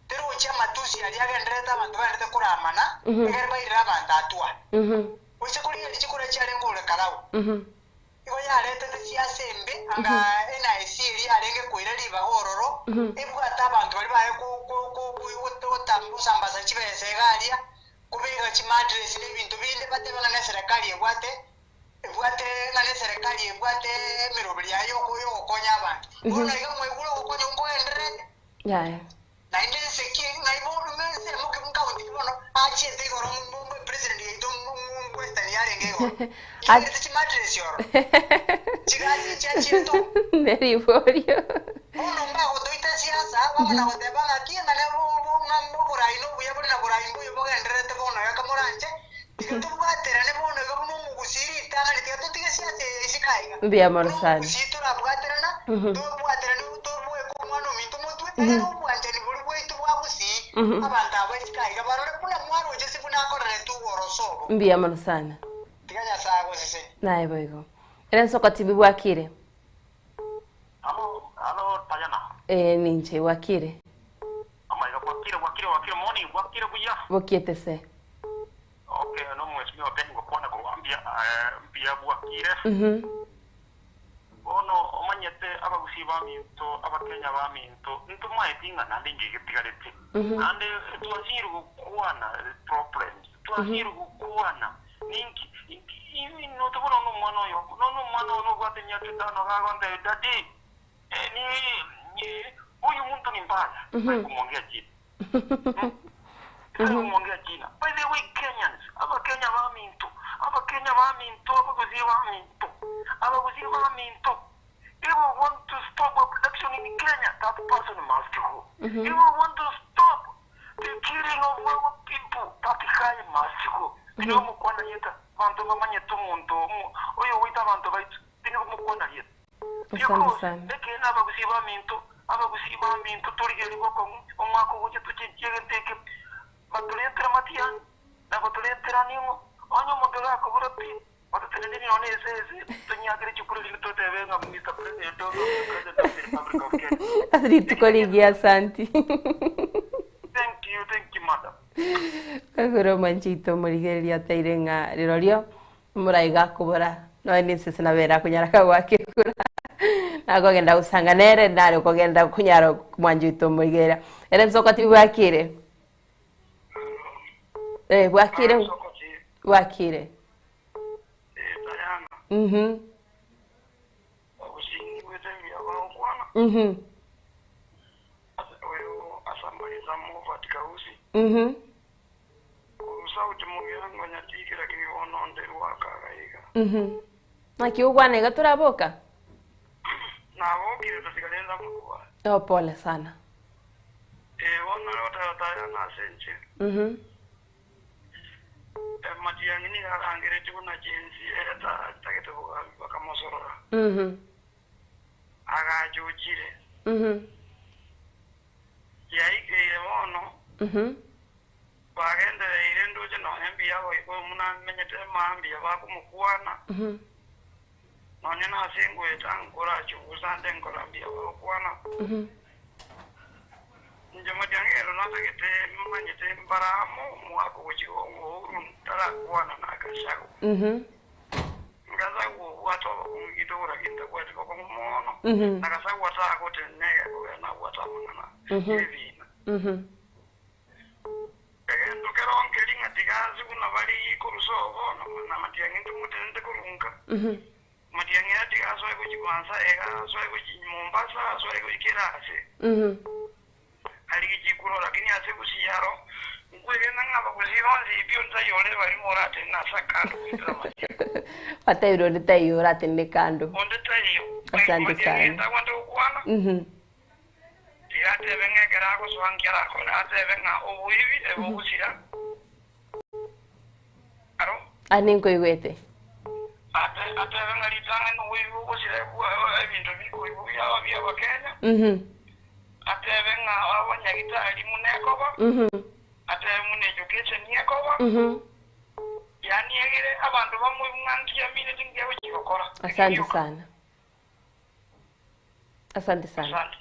Speaker 16: terochi amatusi aria agendererete abanto baendete koramana, egere bairere abanto atwa. Gose korigereria chikura chiarenge ore karau, igo yaretete siasa embe, anga NIC eria yarenge koira ribaga ororo, ebwate abanto baria baye gosambasa chibesa iga aria, kobeka chimatress na ebinto binde, batebe ng'a neserekari ebwate Ebwate ng'a neserekari ebwate emeroberi yaye y'ogokonya abanto. Bono iga mwaigure ogokonya nkogendererete?
Speaker 3: Yaya.
Speaker 16: Naende nse ki ng'ai bono ensemo ki nkaunti ki bono achiete igoro president yaito western yarenge igoro. Chiberete chimatress oro. Chigasi chiachiete oo.
Speaker 3: Neriborio.
Speaker 16: Bono mbagotoita siasa bamana goteba ng'aki ng'a oborai nobuya bore na borai mboyo bogendererete bono iga kamoranche Tiga tobwaterane bono iga buna omogusii ritang'ani, tiga totige siasa eye isiko aiga.
Speaker 3: Mbuya mono
Speaker 16: Buna
Speaker 3: sana.
Speaker 16: omogusii torabwaterana, Tobwaterane tobweke omwana ominto motwe, egere obwanchani boria bwaito bwa gusii, abanto aba isiko aiga barore buna mwaroche ase buna akorerete oboroso obo.
Speaker 3: Mbuya mono sana.
Speaker 16: Tiga Nyasae agosesenie.
Speaker 3: Naye boigo. Ere nsoko tibi bwakire.
Speaker 6: Halo, halo Tayana.
Speaker 3: Ee ninche bwakire.
Speaker 6: Amaiga bwakire bwakire bwakire morning bwakire buya.
Speaker 3: Bokiete se.
Speaker 6: Okay, no mheshimiwa Ben ngokwana korwa mbuya eh, mbuya bwakire. Bono omanyete abagusii baminto abakenya baminto ntomaeti ng'a naende inki getigarete. Naende twasinyire gokwana problems, twasinyire gokwana ninki inki notobona nonya omwana oyomo nonya omwana oyo nobwate emiaka etano iga agontebia daddy ni huyu mtu ni mbaya tari komwongea jina tari komwongea jina by the way Kenyans abakenya baminto abakenya baminto abagusii baminto abagusii baminto if we want to stop abduction in Kenya that person must go if we want to stop the killing of our people that guy must go tindi komokwana rieta abanto bamanyete omonto oyo ogoita abanto baito tindi komokwana rieta
Speaker 3: Asante sana.
Speaker 6: Ekeene abagusii baminto, abagusii baminto torigererie bokong'u, omwaka ogocha tochenchie egento eke, batorentere matiang'i, na batorentere ning'o, onye omonto ore akobora pi, batoteneneri nonya na esese, tonyiakere chikura erinde totebe ng'a Mister President or the President of the Republic of Kenya.
Speaker 3: Ase rituko rigiya asanti.
Speaker 6: Thank you, thank you madam.
Speaker 3: Kagure omwanchi oito omorigereria oteire ng'a rirorio Omorai gakobora, Nonya nensese nabo erakonyara kagoaka ekura, nakogenda gosanga nere, nare okogenda konyara mwancha oito omorigereria. Ere nsokoti bwakire? Eh, bwakire? Bwakire. Mhm. Mhm. Mhm. Mhm. Naki ogwana iga toraboka? Oh, pole sana. Mhm. Mhm. Mhm. Mhm.
Speaker 6: Bagendereire ndoche nonya mbuya goika buna menyete mambia bakomokwana, nonya nase ngoeta nkorachungusa nde nkora mbuya bagokwana. Inche matiang'ero natagete manyete mbare amo omwaka ogochia Uhuru ntarakwana na Gachagua. Gachagua obwate obokong'u gitogora gintabwati bokong'u mono, na Gachagua tagotenena egekogera nabwate amang'ana y'ebiina. Egento kero nkeri ng'a tiga ase buna bare ikorusa oo bono, na matiang'i ntomotenente korunka. Matiang'i aya tiga asoe gochia Kwanza iga, asoe gochia Mombasa, asoe gochia kera aase. Arigie chikura lakini ase gusii aro, nkwegena ng'a abagusii bonsi pi onde taiyo ore barimo oratenene ase akando goetera matiang'i.
Speaker 3: Batebire onde taiyo oratenene kando.
Speaker 6: Onde taiyo.
Speaker 3: Asante
Speaker 6: Matiang'i
Speaker 3: sana.
Speaker 6: egento agwate gokwana. Tiga atebe ng'a ekero agosoa nki arakore, atebe ng'a oboibi ebogosira. Aro.
Speaker 3: Aa ninkoigwete.
Speaker 6: Ate, atebe ng'a ritang'ani oboibi bogosira ebinto bikoibwa biaba bi'Abakenya. Atebe ng'a abanyagitari muna ekoba. Atebe muna education ekoba. Yaani egere abanto bamoigwe ng'a nki amineti nki agochia gokora.
Speaker 3: Asante sana. Asante sana.
Speaker 6: Asante.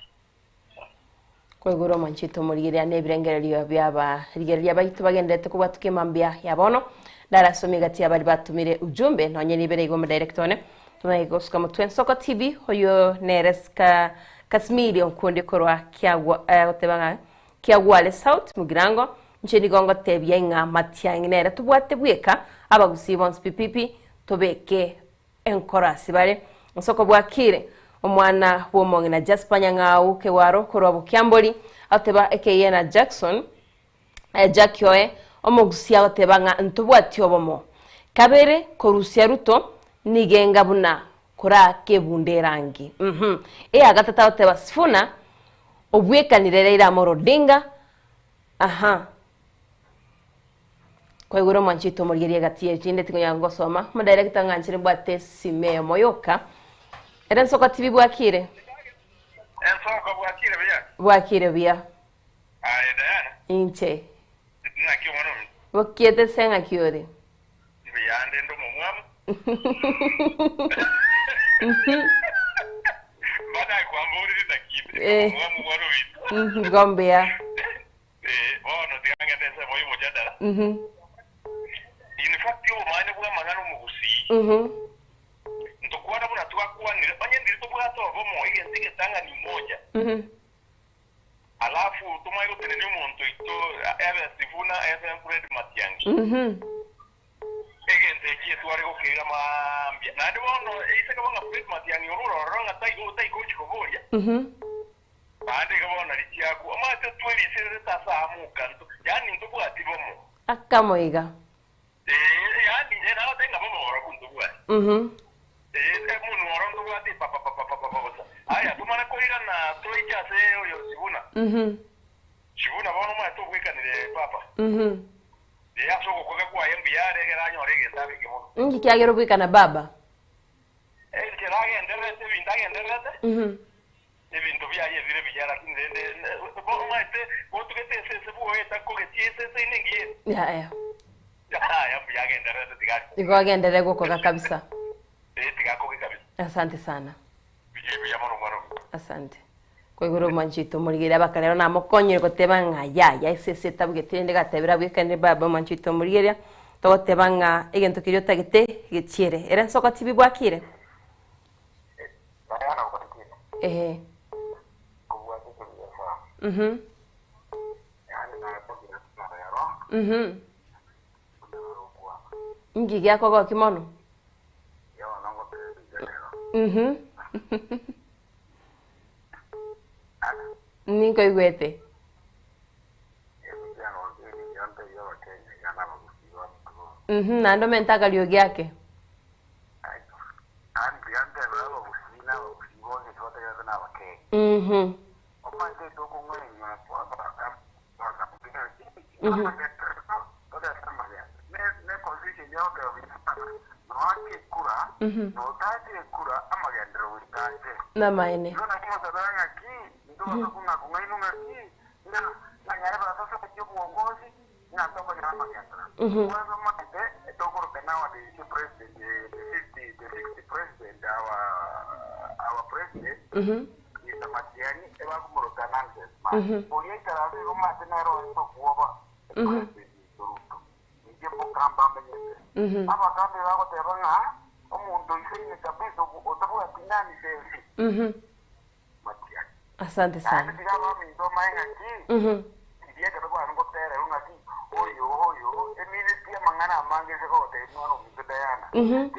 Speaker 3: Koigure omwanchete omorigereria na ebirengererio bi'abarigereria baito bagenderete kobwatuka emambia ya bono. Ndarasome egati y'abari batomire ujumbe nonye nibere igo omodirect one tumanye gosuka motwe Nsoko TV oyo nere Ska Kasmiri onkundi korwa kiagwa eh, goteba ng'a Kiagware South Mugirango inche nigo ngotebia ing'a Matiang'i nere tobwate bweka abagusii bonsi pipipi tobeke Enkoro ase bare. Nsoko bwakire, omwana bw'omong'ina Jasper Nyang'au Kegwaro korwa Bokiambori agoteba ekeyena Jackson eh, Jack oe omogusia agoteba ng'a ntobwati obomo. Kabere korusia Ruto nigenga buna korake ebunda erangi. Uhum. Eya gatato agoteba Sifuna obwekanire Raila Amolo Odinga aha. Kwaigure omwanchi oito omorigereria egati ye chinde tikonyara gosoma. Omodirector ng'anchire mbwate esime eyomo yoka. Ere nsoko TV bwakire?
Speaker 6: Ensoko bwakire buya?
Speaker 3: Bwakire buya.
Speaker 6: Aye Diana.
Speaker 3: Inche.
Speaker 6: Ng'aki omwana ominto?
Speaker 3: Bokiete se ng'aki ore?
Speaker 6: Mbuya ande nde omomwamu. Badaye kwamborire naki inde omomwamu omwana ominto.
Speaker 3: Igo mbuya.
Speaker 6: Eh, bono tiga ng'ende ensemo y'omojadala. In fact obomaene bw'amang'ana omogusii. Ntokwana buna twakwanire, onye ndiri tobwate obomo, egento egetang'ani umoja. Alafu tomanye gotenenia omonto oito ebe Sifuna ebe Fred Matiang'i. Egento eki etware gokeira mambia. Naende bono eise kaba ng'a Fred Matiang'i orure ororo ng'a taigo taigochi koboria, naende iga bono richiaku omanyete twerisererete ase aamuka nto yaani ntobwati bomo.
Speaker 3: Akamo iga.
Speaker 6: Ee, yaani inche nagotebia ng'a bomo oro ntobwati. Ee, emonwa oro ntobwati papapapapapa bosa. Aya, tomane koirana toike ase oyo Sibuna. Sibuna bono omanyete obwekanire papa. Ee, ase ogokoga kwaye mbuya are egere anyore egento abeke mono.
Speaker 3: Inki kiagera obwekana baba?
Speaker 6: Enchera agendererete ebinto agendererete, ebinto biaye ebire buya, lakini rende bono omanyete gotugete esese bwoeta kogetia esese ine engiya ere.
Speaker 3: Yaya.
Speaker 6: Yaya mbuya agendererete tiga akoge.
Speaker 3: Igo agenderere gokoga kabisa.
Speaker 6: Ee, tiga akoge kabisa.
Speaker 3: Asante sana.
Speaker 6: Buya buya mono omwana omuya.
Speaker 3: Asante. Koigoro omwanchi oito omorigereria abakarero namokonyire goteba ng'a yaya esese etabugete rende gatebire abwekanire baba omwanchi oito omorigereria togoteba ng'a egento keria otagete gechiere. Ere nsoko tibi bwakire? Ehe. Mhm. Mhm. Inki giakogokia mono? Mhm. Ninkoigwete. Mhm, naende omente akariogi ake. Mhm. Mhm. Mhm. Namaene. Mhm. Mhm. Mhm. Mhm. Mhm. Mhm. Mhm. Asante sana. Mhm. Mhm.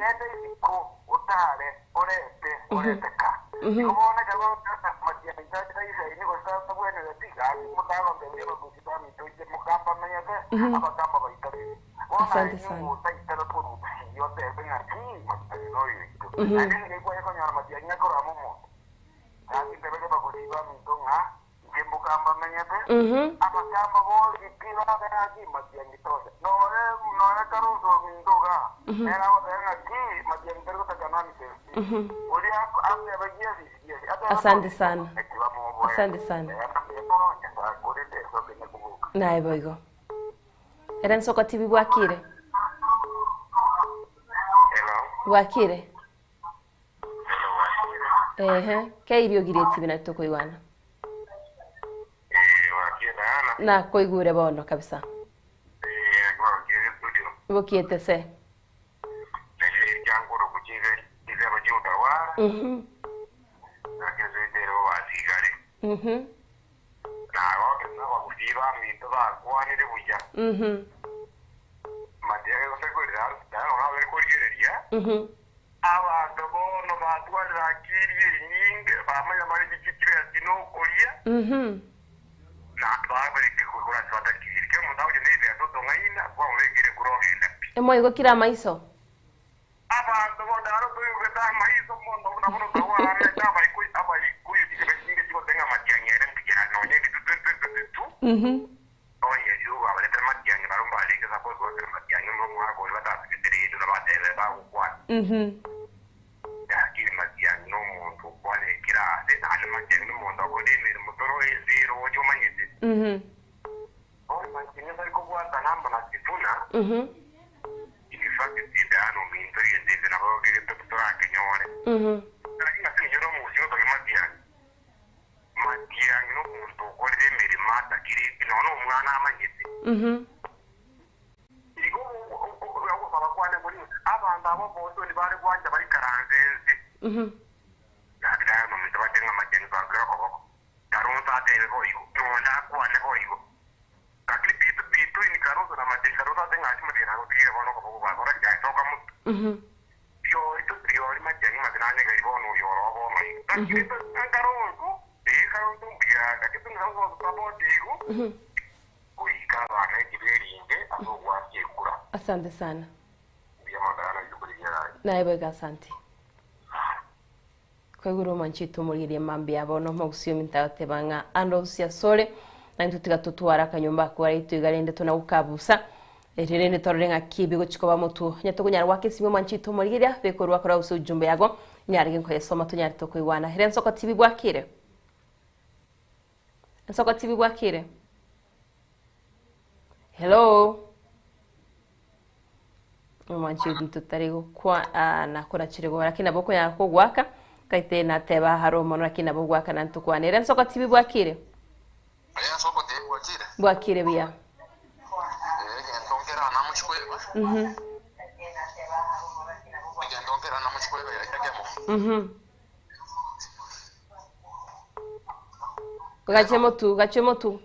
Speaker 3: Mhm. Mhm. Mhm. Asante sana. Mhm. Mhm. Mhm. Mhm. Asante sana. Asante sana. Naye boigo. Era nsoko TV bwakire? Bwakire? Ehe, keirio gireti bina tokoigwana. Na koigure bono kabisa. Bokiete se. Mhm. Mhm. Mhm. Mhm.
Speaker 6: Abanto bono batwarire akiri enyinge, bamanya bare chichibeti nokoria,
Speaker 3: Mhm.
Speaker 6: na babareke korasi batakiri. Kera omonto agocha nebesa otong'aina, kwamobekire kura ogenda pi.
Speaker 3: Emoigokire amaiso.
Speaker 6: Abanto bono aro toigwete amaiso mono buna bono togwararete abaikuyu abaikuyu chichibeti chinge chigotenga matiang'i ere mbuya nonya ebitu tu tu tu tu tu.
Speaker 3: Mhm.
Speaker 6: Onye riuga abaretire matiang'i barobwo mbarenge suppose goakera matiang'i omwaka oria batasibete rende na batebe bagokwana.
Speaker 3: Mhm.
Speaker 6: Lakini matiang'i nomonto okwanire kera ase, naende matiang'i nomonto omonto akore emeremo toro ense ere oria omanyete. Bono Matiang'i tari kobwatana amo na Sifuna, in fact Diana ominto egento eke nabo torakenyore. Lakini ase eng'encho nomogusii otoge Matiang'i, Matiang'i nomonto okorire emeremo atakire nonya na omwana amanyete. Igo ogosaba kwane kori ng'a abanto aba bonsi onde bare gwancha baikaranse ense, gaki Diana ominto batebe ng'a Matiang'i twakire okoboko, Kalonzo atebe boigo, nonde akwane boigo. Lakini between Kalonzo na Matiang'i, Kalonzo ase ng'a ase Matiang'i nagotigire bono okoboko kwaye, bono tiasoka motwe. Riori riori Matiang'i mate nanyegeri bono oyo oro bono iga. Lakini Kalonzo, ee Kalonzo mbuya, lakini tung'isa gosupport igo, goika abana ekibe eringe ase ogwakia ekura.
Speaker 3: Asante sana.
Speaker 6: Mbuya mono Diana rituko rigiya gaki.
Speaker 3: Naye boigo asante. Kwaigure omwanchete omorigereria mambia bono omogusii ominto agoteba ng'a ande onsi asore naintwe tiga totware akanyomba ako garaitwe iga rende tona gokabusa erio rende torore ng'aki ebi gochia koba motwe onye tokonyara goaka esimi omwanchete omorigereria bekorwa akore gose ujumbe yago nyare ginkoyesoma tonyare tokoigwana ere ensoko tibi bwakire ensoko tibi bwakire hello Omwanchi ominto tari gokwa ah, nakorachire gokora lakini nabo okonyara kogwaka kaite nateba haro mono lakini nabo ogwaka nantokwane ere nsoko tibi bwakire
Speaker 6: Aya nsoko tibi bwakire?
Speaker 3: Bwakire buya.
Speaker 6: Eh, egento nkera namochikweba. Egento nkera namochikweba ekemo.
Speaker 3: Gache motu, gache motu.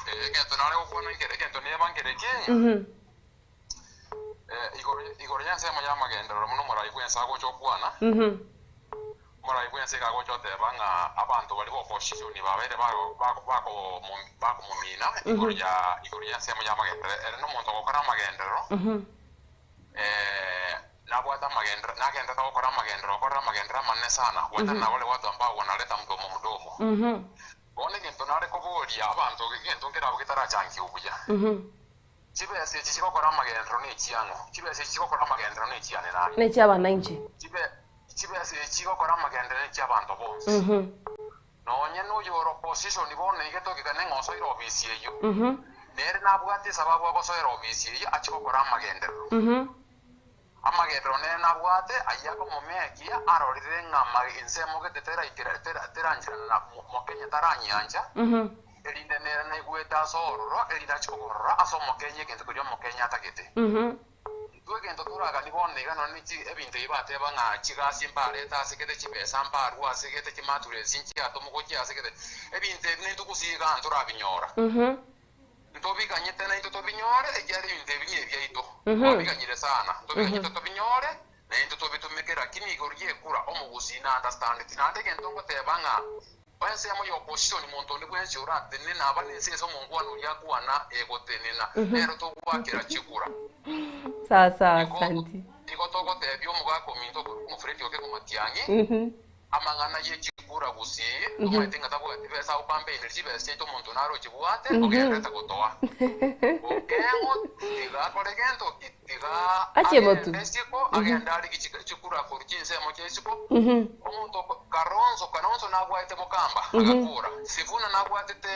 Speaker 6: Eh, egento nare gokwana nkere, egento neba nkere ki? Eh, igoro igoro y'ensemo y'amagenderero muno omorai bw'ense agocha okwana. Omorai bw'ense iga agocha oteba ng'a abanto baria b'opposition babeire bago bago bakomo bakomomina igoro ya igoro y'ensemo y'amagenderero. Ere nomonto ogokora amagenderero, eh, nabwate amagenderero nagenderete gokora amagenderero okorire amagenderero amanene sana, gwetana na baria watu ambao wanaleta mdomo mdomo. Bono egento nare koboria abanto egento nkerabwo getarachangiwa buya. Chibesa echi chigokora amagenderero nechiang'o? Chibesa echi chigokora amagenderero nechiane naye?
Speaker 3: Nechia abananchi.
Speaker 6: Chibesa echi chigokora amagenderero nechia abanto bonsi. Nonye noyo ore opposition bono iga togekane ng'a osoire ofisi eyio. Nere nabwate esababu agosoera ofisi eyio achie gokora amagenderero. Amagenderero nere nabwate ayio akomomekia arorire ng'a ensemo gete teraikera terancherana na Mokenya taranyiancha, erinde nere naigwete ase ororo, erinde achie koborora ase Omokenya egento keria Omokenya atagete. Intwe egento toraganie bono iga nonya ne ebinto ebi bateba ng'a chigasi mbarete ase gete, chibesa mbarue ase gete, chimaturesi nchiatomwa gochia ase gete, ebinto ebi naintwe gose iga ntorabinyora. Ntobiganyete naintwe tobinyore, ekiagera ebinto ebi nebiaito. Twabiganyire sana. Ntobiganyete tobinyore, naintwe tobitumeke, lakini igoro ri'ekura omogusii na understandeti. Naende egento ngoteba ng'a ensemo ya opposition monto onde bwensi oratenene naba nense ase omongwana oria akwana egotenena, nero togoakera chikura.
Speaker 3: Sawa sawa, asanti.
Speaker 6: Igo togotebia omogaka ominto okorokwa Omofredi Okeng'o Matiang'i, Amang'ana ye chikura gusii, tomaete ng'a tabwati besa agwo campaign chibesa chiaito omonto nare ochibwate ogenderete gotoa. Okeng'o tiga akore gento ki tiga
Speaker 3: Achie motu.
Speaker 6: agende isiko agende arigi chikura korwa chinsemo chia isiko. Omonto Kalonzo Kalonzo nabwate Mokamba agakora, Sifuna nabwatete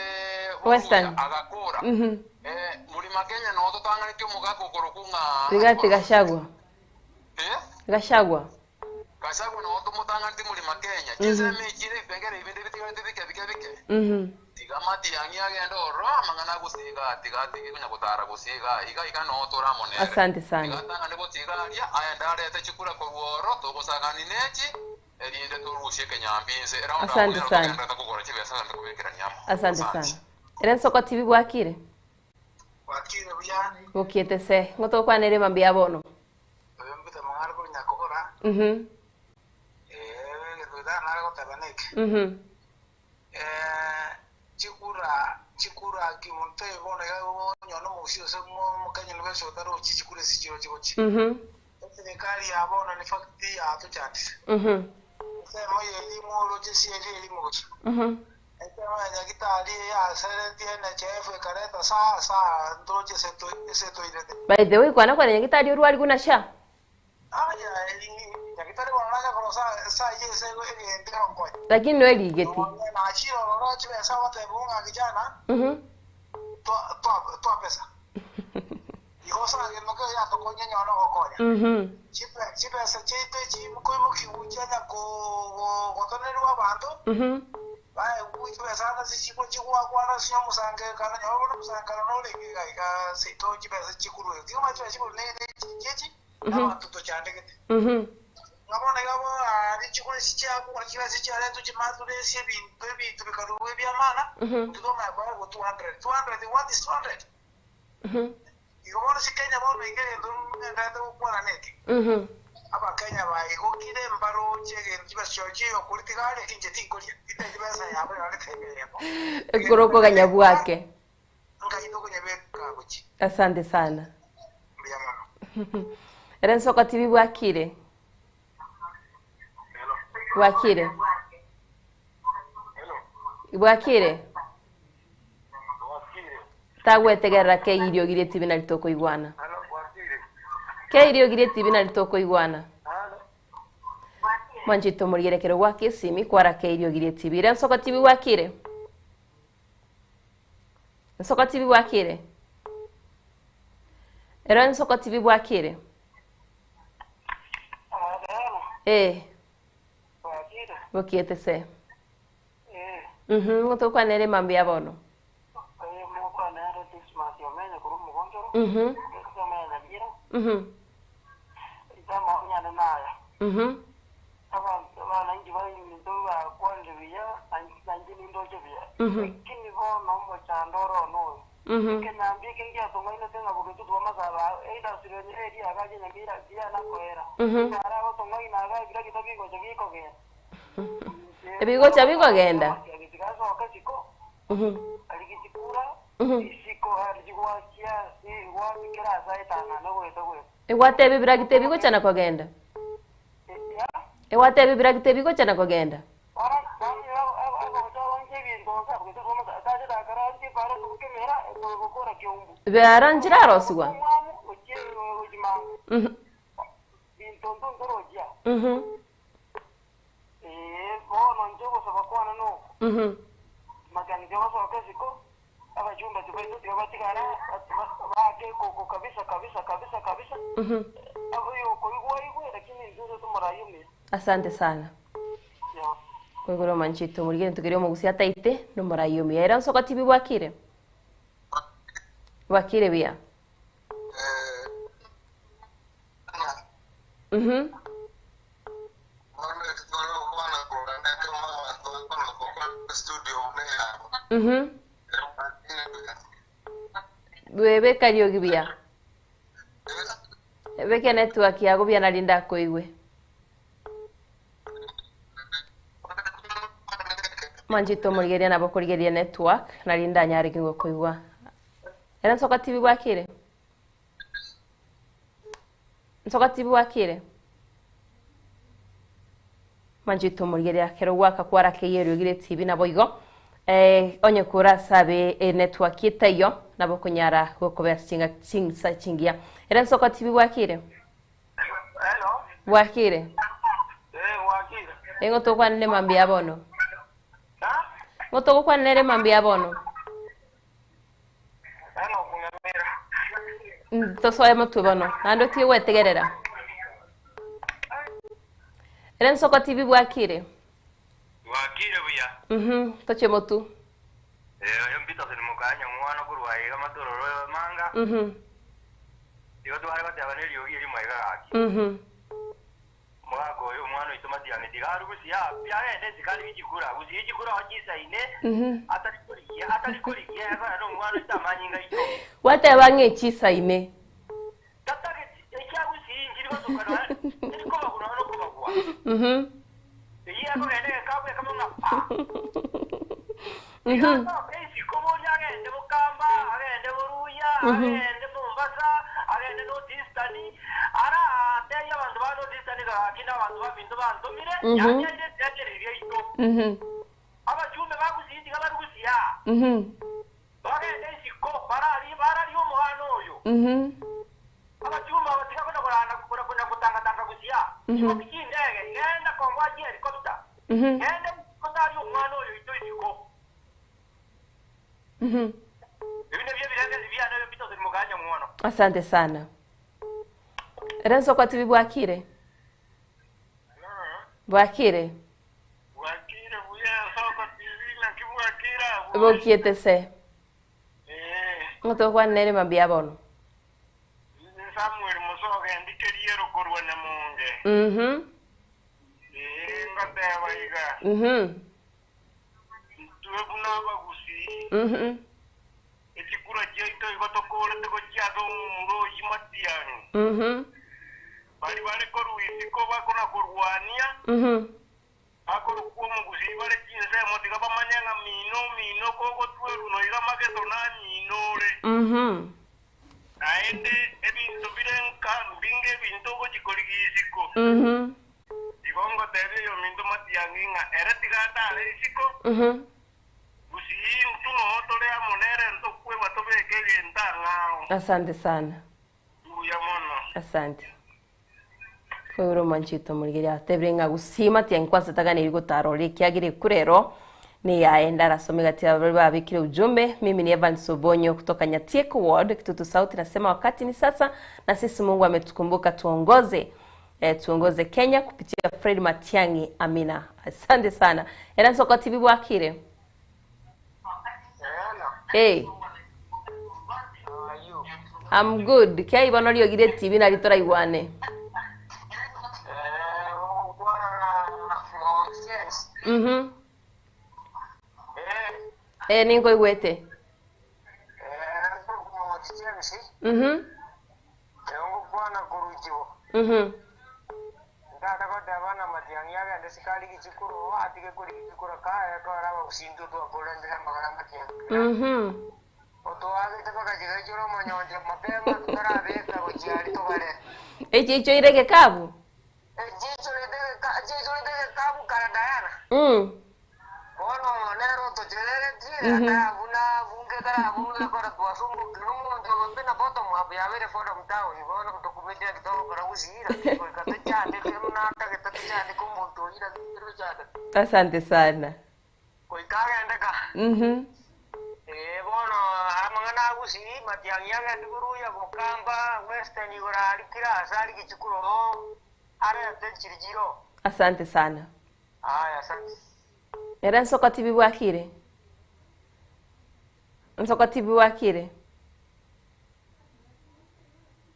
Speaker 3: Western.
Speaker 6: Buruya agakora. Mlima Kenya noo totang'anetie omogaka okorokwa ng'a
Speaker 3: Rigathi Gachagua. Gachagua.
Speaker 6: Gachagua noo tomotang'anetie Mlima Kenya. Chinsemo echi ebipengere ebi binde bitigarete bike bike bike. Tiga Matiang'i agende ororo amang'ana agosiga tiga atige konya gotara gosiga iga iga noo tore amo nere.
Speaker 3: Asante sana.
Speaker 6: Tiga atang'ane gotiga aria aende arete chikura korwa ororo togosagani nechi erinde torusie ekenyambi inse. Eround abwo
Speaker 3: Asante
Speaker 6: nero
Speaker 3: sana.
Speaker 6: togenderete kogora chibesa naende kobekerania amo.
Speaker 3: Asante sana. Ere nsoko TV bwakire?
Speaker 16: Bwakire buya.
Speaker 3: Bokiete se. Ng'o tokwanere mambia bono?
Speaker 16: Oyo mbite mang'ana korwa Nyakobora. Eh, egento getari nare goteba neke. Eh, chikura chikura ki monto oyo bono iga onye nomogusii gose omokenya nigo ase otarochi chikura ase chirochi gochia. Eserekari ya bono ni fact yatochandire. Ensemo ya elimu oroche ase eri elimu gochia. Ensemo ya Nyagitari yaseretie NHIF ekareta saa saa ntoroche ase ase toire.
Speaker 3: By the way, kwana kwana nyagitari orwari buna SHA.
Speaker 16: Aya, Nyagitari.
Speaker 3: Lakini noerigeti.
Speaker 16: Chibesa chiaito echi mokoimokiwa chianya gotonerwa abanto, baegwa chibesa ase chikwa chigwakwana ase omosangererekano, nyowe bono omosangererekano norenge iga iga seito chibesa chikorwa iga. Tiga chibesa chikorwa ne chichi abanto tochandegete. Ng'a bono iga bo aria chikura echi chiakwa chibesa chiaretwa chimature ase ebinto ebinto bikarugwa ebiamana, intwe twamanya koegwa 200. 200 what is 200? Igo bono Chikenya bono inga egento ngenderete gokwana neke. Abakenya baigokire mbaroche egento chibesa chiao chiyokoria tiga aria inche tinkoria, tintari chibesa yabo yone tebe eyemo.
Speaker 3: Ekero okoganya bwake.
Speaker 16: Nkai tokonyabeka gochia.
Speaker 3: Asante sana.
Speaker 16: Mbuya mono.
Speaker 3: Ere Nsoko TV bwakire? Bwakire? Bwakire? Tagwetegerera keirio girie tibi nari tokoigwana. Keirio girie tibi nari tokoigwana. Mwanchito morigere kero gwaka esimi kwara keirio girie tibi. Ere Nsoko TV bwakire? Nsoko TV bwakire? Ero Nsoko TV bwakire? Eh. Bokiete se. Mhm, ngotokwanere mambia bono. Mhm. Mhm. Mhm. Mhm. Mhm. Mhm. Ebigocha bikogenda. Mhm. Mhm. Egwateba ebiragita ebigocha na kogenda. Egwateba ebiragita ebigocha na kogenda. Biara nchirarosigwa. Mhm. Mhm. Mhm. Mhm. Asante sana. Koigoro manchito murigere tugerio omogusi ataite nomorai omuya. Era Nsoko TV bwakire? Bwakire buya. Mhm. Mhm. Bwebe kariogi buya. Beke network yago buya nari ndakoigwe. Manchito morigeria nabo korigeria network nari ndanyare kingo koigwa. Era Nsoko TV bwakire? Nsoko TV bwakire? Manchito morigeria kero gwaka kwara keyerio gire TV nabo igo. Onye kura sabe network etaiyo nabo konyara gokobea chinga chingsa chingia. Era Nsoko TV bwakire? Bwakire? Engo tokwanire mambia bono. Ngo togokwanere mambia bono. Tosoe motwe bono. Naende otige gwetegerera. Ere Nsoko TV bwakire?
Speaker 6: Bwakire buya.
Speaker 3: Mhm, toche motu.
Speaker 6: Oyo mpita mukanya mwana korwa iga matororo manga.
Speaker 3: Mhm.
Speaker 6: Igo tware goteba neriogi erimo iga gaki.
Speaker 3: Mhm.
Speaker 6: Mwaka oyo omwana oito matiang'i tiga arugusia agende sikari gichikura gusia gichikura ochisaine
Speaker 3: Mhm.
Speaker 6: atari korigia atari korigia ekora na omwana oito amanyinga ito
Speaker 3: Gwateba ng'a echisaine.
Speaker 6: ekiagusia inchiri gotukana eri kobagura no kobagwa
Speaker 3: Mhm.
Speaker 6: eyio ekogenda egekabu ekamo ng'a pa
Speaker 3: Mhm.
Speaker 6: esiko boria agende bokamba agende boruya agende mombasa agende north eastern ara ateria abanto ba north eastern gaki na abanto ba binto bantomire yanyaire yachereria ito abachume bagusia tiga barugusia bagende isiko barari barari omogano oyo abachume abo tiga kona korana kona kona gotangatanga gusia igo kichindege
Speaker 8: gosoa chihelikopta, Genda isiko tari omwana oyo oito isiko. Ebi nabio ebirengererio biane oyo Peterson Mokanya Ng'wono.
Speaker 3: Asante sana. Renzo kwa TV bwakire? Bwakire?
Speaker 8: Bwakire buya Soko TV naki bwakire abwo?
Speaker 3: Bokiete se. Ng'otokwanere mambia bono.
Speaker 8: Inche Samuel Mosoge ndikerie korwa Nyamonge. Ee, ngoteba iga. Intwe buna abagusii, echikura chiaito igo tokorete gochia ase omomura oyio Matiang'i. Baria bare korwa isiko bakona-korwania, bakorokwa omogusii bare chinsemo, tiga bamanye ng'a mino omino kogotwerwa noiga mageto nanyino ore. Naende ebinto bire nka mbinge ebinto ogochia korigia isiko. Igo ngotebia oyominto Matiang'i ng'a ere tiga atare isiko, gusii intwe noo tore amo nere ntokweba tobeke egento ang'ao.
Speaker 3: Asante sana.
Speaker 8: Mbuya mono.
Speaker 3: Asante. Koigure omwanchete omorigereria atebire ng'a gusii Matiang'i kwansa taganeri gotara ore ekiagera ekura ero neyaye ndarasome gati ya baria babekire ujumbe. Mimi ni Evans Obonyo kutoka Nyatieko Ward, Kitutu South nasema wakati ni sasa na sisi Mungu ametukumbuka tuongoze eh, tuongoze Kenya kupitia Fred Matiang'i. Amina. Asante sana. Era Nsoko TV bwakire. Hey. I'm good. Kia ibono riogire TV nari toraigwane. Eh, ninkoigwete.
Speaker 8: Ntata goteba na Matiang'i agende sikari gichikuru atige kori gichikuru kaye kora abagusinto twakorendire amagana Matiang'i. Otwagete mpaka chigaichora omonyoncho mapema totarabeka gochia aria tobare.
Speaker 3: Echi ichoire gekabu?
Speaker 8: Chichorete chichorete gekabu kara Diana. Bono nero otochereretie atarabuna bunge tarabuna kora twasumbukire omonto ogote na bottom up yabere bottom down bono tokumenya kitogokora gusira goika tochandeke natagete tochandeke omonto oyio lakini tochandeke.
Speaker 3: Asante sana.
Speaker 8: Goika agendeka. Ee bono amang'ana agusii Matiang'i agende koruya gokamba Western igoro aria kera ase aria gichukuru oo arete chiri chiro.
Speaker 3: Asante sana.
Speaker 8: Aya asante.
Speaker 3: Era Nsoko TV bwakire? Nsoko TV bwakire?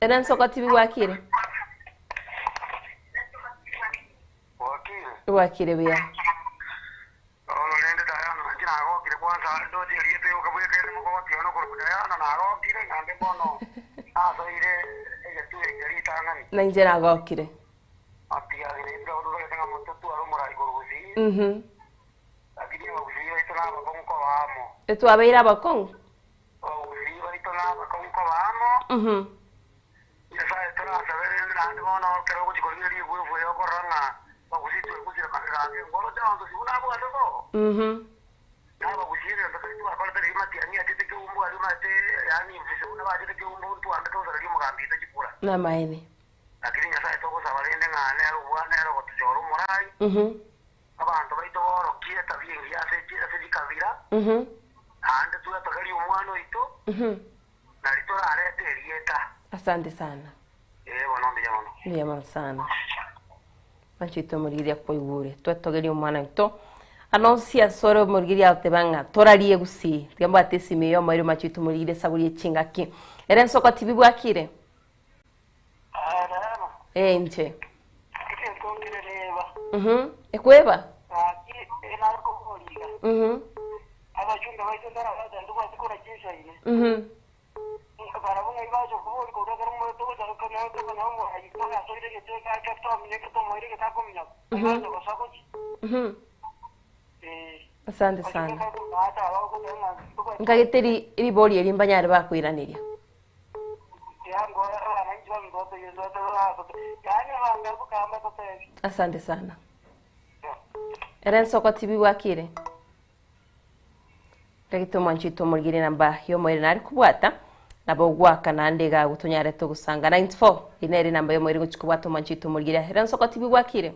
Speaker 3: Era Nsoko TV bwakire? Bwakire buya.
Speaker 8: Bono rende Diana naki nagokire kwanza ndoche erieta yoka bwekaine mogoti one okorokwa Diana nagokire naende bono nasoire egetuo eke ritang'ani.
Speaker 3: Na inche nagokire.
Speaker 8: Atiagire ekero totagete ng'a monto tware omorai korwa gusii, lakini abagusii baito nabakong'u koba amo.
Speaker 3: Etwabeire abakong'u?
Speaker 8: Abagusii baito nabakong'u koba amo. Nyasae torasabe rende naende bono ekero ogochia korigia rigwefu eye okorora ng'a abagusii twegusire magega ase enkoro chi'abanto sibuna nabwate sobo. Na abagusii egento keria twakorete riria Matiang'i achete keumbu aria omanyete yaani mfise buna bachete keumbu ntwande tosarerie omogambi oito chikura.
Speaker 3: Namaene.
Speaker 8: Lakini Nyasae togosaba rende ng'a nere obua nere ogotochora omorai, abanto baito baorokie etabia engiya ase ase chikabira, naende twetogerie omwana oito, nari torarete erieta.
Speaker 3: Asante sana.
Speaker 8: Ee bono mbuya mono.
Speaker 3: Mbuya mono sana. Manchete omorigereria kwaigure. Twetogerie omwana oito. Anonsi asore omorigereria agoteba ng'a torarie gusii. Tiga mbwate esimi eye omoerio manchete omorigereria esaburia echingaki. Ere ensoko TV bwakire? Ee inche. Ekweba? Asante sana. Nkagete ri- ribori eri mbanyare bakoiraneria. Asante sana. Ere nsoko TV bwakire? Ndagete omwanchi oito omorigere enamba y'omoerio nare kobwata nabo ogwaka naende iga gotonyare togosanga 94 eri nere enamba y'omoerio gochia kobwata omwanchi oito omorigere ere nsoko TV bwakire?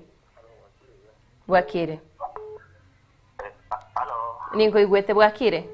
Speaker 3: Bwakire. Ninkoigwete bwakire.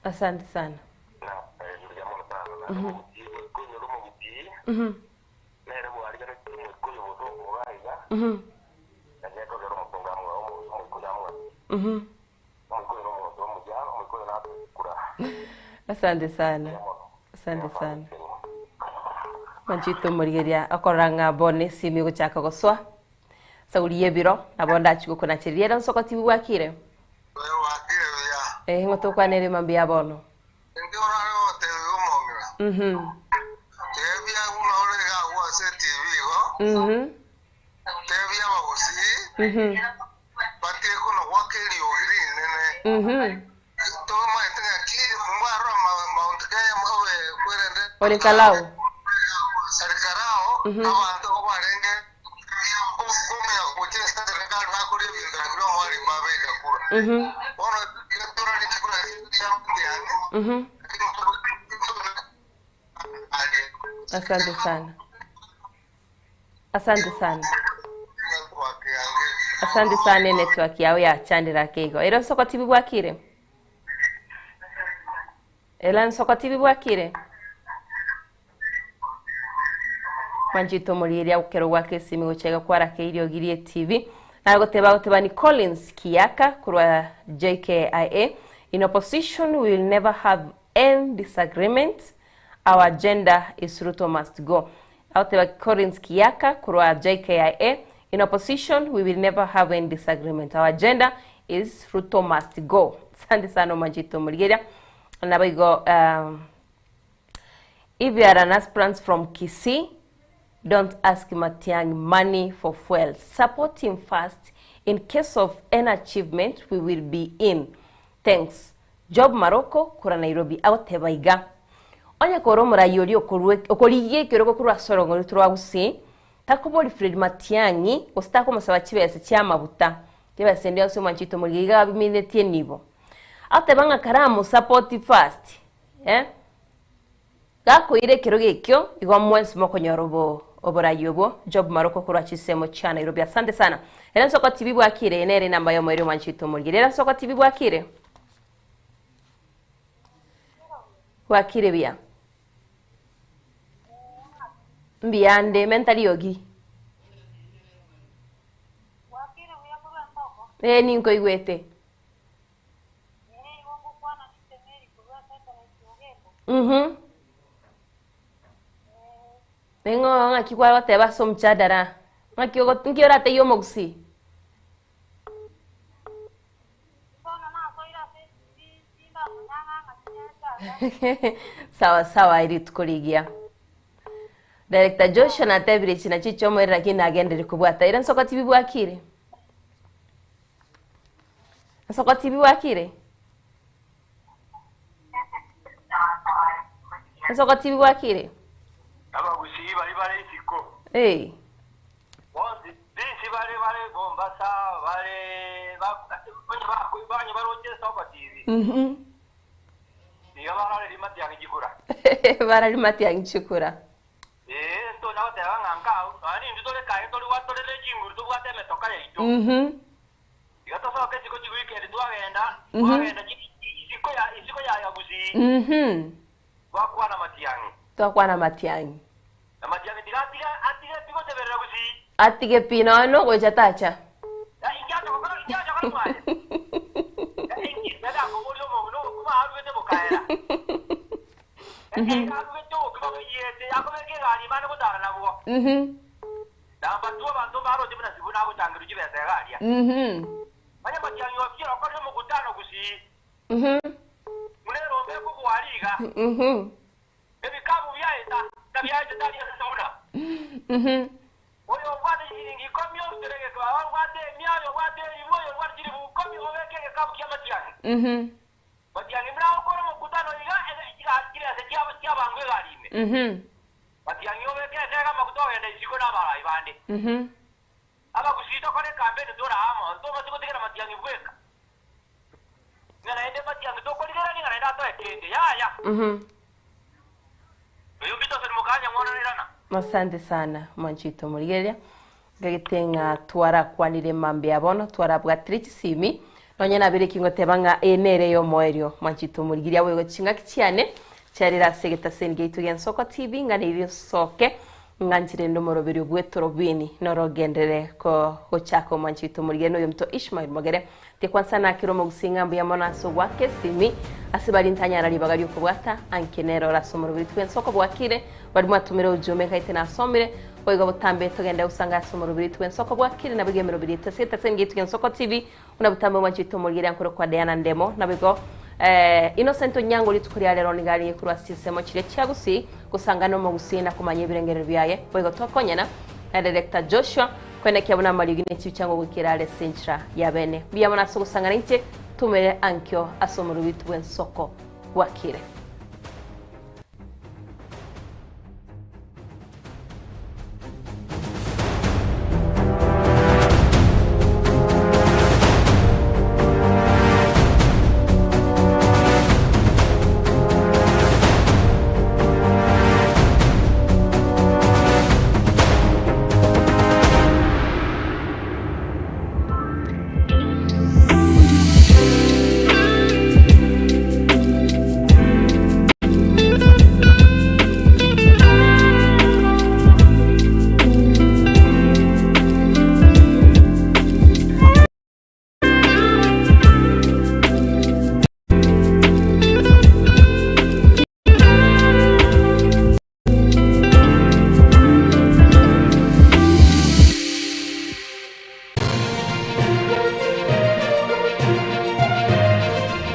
Speaker 3: Asante sana. Asante sana. Asante sana. Manchito morigeria akoranga bone simi gochaka goswa. Sauri yebiro nabo ndachugo kunachiria nsoko tibi bwakire. Eh ngotokwanere mambi ya bono. Olikalau. Asante sana. Asante sana. Asante sana network yao ya chandira keigo. Ero soko tibi bwakire. Ela nsoko tibi bwakire. Manjito moriria ukero gwake simi gochega kwara keirio girie TV. Na goteba goteba ni Collins Kiaka kurwa JKIA. In opposition we will never have any disagreement. Our agenda is Ruto must go. Auteba Collins Kiaka kurwa JKIA. In opposition we will never have any disagreement. Our agenda is Ruto must go. Asante sana Manjito Murigeria. Na baigo if you are an aspirant from Kisii, don't ask Matiang'i money for fuel. Support him first. In case of any achievement, we will be in. Thanks. Job Maroko, kura Nairobi. Aoteba iga. Onye koro murayi ori okorigie kiroko kurwa sorongo ruturwa gusi. Takobori Fred Matiang'i, ostako masaba chibese chiamabuta. Kibese ndio so manchito murigiga biminetie nibo. Aoteba ngakaramu support first. Eh? Gakoire kiro gekyo igwa mwensi mokonyorobo oborayi obwo Job Maroko kurwa chisemo cha Nairobi. Asante sana. Era soko TV bwakire enere namba yo mweri manchito murigire. Era soko TV bwakire. Bwakire bia. Mbiande mentali yogi. Eh ninko igwete. Nengo ngaki kwa bateba so mchadara. Ngaki nkiora te yo mogusi. Sawa sawa iri tukorigia. Director Joshua na tebire china chicho mwera lakini agendere kubwata. Ira nsoko TV bwakire. Nsoko TV bwakire. Nsoko TV bwakire.
Speaker 8: Abagusi bari bari isiko.
Speaker 3: Eh.
Speaker 8: Bonzi bisi bari bari Mombasa bari ba baronje Soko TV. Iyo barari Matiang'i chikura.
Speaker 3: Barari Matiang'i chikura.
Speaker 8: Eh to na te banga nka ani ndi tole kai tole wa tole le jinguru to bwate metoka yaitu. Iyo
Speaker 3: Twakwana Matiang'i. Atige pi nonya nogocha tacha. Asante sana mwanchito morigereria ngagete ng'a twarakwanire mambia bono twarabwatire chisimi nonya nabere kingoteba ng'a eye nere yomoerio mwanchito morigereria boigo ching'aki chiane chiarire ase egetaseni giaito gia Nsoko TV ng'a neirio nsoke ng'a nchire ndomoroberio bw'etorobini norogenderere ko gochaka omwanchito morigereria noyo omonto Ishmael Mogere Tikwansa nakire omogusii ng'a mbuya mono ase ogoaka esimi ase baria ntanyara ribaga ri'okobwata anke nere ore ase omoroberi bw'ense okobwakire baria mwatomire ojumbe nkaete nasomire boigo botambe togende gosanga ase omoroberi bw'ense okobwakire naboigo emeroberi yaito ase etaseni yaito ya Nsoko TV buna botambe omwanchi oito omorigereria nkore kwa Diana Ndemo naboigo eh, Innocent Onyango rituko ria rero nigo arenge korwa ase chinsemo chiria chia Gusii gosangana omogusii na komanya ebirengererio biaye boigo twakonyana na Director Joshua Koenekia buna amariogi ne chibicha ngogoikera are ase enchera ya bene. Mbuya mono ase ogosang'ana inche, tumere ankio ase omorobiti bw'ensoko bwakire.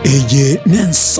Speaker 7: Eye nenso.